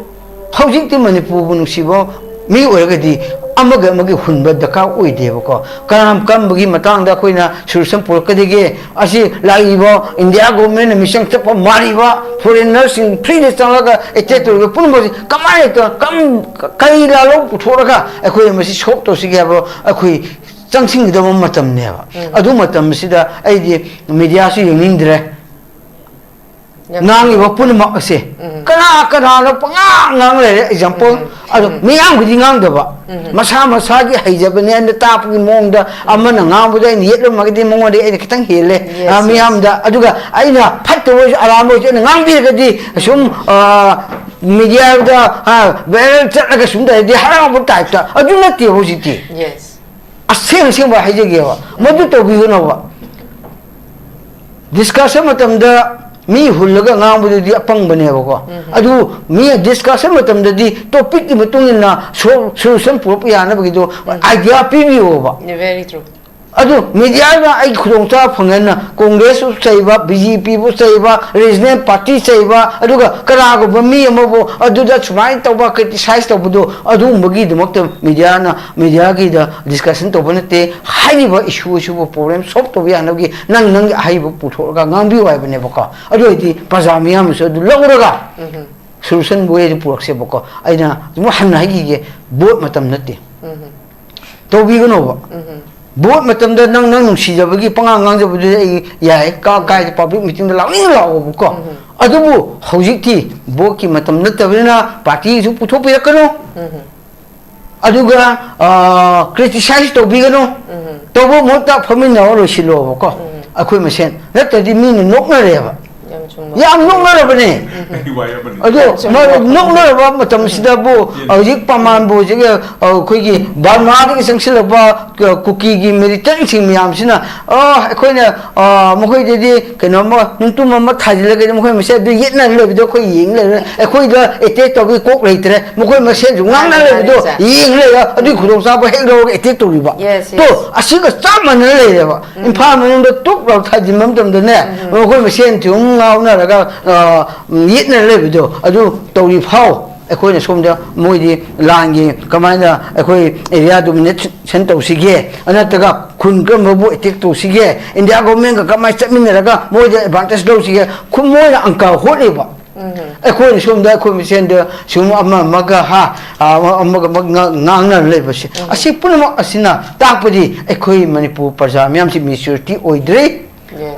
ꯍꯧꯖꯤꯛꯇꯤ ꯃꯅꯤꯄꯨꯔꯕꯨ ꯅꯨꯡꯁꯤꯕ ꯃꯤ ꯑꯣꯏꯔꯒꯗꯤ ꯑꯃꯒ ꯑꯃꯒꯤ ꯍꯨꯟꯕ ꯗꯔꯀꯥꯔ ꯑꯣꯏꯗꯦꯕꯀꯣ꯫ ꯀꯔꯝ ꯀꯔꯝꯕꯒꯤ ꯃꯇꯥꯡꯗ ꯑꯩꯈꯣꯏꯅ solution ꯄꯨꯔꯛꯀꯗꯒꯦ? ꯑꯁꯤ ꯂꯥꯛꯂꯤꯕ India government ꯅ ꯃꯤꯆꯪ ꯆꯠꯄ ꯃꯥꯜꯂꯤꯕ, foreigner ꯁꯤꯡ free ꯗ ꯆꯪꯂꯒ attack ꯇꯧꯔꯤꯕ ꯄꯨꯝꯅꯃꯛꯁꯤ ꯀꯃꯥꯏꯅ ꯇꯧ-, ꯀꯝ-, ꯀꯔꯤ ꯂꯥꯜꯂꯧ ꯄꯨꯊꯣꯛꯂꯒ ꯑꯩꯈꯣꯏ ꯃꯁꯤ solve ꯇꯧꯁꯤꯒꯦ ꯍꯥꯏꯕ ꯑꯩꯈꯣꯏ ꯆꯪꯁꯤꯟꯒꯗꯕ ꯃꯇꯝꯅꯦꯕ꯫ ꯑꯗꯨ ꯃꯇꯝꯁꯤꯗ ꯑꯩꯗꯤ media ꯁꯨ ꯌꯦꯡꯅꯤꯡꯗ꯭ꯔꯦ꯫ ꯌꯥꯝ ꯉꯥꯡꯉꯤꯕ ꯄꯨꯝꯅꯃꯛ ꯑꯁꯦ ꯀꯅꯥ ꯀꯅꯥꯅꯣ ꯄꯉꯥꯡ ꯉꯥꯡ ꯂꯩꯔꯦ꯫ Example, ꯑꯗꯣ ꯃꯤꯌꯥꯝꯒꯤꯗꯤ ꯉꯥꯡꯗꯕ, ꯃꯁꯥ ꯃꯁꯥꯒꯤ ꯍꯩꯖꯕꯅꯦ ꯑꯩꯅ ꯇꯥꯛꯄꯒꯤ ꯃꯑꯣꯡꯗ ꯑꯃꯅ ꯉꯥꯡꯕꯗ ꯑꯩꯅ ꯌꯦꯠꯂꯝꯃꯒꯗꯤ ꯃꯉꯣꯟꯗ ꯑꯩꯅ ꯈꯤꯇꯪ ꯍꯦꯜꯂꯦ꯫ Yes, yes. ꯃꯤꯌꯥꯝꯗ, ꯑꯗꯨꯒ ꯑꯩꯅ ꯐꯠꯇꯕ ꯑꯣꯏꯔꯁꯨ ꯑꯔꯥꯟꯕ ꯑꯣꯏꯔꯁꯨ ꯑꯩꯅ ꯉꯥꯡꯕꯤꯔꯒꯗꯤ ꯁꯨꯝ, ꯑ, media ꯗ, ꯑ, viral ꯆꯠꯂꯒ ꯁꯨꯝ ꯇꯧꯔꯗꯤ ꯍꯔꯥꯎꯕ type ꯇ꯫ ꯑꯗꯨ ꯅꯠꯇꯦꯕ ꯍꯧꯖꯤꯛꯇꯤ꯫ Yes. ꯑꯁꯦꯡ ꯑꯁꯦꯡꯕ ꯍꯥꯏꯖꯒꯦꯕ, ꯃꯗꯨ ꯇꯧꯕꯤꯒꯅꯣꯕ꯫ Discussion ꯃꯇꯝꯗ ꯃꯤ ꯍꯨꯜꯂꯒ ꯉꯥꯡꯕꯗꯨꯗꯤ ꯑꯄꯪꯕꯅꯦꯕꯀꯣ꯫ ꯑꯗꯨ ꯃꯤ discussion ꯃꯇꯝꯗꯗꯤ topic ꯀꯤ ꯃꯇꯨꯡ ꯏꯟꯅ so-, solution ꯄꯨꯔꯛꯄ ꯌꯥꯅꯕꯒꯤꯗꯣ idea ꯄꯤꯕꯤꯌꯣꯕ꯫ Very true. ꯑꯗꯨ media ꯅ ꯑꯩ ꯈꯨꯗꯣꯡꯆꯥꯕ ꯐꯪꯉꯦꯅ Congress ꯄꯨ ꯆꯩꯕ, B J P ꯄꯨ ꯆꯩꯕ, regional party ꯆꯩꯕ, ꯑꯗꯨꯒ ꯀꯅꯥꯒꯨꯝꯕ ꯃꯤ ꯑꯃꯕꯨ ꯑꯗꯨꯗ ꯁꯨꯃꯥꯏꯅ ꯇꯧꯕ, criticize ꯇꯧꯕꯗꯣ, ꯑꯗꯨꯒꯨꯝꯕꯒꯤꯗꯃꯛꯇ media ꯅ, media ꯒꯤꯗ discussion ꯇꯧꯕ ꯅꯠꯇꯦ꯫ ꯍꯥꯏꯔꯤꯕ issue ꯑꯁꯤꯕꯨ problem solve ꯇꯧꯕ ꯌꯥꯅꯕꯒꯤ ꯅꯪ ꯅꯪꯒꯤ ꯑꯍꯩꯕ ꯄꯨꯊꯣꯛꯑꯒ ꯉꯥꯡꯕꯤꯌꯨ ꯍꯥꯏꯕꯅꯦꯕꯀꯣ꯫ ꯑꯗꯨ ꯑꯣꯏꯔꯗꯤ ꯄ꯭ꯔꯖꯥ ꯃꯤꯌꯥꯝꯅꯁꯨ ꯑꯗꯨ ꯂꯧꯔꯒ solution ꯕꯨ ꯑꯩꯗꯤ ꯄꯨꯔꯛꯁꯦꯕꯀꯣ꯫ ꯑꯩꯅ ꯑꯃꯨꯛ ꯍꯟꯅ ꯍꯥꯏꯈꯤꯒꯦ, vote ꯃꯇꯝ ꯅꯠꯇꯦ꯫ ꯇꯧꯕꯤꯒꯅꯣꯕ꯫ Vote ꯃꯇꯝꯗ ꯅꯪ, ꯅꯪ ꯅꯨꯡꯁꯤꯖꯕꯒꯤ ꯄꯉꯥꯡ ꯉꯥꯡꯖꯕꯗꯨꯗꯤ ꯑꯩ ꯌꯥꯏ, ꯀꯥ-, ꯀꯥꯏꯗ public meeting ꯗ ꯂꯥꯎꯅꯤꯡ ꯂꯥꯎꯑꯣꯕꯀꯣ꯫ ꯑꯗꯨꯕꯨ ꯍꯧꯖꯤꯛꯇꯤ vote ꯀꯤ ꯃꯇꯝ ꯅꯠꯇꯕꯅꯤꯅ party ꯁꯨ ꯄꯨꯊꯣꯛꯄꯤꯔꯛꯀꯅꯨ꯫ ꯑꯗꯨꯒ, ꯑ, criticize ꯇꯧꯕꯤꯒꯅꯨ꯫ ꯇꯧꯕ ꯃꯍꯨꯠꯇ ꯐꯝꯃꯤꯟꯅꯔ ꯂꯣꯏꯁꯤꯜꯂꯣꯕꯀꯣ꯫ ꯑꯩꯈꯣꯏ ꯃꯁꯦꯟ, ꯅꯠꯇ꯭ꯔꯗꯤ ꯃꯤꯅ ꯅꯣꯛꯅꯔꯦꯕ꯫ ꯌꯥꯝ ꯅꯣꯛꯅꯔꯕꯅꯦ꯫ ꯑꯗꯣ ꯅꯣꯛꯅꯔꯕ ꯃꯇꯝꯁꯤꯗꯕꯨ ꯍꯧꯖꯤꯛ ꯄ꯭ꯔꯃꯥꯟꯕꯨ ꯍꯧꯖꯤꯛ ꯑꯩꯈꯣꯏꯒꯤ ꯕꯔꯃꯥꯗꯒꯤ ꯆꯪꯁꯤꯜꯂꯛꯄ ꯀꯨꯀꯤꯒꯤ ꯃꯤꯂꯤꯇꯦꯟꯁꯤꯡ ꯃꯌꯥꯝꯁꯤꯅ ꯑꯩꯈꯣꯏꯅ ꯃꯈꯣꯏꯗꯗꯤ ꯀꯩꯅꯣꯝꯃ ꯅꯨꯡꯇꯨꯝ ꯑꯃ ꯊꯥꯖꯤꯜꯂꯒꯗꯤ ꯃꯈꯣꯏ ꯃꯁꯦꯟ ꯑꯗꯨ ꯌꯦꯠꯅ ꯂꯩꯕꯗꯣ ꯑꯩꯈꯣꯏ ꯌꯦꯡ ꯂꯩꯔꯦ꯫ ꯑꯩꯈꯣꯏꯗ ꯑꯦꯇꯦꯛ ꯇꯧꯕꯒꯤ ꯀꯣꯛ ꯂꯩꯇ꯭ꯔꯦ꯫ ꯃꯈꯣꯏ ꯃꯁꯦꯟꯁꯨ ꯉꯥꯡꯅ ꯂꯩꯕꯗꯣ ꯌꯦꯡ ꯂꯩꯔꯦ꯫ ꯑꯗꯨꯒꯤ ꯈꯨꯗꯣꯡꯆꯥꯕ ꯍꯦꯛ ꯂꯧꯔꯒ ꯑꯦꯇꯦꯛ ꯇꯧꯔꯤꯕ꯫ ꯇꯣ, ꯑꯁꯤꯒ ꯆꯞ ꯃꯥꯟꯅꯅ ꯂꯩꯔꯦꯕ꯫ ꯏꯝꯐꯥꯜ ꯃꯅꯨꯡꯗ ꯇꯨꯛ ꯂꯥꯎ ꯊꯥꯖꯤꯟꯕ ꯃꯇꯝꯗꯅꯦ, ꯃꯈꯣꯏ ꯃꯁꯦꯟ ꯊꯤꯍꯨꯝ ꯉꯥꯎꯅꯔꯒ ꯌꯦꯠꯅ ꯂꯩꯕꯗꯣ ꯑꯗꯨ ꯇꯧꯔꯤ ꯐꯥꯎ꯫ ꯑꯩꯈꯣꯏꯅ ꯁꯣꯝꯗ ꯃꯣꯏꯗꯤ ꯂꯥꯟꯒꯤ ꯀꯃꯥꯏꯅ ꯑꯩꯈꯣꯏ ꯑꯦꯔꯤꯌꯥ ꯗꯣꯃꯤꯅꯦꯁꯟ ꯇꯧꯁꯤꯒꯦ, ꯅꯠꯇ꯭ꯔꯒ ꯈꯨꯟ ꯀꯔꯝꯕꯕꯨ ꯑꯦꯇꯦꯛ ꯇꯧꯁꯤꯒꯦ, ꯏꯟꯗꯤꯌꯥ ꯒꯣꯔꯃꯦꯟꯒ ꯀꯃꯥꯏꯅ ꯆꯠꯃꯤꯟꯅꯔꯒ ꯃꯣꯏꯗ ꯑꯦꯗꯚꯥꯟꯇꯦꯖ ꯂꯧꯁꯤꯒꯦ, ꯈꯨ- ꯃꯣꯏꯅ ꯑꯪꯀ ꯍꯣꯠꯂꯤꯕ꯫ ꯑꯩꯈꯣꯏꯅ ꯁꯣꯝꯗ ꯑꯩꯈꯣꯏ ꯃꯁꯦꯟꯗ ꯁꯨꯝ ꯑꯃ ꯑꯃꯒ ꯍꯥ, ꯑꯃ- ꯑꯃꯒ ꯑꯃꯒ ꯉꯥ- ꯉꯥꯡꯅꯔ ꯂꯩꯕꯁꯦ, ꯑꯁꯤ ꯄꯨꯝꯅꯃꯛ ꯑꯁꯤꯅ ꯇꯥꯛꯄꯗꯤ ꯑꯩꯈꯣꯏ ꯃꯅꯤꯄꯨꯔ ꯄ꯭ꯔꯖꯥ ꯃꯤꯌꯥꯝꯁꯤ ꯃꯦꯆꯨꯔꯤꯇꯤ ꯑꯣꯏꯗ꯭ꯔꯤ꯫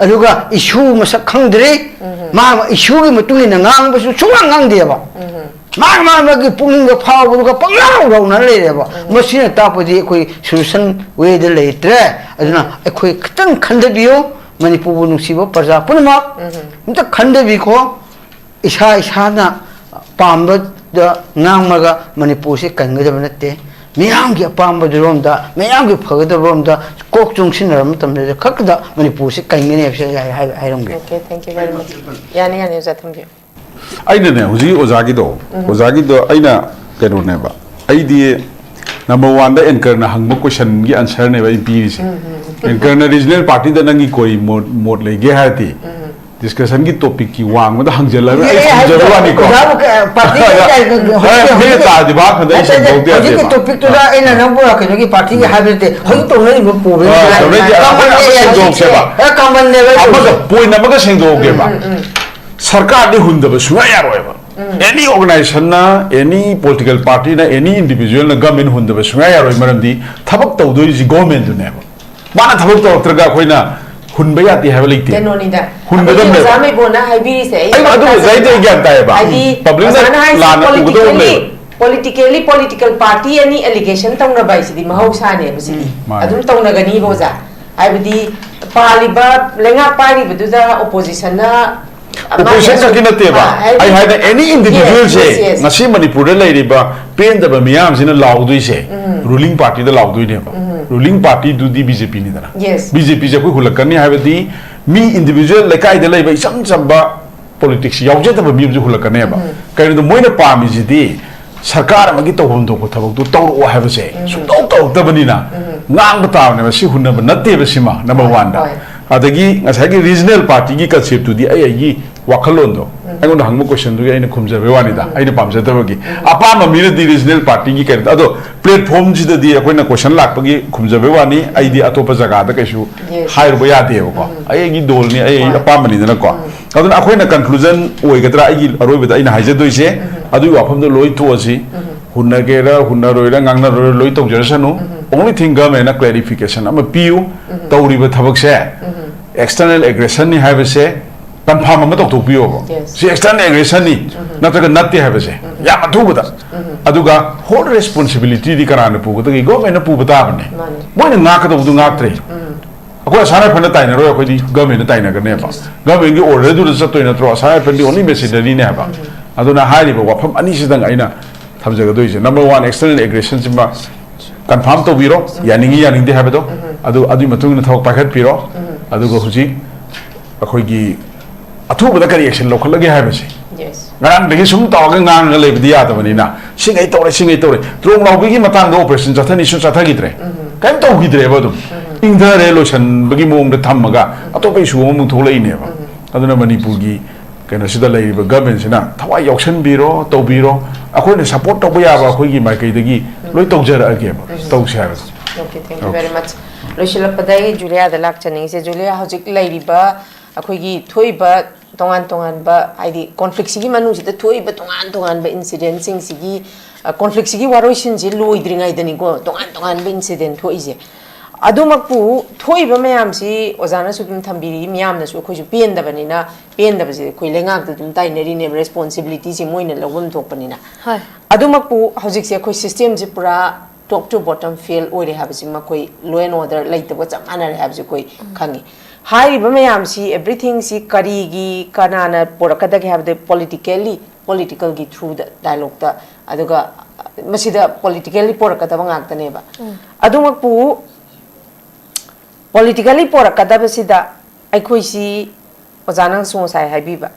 ꯑꯗꯨꯒ ꯏꯁꯨ ꯃꯁꯛ ꯈꯪꯗ꯭ꯔꯤ꯫ ꯃꯥ ꯏꯁꯨꯒꯤ ꯃꯇꯨꯡ ꯏꯟꯅ ꯉꯥꯡꯕꯁꯨ ꯁꯨꯡꯉꯥꯡ ꯉꯥꯡꯗꯦꯕ꯫ ꯃꯥ ꯃꯥ ꯃꯥꯒꯤ ꯄꯨꯛꯅꯤꯡꯗ ꯐꯥꯎꯕꯗꯨꯒ ꯄꯪꯂꯥꯎ ꯂꯥꯎꯅ ꯂꯩꯔꯦꯕ꯫ ꯃꯁꯤꯅ ꯇꯥꯛꯄꯗꯤ ꯑꯩꯈꯣꯏ ꯁꯣꯂꯨꯁꯟ ꯋꯦꯗ ꯂꯩꯇ꯭ꯔꯦ꯫ ꯑꯗꯨꯅ ꯑꯩꯈꯣꯏ ꯈꯤꯇꯪ ꯈꯟꯊꯕꯤꯌꯨ꯫ ꯃꯅꯤꯄꯨꯔꯕꯨ ꯅꯨꯡꯁꯤꯕ ꯄ꯭ꯔꯖꯥ ꯄꯨꯝꯅꯃꯛ ꯑꯝꯇ ꯈꯟꯊꯕꯤꯈꯣ꯫ ꯏꯁꯥ ꯏꯁꯥꯅ ꯄꯥꯝꯕꯗ ꯉꯥꯡꯂꯒ ꯃꯅꯤꯄꯨꯔꯁꯤ ꯀꯟꯒꯗꯕ ꯅꯠꯇꯦ꯫ ꯃꯤꯌꯥꯝꯒꯤ ꯑꯄꯥꯝꯕꯗꯨꯔꯣꯝꯗ, ꯃꯤꯌꯥꯝꯒꯤ ꯐꯒꯗꯕꯔꯣꯝꯗ ꯀꯣꯛ ꯆꯨꯡꯁꯤꯟꯅꯔꯕ ꯃꯇꯝꯗ ꯈꯛꯇꯗ ꯃꯅꯤꯄꯨꯔꯁꯤ ꯀꯟꯒꯅꯤ ꯍꯥꯏꯕꯁꯦ ꯑꯩ ꯍꯥꯏ- ꯍꯥꯏꯔꯝꯒꯦ꯫ Okay, thank you very much. ꯌꯥꯅꯤ, ꯌꯥꯅꯤ, ꯑꯣꯖꯥ, ꯊꯝꯕꯤꯌꯨ꯫ ꯑꯩꯅꯅꯦ, ꯍꯧꯖꯤꯛ ꯑꯣꯖꯥꯒꯤꯗꯣ, ꯑꯣꯖꯥꯒꯤꯗꯣ ꯑꯩꯅ ꯀꯩꯅꯣꯅꯦꯕ, ꯑꯩꯗꯤ ꯅꯝꯕꯔ ꯋꯥꯟꯗ ꯑꯦꯡꯀꯔꯅ ꯍꯪꯕ ꯀꯣꯏꯁꯟꯒꯤ ꯑꯟꯁꯔꯅꯦꯕ ꯑꯩ ꯄꯤꯔꯤꯁꯦ꯫ ꯑꯦꯡꯀꯔꯅ ꯔꯤꯖꯅꯦꯜ ꯄꯥꯔꯇꯤꯗ ꯅꯪꯒꯤ ꯀꯣꯏ ꯃꯣꯠ ꯃꯣꯠ ꯂꯩꯒꯦ ꯍꯥꯏꯔꯗꯤ, ꯗꯤꯁꯀꯁꯟꯒꯤ ꯇꯣꯄꯤꯛꯀꯤ ꯋꯥꯡꯃꯗ ꯍꯪꯖꯜꯂꯒ ꯑꯩ ꯑꯦ, ꯑꯦ, ꯈꯨꯝꯖꯕ ꯋꯥꯅꯤꯀꯣ꯫ ꯑꯣꯖꯥꯕꯨ ꯀ- ꯄꯥꯔꯇꯤꯒꯤ ꯍꯣꯏ, ꯀ- ꯍꯣꯏ, ꯍꯧꯖꯤꯛꯀꯤ- ꯍꯣꯏ, ꯍꯧꯖꯤꯛꯀꯤ- ꯃꯤꯅ ꯇꯥꯔꯗꯤ ꯚꯥꯞ ꯈꯟꯗ ꯑꯩ ꯅꯠꯇꯦ, ꯅꯠꯇꯦ, ꯁꯦꯡꯗꯣꯛꯇꯦ ꯍꯧꯖꯤꯛꯀꯤ ꯍꯥꯏꯕ꯫ ꯇꯣꯄꯤꯛꯇꯨꯗ ꯑꯩꯅ ꯅꯪꯕꯨ ꯀꯩꯅꯣꯒꯤ ꯄꯥꯔꯇꯤꯒꯤ ꯍꯥꯏꯕ ꯅꯠꯇꯦ꯫ ꯍꯧꯖꯤꯛ ꯇꯧꯅꯔꯤꯕ ꯄ꯭ꯔꯣꯕ꯭ꯂꯦꯝ ꯑ, ꯇꯧꯅꯔꯤꯁꯦ ꯑꯃꯅ ꯁꯦꯡꯗꯣꯛꯁꯦꯕ꯫ ꯑꯦ, ꯀꯃꯟꯅꯦꯕ ꯑꯗꯨ꯫ ꯑꯃꯒ, ꯄꯣꯏꯟ ꯑꯃꯒ ꯁꯦꯡꯗꯣꯛꯑꯒꯦꯕ꯫ ꯁꯔꯀꯥꯔꯗꯤ ꯍꯨꯟꯗꯕ ꯁꯨꯡꯌꯥ ꯌꯥꯔꯣꯏꯕ꯫ ꯑꯦꯅꯤ ꯑꯣꯔꯒꯅꯥꯏꯖꯦꯁꯟꯅ, ꯑꯦꯅꯤ ꯄꯣꯂꯤꯇꯤꯀꯦꯜ ꯄꯥꯔꯇꯤꯅ, ꯑꯦꯅꯤ ꯏꯟꯗꯤꯚꯤꯖꯨꯋꯦꯜꯅ ꯒꯃꯦꯟ ꯍꯨꯟꯗꯕ ꯁꯨꯡꯌꯥ ꯌꯥꯔꯣꯏ꯫ ꯃꯔꯝꯗꯤ ꯊꯕꯛ ꯇꯧꯗꯣꯏꯁꯤ ꯒꯣꯔꯃꯦꯟꯗꯨꯅꯦꯕ꯫ ꯃꯥꯅ ꯊꯕꯛ ꯇꯧꯔꯛꯇ꯭ꯔꯒ ꯑꯩꯈꯣꯏꯅ ꯍꯨꯟꯕ ꯌꯥꯗꯦ ꯍꯥꯏꯕ ꯂꯩꯇꯦ꯫ ꯀꯩꯅꯣꯅꯤꯗ, ꯍꯨꯟꯒꯗꯕꯅꯦꯕ꯫ ꯑꯩꯈꯣꯏꯒꯤ ꯑꯣꯖꯥ ꯃꯩꯕꯣꯅ ꯍꯥꯏꯕꯤꯔꯤꯁꯦ, ꯑꯩ ꯑꯩ ꯑꯗꯨ ꯇꯥꯖꯩ꯫ ꯑꯩ ꯒ꯭ꯌꯥꯟ ꯇꯥꯏꯌꯦꯕ꯫ ꯍꯥꯏꯗꯤ ꯄꯕ꯭ꯂꯤꯛꯅ ꯑꯣꯖꯥꯅ ꯍꯥꯏꯁꯦ ꯂꯥꯟꯅ ꯎꯒꯗꯧꯕ ꯄꯣꯂꯤꯇꯤꯀꯦꯜꯂꯤ, ꯂꯩꯕ꯫ ꯄꯣꯂꯤꯇꯤꯀꯦꯜꯂꯤ ꯄꯣꯂꯤꯇꯤꯀꯦꯜ ꯄꯥꯔꯇꯤ ꯑꯅꯤ ꯑꯦꯂꯤꯒꯦꯁꯟ ꯇꯧꯅꯕ ꯍꯥꯏꯁꯤꯗꯤ ꯃꯍꯧꯁꯥꯅꯦꯕ ꯁꯤꯗꯤ꯫ ꯃꯥꯅꯦ꯫ ꯑꯗꯨꯝ ꯇꯧꯅꯒꯅꯤꯕ ꯑꯣꯖꯥ꯫ ꯍꯥꯏꯕꯗꯤ ꯄꯥꯜꯂꯤꯕ, ꯂꯩꯉꯥꯛ ꯄꯥꯏꯔꯤꯕꯗꯨꯗ oppositionꯅ opposition ꯈꯛꯀꯤ ꯅꯠꯇꯦꯕ꯫ ꯑꯩ ꯍꯥꯏꯅ any individualꯁꯦ, ꯉꯁꯤ ꯃꯅꯤꯄꯨꯔꯗ ꯂꯩꯔꯤꯕ ꯄꯦꯟꯗꯕ ꯃꯤꯌꯥꯝꯁꯤꯅ ꯂꯥꯎꯗꯣꯏꯁꯦ ruling partyꯗ ꯂꯥꯎꯗꯣꯏꯅꯦꯕ꯫ Ruling partyꯗꯨꯗꯤ BJPꯅꯤꯗꯅ꯫ BJPꯁꯦ ꯑꯩꯈꯣꯏ ꯍꯨꯜꯂꯛꯀꯅꯤ ꯍꯥꯏꯕꯗꯤ ꯃꯤ individual ꯂꯩꯀꯥꯏꯗ ꯂꯩꯕ ꯏꯆꯝ ꯆꯝꯕ politics ꯌꯥꯎꯖꯗꯕ ꯃꯤ ꯑꯃꯁꯨ ꯍꯨꯜꯂꯛꯀꯅꯦꯕ꯫ ꯀꯩꯅꯣꯗ ꯃꯣꯏꯅ ꯄꯥꯝꯃꯤꯁꯤꯗꯤ ꯁꯔꯀꯥꯔ ꯑꯃꯒꯤ ꯇꯧꯐꯝ ꯊꯣꯛꯄ ꯊꯕꯛꯇꯨ ꯇꯧꯔꯛꯑꯣ ꯍꯥꯏꯕꯁꯦ ꯁꯨꯡꯇꯧ ꯇꯧꯔꯛꯇꯕꯅꯤꯅ ꯉꯥꯡꯕ ꯇꯥꯕꯅꯦꯕ꯫ ꯁꯤ ꯍꯨꯟꯅꯕ ꯅꯠꯇꯦꯕ ꯁꯤꯃ number oneꯗ꯫ ꯑꯗꯒꯤ ꯉꯁꯥꯏꯒꯤ regional partyꯒꯤ conceptꯇꯨꯗꯤ ꯑꯩ ꯑꯩꯒꯤ ꯋꯥꯈꯜꯂꯣꯟꯗꯣ, ꯑꯩꯉꯣꯟꯗ ꯍꯪꯕ questionꯗꯨꯒꯤ ꯑꯩꯅ ꯈꯨꯝꯖꯕꯩ ꯋꯥꯅꯤꯗ, ꯑꯩꯅ ꯄꯥꯝꯖꯗꯕꯒꯤ꯫ ꯑꯄꯥꯝꯕ ꯃꯤꯅꯗꯤ regional partyꯒꯤ ꯀꯩꯅꯣ, ꯑꯗꯣ platformꯁꯤꯗꯗꯤ ꯑꯩꯈꯣꯏꯅ question ꯂꯥꯛꯄꯒꯤ ꯈꯨꯝꯖꯕꯩ ꯋꯥꯅꯤ꯫ ꯑꯩꯗꯤ ꯑꯇꯣꯞꯄ ꯖꯒꯥꯗ ꯀꯩꯁꯨ ꯍꯥꯏꯔꯨꯕ ꯌꯥꯗꯦꯕꯀꯣ꯫ ꯑꯩ ꯑꯩꯒꯤ ꯗꯣꯜꯅꯤ, ꯑꯩ ꯑꯩ ꯑꯄꯥꯝꯕꯅꯤꯗꯅꯀꯣ꯫ ꯑꯗꯨꯅ ꯑꯩꯈꯣꯏꯅ conclusion ꯑꯣꯏꯒꯗ꯭ꯔꯥ, ꯑꯩꯒꯤ ꯑꯔꯣꯏꯕꯗ ꯑꯩꯅ ꯍꯥꯏꯖꯗꯣꯏꯁꯦ, ꯑꯗꯨꯒꯤ ꯋꯥꯐꯝꯗꯣ ꯂꯣꯏ ꯇꯣꯛꯑꯁꯤ꯫ ꯍꯨꯟꯅꯒꯦꯔꯥ ꯍꯨꯟꯅꯔꯣꯏꯔꯥ ꯉꯥꯡꯅꯔꯣꯏꯔꯥ ꯂꯣꯏ ꯇꯧꯖꯔꯁꯅꯨ꯫ Only thing governmentꯅ clarification ꯑꯃ ꯄꯤꯌꯨ꯫ ꯇꯧꯔꯤꯕ ꯊꯕꯛꯁꯦ external aggressionnꯤ ꯍꯥꯏꯕꯁꯦ confirm ꯑꯃ ꯇꯧꯊꯣꯛꯄꯤꯌꯣꯕ꯫ ꯁꯤ external aggressionnꯤ ꯅꯠꯇ꯭ꯔꯒ ꯅꯠꯇꯦ ꯍꯥꯏꯕꯁꯦ ꯌꯥꯝ ꯑꯊꯨꯕꯗ꯫ ꯑꯗꯨꯒ whole responsibilityꯗꯤ ꯀꯅꯥꯅ ꯄꯨꯒꯗꯒꯦ? Governmentꯅ ꯄꯨꯕ ꯇꯥꯕꯅꯦ꯫ ꯃꯣꯏꯅ ꯉꯥꯛꯀꯗꯧꯕꯗꯨ ꯉꯥꯛꯇ꯭ꯔꯦ꯫ ꯑꯩꯈꯣꯏ ꯑꯁꯥꯝ ꯔꯥꯏꯐꯜꯅ ꯇꯥꯏꯅꯔꯣꯏ, ꯑꯩꯈꯣꯏꯗꯤ governmentꯅ ꯇꯥꯏꯅꯒꯅꯦꯕ꯫ Governmentꯀꯤ orderꯗꯨꯗ ꯆꯠꯇꯣꯏ ꯅꯠꯇ꯭ꯔꯣ? ꯑꯁꯥꯝ ꯔꯥꯏꯐꯜꯗꯤ only machineryꯅꯦ ꯍꯥꯏꯕ꯫ ꯑꯗꯨꯅ ꯍꯥꯏꯔꯤꯕ ꯋꯥꯐꯝ ꯑꯅꯤꯁꯤꯗꯪ ꯑꯩꯅ ꯊꯝꯖꯒꯗꯣꯏꯁꯦ꯫ Number one, external aggressionsꯤꯃ confirm ꯇꯧꯕꯤꯔꯣ, ꯌꯥꯅꯤꯡꯉꯤ ꯌꯥꯅꯤꯡꯗꯦ ꯍꯥꯏꯕꯗꯣ꯫ ꯑꯗꯨ ꯑꯗꯨꯒꯤ ꯃꯇꯨꯡ ꯏꯟꯅ ꯊꯕꯛ ꯄꯥꯏꯈꯠꯄꯤꯔꯣ꯫ ꯑꯗꯨꯒ ꯍꯧꯖꯤꯛ ꯑꯩꯈꯣꯏꯒꯤ ꯑꯊꯨꯕꯗ ꯀꯔꯤ action ꯂꯧꯈꯠꯂꯒꯦ ꯍꯥꯏꯕꯁꯦ꯫ ꯉꯔꯥꯡꯗꯒꯤ ꯁꯨꯝ ꯇꯧꯔꯒ ꯉꯥꯡꯉꯒ ꯂꯩꯕꯗꯤ ꯌꯥꯗꯕꯅꯤꯅ, ꯁꯤꯉꯩ ꯇꯧꯔꯦ, ꯁꯤꯉꯩ ꯇꯧꯔꯦ꯫ ꯇ꯭ꯔꯣꯡ ꯂꯥꯎꯕꯤꯒꯤ ꯃꯇꯥꯡꯗ operation ꯆꯠꯊꯅꯤꯁꯨ ꯆꯠꯊꯈꯤꯗ꯭ꯔꯦ꯫ ꯀꯔꯤꯝ ꯇꯧꯈꯤꯗ꯭ꯔꯦꯕ꯫ ꯑꯗꯨꯝ ꯏꯪꯊꯔꯦ, ꯂꯣꯏꯁꯟꯕꯒꯤ ꯃꯑꯣꯡꯗ ꯊꯝꯃꯒ ꯑꯇꯣꯞꯄ issue ꯑꯃꯃꯨꯛ ꯊꯣꯛꯂꯛꯏꯅꯦꯕ꯫ ꯑꯗꯨꯅ ꯃꯅꯤꯄꯨꯔꯒꯤ ꯀꯩꯅꯣꯁꯤꯗ ꯂꯩꯔꯤꯕ governmentꯁꯤꯅ ꯊꯋꯥꯏ ꯌꯥꯎꯁꯟꯕꯤꯔꯣ, ꯇꯧꯕꯤꯔꯣ꯫ ꯑꯩꯈꯣꯏꯅ support ꯇꯧꯕ ꯌꯥꯕ ꯑꯩꯈꯣꯏꯒꯤ ꯃꯥꯏꯀꯩꯗꯒꯤ ꯂꯣꯏ ꯇꯧꯖꯔꯛꯑꯒꯦꯕ, ꯇꯧꯁꯦ ꯍꯥꯏꯕꯗꯣ꯫ Okay, thank you very much. ꯂꯣꯏꯁꯤꯜꯂꯛꯄꯗ ꯑꯩ ꯖꯨꯂꯤꯌꯥꯗ ꯂꯥꯛꯆꯅꯤꯡꯉꯤꯁꯦ꯫ ꯖꯨꯂꯤꯌꯥ, ꯍꯧꯖꯤꯛ ꯂꯩꯔꯤꯕ ꯑꯩꯈꯣꯏꯒꯤ ꯊꯣꯛꯏꯕ ꯇꯣꯉꯥꯟ ꯇꯣꯉꯥꯟꯕ, ꯍꯥꯏꯗꯤ conflictꯁꯤꯒꯤ ꯃꯅꯨꯡꯁꯤꯗ ꯊꯣꯛꯏꯕ ꯇꯣꯉꯥꯟ ꯇꯣꯉꯥꯟꯕ incidentꯁꯤꯡꯁꯤꯒꯤ, ꯑ, conflictꯁꯤꯒꯤ ꯋꯥꯔꯣꯏꯁꯤꯟꯁꯤ ꯂꯣꯏꯗ꯭ꯔꯤꯉꯩꯗꯅꯤꯀꯣ ꯇꯣꯉꯥꯟ ꯇꯣꯉꯥꯟꯕ incident ꯊꯣꯛꯏꯁꯦ꯫ ꯑꯗꯨꯃꯛꯄꯨ ꯊꯣꯛꯏꯕ ꯃꯌꯥꯝꯁꯤ ꯑꯣꯖꯥꯅꯁꯨ ꯑꯗꯨꯝ ꯊꯝꯕꯤꯔꯤ, ꯃꯤꯌꯥꯝꯅꯁꯨ ꯑꯩꯈꯣꯏꯁꯨ ꯄꯦꯟꯗꯕꯅꯤꯅ, ꯄꯦꯟꯗꯕꯁꯦ ꯑꯩꯈꯣꯏ ꯂꯩꯉꯥꯛꯇ ꯑꯗꯨꯝ ꯇꯥꯏꯅꯔꯤꯅꯦꯕ, responsibilityꯁꯦ ꯃꯣꯏꯅ ꯂꯧꯐꯝ ꯊꯣꯛꯄꯅꯤꯅ꯫ ꯍꯣꯏ꯫ ꯑꯗꯨꯃꯛꯄꯨ ꯍꯧꯖꯤꯛꯁꯦ ꯑꯩꯈꯣꯏ systemꯁꯦ ꯄꯨꯔꯥ top to bottom fail ꯑꯣꯏꯔꯦ ꯍꯥꯏꯕꯁꯤ ꯃꯈꯣꯏ law and order ꯂꯩꯇꯕꯒ ꯆꯞ ꯃꯥꯟꯅꯔꯦ ꯍꯥꯏꯕꯁꯤ ꯑꯩꯈꯣꯏ ꯈꯪꯉꯤ꯫ ꯍꯥꯏꯔꯤꯕ ꯃꯌꯥꯝꯁꯤ, everythingꯁꯤ ꯀꯔꯤꯒꯤ, ꯀꯅꯥꯅ ꯄꯣꯔꯛꯀꯗꯒꯦ ꯍꯥꯏꯕꯗ, politically, politicalꯒꯤ throughꯗ, dialogueꯇ, ꯑꯗꯨꯒ ꯃꯁꯤꯗ politically ꯄꯣꯔꯛꯀꯗꯕ ꯉꯥꯛꯇꯅꯦꯕ꯫ ꯑꯗꯨꯃꯛꯄꯨ politically ꯄꯣꯔꯛꯀꯗꯕꯁꯤꯗ ꯑꯩꯈꯣꯏꯁꯤ, ꯑꯣꯖꯥꯅꯁꯨ ꯉꯁꯥꯏ ꯍꯥꯏꯕꯤꯕ,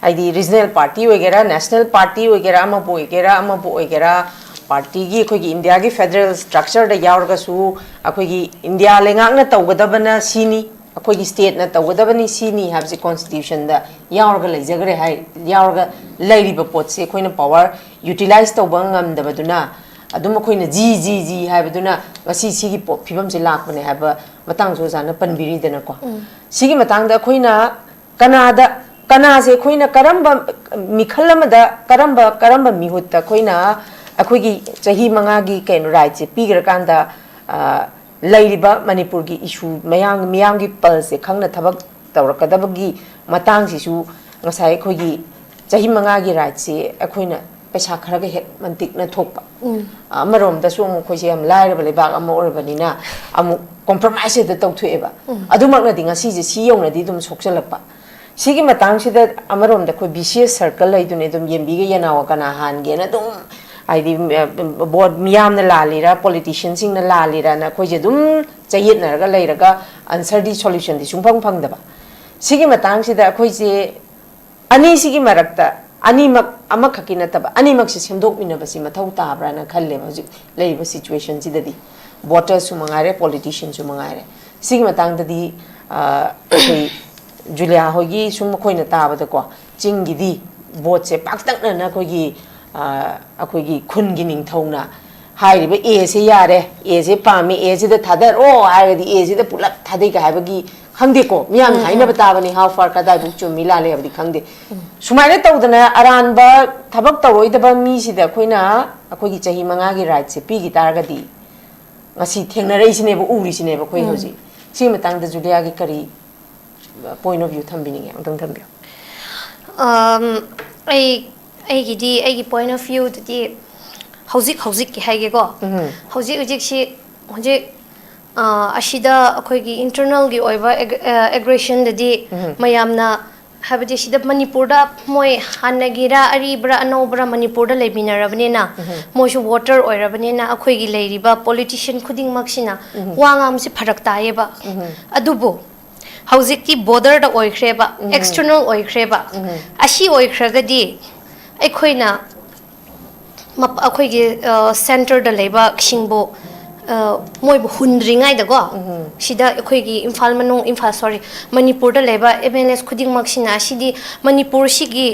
ꯍꯥꯏꯗꯤ regional party ꯑꯣꯏꯒꯦꯔꯥ, national party ꯑꯣꯏꯒꯦꯔꯥ, ꯑꯃꯕꯨ ꯑꯣꯏꯒꯦꯔꯥ, ꯑꯃꯕꯨ ꯑꯣꯏꯒꯦꯔꯥ, partyꯒꯤ, ꯑꯩꯈꯣꯏꯒꯤ Indiaꯒꯤ federal structureꯗ ꯌꯥꯎꯔꯒꯁꯨ, ꯑꯩꯈꯣꯏꯒꯤ India ꯂꯩꯉꯥꯛꯅ ꯇꯧꯒꯗꯕꯅ ꯁꯤꯅꯤ, ꯑꯩꯈꯣꯏꯒꯤ stateꯅ ꯇꯧꯒꯗꯕꯅꯤ ꯁꯤꯅꯤ ꯍꯥꯏꯕꯁꯤ constitutionꯗ ꯌꯥꯎꯔꯒ ꯂꯩꯖꯈ꯭ꯔꯦ ꯍꯥꯏ, ꯌꯥꯎꯔꯒ ꯂꯩꯔꯤꯕ ꯄꯣꯠꯁꯦ ꯑꯩꯈꯣꯏꯅ power utilize ꯇꯧꯕ ꯉꯝꯗꯕꯗꯨꯅ, ꯑꯗꯨꯝ ꯑꯩꯈꯣꯏꯅ ꯖꯤ, ꯖꯤ, ꯖꯤ ꯍꯥꯏꯕꯗꯨꯅ ꯉꯁꯤ ꯁꯤꯒꯤ ꯄꯣ-, ꯐꯤꯕꯝꯁꯦ ꯂꯥꯛꯄꯅꯦ ꯍꯥꯏꯕ ꯃꯇꯥꯡꯁꯨ ꯑꯣꯖꯥꯅ ꯄꯟꯕꯤꯔꯤꯗꯅꯀꯣ꯫ ꯁꯤꯒꯤ ꯃꯇꯥꯡꯗ ꯑꯩꯈꯣꯏꯅ ꯀꯅꯥꯗ, ꯀꯅꯥꯁꯦ ꯑꯩꯈꯣꯏꯅ ꯀꯔꯝꯕ ꯃꯤꯈꯜ ꯑꯃꯗ, ꯀꯔꯝꯕ, ꯀꯔꯝꯕ ꯃꯤꯍꯨꯠꯇ ꯑꯩꯈꯣꯏꯅ ꯑꯩꯈꯣꯏꯒꯤ ꯆꯍꯤ ꯃꯉꯥꯒꯤ ꯀꯩꯅꯣ rightꯁꯦ ꯄꯤꯈ꯭ꯔꯀꯥꯟꯗ, ꯑ, ꯂꯩꯔꯤꯕ ꯃꯅꯤꯄꯨꯔꯒꯤ issue, ꯃꯌꯥꯝ, ꯃꯤꯌꯥꯝꯒꯤ pulseꯁꯦ ꯈꯪꯅ ꯊꯕꯛ ꯇꯧꯔꯛꯀꯗꯕꯒꯤ ꯃꯇꯥꯡꯁꯤꯁꯨ ꯉꯁꯥꯏ ꯑꯩꯈꯣꯏꯒꯤ ꯆꯍꯤ ꯃꯉꯥꯒꯤ rightꯁꯦ ꯑꯩꯈꯣꯏꯅ ꯄꯩꯁꯥ ꯈꯔꯒ ꯍꯦꯛ ꯃꯟꯇꯤꯛꯅ ꯊꯣꯛꯄ꯫ ꯑꯃꯔꯣꯝꯗꯁꯨ ꯑꯃꯨꯛ ꯑꯩꯈꯣꯏꯁꯦ ꯌꯥꯝ ꯂꯥꯏꯔꯕ ꯂꯩꯕꯥꯛ ꯑꯃ ꯑꯣꯏꯔꯕꯅꯤꯅ ꯑꯃꯨꯛ compromise ꯍꯦꯛꯇ ꯇꯧꯊꯣꯛꯑꯦꯕ꯫ ꯑꯗꯨꯃꯛꯅꯗꯤ ꯉꯁꯤꯁꯦ ꯁꯤ ꯌꯧꯅꯗꯤ ꯑꯗꯨꯝ ꯁꯣꯛꯆꯜꯂꯛꯄ꯫ ꯁꯤꯒꯤ ꯃꯇꯥꯡꯁꯤꯗ ꯑꯃꯔꯣꯝꯗ ꯑꯩꯈꯣꯏ vicious circle ꯍꯥꯏꯗꯨꯅꯦ, ꯑꯗꯨꯝ ꯌꯦꯟꯕꯤꯒ ꯌꯦꯅꯥꯎꯒ ꯀꯅꯥ ꯍꯥꯟꯒꯦꯅ ꯑꯗꯨꯝ, ꯍꯥꯏꯗꯤ, ꯎꯝ, vote ꯃꯤꯌꯥꯝꯅ ꯂꯥꯜꯂꯤꯔꯥ, politicianꯁꯤꯡꯅ ꯂꯥꯜꯂꯤꯔꯥꯅ ꯑꯩꯈꯣꯏꯁꯦ ꯑꯗꯨꯝ ꯆꯌꯦꯠꯅꯔꯒ ꯂꯩꯔꯒ answerꯗꯤ, solutionꯗꯤ ꯁꯨꯡꯐꯪ ꯐꯪꯗꯕ꯫ ꯁꯤꯒꯤ ꯃꯇꯥꯡꯁꯤꯗ ꯑꯩꯈꯣꯏꯁꯦ ꯑꯅꯤꯁꯤꯒꯤ ꯃꯔꯛꯇ ꯑꯅꯤꯃꯛ, ꯑꯃꯈꯛꯀꯤ ꯅꯠꯇꯕ, ꯑꯅꯤꯃꯛꯁꯦ ꯁꯦꯝꯗꯣꯛꯃꯤꯟꯅꯕꯁꯤ ꯃꯊꯧ ꯇꯥꯕ꯭ꯔꯥꯅ ꯈꯜꯂꯦꯕ ꯍꯧꯖꯤꯛ ꯂꯩꯔꯤꯕ situationꯁꯤꯗꯗꯤ꯫ Votersꯁꯨ ꯃꯉꯥꯏꯔꯦ, politicianꯁꯨ ꯃꯉꯥꯏꯔꯦ꯫ ꯁꯤꯒꯤ ꯃꯇꯥꯡꯗꯗꯤ, ꯑ, ꯑꯩꯈꯣꯏ ꯖꯨꯂꯤꯌꯥ ꯍꯣꯏꯒꯤ ꯁꯨꯝ ꯑꯩꯈꯣꯏꯅ ꯇꯥꯕꯗꯀꯣ, ꯆꯤꯡꯒꯤꯗꯤ voteꯁꯦ ꯄꯥꯛꯇꯛꯅꯅ ꯑꯩꯈꯣꯏꯒꯤ, ꯑ, ꯑꯩꯈꯣꯏꯒꯤ ꯈꯨꯟꯒꯤ ꯅꯤꯡꯊꯧꯅ ꯍꯥꯏꯔꯤꯕ Aꯁꯦ ꯌꯥꯔꯦ, Aꯁꯦ ꯄꯥꯝꯃꯤ, Aꯁꯤꯗ ꯊꯥꯗꯔꯛꯑꯣ ꯍꯥꯏꯔꯒꯗꯤ Aꯁꯤꯗ ꯄꯨꯂꯞ ꯊꯥꯗꯩꯒ ꯍꯥꯏꯕꯒꯤ, ꯈꯪꯗꯦꯀꯣ, ꯃꯤꯌꯥꯝꯅ ꯍꯥꯏꯅꯕ ꯇꯥꯕꯅꯤ, how far ꯀꯗꯥꯏꯐꯥꯎ ꯆꯨꯝꯃꯤ ꯂꯥꯜꯂꯤ ꯍꯥꯏꯕꯗꯤ ꯈꯪꯗꯦ꯫ ꯁꯨꯃꯥꯏꯅ ꯇꯧꯗꯅ ꯑꯔꯥꯟꯕ ꯊꯕꯛ ꯇꯧꯔꯣꯏꯗꯕ ꯃꯤꯁꯤꯗ ꯑꯩꯈꯣꯏꯅ ꯑꯩꯈꯣꯏꯒꯤ ꯆꯍꯤ ꯃꯉꯥꯒꯤ rightꯁꯦ ꯄꯤꯈꯤ ꯇꯥꯔꯒꯗꯤ, ꯉꯁꯤ ꯊꯦꯡꯅꯔꯛꯏꯁꯤꯅꯦꯕ, ꯎꯔꯤꯁꯤꯅꯦꯕ ꯑꯩꯈꯣꯏ ꯍꯧꯖꯤꯛ꯫ ꯁꯤꯒꯤ ꯃꯇꯥꯡꯗ ꯖꯨꯂꯤꯌꯥꯒꯤ ꯀꯔꯤ, ꯑ, point of view ꯊꯝꯕꯤꯅꯤꯡꯉꯦ? ꯑꯃꯨꯛꯇꯪ ꯊꯝꯕꯤꯌꯨ꯫ ꯑꯝ, ꯑꯩ, ꯑꯩꯒꯤꯗꯤ, ꯑꯩꯒꯤ point of viewꯗꯗꯤ, ꯍꯧꯖꯤꯛ ꯍꯧꯖꯤꯛꯀꯤ ꯍꯥꯏꯒꯦꯀꯣ꯫ ꯍꯧꯖꯤꯛ ꯍꯧꯖꯤꯛꯁꯤ, ꯍꯧꯖꯤꯛ ꯑ, ꯑꯁꯤꯗ ꯑꯩꯈꯣꯏꯒꯤ ꯏꯟꯇꯔꯅꯦꯜꯒꯤ ꯑꯣꯏꯕ ꯑꯦꯒ꯭ꯔꯦꯁꯟꯗꯗꯤ ꯃꯌꯥꯝꯅ, ꯍꯥꯏꯕꯗꯤ ꯁꯤꯗ ꯃꯅꯤꯄꯨꯔꯗ ꯃꯣꯏ ꯍꯥꯟꯅꯒꯤꯔ ꯑꯔꯤꯕꯔ ꯑꯅꯧꯕꯔ ꯃꯅꯤꯄꯨꯔꯗ ꯂꯩꯃꯤꯟꯅꯔꯕꯅꯤꯅ, ꯃꯣꯏꯁꯨ ꯋꯣꯇꯔ ꯑꯣꯏꯔꯕꯅꯤꯅ, ꯑꯩꯈꯣꯏꯒꯤ ꯂꯩꯔꯤꯕ ꯄꯣꯂꯤꯇꯤꯁꯤꯌꯟ ꯈꯨꯗꯤꯡꯃꯛꯁꯤꯅ ꯋꯥ ꯉꯥꯡꯕꯁꯤ ꯐꯔꯛ ꯇꯥꯏꯌꯦꯕ꯫ ꯑꯗꯨꯕꯨ ꯍꯧꯖꯤꯛꯇꯤ ꯕꯣꯔꯗꯔꯗ ꯑꯣꯏꯈ꯭ꯔꯦꯕ, ꯑꯦꯛꯁꯇꯔꯅꯦꯜ ꯑꯣꯏꯈ꯭ꯔꯦꯕ꯫ ꯑꯁꯤ ꯑꯣꯏꯈ꯭ꯔꯒꯗꯤ ꯑꯩꯈꯣꯏꯅ ꯃꯞ-, ꯑꯩꯈꯣꯏꯒꯤ, ꯑ, ꯁꯦꯟꯇꯔꯗ ꯂꯩꯕꯁꯤꯡꯕꯨ, ꯑ, ꯃꯣꯏꯕꯨ ꯍꯨꯟꯗ꯭ꯔꯤꯉꯩꯗꯀꯣ, ꯁꯤꯗ ꯑꯩꯈꯣꯏꯒꯤ ꯏꯝꯐꯥꯜ ꯃꯅꯨꯡ, ꯏꯝꯐꯥꯜ, ꯁꯣꯔꯤ, ꯃꯅꯤꯄꯨꯔꯗ ꯂꯩꯕ ꯑꯦꯝ ꯑꯦꯜ ꯑꯦꯁ ꯈꯨꯗꯤꯡꯃꯛꯁꯤꯅ ꯑꯁꯤꯗꯤ ꯃꯅꯤꯄꯨꯔꯁꯤꯒꯤ,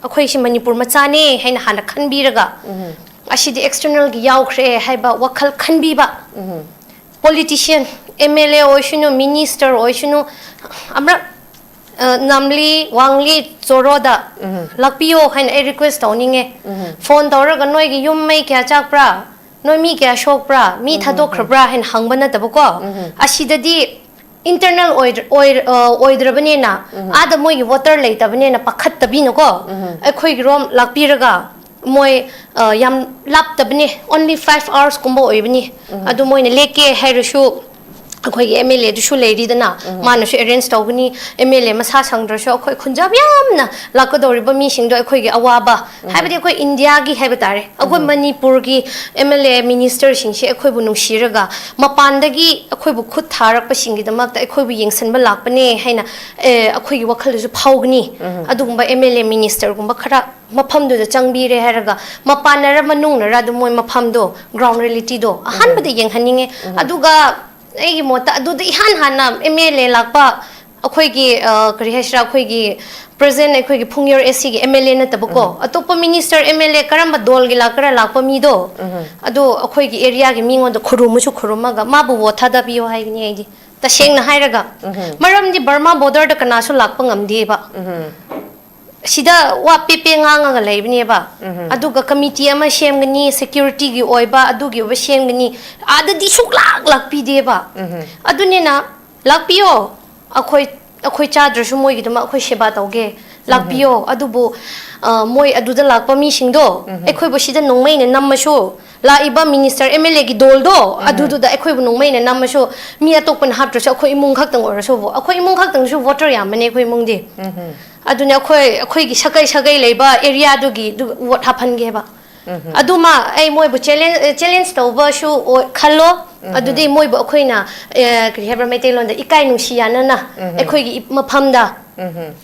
ꯑꯩꯈꯣꯏꯁꯤ ꯃꯅꯤꯄꯨꯔ ꯃꯆꯥꯅꯦ ꯍꯥꯏꯅ ꯍꯥꯟꯅ ꯈꯟꯕꯤꯔꯒ, ꯑꯁꯤꯗꯤ ꯑꯦꯛꯁꯇꯔꯅꯦꯜꯒꯤ ꯌꯥꯎꯈ꯭ꯔꯦ ꯍꯥꯏꯕ ꯋꯥꯈꯜ ꯈꯟꯕꯤꯕ꯫ ꯄꯣꯂꯤꯇꯤꯁꯤꯌꯟ, ꯑꯦꯝ ꯑꯦꯜ ꯑꯦ ꯑꯣꯏꯁꯅꯨ, ꯃꯤꯅꯤꯁꯇꯔ ꯑꯣꯏꯁꯅꯨ, ꯑꯃꯔꯛ, ꯑ, ꯅꯝꯂꯤ ꯋꯥꯡꯂꯤ ꯆꯣꯔꯣꯗ ꯂꯥꯛꯄꯤꯌꯣ ꯍꯥꯏꯅ ꯑꯩ ꯔꯤꯀ꯭ꯋꯦꯁ ꯇꯧꯅꯤꯡꯉꯦ꯫ ꯐꯣꯟ ꯇꯧꯔꯒ ꯅꯣꯏꯒꯤ ꯌꯨꯝ ꯃꯩ ꯀꯌꯥ ꯆꯥꯛꯄ꯭ꯔꯥ, ꯅꯣꯏ ꯃꯤ ꯀꯌꯥ ꯁꯣꯛꯄ꯭ꯔꯥ, ꯃꯤ ꯊꯥꯗꯣꯛꯈ꯭ꯔꯕ꯭ꯔꯥ ꯍꯥꯏꯅ ꯍꯪꯕ ꯅꯠꯇꯕꯀꯣ꯫ ꯑꯁꯤꯗꯗꯤ ꯏꯟꯇꯔꯅꯦꯜ ꯑꯣꯏꯗ꯭ꯔ-, ꯑꯣꯏꯔ-, ꯑ, ꯑꯣꯏꯗ꯭ꯔꯕꯅꯤꯅ, ꯑꯥꯗ ꯃꯣꯏꯒꯤ ꯋꯥꯇꯔ ꯂꯩꯇꯕꯅꯤꯅ ꯄꯥꯈꯠꯇꯕꯤꯅꯀꯣ, ꯑꯩꯈꯣꯏꯒꯤꯔꯣꯝ ꯂꯥꯛꯄꯤꯔꯒ, ꯃꯣꯏ, ꯑ, ꯌꯥꯝ ꯂꯥꯞꯇꯕꯅꯦ, only five hours ꯀꯨꯝꯕ ꯑꯣꯏꯕꯅꯤ꯫ ꯑꯗꯨ ꯃꯣꯏꯅ ꯂꯦꯛꯀꯦ ꯍꯥꯏꯔꯁꯨ, ꯑꯩꯈꯣꯏꯒꯤ ꯑꯦꯝ ꯑꯦꯜ ꯑꯦꯗꯨꯁꯨ ꯂꯩꯔꯤꯗꯅ, ꯃꯥꯅꯁꯨ ꯑꯦꯔꯦꯟꯖ ꯇꯧꯒꯅꯤ꯫ ꯑꯦꯝ ꯑꯦꯜ ꯑꯦ ꯃꯁꯥ ꯁꯪꯗ꯭ꯔꯁꯨ ꯑꯩꯈꯣꯏ ꯈꯨꯟꯖꯥ ꯃꯌꯥꯝꯅ ꯂꯥꯛꯀꯗꯧꯔꯤꯕ ꯃꯤꯁꯤꯡꯗꯣ ꯑꯩꯈꯣꯏꯒꯤ ꯑꯋꯥꯕ, ꯍꯥꯏꯕꯗꯤ ꯑꯩꯈꯣꯏ ꯏꯟꯗꯤꯌꯥꯒꯤ ꯍꯥꯏꯕ ꯇꯥꯔꯦ, ꯑꯩꯈꯣꯏ ꯃꯅꯤꯄꯨꯔꯒꯤ ꯑꯦꯝ ꯑꯦꯜ ꯑꯦ ꯃꯤꯅꯤꯁꯇꯔꯁꯤꯡꯁꯦ ꯑꯩꯈꯣꯏꯕꯨ ꯅꯨꯡꯁꯤꯔꯒ, ꯃꯄꯥꯟꯗꯒꯤ ꯑꯩꯈꯣꯏꯕꯨ ꯈꯨꯠ ꯊꯥꯔꯛꯄꯁꯤꯡꯒꯤꯗꯃꯛꯇ ꯑꯩꯈꯣꯏꯕꯨ ꯌꯦꯡꯁꯤꯟꯕ ꯂꯥꯛꯄꯅꯦ ꯍꯥꯏꯅ, ꯑꯦ, ꯑꯩꯈꯣꯏꯒꯤ ꯋꯥꯈꯜꯗꯁꯨ ꯐꯥꯎꯒꯅꯤ꯫ ꯑꯗꯨꯒꯨꯝꯕ ꯑꯦꯝ ꯑꯦꯜ ꯑꯦ ꯃꯤꯅꯤꯁꯇꯔꯒꯨꯝꯕ ꯈꯔ ꯃꯐꯝꯗꯨꯗ ꯆꯪꯕꯤꯔꯦ ꯍꯥꯏꯔꯒ, ꯃꯄꯥꯟꯅꯔ ꯃꯅꯨꯡꯅꯔ ꯑꯗꯨꯝ ꯃꯣꯏ ꯃꯐꯝꯗꯣ, ꯒ꯭ꯔꯥꯎꯟ ꯔꯤꯌꯦꯂꯤꯇꯤꯗꯣ ꯑꯍꯥꯟꯕꯗ ꯌꯦꯡꯍꯟꯅꯤꯡꯉꯦ꯫ ꯑꯗꯨꯒ ꯑꯩꯒꯤ ꯃꯣꯠꯇ ꯑꯗꯨꯗ ꯏꯍꯥꯟ ꯍꯥꯟꯅ ꯑꯦꯝ ꯑꯦꯜ ꯑꯦ ꯂꯥꯛꯄ, ꯑꯩꯈꯣꯏꯒꯤ, ꯑ, ꯀꯔꯤ ꯍꯥꯏꯁꯤꯔꯥ, ꯑꯩꯈꯣꯏꯒꯤ ꯄ꯭ꯔꯖꯦꯟ ꯑꯩꯈꯣꯏꯒꯤ ꯐꯨꯡꯌꯣꯔ ꯑꯦ ꯁꯤꯒꯤ ꯑꯦꯝ ꯑꯦꯜ ꯑꯦ ꯅꯠꯇꯕꯀꯣ, ꯑꯇꯣꯞꯄ ꯃꯤꯅꯤꯁꯇꯔ, ꯑꯦꯝ ꯑꯦꯜ ꯑꯦ ꯀꯔꯝꯕ ꯗꯣꯜꯒꯤ ꯂꯥꯛꯀꯔꯥ ꯂꯥꯛꯄ ꯃꯤꯗꯣ, ꯑꯗꯣ ꯑꯩꯈꯣꯏꯒꯤ ꯑꯦꯔꯤꯌꯥꯒꯤ ꯃꯤꯉꯣꯟꯗ ꯈꯨꯔꯨꯝꯃꯁꯨ ꯈꯨꯔꯨꯝꯃꯒ ꯃꯥꯕꯨ ꯚꯣꯠ ꯊꯥꯗꯕꯤꯌꯣ ꯍꯥꯏꯒꯅꯤ ꯑꯩꯗꯤ꯫ ꯇꯁꯦꯡꯅ ꯍꯥꯏꯔꯒ, ꯃꯔꯝꯗꯤ ꯕꯔꯃꯥ ꯕꯣꯔꯗꯔꯗ ꯀꯅꯥꯁꯨ ꯂꯥꯛꯄ ꯉꯝꯗꯦꯕ꯫ ꯁꯤꯗ ꯋꯥ ꯄꯦ ꯄꯦ ꯉꯥꯡꯉꯒ ꯂꯩꯕꯅꯦꯕ꯫ ꯑꯗꯨꯒ ꯀꯃꯤꯇꯤ ꯑꯃ ꯁꯦꯝꯒꯅꯤ, ꯁꯦꯀ꯭ꯌꯨꯔꯤꯇꯤꯒꯤ ꯑꯣꯏꯕ, ꯑꯗꯨꯒꯤ ꯑꯣꯏꯕ ꯁꯦꯝꯒꯅꯤ꯫ ꯑꯥꯗꯗꯤ ꯁꯨꯡꯂꯥꯛ ꯂꯥꯛꯄꯤꯗꯦꯕ꯫ ꯑꯗꯨꯅꯤꯅ ꯂꯥꯛꯄꯤꯌꯣ, ꯑꯩꯈꯣꯏ, ꯑꯩꯈꯣꯏ ꯆꯥꯗ꯭ꯔꯁꯨ ꯃꯣꯏꯒꯤꯗꯃꯛ ꯑꯩꯈꯣꯏ ꯁꯦꯕꯥ ꯇꯧꯒꯦ꯫ ꯂꯥꯛꯄꯤꯌꯣ꯫ ꯑꯗꯨꯕꯨ, ꯑ, ꯃꯣꯏ ꯑꯗꯨꯗ ꯂꯥꯛꯄ ꯃꯤꯁꯤꯡꯗꯣ, ꯑꯩꯈꯣꯏꯕꯨ ꯁꯤꯗ ꯅꯣꯡꯃꯩꯅ ꯅꯝꯃꯁꯨ, ꯂꯥꯛꯏꯕ minister, MLAꯒꯤ ꯗꯣꯜꯗꯣ, ꯑꯗꯨꯗꯨꯗ ꯑꯩꯈꯣꯏꯕꯨ ꯅꯣꯡꯃꯩꯅ ꯅꯝꯃꯁꯨ, ꯃꯤ ꯑꯇꯣꯞꯄꯅ ꯍꯥꯞꯇ꯭ꯔꯁꯨ, ꯑꯩꯈꯣꯏ ꯏꯃꯨꯡ ꯈꯛꯇꯪ ꯑꯣꯏꯔꯁꯨꯕꯨ, ꯑꯩꯈꯣꯏ ꯏꯃꯨꯡ ꯈꯛꯇꯪꯁꯨ voter ꯌꯥꯝꯕꯅꯦ ꯑꯩꯈꯣꯏ ꯏꯃꯨꯡꯗꯤ꯫ ꯑꯗꯨꯅꯦ ꯑꯩꯈꯣꯏ, ꯑꯩꯈꯣꯏꯒꯤ ꯁꯥꯒꯩ ꯁꯥꯒꯩ ꯂꯩꯕ areaꯗꯨꯒꯤ ꯑꯗꯨ vote ꯍꯥꯞꯍꯟꯒꯦꯕ꯫ ꯑꯗꯨꯃ ꯑꯩ ꯃꯣꯏꯕꯨ challenge, challenge ꯇꯧꯕꯁꯨ ꯑꯣꯏ-, ꯈꯜꯂꯣ꯫ ꯑꯗꯨꯗꯤ ꯃꯣꯏꯕꯨ ꯑꯩꯈꯣꯏꯅ, ꯑꯦ, ꯀꯔꯤ ꯍꯥꯏꯕ꯭ꯔꯥ, ꯃꯩꯇꯩꯂꯣꯟꯗ ꯏꯀꯥꯏ ꯅꯨꯡꯁꯤ ꯌꯥꯅꯅ ꯑꯩꯈꯣꯏꯒꯤ ꯏ-, ꯃꯐꯝꯗ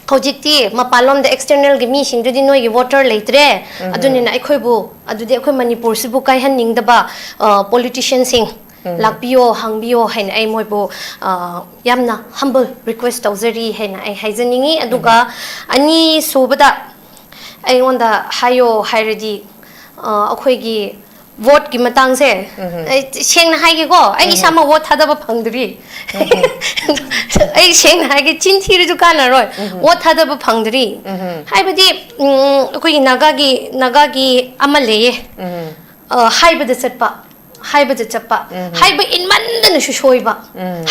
ꯍꯧꯖꯤꯛꯇꯤ ꯃꯄꯥꯟꯂꯣꯝꯗ externalꯒꯤ ꯃꯤꯁꯤꯡꯗꯨꯗꯤ ꯅꯣꯏꯒꯤ voter ꯂꯩꯇ꯭ꯔꯦ, ꯑꯗꯨꯅꯤꯅ ꯑꯩꯈꯣꯏꯕꯨ, ꯑꯗꯨꯗꯤ ꯑꯩꯈꯣꯏ ꯃꯅꯤꯄꯨꯔꯁꯤꯕꯨ ꯀꯥꯏꯍꯟꯅꯤꯡꯗꯕ, ꯑ, politicianꯁꯤꯡ ꯂꯥꯛꯄꯤꯌꯣ, ꯍꯥꯡꯕꯤꯌꯣ ꯍꯥꯏꯅ ꯑꯩ ꯃꯣꯏꯕꯨ, ꯑ, ꯌꯥꯝꯅ humble request ꯇꯧꯖꯔꯤ ꯍꯥꯏꯅ ꯑꯩ ꯍꯥꯏꯖꯅꯤꯡꯉꯤ꯫ ꯑꯗꯨꯒ ꯑꯅꯤꯁꯨꯕꯗ ꯑꯩꯉꯣꯟꯗ ꯍꯥꯏꯌꯣ ꯍꯥꯏꯔꯗꯤ, ꯑ, ꯑꯩꯈꯣꯏꯒꯤ voteꯀꯤ ꯃꯇꯥꯡꯁꯦ, ꯑꯩ ꯁꯦꯡꯅ ꯍꯥꯏꯒꯦꯀꯣ, ꯑꯩ ꯏꯁꯥꯃꯛ vote ꯊꯥꯗꯕ ꯐꯪꯗ꯭ꯔꯤ꯫ ꯑꯩ ꯁꯦꯡꯅ ꯍꯥꯏꯒꯦ, ꯆꯤꯟ ꯊꯤꯔꯁꯨ ꯀꯥꯟꯅꯔꯣꯏ꯫ Vote ꯊꯥꯗꯕ ꯐꯪꯗ꯭ꯔꯤ꯫ ꯍꯥꯏꯕꯗꯤ, ꯎꯝ, ꯑꯩꯈꯣꯏꯒꯤ ꯅꯥꯒꯥꯒꯤ, ꯅꯥꯒꯥꯒꯤ ꯑꯃ ꯂꯩꯌꯦ꯫ ꯑ, ꯍꯥꯏꯕꯗ ꯆꯠꯄ, ꯍꯥꯏꯕꯗ ꯆꯠꯄ꯫ ꯍꯥꯏꯕ ꯏꯟꯃꯟꯗꯅꯁꯨ ꯁꯣꯏꯕ꯫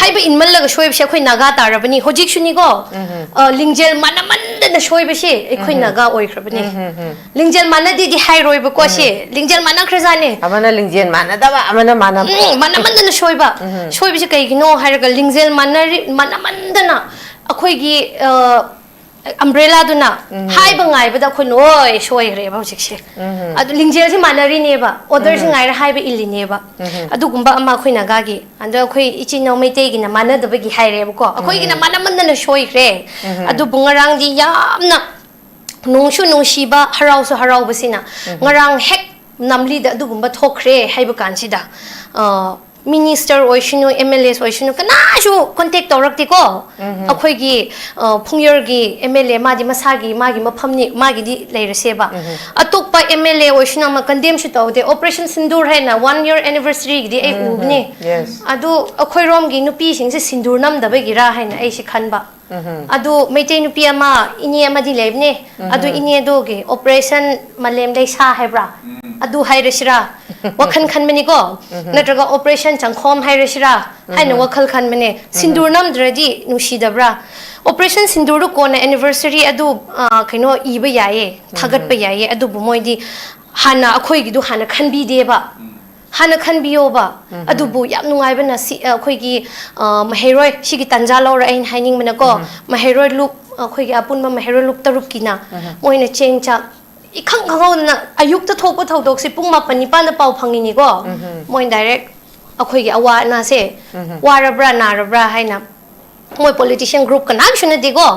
ꯍꯥꯏꯕ ꯏꯟꯃꯜꯂꯒ ꯁꯣꯏꯕꯁꯦ ꯑꯩꯈꯣꯏ ꯅꯥꯒꯥ ꯇꯥꯔꯕꯅꯤ꯫ ꯍꯧꯖꯤꯛꯁꯨꯅꯤꯀꯣ, ꯑ, ꯂꯤꯡꯖꯦꯜ ꯃꯥꯟꯅꯃꯟꯗꯅ ꯁꯣꯏꯕꯁꯦ ꯑꯩꯈꯣꯏ ꯅꯥꯒꯥ ꯑꯣꯏꯈ꯭ꯔꯕꯅꯤ꯫ ꯂꯤꯡꯖꯦꯜ ꯃꯥꯟꯅꯗꯦꯗꯤ ꯍꯥꯏꯔꯣꯏꯕꯀꯣ ꯁꯤ꯫ ꯂꯤꯡꯖꯦꯜ ꯃꯥꯟꯅꯈ꯭ꯔꯖꯥꯠꯅꯦ꯫ ꯑꯃꯅ ꯂꯤꯡꯖꯦꯜ ꯃꯥꯟꯅꯗꯕ, ꯑꯃꯅ ꯃꯥꯟꯅꯕ꯫ ꯎꯝ, ꯃꯥꯟꯅꯃꯟꯗꯅ ꯁꯣꯏꯕ꯫ ꯁꯣꯏꯕꯁꯦ ꯀꯩꯒꯤꯅꯣ ꯍꯥꯏꯔꯒ ꯂꯤꯡꯖꯦꯜ ꯃꯥꯟꯅꯔꯤ-, ꯃꯥꯟꯅꯃꯟꯗꯅ ꯑꯩꯈꯣꯏꯒꯤ, ꯑ, umbrellaꯗꯨꯅ ꯍꯥꯏꯕ ꯉꯥꯏꯕꯗ ꯑꯩꯈꯣꯏ ꯂꯣꯏ ꯁꯣꯏꯈ꯭ꯔꯦꯕ ꯍꯧꯖꯤꯛꯁꯦ꯫ ꯑꯗꯨ ꯂꯤꯡꯖꯦꯜꯁꯦ ꯃꯥꯟꯅꯔꯤꯅꯦꯕ, orderꯁꯦ ꯉꯥꯏꯔ ꯍꯥꯏꯕ ꯏꯜꯂꯤꯅꯦꯕ꯫ ꯑꯗꯨꯒꯨꯝꯕ ꯑꯃ ꯑꯩꯈꯣꯏ ꯅꯥꯒꯥꯒꯤ, ꯑꯗꯣ ꯑꯩꯈꯣꯏ ꯏꯆꯤꯟ ꯏꯅꯥꯎ ꯃꯩꯇꯩꯒꯤꯅ ꯃꯥꯟꯅꯗꯕꯒꯤ ꯍꯥꯏꯔꯦꯕꯀꯣ, ꯑꯩꯈꯣꯏꯒꯤꯅ ꯃꯥꯟꯅꯃꯟꯗꯅ ꯁꯣꯏꯈ꯭ꯔꯦ꯫ ꯑꯗꯨꯕꯨ ꯉꯔꯥꯡꯗꯤ ꯌꯥꯝꯅ ꯅꯨꯡꯁꯨ ꯅꯨꯡꯁꯤꯕ, ꯍꯔꯥꯎꯁꯨ ꯍꯔꯥꯎꯕꯁꯤꯅ, ꯉꯔꯥꯡ ꯍꯦꯛ ꯅꯝꯂꯤꯗ ꯑꯗꯨꯒꯨꯝꯕ ꯊꯣꯛꯈ꯭ꯔꯦ ꯍꯥꯏꯕ ꯀꯥꯟꯁꯤꯗ, ꯑ, minister ꯑꯣꯏꯁꯅꯨ, MLAs ꯑꯣꯏꯁꯅꯨ, ꯀꯅꯥꯁꯨ contact ꯇꯧꯔꯛꯇꯦꯀꯣ꯫ ꯑꯩꯈꯣꯏꯒꯤ, ꯑ, ꯐꯨꯡꯌꯣꯔꯒꯤ MLA, ꯃꯥꯗꯤ ꯃꯁꯥꯒꯤ, ꯃꯥꯒꯤ ꯃꯐꯝꯅꯤ, ꯃꯥꯒꯤꯗꯤ ꯂꯩꯔꯁꯦꯕ꯫ ꯑꯇꯣꯞꯄ MLA ꯑꯣꯏꯁꯅꯨ ꯑꯃ condemnꯁꯨ ꯇꯧꯗꯦ꯫ Operation Sindoor ꯍꯥꯏꯅ one year anniversaryꯒꯤꯗꯤ ꯑꯩ ꯎꯕꯅꯦ꯫ Yes. ꯑꯗꯨ ꯑꯩꯈꯣꯏꯔꯣꯝꯒꯤ ꯅꯨꯄꯤꯁꯤꯡꯁꯦ ꯁꯤꯟꯗꯨꯔ ꯅꯝꯗꯕꯒꯤꯔꯥ ꯍꯥꯏꯅ ꯑꯩꯁꯦ ꯈꯟꯕ꯫ ꯑꯗꯨ ꯃꯩꯇꯩ ꯅꯨꯄꯤ ꯑꯃ, ꯏꯅꯦ ꯑꯃꯗꯤ ꯂꯩꯕꯅꯦ꯫ ꯑꯗꯨ ꯏꯅꯦꯗꯨꯒꯤ operation ꯃꯥꯂꯦꯝ ꯂꯩꯁꯥ ꯍꯥꯏꯕ꯭ꯔꯥ? ꯑꯗꯨ ꯍꯥꯏꯔꯁꯤꯔꯥ? ꯋꯥꯈꯜ ꯈꯟꯕꯅꯤꯀꯣ꯫ ꯅꯠꯇ꯭ꯔꯒ operation ꯆꯪꯈꯣꯝ ꯍꯥꯏꯔꯁꯤꯔꯥ? ꯍꯥꯏꯅ ꯋꯥꯈꯜ ꯈꯟꯕꯅꯦ꯫ ꯁꯤꯟꯗꯨꯔ ꯅꯝꯗ꯭ꯔꯗꯤ ꯅꯨꯡꯁꯤꯗꯕ꯭ꯔꯥ? Operation Sindoor ꯀꯣꯟꯅ anniversary ꯑꯗꯨ, ꯑ, ꯀꯩꯅꯣ, ꯏꯕ ꯌꯥꯏꯌꯦ, ꯊꯥꯒꯠꯄ ꯌꯥꯏꯌꯦ, ꯑꯗꯨꯕꯨ ꯃꯣꯏꯗꯤ ꯍꯥꯟꯅ ꯑꯩꯈꯣꯏꯒꯤꯗꯨ ꯍꯥꯟꯅ ꯈꯟꯕꯤꯗꯦꯕ꯫ ꯍꯥꯟꯅ ꯈꯟꯕꯤꯌꯣꯕ꯫ ꯑꯗꯨꯕꯨ ꯌꯥꯝ ꯅꯨꯡꯉꯥꯏꯕꯅ ꯁꯤ, ꯑ, ꯑꯩꯈꯣꯏꯒꯤ, ꯑ, ꯃꯍꯩꯔꯣꯏ, ꯁꯤꯒꯤ ꯇꯥꯟꯖꯥ ꯂꯧꯔ ꯑꯩꯅ ꯍꯥꯏꯅꯤꯡꯕꯅꯀꯣ, ꯃꯍꯩꯔꯣꯏ ꯂꯨꯞ, ꯑꯩꯈꯣꯏꯒꯤ ꯑꯄꯨꯟꯕ ꯃꯍꯩꯔꯣꯏ ꯂꯨꯞ ꯇꯔꯨꯛꯀꯤꯅ ꯃꯣꯏꯅ ꯆꯦꯡ ꯆꯥꯛ ꯏꯈꯪ ꯈꯪꯍꯧꯗꯅ ꯑꯌꯨꯛꯇ ꯊꯣꯛꯄ ꯊꯧꯗꯣꯛꯁꯦ ꯄꯨꯡ ꯃꯥꯄꯟ ꯅꯤꯄꯥꯟꯗ ꯄꯥꯎ ꯐꯪꯉꯤꯅꯤꯀꯣ꯫ ꯃꯣꯏ direct ꯑꯩꯈꯣꯏꯒꯤ ꯑꯋꯥ ꯑꯅꯥꯁꯦ ꯋꯥꯔꯕ꯭ꯔꯥ ꯅꯥꯔꯕ꯭ꯔꯥ ꯍꯥꯏꯅ ꯃꯣꯏ politician group ꯀꯅꯥꯝꯁꯨ ꯅꯠꯇꯦꯀꯣ꯫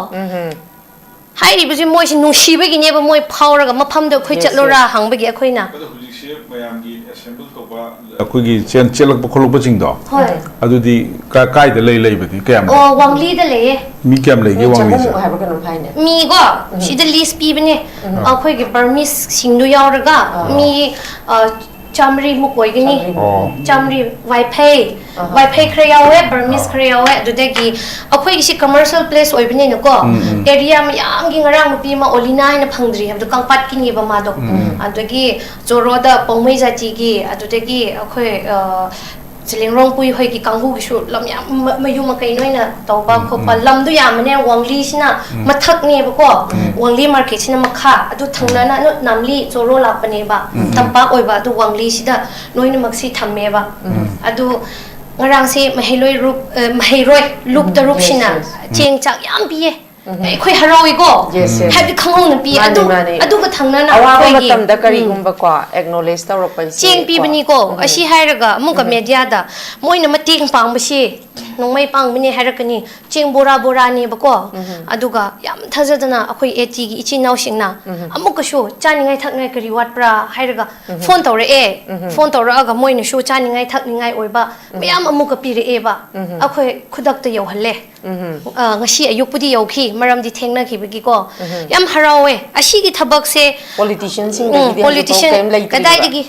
ꯍꯥꯏꯔꯤꯕꯁꯦ ꯃꯣꯏꯁꯦ ꯅꯨꯡꯁꯤꯕꯒꯤꯅꯦꯕ, ꯃꯣꯏ ꯐꯥꯎꯔꯒ ꯃꯐꯝꯗ ꯑꯩꯈꯣꯏ Yes, ꯆꯠꯂꯣꯔꯥ yes. ꯍꯪꯕꯒꯤ ꯑꯩꯈꯣꯏꯅ꯫ ꯑꯗꯣ ꯍꯧꯖꯤꯛꯁꯦ ꯃꯌꯥꯝꯒꯤ assemble ꯇꯧꯕ ꯑꯩꯈꯣꯏꯒꯤ ꯆꯦꯟ-, ꯆꯦꯜꯂꯛꯄ ꯈꯣꯠꯂꯛꯄꯁꯤꯡꯗꯣ? ꯍꯣꯏ꯫ ꯑꯗꯨꯗꯤ ꯀꯥ-, ꯀꯥꯏꯗ ꯂꯩ, ꯂꯩꯕꯗꯤ ꯀꯌꯥꯝ ꯂꯩ? ꯑꯣ, ꯋꯥꯡꯂꯤꯗ ꯂꯩꯌꯦ꯫ ꯃꯤ ꯀꯌꯥꯝ ꯂꯩꯒꯦ ꯃꯤ ꯋꯥꯡꯂꯤꯁꯦ? ꯆꯍꯨꯝꯃꯨꯛ ꯍꯥꯏꯕ ꯀꯩꯅꯣꯝ ꯍꯥꯏꯅꯦ꯫ ꯃꯤꯀꯣ, ꯁꯤꯗ list ꯄꯤꯕꯅꯦ꯫ ꯑꯩꯈꯣꯏꯒꯤ Burmese ꯁꯤꯡꯗꯨ ꯌꯥꯎꯔꯒ ꯑꯥ꯫ ꯃꯤ, ꯑ, ꯆꯥꯃꯔꯤꯃꯨꯛ ꯑꯣꯏꯒꯅꯤ꯫ ꯆꯥꯃꯔꯤꯃꯨꯛ꯫ ꯑꯣ꯫ ꯆꯥꯃꯔꯤ꯫ ꯋꯥꯏꯐꯩ, ꯑꯍꯥ꯫ ꯋꯥꯏꯐꯩ ꯈꯔ ꯌꯥꯎꯋꯦ, Burmese ꯑꯥ꯫ ꯈꯔ ꯌꯥꯎꯋꯦ꯫ ꯑꯗꯨꯗꯒꯤ ꯑꯩꯈꯣꯏꯒꯤꯁꯤ commercial place ꯑꯣꯏꯕꯅꯤꯅꯀꯣ, ꯎꯝ, ꯎꯝ꯫ Area ꯃꯌꯥꯝꯒꯤ ꯉꯔꯥꯡ ꯅꯨꯄꯤ ꯑꯃ ꯑꯣꯂꯤꯅꯥ ꯍꯥꯏꯅ ꯐꯪꯗ꯭ꯔꯤ ꯍꯥꯏꯕꯗꯣ, ꯀꯪꯄꯥꯠꯀꯤꯅꯦꯕ ꯃꯥꯗꯣ꯫ ꯎꯝ꯫ ꯑꯗꯒꯤ ꯖꯣꯔꯣꯗ ꯄꯥꯎꯃꯩ ꯖꯥꯇꯤꯒꯤ, ꯑꯗꯨꯗꯒꯤ ꯑꯩꯈꯣꯏ, ꯑ, ꯆꯤꯂꯤꯡꯔꯣꯡ ꯄꯨꯏ ꯍꯣꯏꯒꯤ ꯀꯥꯡꯕꯨꯒꯤꯁꯨ ꯂꯝ ꯌꯥꯝ ꯃ-, ꯃꯌꯨꯝ ꯃꯀꯩ ꯅꯣꯏꯅ ꯇꯧꯕ ꯎꯝ, ꯈꯣꯠꯄ꯫ ꯎꯝ꯫ ꯂꯝꯗꯣ ꯌꯥꯝꯕꯅꯦ, ꯋꯥꯡꯂꯤꯁꯤꯅ ꯎꯝ꯫ ꯃꯊꯛꯅꯦꯕꯀꯣ, ꯎꯝ꯫ ꯋꯥꯡꯂꯤ market ꯁꯤꯅ ꯃꯈꯥ, ꯑꯗꯨ ꯊꯪꯅꯅ ꯎꯝ꯫ ꯅꯣ-, ꯅꯥꯝꯂꯤ ꯖꯣꯔꯣ ꯂꯥꯛꯄꯅꯦꯕ, ꯎꯝ, ꯎꯝ꯫ ꯇꯝꯄꯥꯛ ꯑꯣꯏꯕ, ꯑꯗꯨ ꯋꯥꯡꯂꯤꯁꯤꯗ ꯂꯣꯏꯅꯃꯛꯁꯤ ꯊꯝꯃꯦꯕ꯫ ꯎꯝ꯫ ꯑꯗꯨ ꯉꯔꯥꯡꯁꯦ ꯃꯍꯩꯂꯣꯏ ꯔꯨꯞ-, ꯑ, ꯃꯍꯩꯔꯣꯏ ꯂꯨꯞ ꯎꯝ, ꯇꯔꯨꯛꯁꯤꯅ yes, yes. ꯎꯝ꯫ ꯆꯦꯡ ꯆꯥꯛ ꯌꯥꯝ ꯄꯤꯌꯦ꯫ ꯎꯝ꯫ ꯑꯩꯈꯣꯏ ꯍꯔꯥꯎꯏꯀꯣ꯫ Yes, yes. ꯍꯥꯏꯕꯗꯤ ꯈꯪꯍꯧꯅ ꯄꯤ꯫ ꯃꯥꯅꯤ, ꯑꯗꯨ, ꯃꯥꯅꯤ꯫ ꯑꯗꯨꯒ ꯊꯪꯅꯅ ꯑꯋꯥꯕ ꯑꯩꯈꯣꯏꯒꯤ, ꯃꯇꯝꯗ ꯎꯝ꯫ ꯀꯔꯤꯒꯨꯝꯕꯀꯣ, acknowledge ꯇꯧꯔꯛꯄ ꯏꯆꯦ ꯆꯦꯡ ꯀꯣ꯫ ꯄꯤꯕꯅꯤꯀꯣ꯫ ꯎꯝ꯫ ꯑꯁꯤ ꯍꯥꯏꯔꯒ ꯑꯃꯨꯛꯀ ꯎꯝ꯫ Media ꯗ ꯃꯣꯏꯅ ꯃꯇꯦꯡ ꯄꯥꯡꯕꯁꯤ ꯅꯣꯡꯃꯩ ꯄꯥꯡꯕꯅꯦ ꯍꯥꯏꯔꯛꯀꯅꯤ꯫ ꯆꯦꯡ ꯕꯣꯔꯥ ꯕꯣꯔꯥꯅꯦꯕꯀꯣ꯫ ꯎꯝ꯫ ꯑꯗꯨꯒ ꯌꯥꯝ ꯊꯥꯖꯗꯅ ꯑꯩꯈꯣꯏ AT ꯒꯤ ꯏꯆꯤꯟ ꯏꯅꯥꯎꯁꯤꯡꯅ ꯎꯝ꯫ ꯑꯃꯨꯛꯀꯁꯨ ꯆꯥꯅꯤꯡꯉꯥꯏ ꯊꯛꯅꯤꯡꯉꯥꯏ ꯀꯔꯤ ꯋꯥꯠꯄ꯭ꯔꯥ ꯍꯥꯏꯔꯒ ꯎꯝ꯫ Phone ꯇꯧꯔꯛꯑꯦ꯫ ꯎꯝ꯫ Phone ꯇꯧꯔꯛꯑꯒ ꯃꯣꯏꯅꯁꯨ ꯆꯥꯅꯤꯡꯉꯥꯏ ꯊꯛꯅꯤꯡꯉꯥꯏ ꯑꯣꯏꯕ ꯎꯝ꯫ ꯃꯌꯥꯝ ꯑꯃꯨꯛꯀ ꯄꯤꯔꯛꯑꯦꯕ꯫ ꯎꯝ꯫ ꯑꯩꯈꯣꯏ ꯈꯨꯗꯛꯇ ꯌꯧꯍꯜꯂꯦ꯫ ꯎꯝ꯫ ꯑ, ꯉꯁꯤ ꯑꯌꯨꯛꯄꯨꯗꯤ ꯌꯧꯈꯤ, ꯃꯔꯝꯗꯤ ꯊꯦꯡꯅꯈꯤꯕꯒꯤꯀꯣ꯫ ꯎꯝ꯫ ꯌꯥꯝ ꯍꯔꯥꯎꯋꯦ꯫ ꯑꯁꯤꯒꯤ ꯊꯕꯛꯁꯦ, Politician ꯁꯤꯡꯗꯒꯤꯗꯤ ꯎꯝ, ꯍꯧꯖꯤꯛꯐꯥꯎ politician ꯀꯔꯤꯝ ꯂꯩꯇ꯭ꯔꯤꯕ? ꯀꯗꯥꯏꯗꯒꯤ?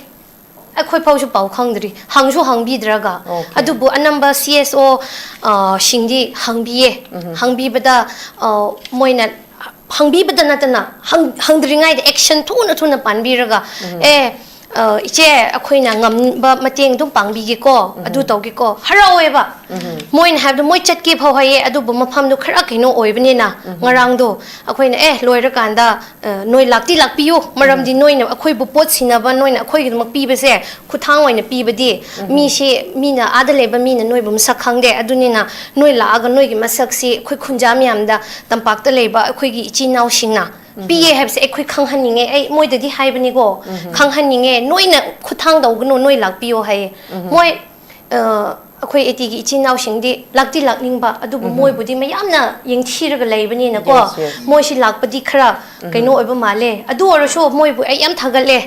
ꯑꯩꯈꯣꯏ ꯐꯥꯎꯁꯨ ꯄꯥꯎ ꯈꯪꯗ꯭ꯔꯤ, ꯍꯪꯁꯨ ꯍꯪꯕꯤꯗ꯭ꯔꯒ꯫ Okay꯫ ꯑꯗꯨꯕꯨ ꯑꯅꯝꯕ CSO, ꯑ, ꯁꯤꯡꯗꯤ ꯍꯪꯕꯤꯌꯦ꯫ ꯎꯝ꯫ ꯍꯪꯕꯤꯕꯗ, ꯑ, ꯃꯣꯏꯅ ꯍꯪꯕꯤꯕꯗ ꯅꯠꯇꯅ ꯍꯪ-, ꯍꯪꯗ꯭ꯔꯤꯉꯩꯗ action ꯊꯨꯅ ꯊꯨꯅ ꯄꯥꯟꯕꯤꯔꯒ, ꯎꯝ꯫ ꯑꯦ, "ꯑ, ꯏꯆꯦ, ꯑꯩꯈꯣꯏꯅ ꯉꯝꯕ ꯃꯇꯦꯡ ꯑꯗꯨꯝ ꯄꯥꯡꯕꯤꯒꯦꯀꯣ, ꯑꯗꯨ ꯇꯧꯒꯦꯀꯣ", ꯍꯔꯥꯎꯋꯦꯕ꯫ ꯃꯣꯏꯅ ꯍꯥꯏꯕꯗꯣ ꯃꯣꯏ ꯆꯠꯀꯦ ꯐꯥꯎ ꯍꯥꯏꯌꯦ, ꯑꯗꯨꯕꯨ ꯃꯐꯝꯗꯣ ꯈꯔ ꯀꯩꯅꯣ ꯑꯣꯏꯕꯅꯤꯅ, ꯉꯔꯥꯡꯗꯣ ꯑꯩꯈꯣꯏꯅ, "ꯑꯦ, ꯂꯣꯏꯔꯀꯥꯟꯗ, ꯑ, ꯅꯣꯏ ꯂꯥꯛꯇꯤ ꯂꯥꯛꯄꯤꯌꯨ, ꯃꯔꯝꯗꯤ ꯅꯣꯏꯅ ꯑꯩꯈꯣꯏꯕꯨ ꯄꯣꯠ ꯁꯤꯟꯅꯕ, ꯅꯣꯏꯅ ꯑꯩꯈꯣꯏꯒꯤꯗꯃꯛ ꯄꯤꯕꯁꯦ, ꯈꯨꯠꯊꯥꯡ ꯑꯣꯏꯅ ꯄꯤꯕꯗꯤ, ꯃꯤꯁꯤ, ꯃꯤꯅ, ꯑꯥꯗ ꯂꯩꯕ ꯃꯤꯅ ꯅꯣꯏꯕꯨ ꯃꯁꯛ ꯈꯪꯗꯦ, ꯑꯗꯨꯅꯤꯅ ꯅꯣꯏ ꯂꯥꯛꯑꯒ ꯅꯣꯏꯒꯤ ꯃꯁꯛꯁꯤ ꯑꯩꯈꯣꯏ ꯈꯨꯟꯖꯥ ꯃꯌꯥꯝꯗ, ꯇꯝꯄꯥꯛꯇ ꯂꯩꯕ ꯑꯩꯈꯣꯏꯒꯤ ꯏꯆꯤꯟ ꯏꯅꯥꯎꯁꯤꯡꯅ ꯄꯤꯌꯦ ꯍꯥꯏꯕꯁꯦ ꯑꯩꯈꯣꯏ ꯈꯪꯍꯟꯅꯤꯡꯉꯦ", ꯑꯩ ꯃꯣꯏꯗꯗꯤ ꯍꯥꯏꯕꯅꯤꯀꯣ, "ꯈꯪꯍꯟꯅꯤꯡꯉꯦ, ꯅꯣꯏꯅ ꯈꯨꯠꯊꯥꯡ ꯇꯧꯒꯅꯨ, ꯅꯣꯏ ꯂꯥꯛꯄꯤꯌꯣ" ꯍꯥꯏꯌꯦ꯫ ꯃꯣꯏ, ꯑ, ꯑꯩꯈꯣꯏ ꯑꯦꯇꯤꯒꯤ ꯏꯆꯤꯟ ꯏꯅꯥꯎꯁꯤꯡꯗꯤ ꯂꯥꯛꯇꯤ ꯂꯥꯛꯅꯤꯡꯕ, ꯑꯗꯨꯕꯨ ꯃꯣꯏꯕꯨꯗꯤ ꯃꯌꯥꯝꯅ ꯌꯦꯡꯊꯤꯔꯒ ꯂꯩꯕꯅꯤꯅꯀꯣ, Yes, yes. ꯃꯣꯏꯁꯤ ꯂꯥꯛꯄꯗꯤ ꯈꯔ ꯀꯩꯅꯣ ꯑꯣꯏꯕ ꯃꯥꯜꯂꯦ꯫ ꯑꯗꯨ ꯑꯣꯏꯔꯁꯨ ꯃꯣꯏꯕꯨ ꯑꯩ ꯌꯥꯝ ꯊꯥꯒꯠꯂꯦ꯫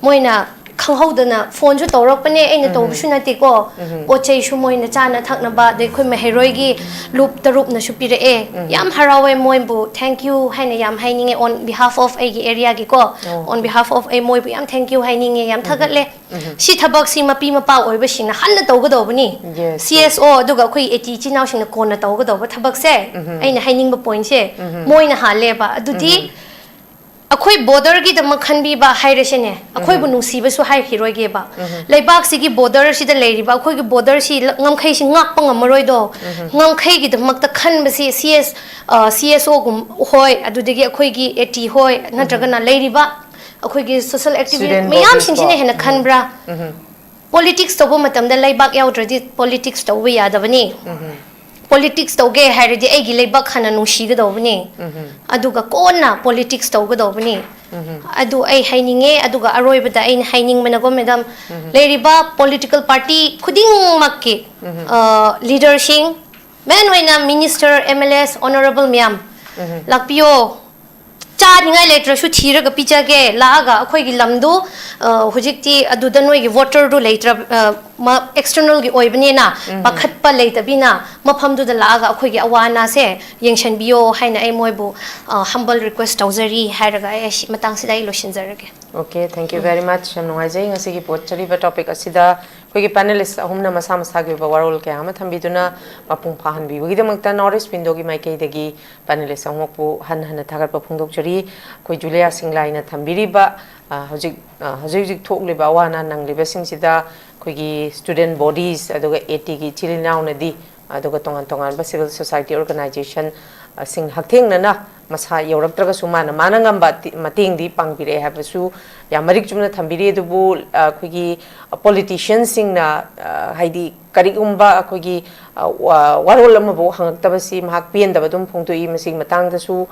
ꯃꯣꯏꯅ ꯈꯪꯍꯧꯗꯅ ꯐꯣꯟꯁꯨ ꯇꯧꯔꯛꯄꯅꯦ, ꯑꯩꯅ ꯇꯧꯕꯁꯨ ꯅꯠꯇꯦꯀꯣ꯫ ꯄꯣꯠ ꯆꯩꯁꯨ ꯃꯣꯏꯅ ꯆꯥꯅ ꯊꯛꯅꯕ, ꯑꯗꯩ ꯑꯩꯈꯣꯏ ꯃꯍꯩꯔꯣꯏꯒꯤ ꯂꯨꯞ ꯇꯔꯨꯛꯅꯁꯨ ꯄꯤꯔꯛꯑꯦ꯫ ꯌꯥꯝ ꯍꯔꯥꯎꯋꯦ, ꯃꯣꯏꯕꯨ thank you ꯍꯥꯏꯅ ꯌꯥꯝ ꯍꯥꯏꯅꯤꯡꯉꯦ, on behalf of ꯑꯩꯒꯤ areaꯒꯤꯀꯣ꯫ ꯑꯣ꯫ On behalf of ꯑꯩ ꯃꯣꯏꯕꯨ ꯌꯥꯝ thank you ꯍꯥꯏꯅꯤꯡꯉꯦ, ꯌꯥꯝ ꯊꯥꯒꯠꯂꯦ꯫ ꯁꯤ ꯊꯕꯛꯁꯤ ꯃꯄꯤ ꯃꯄꯥ ꯑꯣꯏꯕꯁꯤꯡꯅ ꯍꯥꯟꯅ ꯇꯧꯒꯗꯧꯕꯅꯤ꯫ Yes, yes. C S O ꯑꯗꯨꯒ ꯑꯩꯈꯣꯏ ꯑꯦꯇꯤ ꯏꯆꯤꯟ ꯏꯅꯥꯎꯁꯤꯡꯅ ꯀꯣꯟꯅ ꯇꯧꯒꯗꯧꯕ ꯊꯕꯛꯁꯦ, ꯑꯩꯅ ꯍꯥꯏꯅꯤꯡꯕ pointꯁꯦ, ꯃꯣꯏꯅ ꯍꯥꯜꯂꯦꯕ꯫ ꯑꯗꯨꯗꯤ ꯑꯩꯈꯣꯏ borderꯒꯤꯗꯃꯛ ꯈꯟꯕꯤꯕ ꯍꯥꯏꯔꯁꯤꯅꯦ, ꯑꯩꯈꯣꯏꯕꯨ ꯅꯨꯡꯁꯤꯕꯁꯨ ꯍꯥꯏꯈꯤꯔꯣꯏꯒꯦꯕ꯫ ꯂꯩꯕꯥꯛꯁꯤꯒꯤ borderꯁꯤꯗ ꯂꯩꯔꯤꯕ ꯑꯩꯈꯣꯏꯒꯤ borderꯁꯤ ꯂ-, ꯉꯝꯈꯩꯁꯤ ꯉꯥꯛꯄ ꯉꯝꯃꯔꯣꯏꯗꯣ꯫ ꯉꯝꯈꯩꯒꯤꯗꯃꯛꯇ ꯈꯟꯕꯁꯤ C S, ꯑ, C S Oꯒꯨꯝ ꯍꯣꯏ, ꯑꯗꯨꯗꯒꯤ ꯑꯩꯈꯣꯏꯒꯤ ꯑꯦꯇꯤ ꯍꯣꯏ, ꯅꯠꯇ꯭ꯔꯒꯅ ꯂꯩꯔꯤꯕ ꯑꯩꯈꯣꯏꯒꯤ social activist Student ꯃꯌꯥꯝꯁꯤꯡꯁꯤꯅ bodyꯁꯀꯣ꯫ ꯍꯦꯟꯅ ꯈꯟꯕ꯭ꯔꯥ? Politics ꯇꯧꯕ ꯃꯇꯝꯗ ꯂꯩꯕꯥꯛ ꯌꯥꯎꯗ꯭ꯔꯗꯤ politics ꯇꯧꯕ ꯌꯥꯗꯕꯅꯤ꯫ Politics ꯇꯧꯒꯦ ꯍꯥꯏꯔꯗꯤ ꯑꯩꯒꯤ ꯂꯩꯕꯥꯛ ꯍꯥꯟꯅ ꯅꯨꯡꯁꯤꯒꯗꯧꯕꯅꯤ꯫ ꯑꯗꯨꯒ ꯀꯣꯟꯅ politics ꯇꯧꯒꯗꯧꯕꯅꯤ꯫ ꯑꯗꯨ ꯑꯩ ꯍꯥꯏꯅꯤꯡꯉꯦ꯫ ꯑꯗꯨꯒ ꯑꯔꯣꯏꯕꯗ ꯑꯩꯅ ꯍꯥꯏꯅꯤꯡꯕꯅꯀꯣ, madam, ꯂꯩꯔꯤꯕ political party ꯈꯨꯗꯤꯡꯃꯛꯀꯤ, ꯑ, leaderꯁꯤꯡ, main ꯑꯣꯏꯅ minister, M L As, honourable ꯃꯌꯥꯝ, ꯂꯥꯛꯄꯤꯌꯣ꯫ ꯆꯥꯅꯤꯡꯉꯥꯏ ꯂꯩꯇ꯭ꯔꯁꯨ ꯊꯤꯔꯒ ꯄꯤꯖꯒꯦ꯫ ꯂꯥꯛꯑꯒ ꯑꯩꯈꯣꯏꯒꯤ ꯂꯝꯗꯨ, ꯑ, ꯍꯧꯖꯤꯛꯇꯤ ꯑꯗꯨꯗ ꯅꯣꯏꯒꯤ voterꯗꯨ ꯂꯩꯇ꯭ꯔ-, ꯑ, ꯃ-, externalꯒꯤ ꯑꯣꯏꯕꯅꯤꯅ ꯄꯥꯈꯠꯄ ꯂꯩꯇꯕꯤꯅ ꯃꯐꯝꯗꯨꯗ ꯂꯥꯛꯑꯒ ꯑꯩꯈꯣꯏꯒꯤ ꯑꯋꯥ ꯑꯅꯥꯁꯦ ꯌꯦꯡꯁꯤꯟꯕꯤꯌꯣ ꯍꯥꯏꯅ ꯑꯩ ꯃꯣꯏꯕꯨ, ꯑ, humble request ꯇꯧꯖꯔꯤ ꯍꯥꯏꯔꯒ ꯑꯩ ꯑꯁꯤ ꯃꯇꯥꯡꯁꯤꯗ ꯑꯩ ꯂꯣꯏꯁꯤꯟꯖꯔꯒꯦ꯫ Okay, thank you very much. ꯌꯥꯝ ꯅꯨꯡꯉꯥꯏꯖꯩ ꯉꯁꯤꯒꯤ ꯄꯣꯠ ꯆꯠꯂꯤꯕ topic ꯑꯁꯤꯗ ꯑꯩꯈꯣꯏꯒꯤ panelist ꯑꯍꯨꯝꯅ ꯃꯁꯥ ꯃꯁꯥꯒꯤ ꯑꯣꯏꯕ ꯋꯥꯔꯣꯜ ꯀꯌꯥ ꯑꯃ ꯊꯝꯕꯤꯗꯨꯅ ꯃꯄꯨꯡ ꯐꯥꯍꯟꯕꯤꯕꯒꯤꯗꯃꯛꯇ North East Windowꯒꯤ ꯃꯥꯏꯀꯩꯗꯒꯤ panelist ꯑꯍꯨꯝꯃꯛꯄꯨ ꯍꯟꯅ ꯍꯟꯅ ꯊꯥꯒꯠꯄ ꯐꯣꯡꯗꯣꯛꯆꯔꯤ꯫ ꯑꯩꯈꯣꯏ ꯖꯨꯂꯤꯌꯥ ꯁꯤꯡꯂꯥꯏꯅ ꯊꯝꯕꯤꯔꯤꯕ ꯍꯧꯖꯤꯛ ꯍꯧꯖꯤꯛ ꯍꯧꯖꯤꯛ ꯊꯣꯛꯂꯤꯕ ꯑꯋꯥ ꯑꯅꯥ ꯅꯪꯂꯤꯕꯁꯤꯡꯁꯤꯗ ꯑꯩꯈꯣꯏꯒꯤ student bodies ꯑꯗꯨꯒ ATꯒꯤ ꯏꯆꯤꯜ ꯏꯅꯥꯎꯅꯗꯤ ꯑꯗꯨꯒ ꯇꯣꯉꯥꯟ ꯇꯣꯉꯥꯟꯕ civil society organization ꯁꯤꯡ ꯍꯛꯊꯦꯡꯅꯅ ꯃꯁꯥ ꯌꯧꯔꯛꯇ꯭ꯔꯒꯁꯨ ꯃꯥꯅ ꯃꯥꯅ ꯉꯝꯕ ꯃꯇꯦꯡꯗꯤ ꯄꯥꯡꯕꯤꯔꯛꯑꯦ ꯍꯥꯏꯕꯁꯨ ꯌꯥꯝ ꯃꯔꯤꯛ ꯆꯨꯝꯅ ꯊꯝꯕꯤꯔꯤ꯫ ꯑꯗꯨꯕꯨ ꯑꯩꯈꯣꯏꯒꯤ politicianꯁꯤꯡꯅ ꯍꯥꯏꯗꯤ ꯀꯔꯤꯒꯨꯝꯕ ꯑꯩꯈꯣꯏꯒꯤ ꯋꯥꯔꯣꯜ ꯑꯃꯐꯥꯎ ꯍꯪꯉꯛꯇꯕꯁꯤ ꯃꯍꯥꯛ ꯄꯦꯟꯗꯕ ꯑꯗꯨꯝ ꯐꯣꯡꯗꯣꯛꯏ꯫ ꯃꯁꯤꯒꯤ ꯃꯇꯥꯡꯗꯁꯨ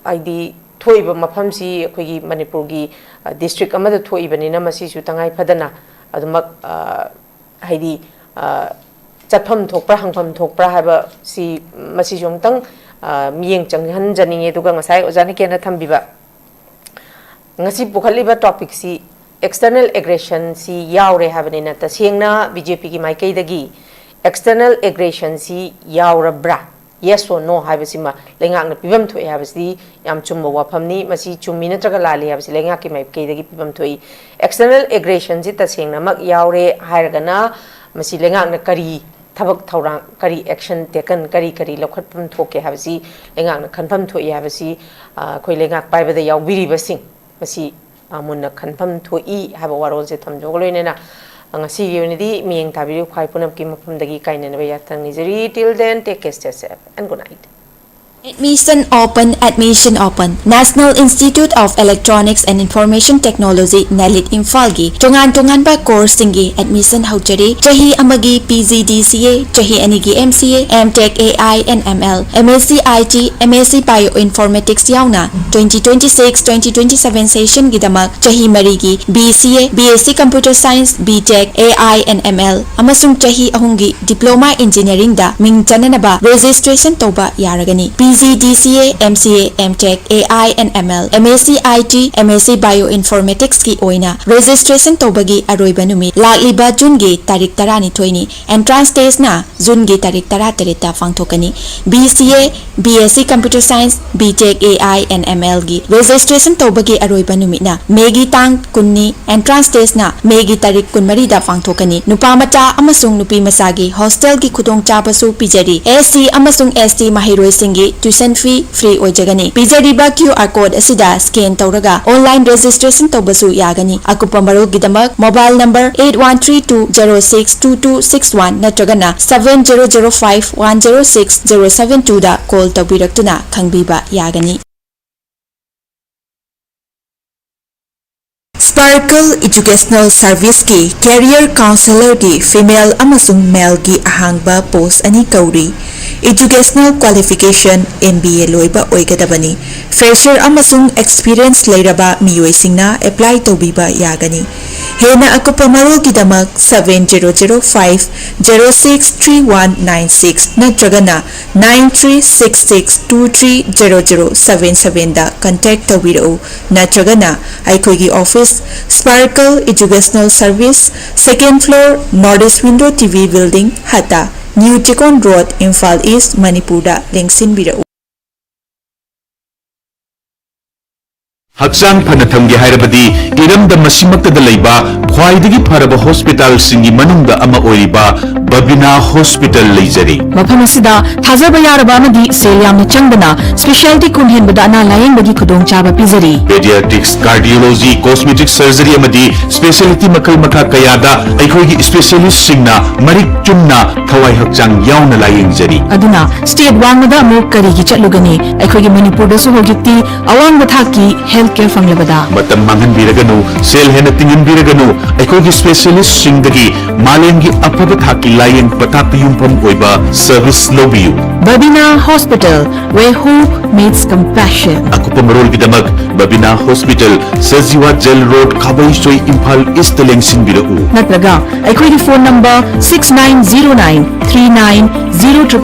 ꯍꯥꯏꯗꯤ ꯊꯣꯛꯏꯕ ꯃꯐꯝꯁꯤ ꯑꯩꯈꯣꯏꯒꯤ ꯃꯅꯤꯄꯨꯔꯒꯤ district ꯑꯃꯗ ꯊꯣꯛꯏꯕꯅꯤꯅ ꯃꯁꯤꯁꯨ ꯇꯉꯥꯏ ꯐꯗꯅ ꯑꯗꯨꯃꯛ ꯍꯥꯏꯗꯤ ꯆꯠꯐꯝ ꯊꯣꯛꯄ꯭ꯔꯥ ꯍꯪꯐꯝ ꯊꯣꯛꯄ꯭ꯔꯥ ꯍꯥꯏꯕꯁꯤ ꯃꯁꯤꯁꯨ ꯑꯃꯨꯛꯇꯪ ꯃꯤꯠꯌꯦꯡ ꯆꯪꯍꯟꯖꯅꯤꯡꯉꯤ꯫ ꯑꯗꯨꯒ ꯉꯁꯥꯏ ꯑꯣꯖꯥꯅ ꯀꯦꯟꯅ ꯊꯝꯕꯤꯕ ꯉꯁꯤ ꯄꯨꯈꯠꯂꯤꯕ topicꯁꯤ external aggressionꯁꯤ ꯌꯥꯎꯔꯦ ꯍꯥꯏꯕꯅꯤꯅ ꯇꯁꯦꯡꯅ BJPꯒꯤ ꯃꯥꯏꯀꯩꯗꯒꯤ external aggressionꯁꯤ ꯌꯥꯎꯔꯕ꯭ꯔꯥ, yes or no ꯍꯥꯏꯕꯁꯤꯃ ꯂꯩꯉꯥꯛꯅ ꯄꯤꯐꯝ ꯊꯣꯛꯑꯦ ꯍꯥꯏꯕꯁꯤꯗꯤ ꯌꯥꯝ ꯆꯨꯝꯕ ꯋꯥꯐꯝꯅꯤ꯫ ꯃꯁꯤ ꯆꯨꯝꯃꯤ ꯅꯠꯇ꯭ꯔꯒ ꯂꯥꯜꯂꯤ ꯍꯥꯏꯕꯁꯤ ꯂꯩꯉꯥꯛꯀꯤ ꯃꯥꯏꯀꯩꯗꯒꯤ ꯄꯤꯐꯝ ꯊꯣꯛꯏ꯫ External aggressionꯁꯤ ꯇꯁꯦꯡꯅꯃꯛ ꯌꯥꯎꯔꯦ ꯍꯥꯏꯔꯒꯅ ꯃꯁꯤ ꯂꯩꯉꯥꯛꯅ ꯀꯔꯤ ꯊꯕꯛ ꯊꯧꯔꯥꯡ, ꯀꯔꯤ action taken, ꯀꯔꯤ ꯀꯔꯤ ꯂꯧꯈꯠꯐꯝ ꯊꯣꯛꯀꯦ ꯍꯥꯏꯕꯁꯤ ꯂꯩꯉꯥꯛꯅ ꯈꯟꯐꯝ ꯊꯣꯛꯏ ꯍꯥꯏꯕꯁꯤ ꯑꯩꯈꯣꯏ ꯂꯩꯉꯥꯛ ꯄꯥꯏꯕꯗ ꯌꯥꯎꯕꯤꯔꯤꯕꯁꯤꯡ ꯃꯁꯤ ꯃꯨꯟꯅ ꯈꯟꯐꯝ ꯊꯣꯛꯏ ꯍꯥꯏꯕ ꯋꯥꯔꯣꯜꯁꯦ ꯊꯝꯖꯕꯒ ꯂꯣꯏꯅꯅ ꯉꯁꯤꯒꯤ ꯑꯣꯏꯅꯗꯤ ꯃꯤꯠꯌꯦꯡ ꯇꯥꯕꯤꯔꯤꯕ ꯈ꯭ꯋꯥꯏ ꯄꯨꯝꯅꯃꯛꯀꯤ ꯃꯐꯝꯗꯒꯤ ꯀꯥꯏꯅꯅꯕ ꯌꯥꯊꯪ ꯅꯤꯖꯔꯤ꯫ Till then, take care, stay safe and good night. Admission open, admission open. National Institute of Electronics and Information Technology, NELIT, ꯏꯝꯐꯥꯜꯒꯤ ꯇꯣꯉꯥꯟ ꯇꯣꯉꯥꯟꯕ courseꯁꯤꯡꯒꯤ admission ꯍꯧꯖꯔꯤ꯫ ꯆꯍꯤ ꯑꯃꯒꯤ PGDCA, ꯆꯍꯤ ꯑꯅꯤꯒꯤ MCA, MTech AI and ML, MSc IT, MSc Bioinformatics ꯌꯥꯎꯅ twenty twenty-six twenty twenty-seven sessionꯒꯤꯗꯃꯛ ꯆꯍꯤ ꯃꯔꯤꯒꯤ BCA, BSc Computer Science, BTech, AI and ML ꯑꯃꯁꯨꯡ ꯆꯍꯤ ꯑꯍꯨꯝꯒꯤ Diploma Engineeringꯗ ꯃꯤꯡ ꯆꯟꯅꯅꯕ registration ꯇꯧꯕ ꯌꯥꯔꯒꯅꯤ꯫ PGDCA, MCA, MTech, AI and ML, MSc IT, MSc Bioinformaticsꯀꯤ ꯑꯣꯏꯅ registration ꯇꯧꯕꯒꯤ ꯑꯔꯣꯏꯕ ꯅꯨꯃꯤꯠ ꯂꯥꯛꯂꯤꯕ Juneꯒꯤ ꯇꯥꯔꯤꯛ ꯇꯔꯥꯅꯤꯊꯣꯏꯅꯤ꯫ Entrance testꯅ Juneꯒꯤ ꯇꯥꯔꯤꯛ ꯇꯔꯥꯇꯔꯦꯠꯇ ꯄꯥꯡꯊꯣꯛꯀꯅꯤ꯫ BCA, BSc Computer Science, BTech AI and MLꯒꯤ registration ꯇꯧꯕꯒꯤ ꯑꯔꯣꯏꯕ ꯅꯨꯃꯤꯠꯅ Mayꯒꯤ ꯇꯥꯡ ꯀꯨꯟꯅꯤ꯫ Entrance testꯅ Mayꯒꯤ ꯇꯥꯔꯤꯛ ꯀꯨꯟꯃꯔꯤꯗ ꯄꯥꯡꯊꯣꯛꯀꯅꯤ꯫ ꯅꯨꯄꯥ ꯃꯆꯥ ꯑꯃꯁꯨꯡ ꯅꯨꯄꯤ ꯃꯆꯥꯒꯤ hostelꯒꯤ ꯈꯨꯗꯣꯡꯆꯥꯕꯁꯨ ꯄꯤꯖꯔꯤ꯫ SC ꯑꯃꯁꯨꯡ ST ꯃꯍꯩꯔꯣꯏꯁꯤꯡꯒꯤ Tuition fee free ꯑꯣꯏꯖꯒꯅꯤ꯫ ꯄꯤꯖꯔꯤꯕ QR code ꯑꯁꯤꯗ scan ꯇꯧꯔꯒ online registration ꯇꯧꯕꯁꯨ ꯌꯥꯒꯅꯤ꯫ ꯑꯀꯨꯞꯄ ꯃꯔꯣꯜꯒꯤꯗꯃꯛ mobile number eight one three two zero six two two six one ꯅꯠꯇ꯭ꯔꯒꯅ seven zero zero five one zero six zero seven twoꯗ call ꯇꯧꯕꯤꯔꯛꯇꯨꯅ ꯈꯪꯕꯤꯕ ꯌꯥꯒꯅꯤ꯫ Sparkle Educational Serviceꯀꯤ Career Counsellorꯒꯤ female ꯑꯃꯁꯨꯡ maleꯒꯤ ꯑꯍꯥꯡꯕ post ꯑꯅꯤ ꯀꯧꯔꯤ꯫ Educational qualification MBA ꯂꯣꯏꯕ ꯑꯣꯏꯒꯗꯕꯅꯤ꯫ Fresher ꯑꯃꯁꯨꯡ experience ꯂꯩꯔꯕ ꯃꯤꯑꯣꯏꯁꯤꯡꯅ apply ꯇꯧꯕꯤꯕ ꯌꯥꯒꯅꯤ꯫ ꯍꯦꯟꯅ ꯑꯀꯨꯞꯄ ꯃꯔꯣꯜꯒꯤꯗꯃꯛ seven zero zero five zero six three one nine six ꯅꯠꯇ꯭ꯔꯒꯅ nine three six six two three zero zero seven sevenꯗ contact ꯇꯧꯕꯤꯔꯛꯎ꯫ ꯅꯠꯇ꯭ꯔꯒꯅ ꯑꯩꯈꯣꯏꯒꯤ office, Sparkle Educational Service, second floor, North East Window TV Building, ꯍꯠꯇ, New Chekon Road, Imphal East, ꯃꯅꯤꯄꯨꯔꯗ ꯂꯦꯡꯁꯤꯟꯕꯤꯔꯛꯎ꯫ ꯍꯛꯆꯥꯡ ꯐꯅ ꯊꯝꯒꯦ ꯍꯥꯏꯔꯕꯗꯤ ꯏꯔꯝꯗꯝ ꯑꯁꯤꯃꯛꯇꯗ ꯂꯩꯕ ꯈ꯭ꯋꯥꯏꯗꯒꯤ ꯐꯔꯕ ꯍꯣꯁꯄꯤꯇꯥꯜꯁꯤꯡꯒꯤ ꯃꯅꯨꯡꯗ ꯑꯃ ꯑꯣꯏꯔꯤꯕ ꯕꯕꯤꯅꯥ ꯍꯣꯁꯄꯤꯇꯥꯜ ꯂꯩꯖꯔꯤ꯫ ꯃꯐꯝ ꯑꯁꯤꯗ ꯊꯥꯖꯕ ꯌꯥꯔꯕ ꯑꯃꯗꯤ ꯁꯦꯜ ꯌꯥꯝꯅ ꯆꯪꯗꯅ specialty ꯈꯣꯡ ꯍꯦꯟꯕꯗ ꯑꯅꯥ ꯂꯥꯌꯦꯡꯕꯒꯤ ꯈꯨꯗꯣꯡꯆꯥꯕ ꯄꯤꯖꯔꯤ꯫ Pediatrics, cardiology, cosmetic surgery ꯑꯃꯗꯤ specialty ꯃꯈꯜ ꯃꯈꯥ ꯀꯌꯥꯗ ꯑꯩꯈꯣꯏꯒꯤ specialistꯁꯤꯡꯅ ꯃꯔꯤꯛ ꯆꯨꯝꯅ ꯊꯋꯥꯏ ꯍꯛꯆꯥꯡ ꯌꯥꯎꯅ ꯂꯥꯌꯦꯡꯖꯔꯤ꯫ ꯑꯗꯨꯅ state ꯋꯥꯡꯃꯗ ꯑꯃꯨꯛ ꯀꯔꯤꯒꯤ ꯆꯠꯂꯨꯒꯅꯤ? ꯑꯩꯈꯣꯏꯒꯤ ꯃꯅꯤꯄꯨꯔꯗꯁꯨ ꯍꯧꯖꯤꯛꯇꯤ ꯑꯋꯥꯡꯕ ꯊꯥꯛꯀꯤ health care ꯐꯪꯂꯕꯗ꯫ ꯃꯇꯝ ꯃꯥꯡꯍꯟꯕꯤꯔꯒꯅꯨ, ꯁꯦꯜ ꯍꯦꯟꯅ ꯇꯤꯡꯍꯟꯕꯤꯔꯒꯅꯨ, ꯑꯩꯈꯣꯏꯒꯤ specialistꯁꯤꯡꯗꯒꯤ ꯃꯥꯂꯦꯝꯒꯤ ꯑꯐꯕ ꯊꯥꯛꯀꯤ ꯂꯥꯌꯦꯡ ꯄꯊꯥꯞꯇ ꯌꯨꯝꯐꯝ ꯑꯣꯏꯕ service ꯂꯧꯕꯤꯌꯨ꯫ Babina Hospital, where hope meets compassion. ꯑꯀꯨꯞꯄ ꯃꯔꯣꯜꯒꯤꯗꯃꯛ Babina hospital, Sajiwa jail road, Khabeisoi, Imphal east ꯂꯦꯡꯁꯤꯟꯕꯤꯔꯛꯎ꯫ ꯅꯠꯇ꯭ꯔꯒ ꯑꯩꯈꯣꯏꯒꯤ phone number six nine zero nine three nine zero triple